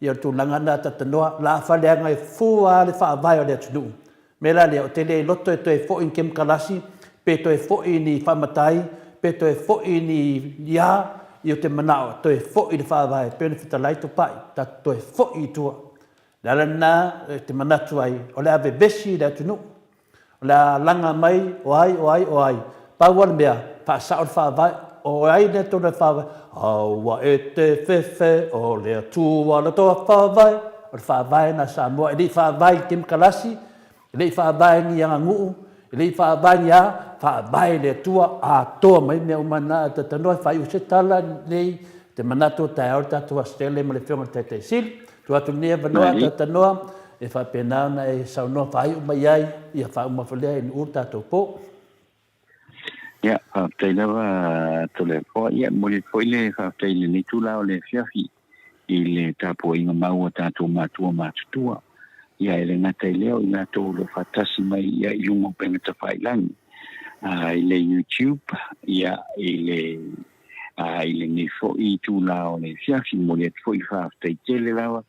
ia o le tulaga lena talatalanoa, la faaleaga e fua lava le faavae o le atunuu. O le mea la lea, ou te le loto e toe foi ni kemokalasi, pe toe foi ni faamatai, pe toe foi ni a, ia ou te manao e toe foi le faavae, pei ona fetalai Tupai, tatou toe foi i tua. O le ala lena e te manatu ai, o le a vevesi le atunuu, o le a laga mai o ai, o ai, o ai. Pau lava le mea, faasao le faavae, o ai lea tonu e faavae? Aua e te fefe, o le Atua le toa faavae. O le faavae lena a Samoa, e le i faavae i le kemokalasi, E le i faavae ni aganuu, e le i faavae ni a, faavae le Atua atoa mai mea uma na talanoa e faaiu se tala nei te manatu o taeao le tatou aso tele ma le Afioga i le Taitaisili. Tuu atu lenei avanoa talanoa E faapena ona e saunoa faaiu mai ai, ia faauma foi lea i Nu'u le tatou po. Ia, faafetai lava Toleafoa. Ia, momoli atu foi le faafetai i lenei itula o le afiafi i le tapuaiga mau a tatou matua matutua. Ia, e le gata i lea o i latou o lo o faatasi mai ia i luga o upega tafailagi, i le YouTube, ia, i le i lenei foi itula o le afiafi. Momoli atu foi le faafetai tele lava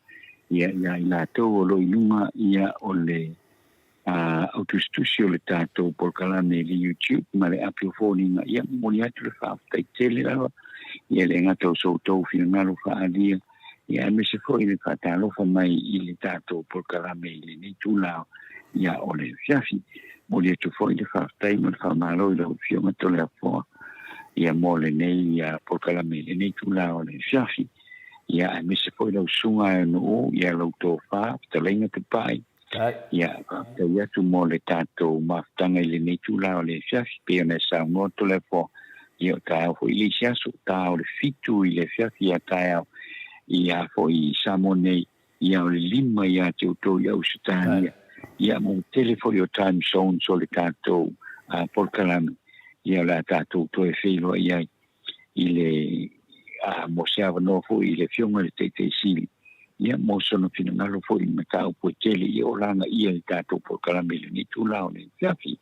ia ia i latou o lo o i luga ia o le autusitusi o le tatou polokalame i le YouTube ma le api o foliga. Ia, momoli atu le faafetai tele lava ia le gata o so outou finagalo faaalia, ia aemaise foi le faatalofa mai i le tatou polokalame i lenei itula ia o le afiafi. Momoli atu foi le faafetai ma le faamalo i lau Afioga Toleafoa ia mo lenei polokalame i lenei itula o le afiafi. Ia aemaise foi lau susuga e Nuu, ia lau tofa, fetalaiga Tupai, Ia, faafetai atu mo le tatou mafutaga i lenei itula o le afiafi, pei ona e saunoa Toleafoa, ia o taeao foi le isi aso, ta o le fitu i le afiafi ia taeao, ia foi i Samoa nei, ia o le lima ia te outou i Ausetalia, ia mo le tele foi o time zones o le tatou polokalame, ia o le a tatou toe feiloai ai i le a mo se avanoa foi i le Afioga i le Taitai Sili, ia mo sona finagalo foi i mataupu e tele ia o lagaia i tatou polokalame i lenei itula o le afiafi.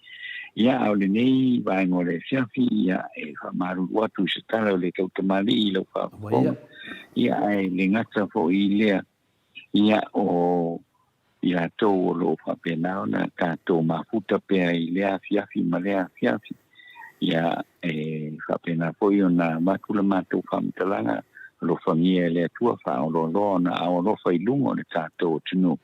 Ia, a o lenei vaega o le afiafi, ia, e faamalulu atu i se tala o le tautamalii i lau faafofoga, ia, ae le gata foi i lea, ia, o i latou o lo o faapena ona tatou mafuta pea i lea afiafi ma lea afiafi. Ia, e faapena foi ona avatu le matou faamatalaga, alofagia e le Atua faaolooloa ona ao alofa i luga o le tatou atunuu,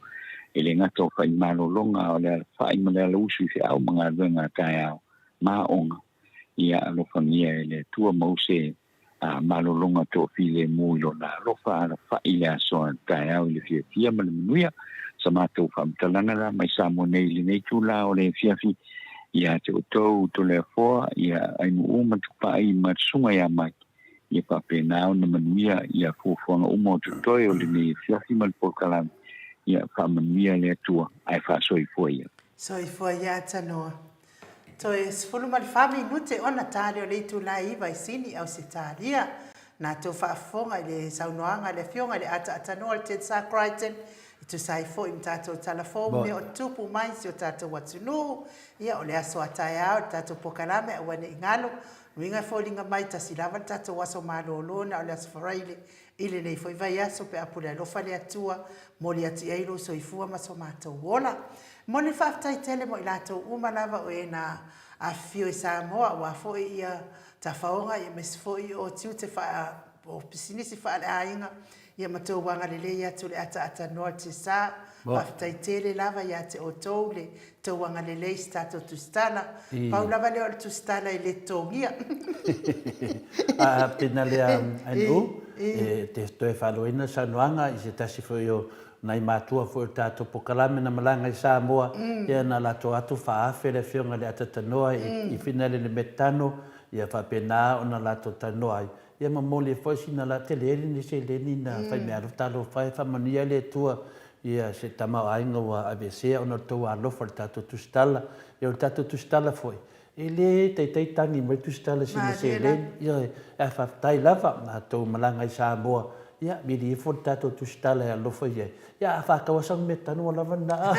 e le gata o fai malologa a o le alafai ma le alausu i feau ma galuega a taeao ma aoga. Ia alofagia e le Atua mau se a malologa toafilemu i lona alofa alafai i le aso a taeao i le fiafia ma le manuia. Sa matou faamatalaga la mai Samoa nei i lenei itula o le afiafi ia te outou Toleafoa, ia Ainuu ma Tupai ma Susuga ia Mike, ia faapena ona manuia ia fuafuaga uma o totoe o lenei afiafi ma le polokalame, ia faamanuia le Atua ae faasoifua ia. Soifua ia Tanoa. Toe 14 minute ona ta lea o le itula e iva i Sini, Ausetalia. Na tou faafofoga i le saunoaga a le Afioga i le Ataatanoa o le Tedsa Crichton e tusa ai foi ma tatou tala fou mea o tupu mai si o tatou atunuu. Ia, o le aso a taeao i le tatou pokalame aua ne i galo. Uiga e foliga mai tasi lava le tatou aso malolo na o le aso Faraile I lenei foi vaiaso pe a pule alofa le Atua, moli atu i ai lou soifua ma so matou ola. E moni le faafetai tele mo i latou uma lava o e na afifio i Samoa aua foi ia tafaoga ia aemaise foi o tiute faa o pisinisi faaleaiga ia ma tou agalelei atu i le ataata noa Tsa. Faafetai tele lava ia te outou le tou agalelei i se tatou tusitala. Pau lava lea o le tusitala e le totogia. A pena lea Andrew, e te toe faaloina saunoaga i se tasi foi o nai matua foi o le tatou pokalame na malaga i Samoa, ia na latou atu faaafe le afioga i le Atatanoa i Finale le Metano, ia faapena ona latou talanoa ai. Ia momoli ai foi sina la tele lenei seleni na fai meaalofa talofa e faamanuia le Atua ia se tamaoaiga ua aveesea ona o le tou alofa i le tatou tusitala. Ia o le tatou tusitala foi e le taitai tagi mai le tusitala i sina seleni. Ioe, ae faafetai lava na tou malaga i Samoa, ia vili ifo le tatou tusitala e alofa i ai. Ia a faatau asa mea tanu ua lava lena.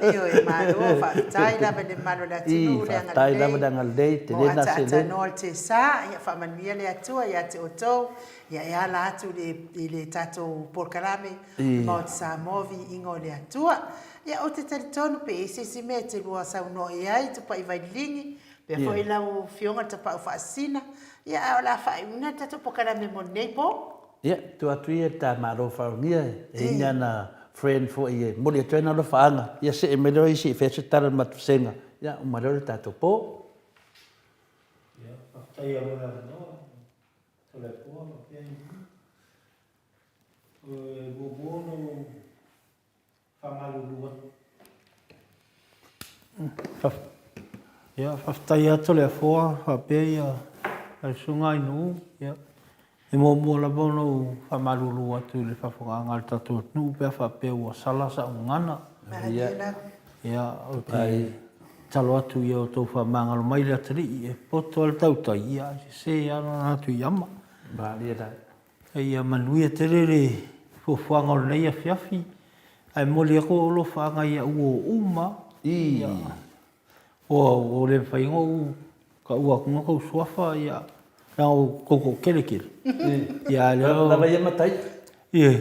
Ioe, malo, faafetai lava i le mamalu o le atunuu, le agalelei. Faafetai lava le agalelei, tele na seleni. Mo ataata noa le tesa, ia faamanuia le Atua ia te outou, ia e ala atu i le tatou polokalame o le Maota Samoa, Viiga o le Atua. Ia ou te talitonu pe i ai se isi mea e te lua saunoa i ai, Tupai Vaililigi, pea foi lau Afioga i le Tapaau Faasisina, ia ae o le a faaiuina le tatou polokalame mo lenei po. Ia, tuu atu ia i le ta Malo Faaunia e i ai ana friend foi e momoli atu ai ana alofaaga, ia see mai loa isi e fai atu se tala i le matou vasega, ia uma loa le tatou po. Ia, faafetai ia mo le avanoa, Toleafoa faapea Iuli. E muamua ona ou faamalulu atu. Ia, faafetai atu Toleafoa faapea ia lau Susuga Ainuu, ia. E muamua lava ona ou faamalulu atu i le faafofogaaga a le tatou atunuu pe a faapea ua sala sa'u gagana. Ia, ou te tatalo atu ia outou faamagalo mai le atalii e poto lava le tautai, ia ae sese lava lana atu i ama. Ia manuia tele le fuafuaga o lenei afiafi, ae momoli atu ou alofaaga i au uo uma lava. Ua ua le mafai ona ou taua atu tou suafa ia leaga ua tou toatele tele. Ia a o lea Lava ia matai. Ia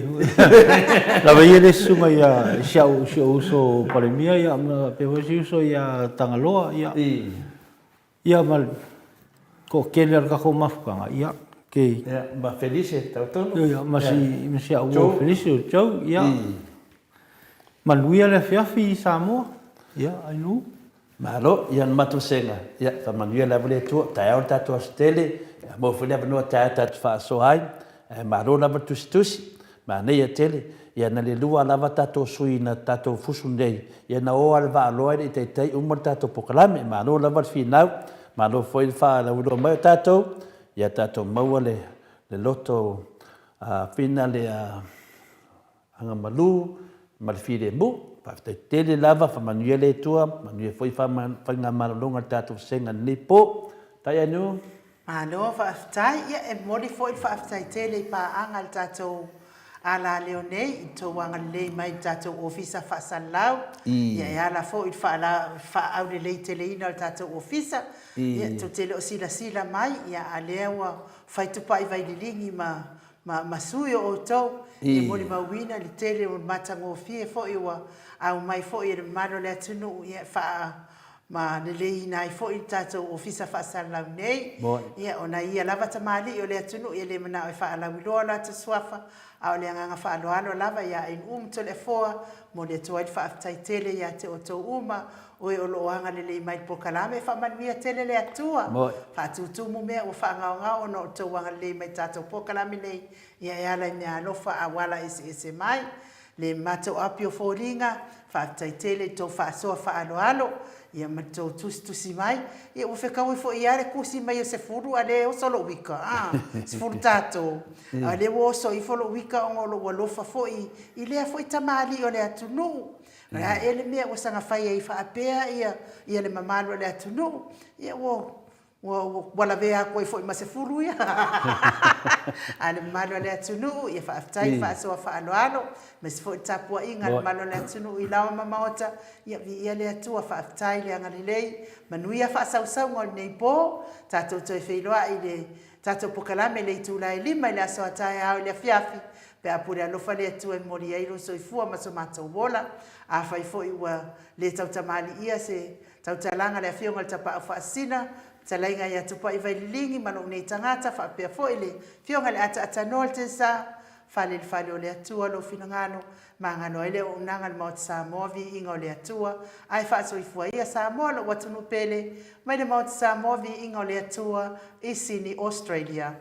lava ia le susuga ia si au si ou uso Palemia ia ma faapea foi si uso ia Tagaloa ia. Ia ma le toatele o le tatou mafutaga ia ke Ia ma Felice tau tonu. Ia ma si ma si au uo Felice o Joe ia. Manuia le afiafi i Samoa. Ia, Ainuu. Malo, ia na matou sega, ia faamanuia lava le Atua, taeao le tatou aso tele, ia maua foi le avanoa taeao tatou faasoa ai, ae malo lava le tusitusi, manaia tele, ia na le lua lava tatou sui na tatou fusu nei, ia na o lava le vaaloa e le i taitai uma le tatou pokalame, malo lava le finau, malo foi le faalauiloa mai o tatou, ia tatou maua le loto fina le Agamalu ma le filemu. Faafetai tele lava, faamanuia le Atua, manuia foi faigamalologa a le tatou vasega i lenei po. Tai anu. Malo faafetai. Ia e momoli foi le faafetai tele i paaga a le tatou alaleo nei i le tou agalelei mai i le tatou Ofisa Faasalalau. Ia e ala foi i le faaaulelei teleina o le tatou Ofisa. Ia tou te le o silasila mai, ia a lea ua fai tupai vaililigi ma ma ma sui o outou e molimauina le tele o le matagofie foi ua aumai foi e le mamalu o le atunuu e faa ma leleiina ai foi le tatou Ofisa Faasalalau nei. Ia o nai ia lava tamalii o le atunuu e le manao e faalauiloa o latou suafa, a o le agaga faaaloalo lava ia Ainuu ma Toleafoa, momoli atu ai le faafetai tele ia te outou uma O e o lo o agalelei mai i le polokalame, faamanuia tele le Atua. Faatutumu mea ua faagaogao ona o le tou agalelei mai i tatou polokalame nei, ia e ala i meaalofa a ua ala eseese mai. Le matou api o foliga, faafetai tele i tou faasoa faaaloalo, ia ma le tou tusitusi mai. Ia ua fetaui foi ia le tusi mai o Sefulu a le oso lou ika, a, Sefulu tatou. A lea ua oso ifo lou ika ona o lou alofa foi i lea foi tamalii o le atunuu. O le a ea le mea ua saga fai ai faapea ia ia le mamalu o le atunuu? Ia ua ua ua lavea atu ai foi ma sefulu ia. A le mamalu o le atunuu, ia faafetai le faasoa faaaloalo, aemaise foi le tapuaiga a le mamalu o le atunuu i laoa ma maota, ia viia le Atua, faafetai le agalelei, manuia faasausauga o lenei po, tatou toe feiloai i le tatou pokalame i le itula e lima i le aso a taeao i le afiafi, Pe a pule alofa le Atua e momoli ai lou soifua ma so matou ola, afai foi ua le tautamaliia se tautalaga a le Afioga i le Tapaau Faasisina, fetalaiga ia Tupai Vaililigi ma lou nei tagata faapea foi le Afioga i le Ataatanua le Tesa, fale i le fale o le Atua lou finagalo, magalo ai le auaunaga a le Maota Samoa viiga o le Atua, ae faasoifua ia Samoa lou atunuu pele, mai le Maota Samoa viiga o le Atua i Sini Australia.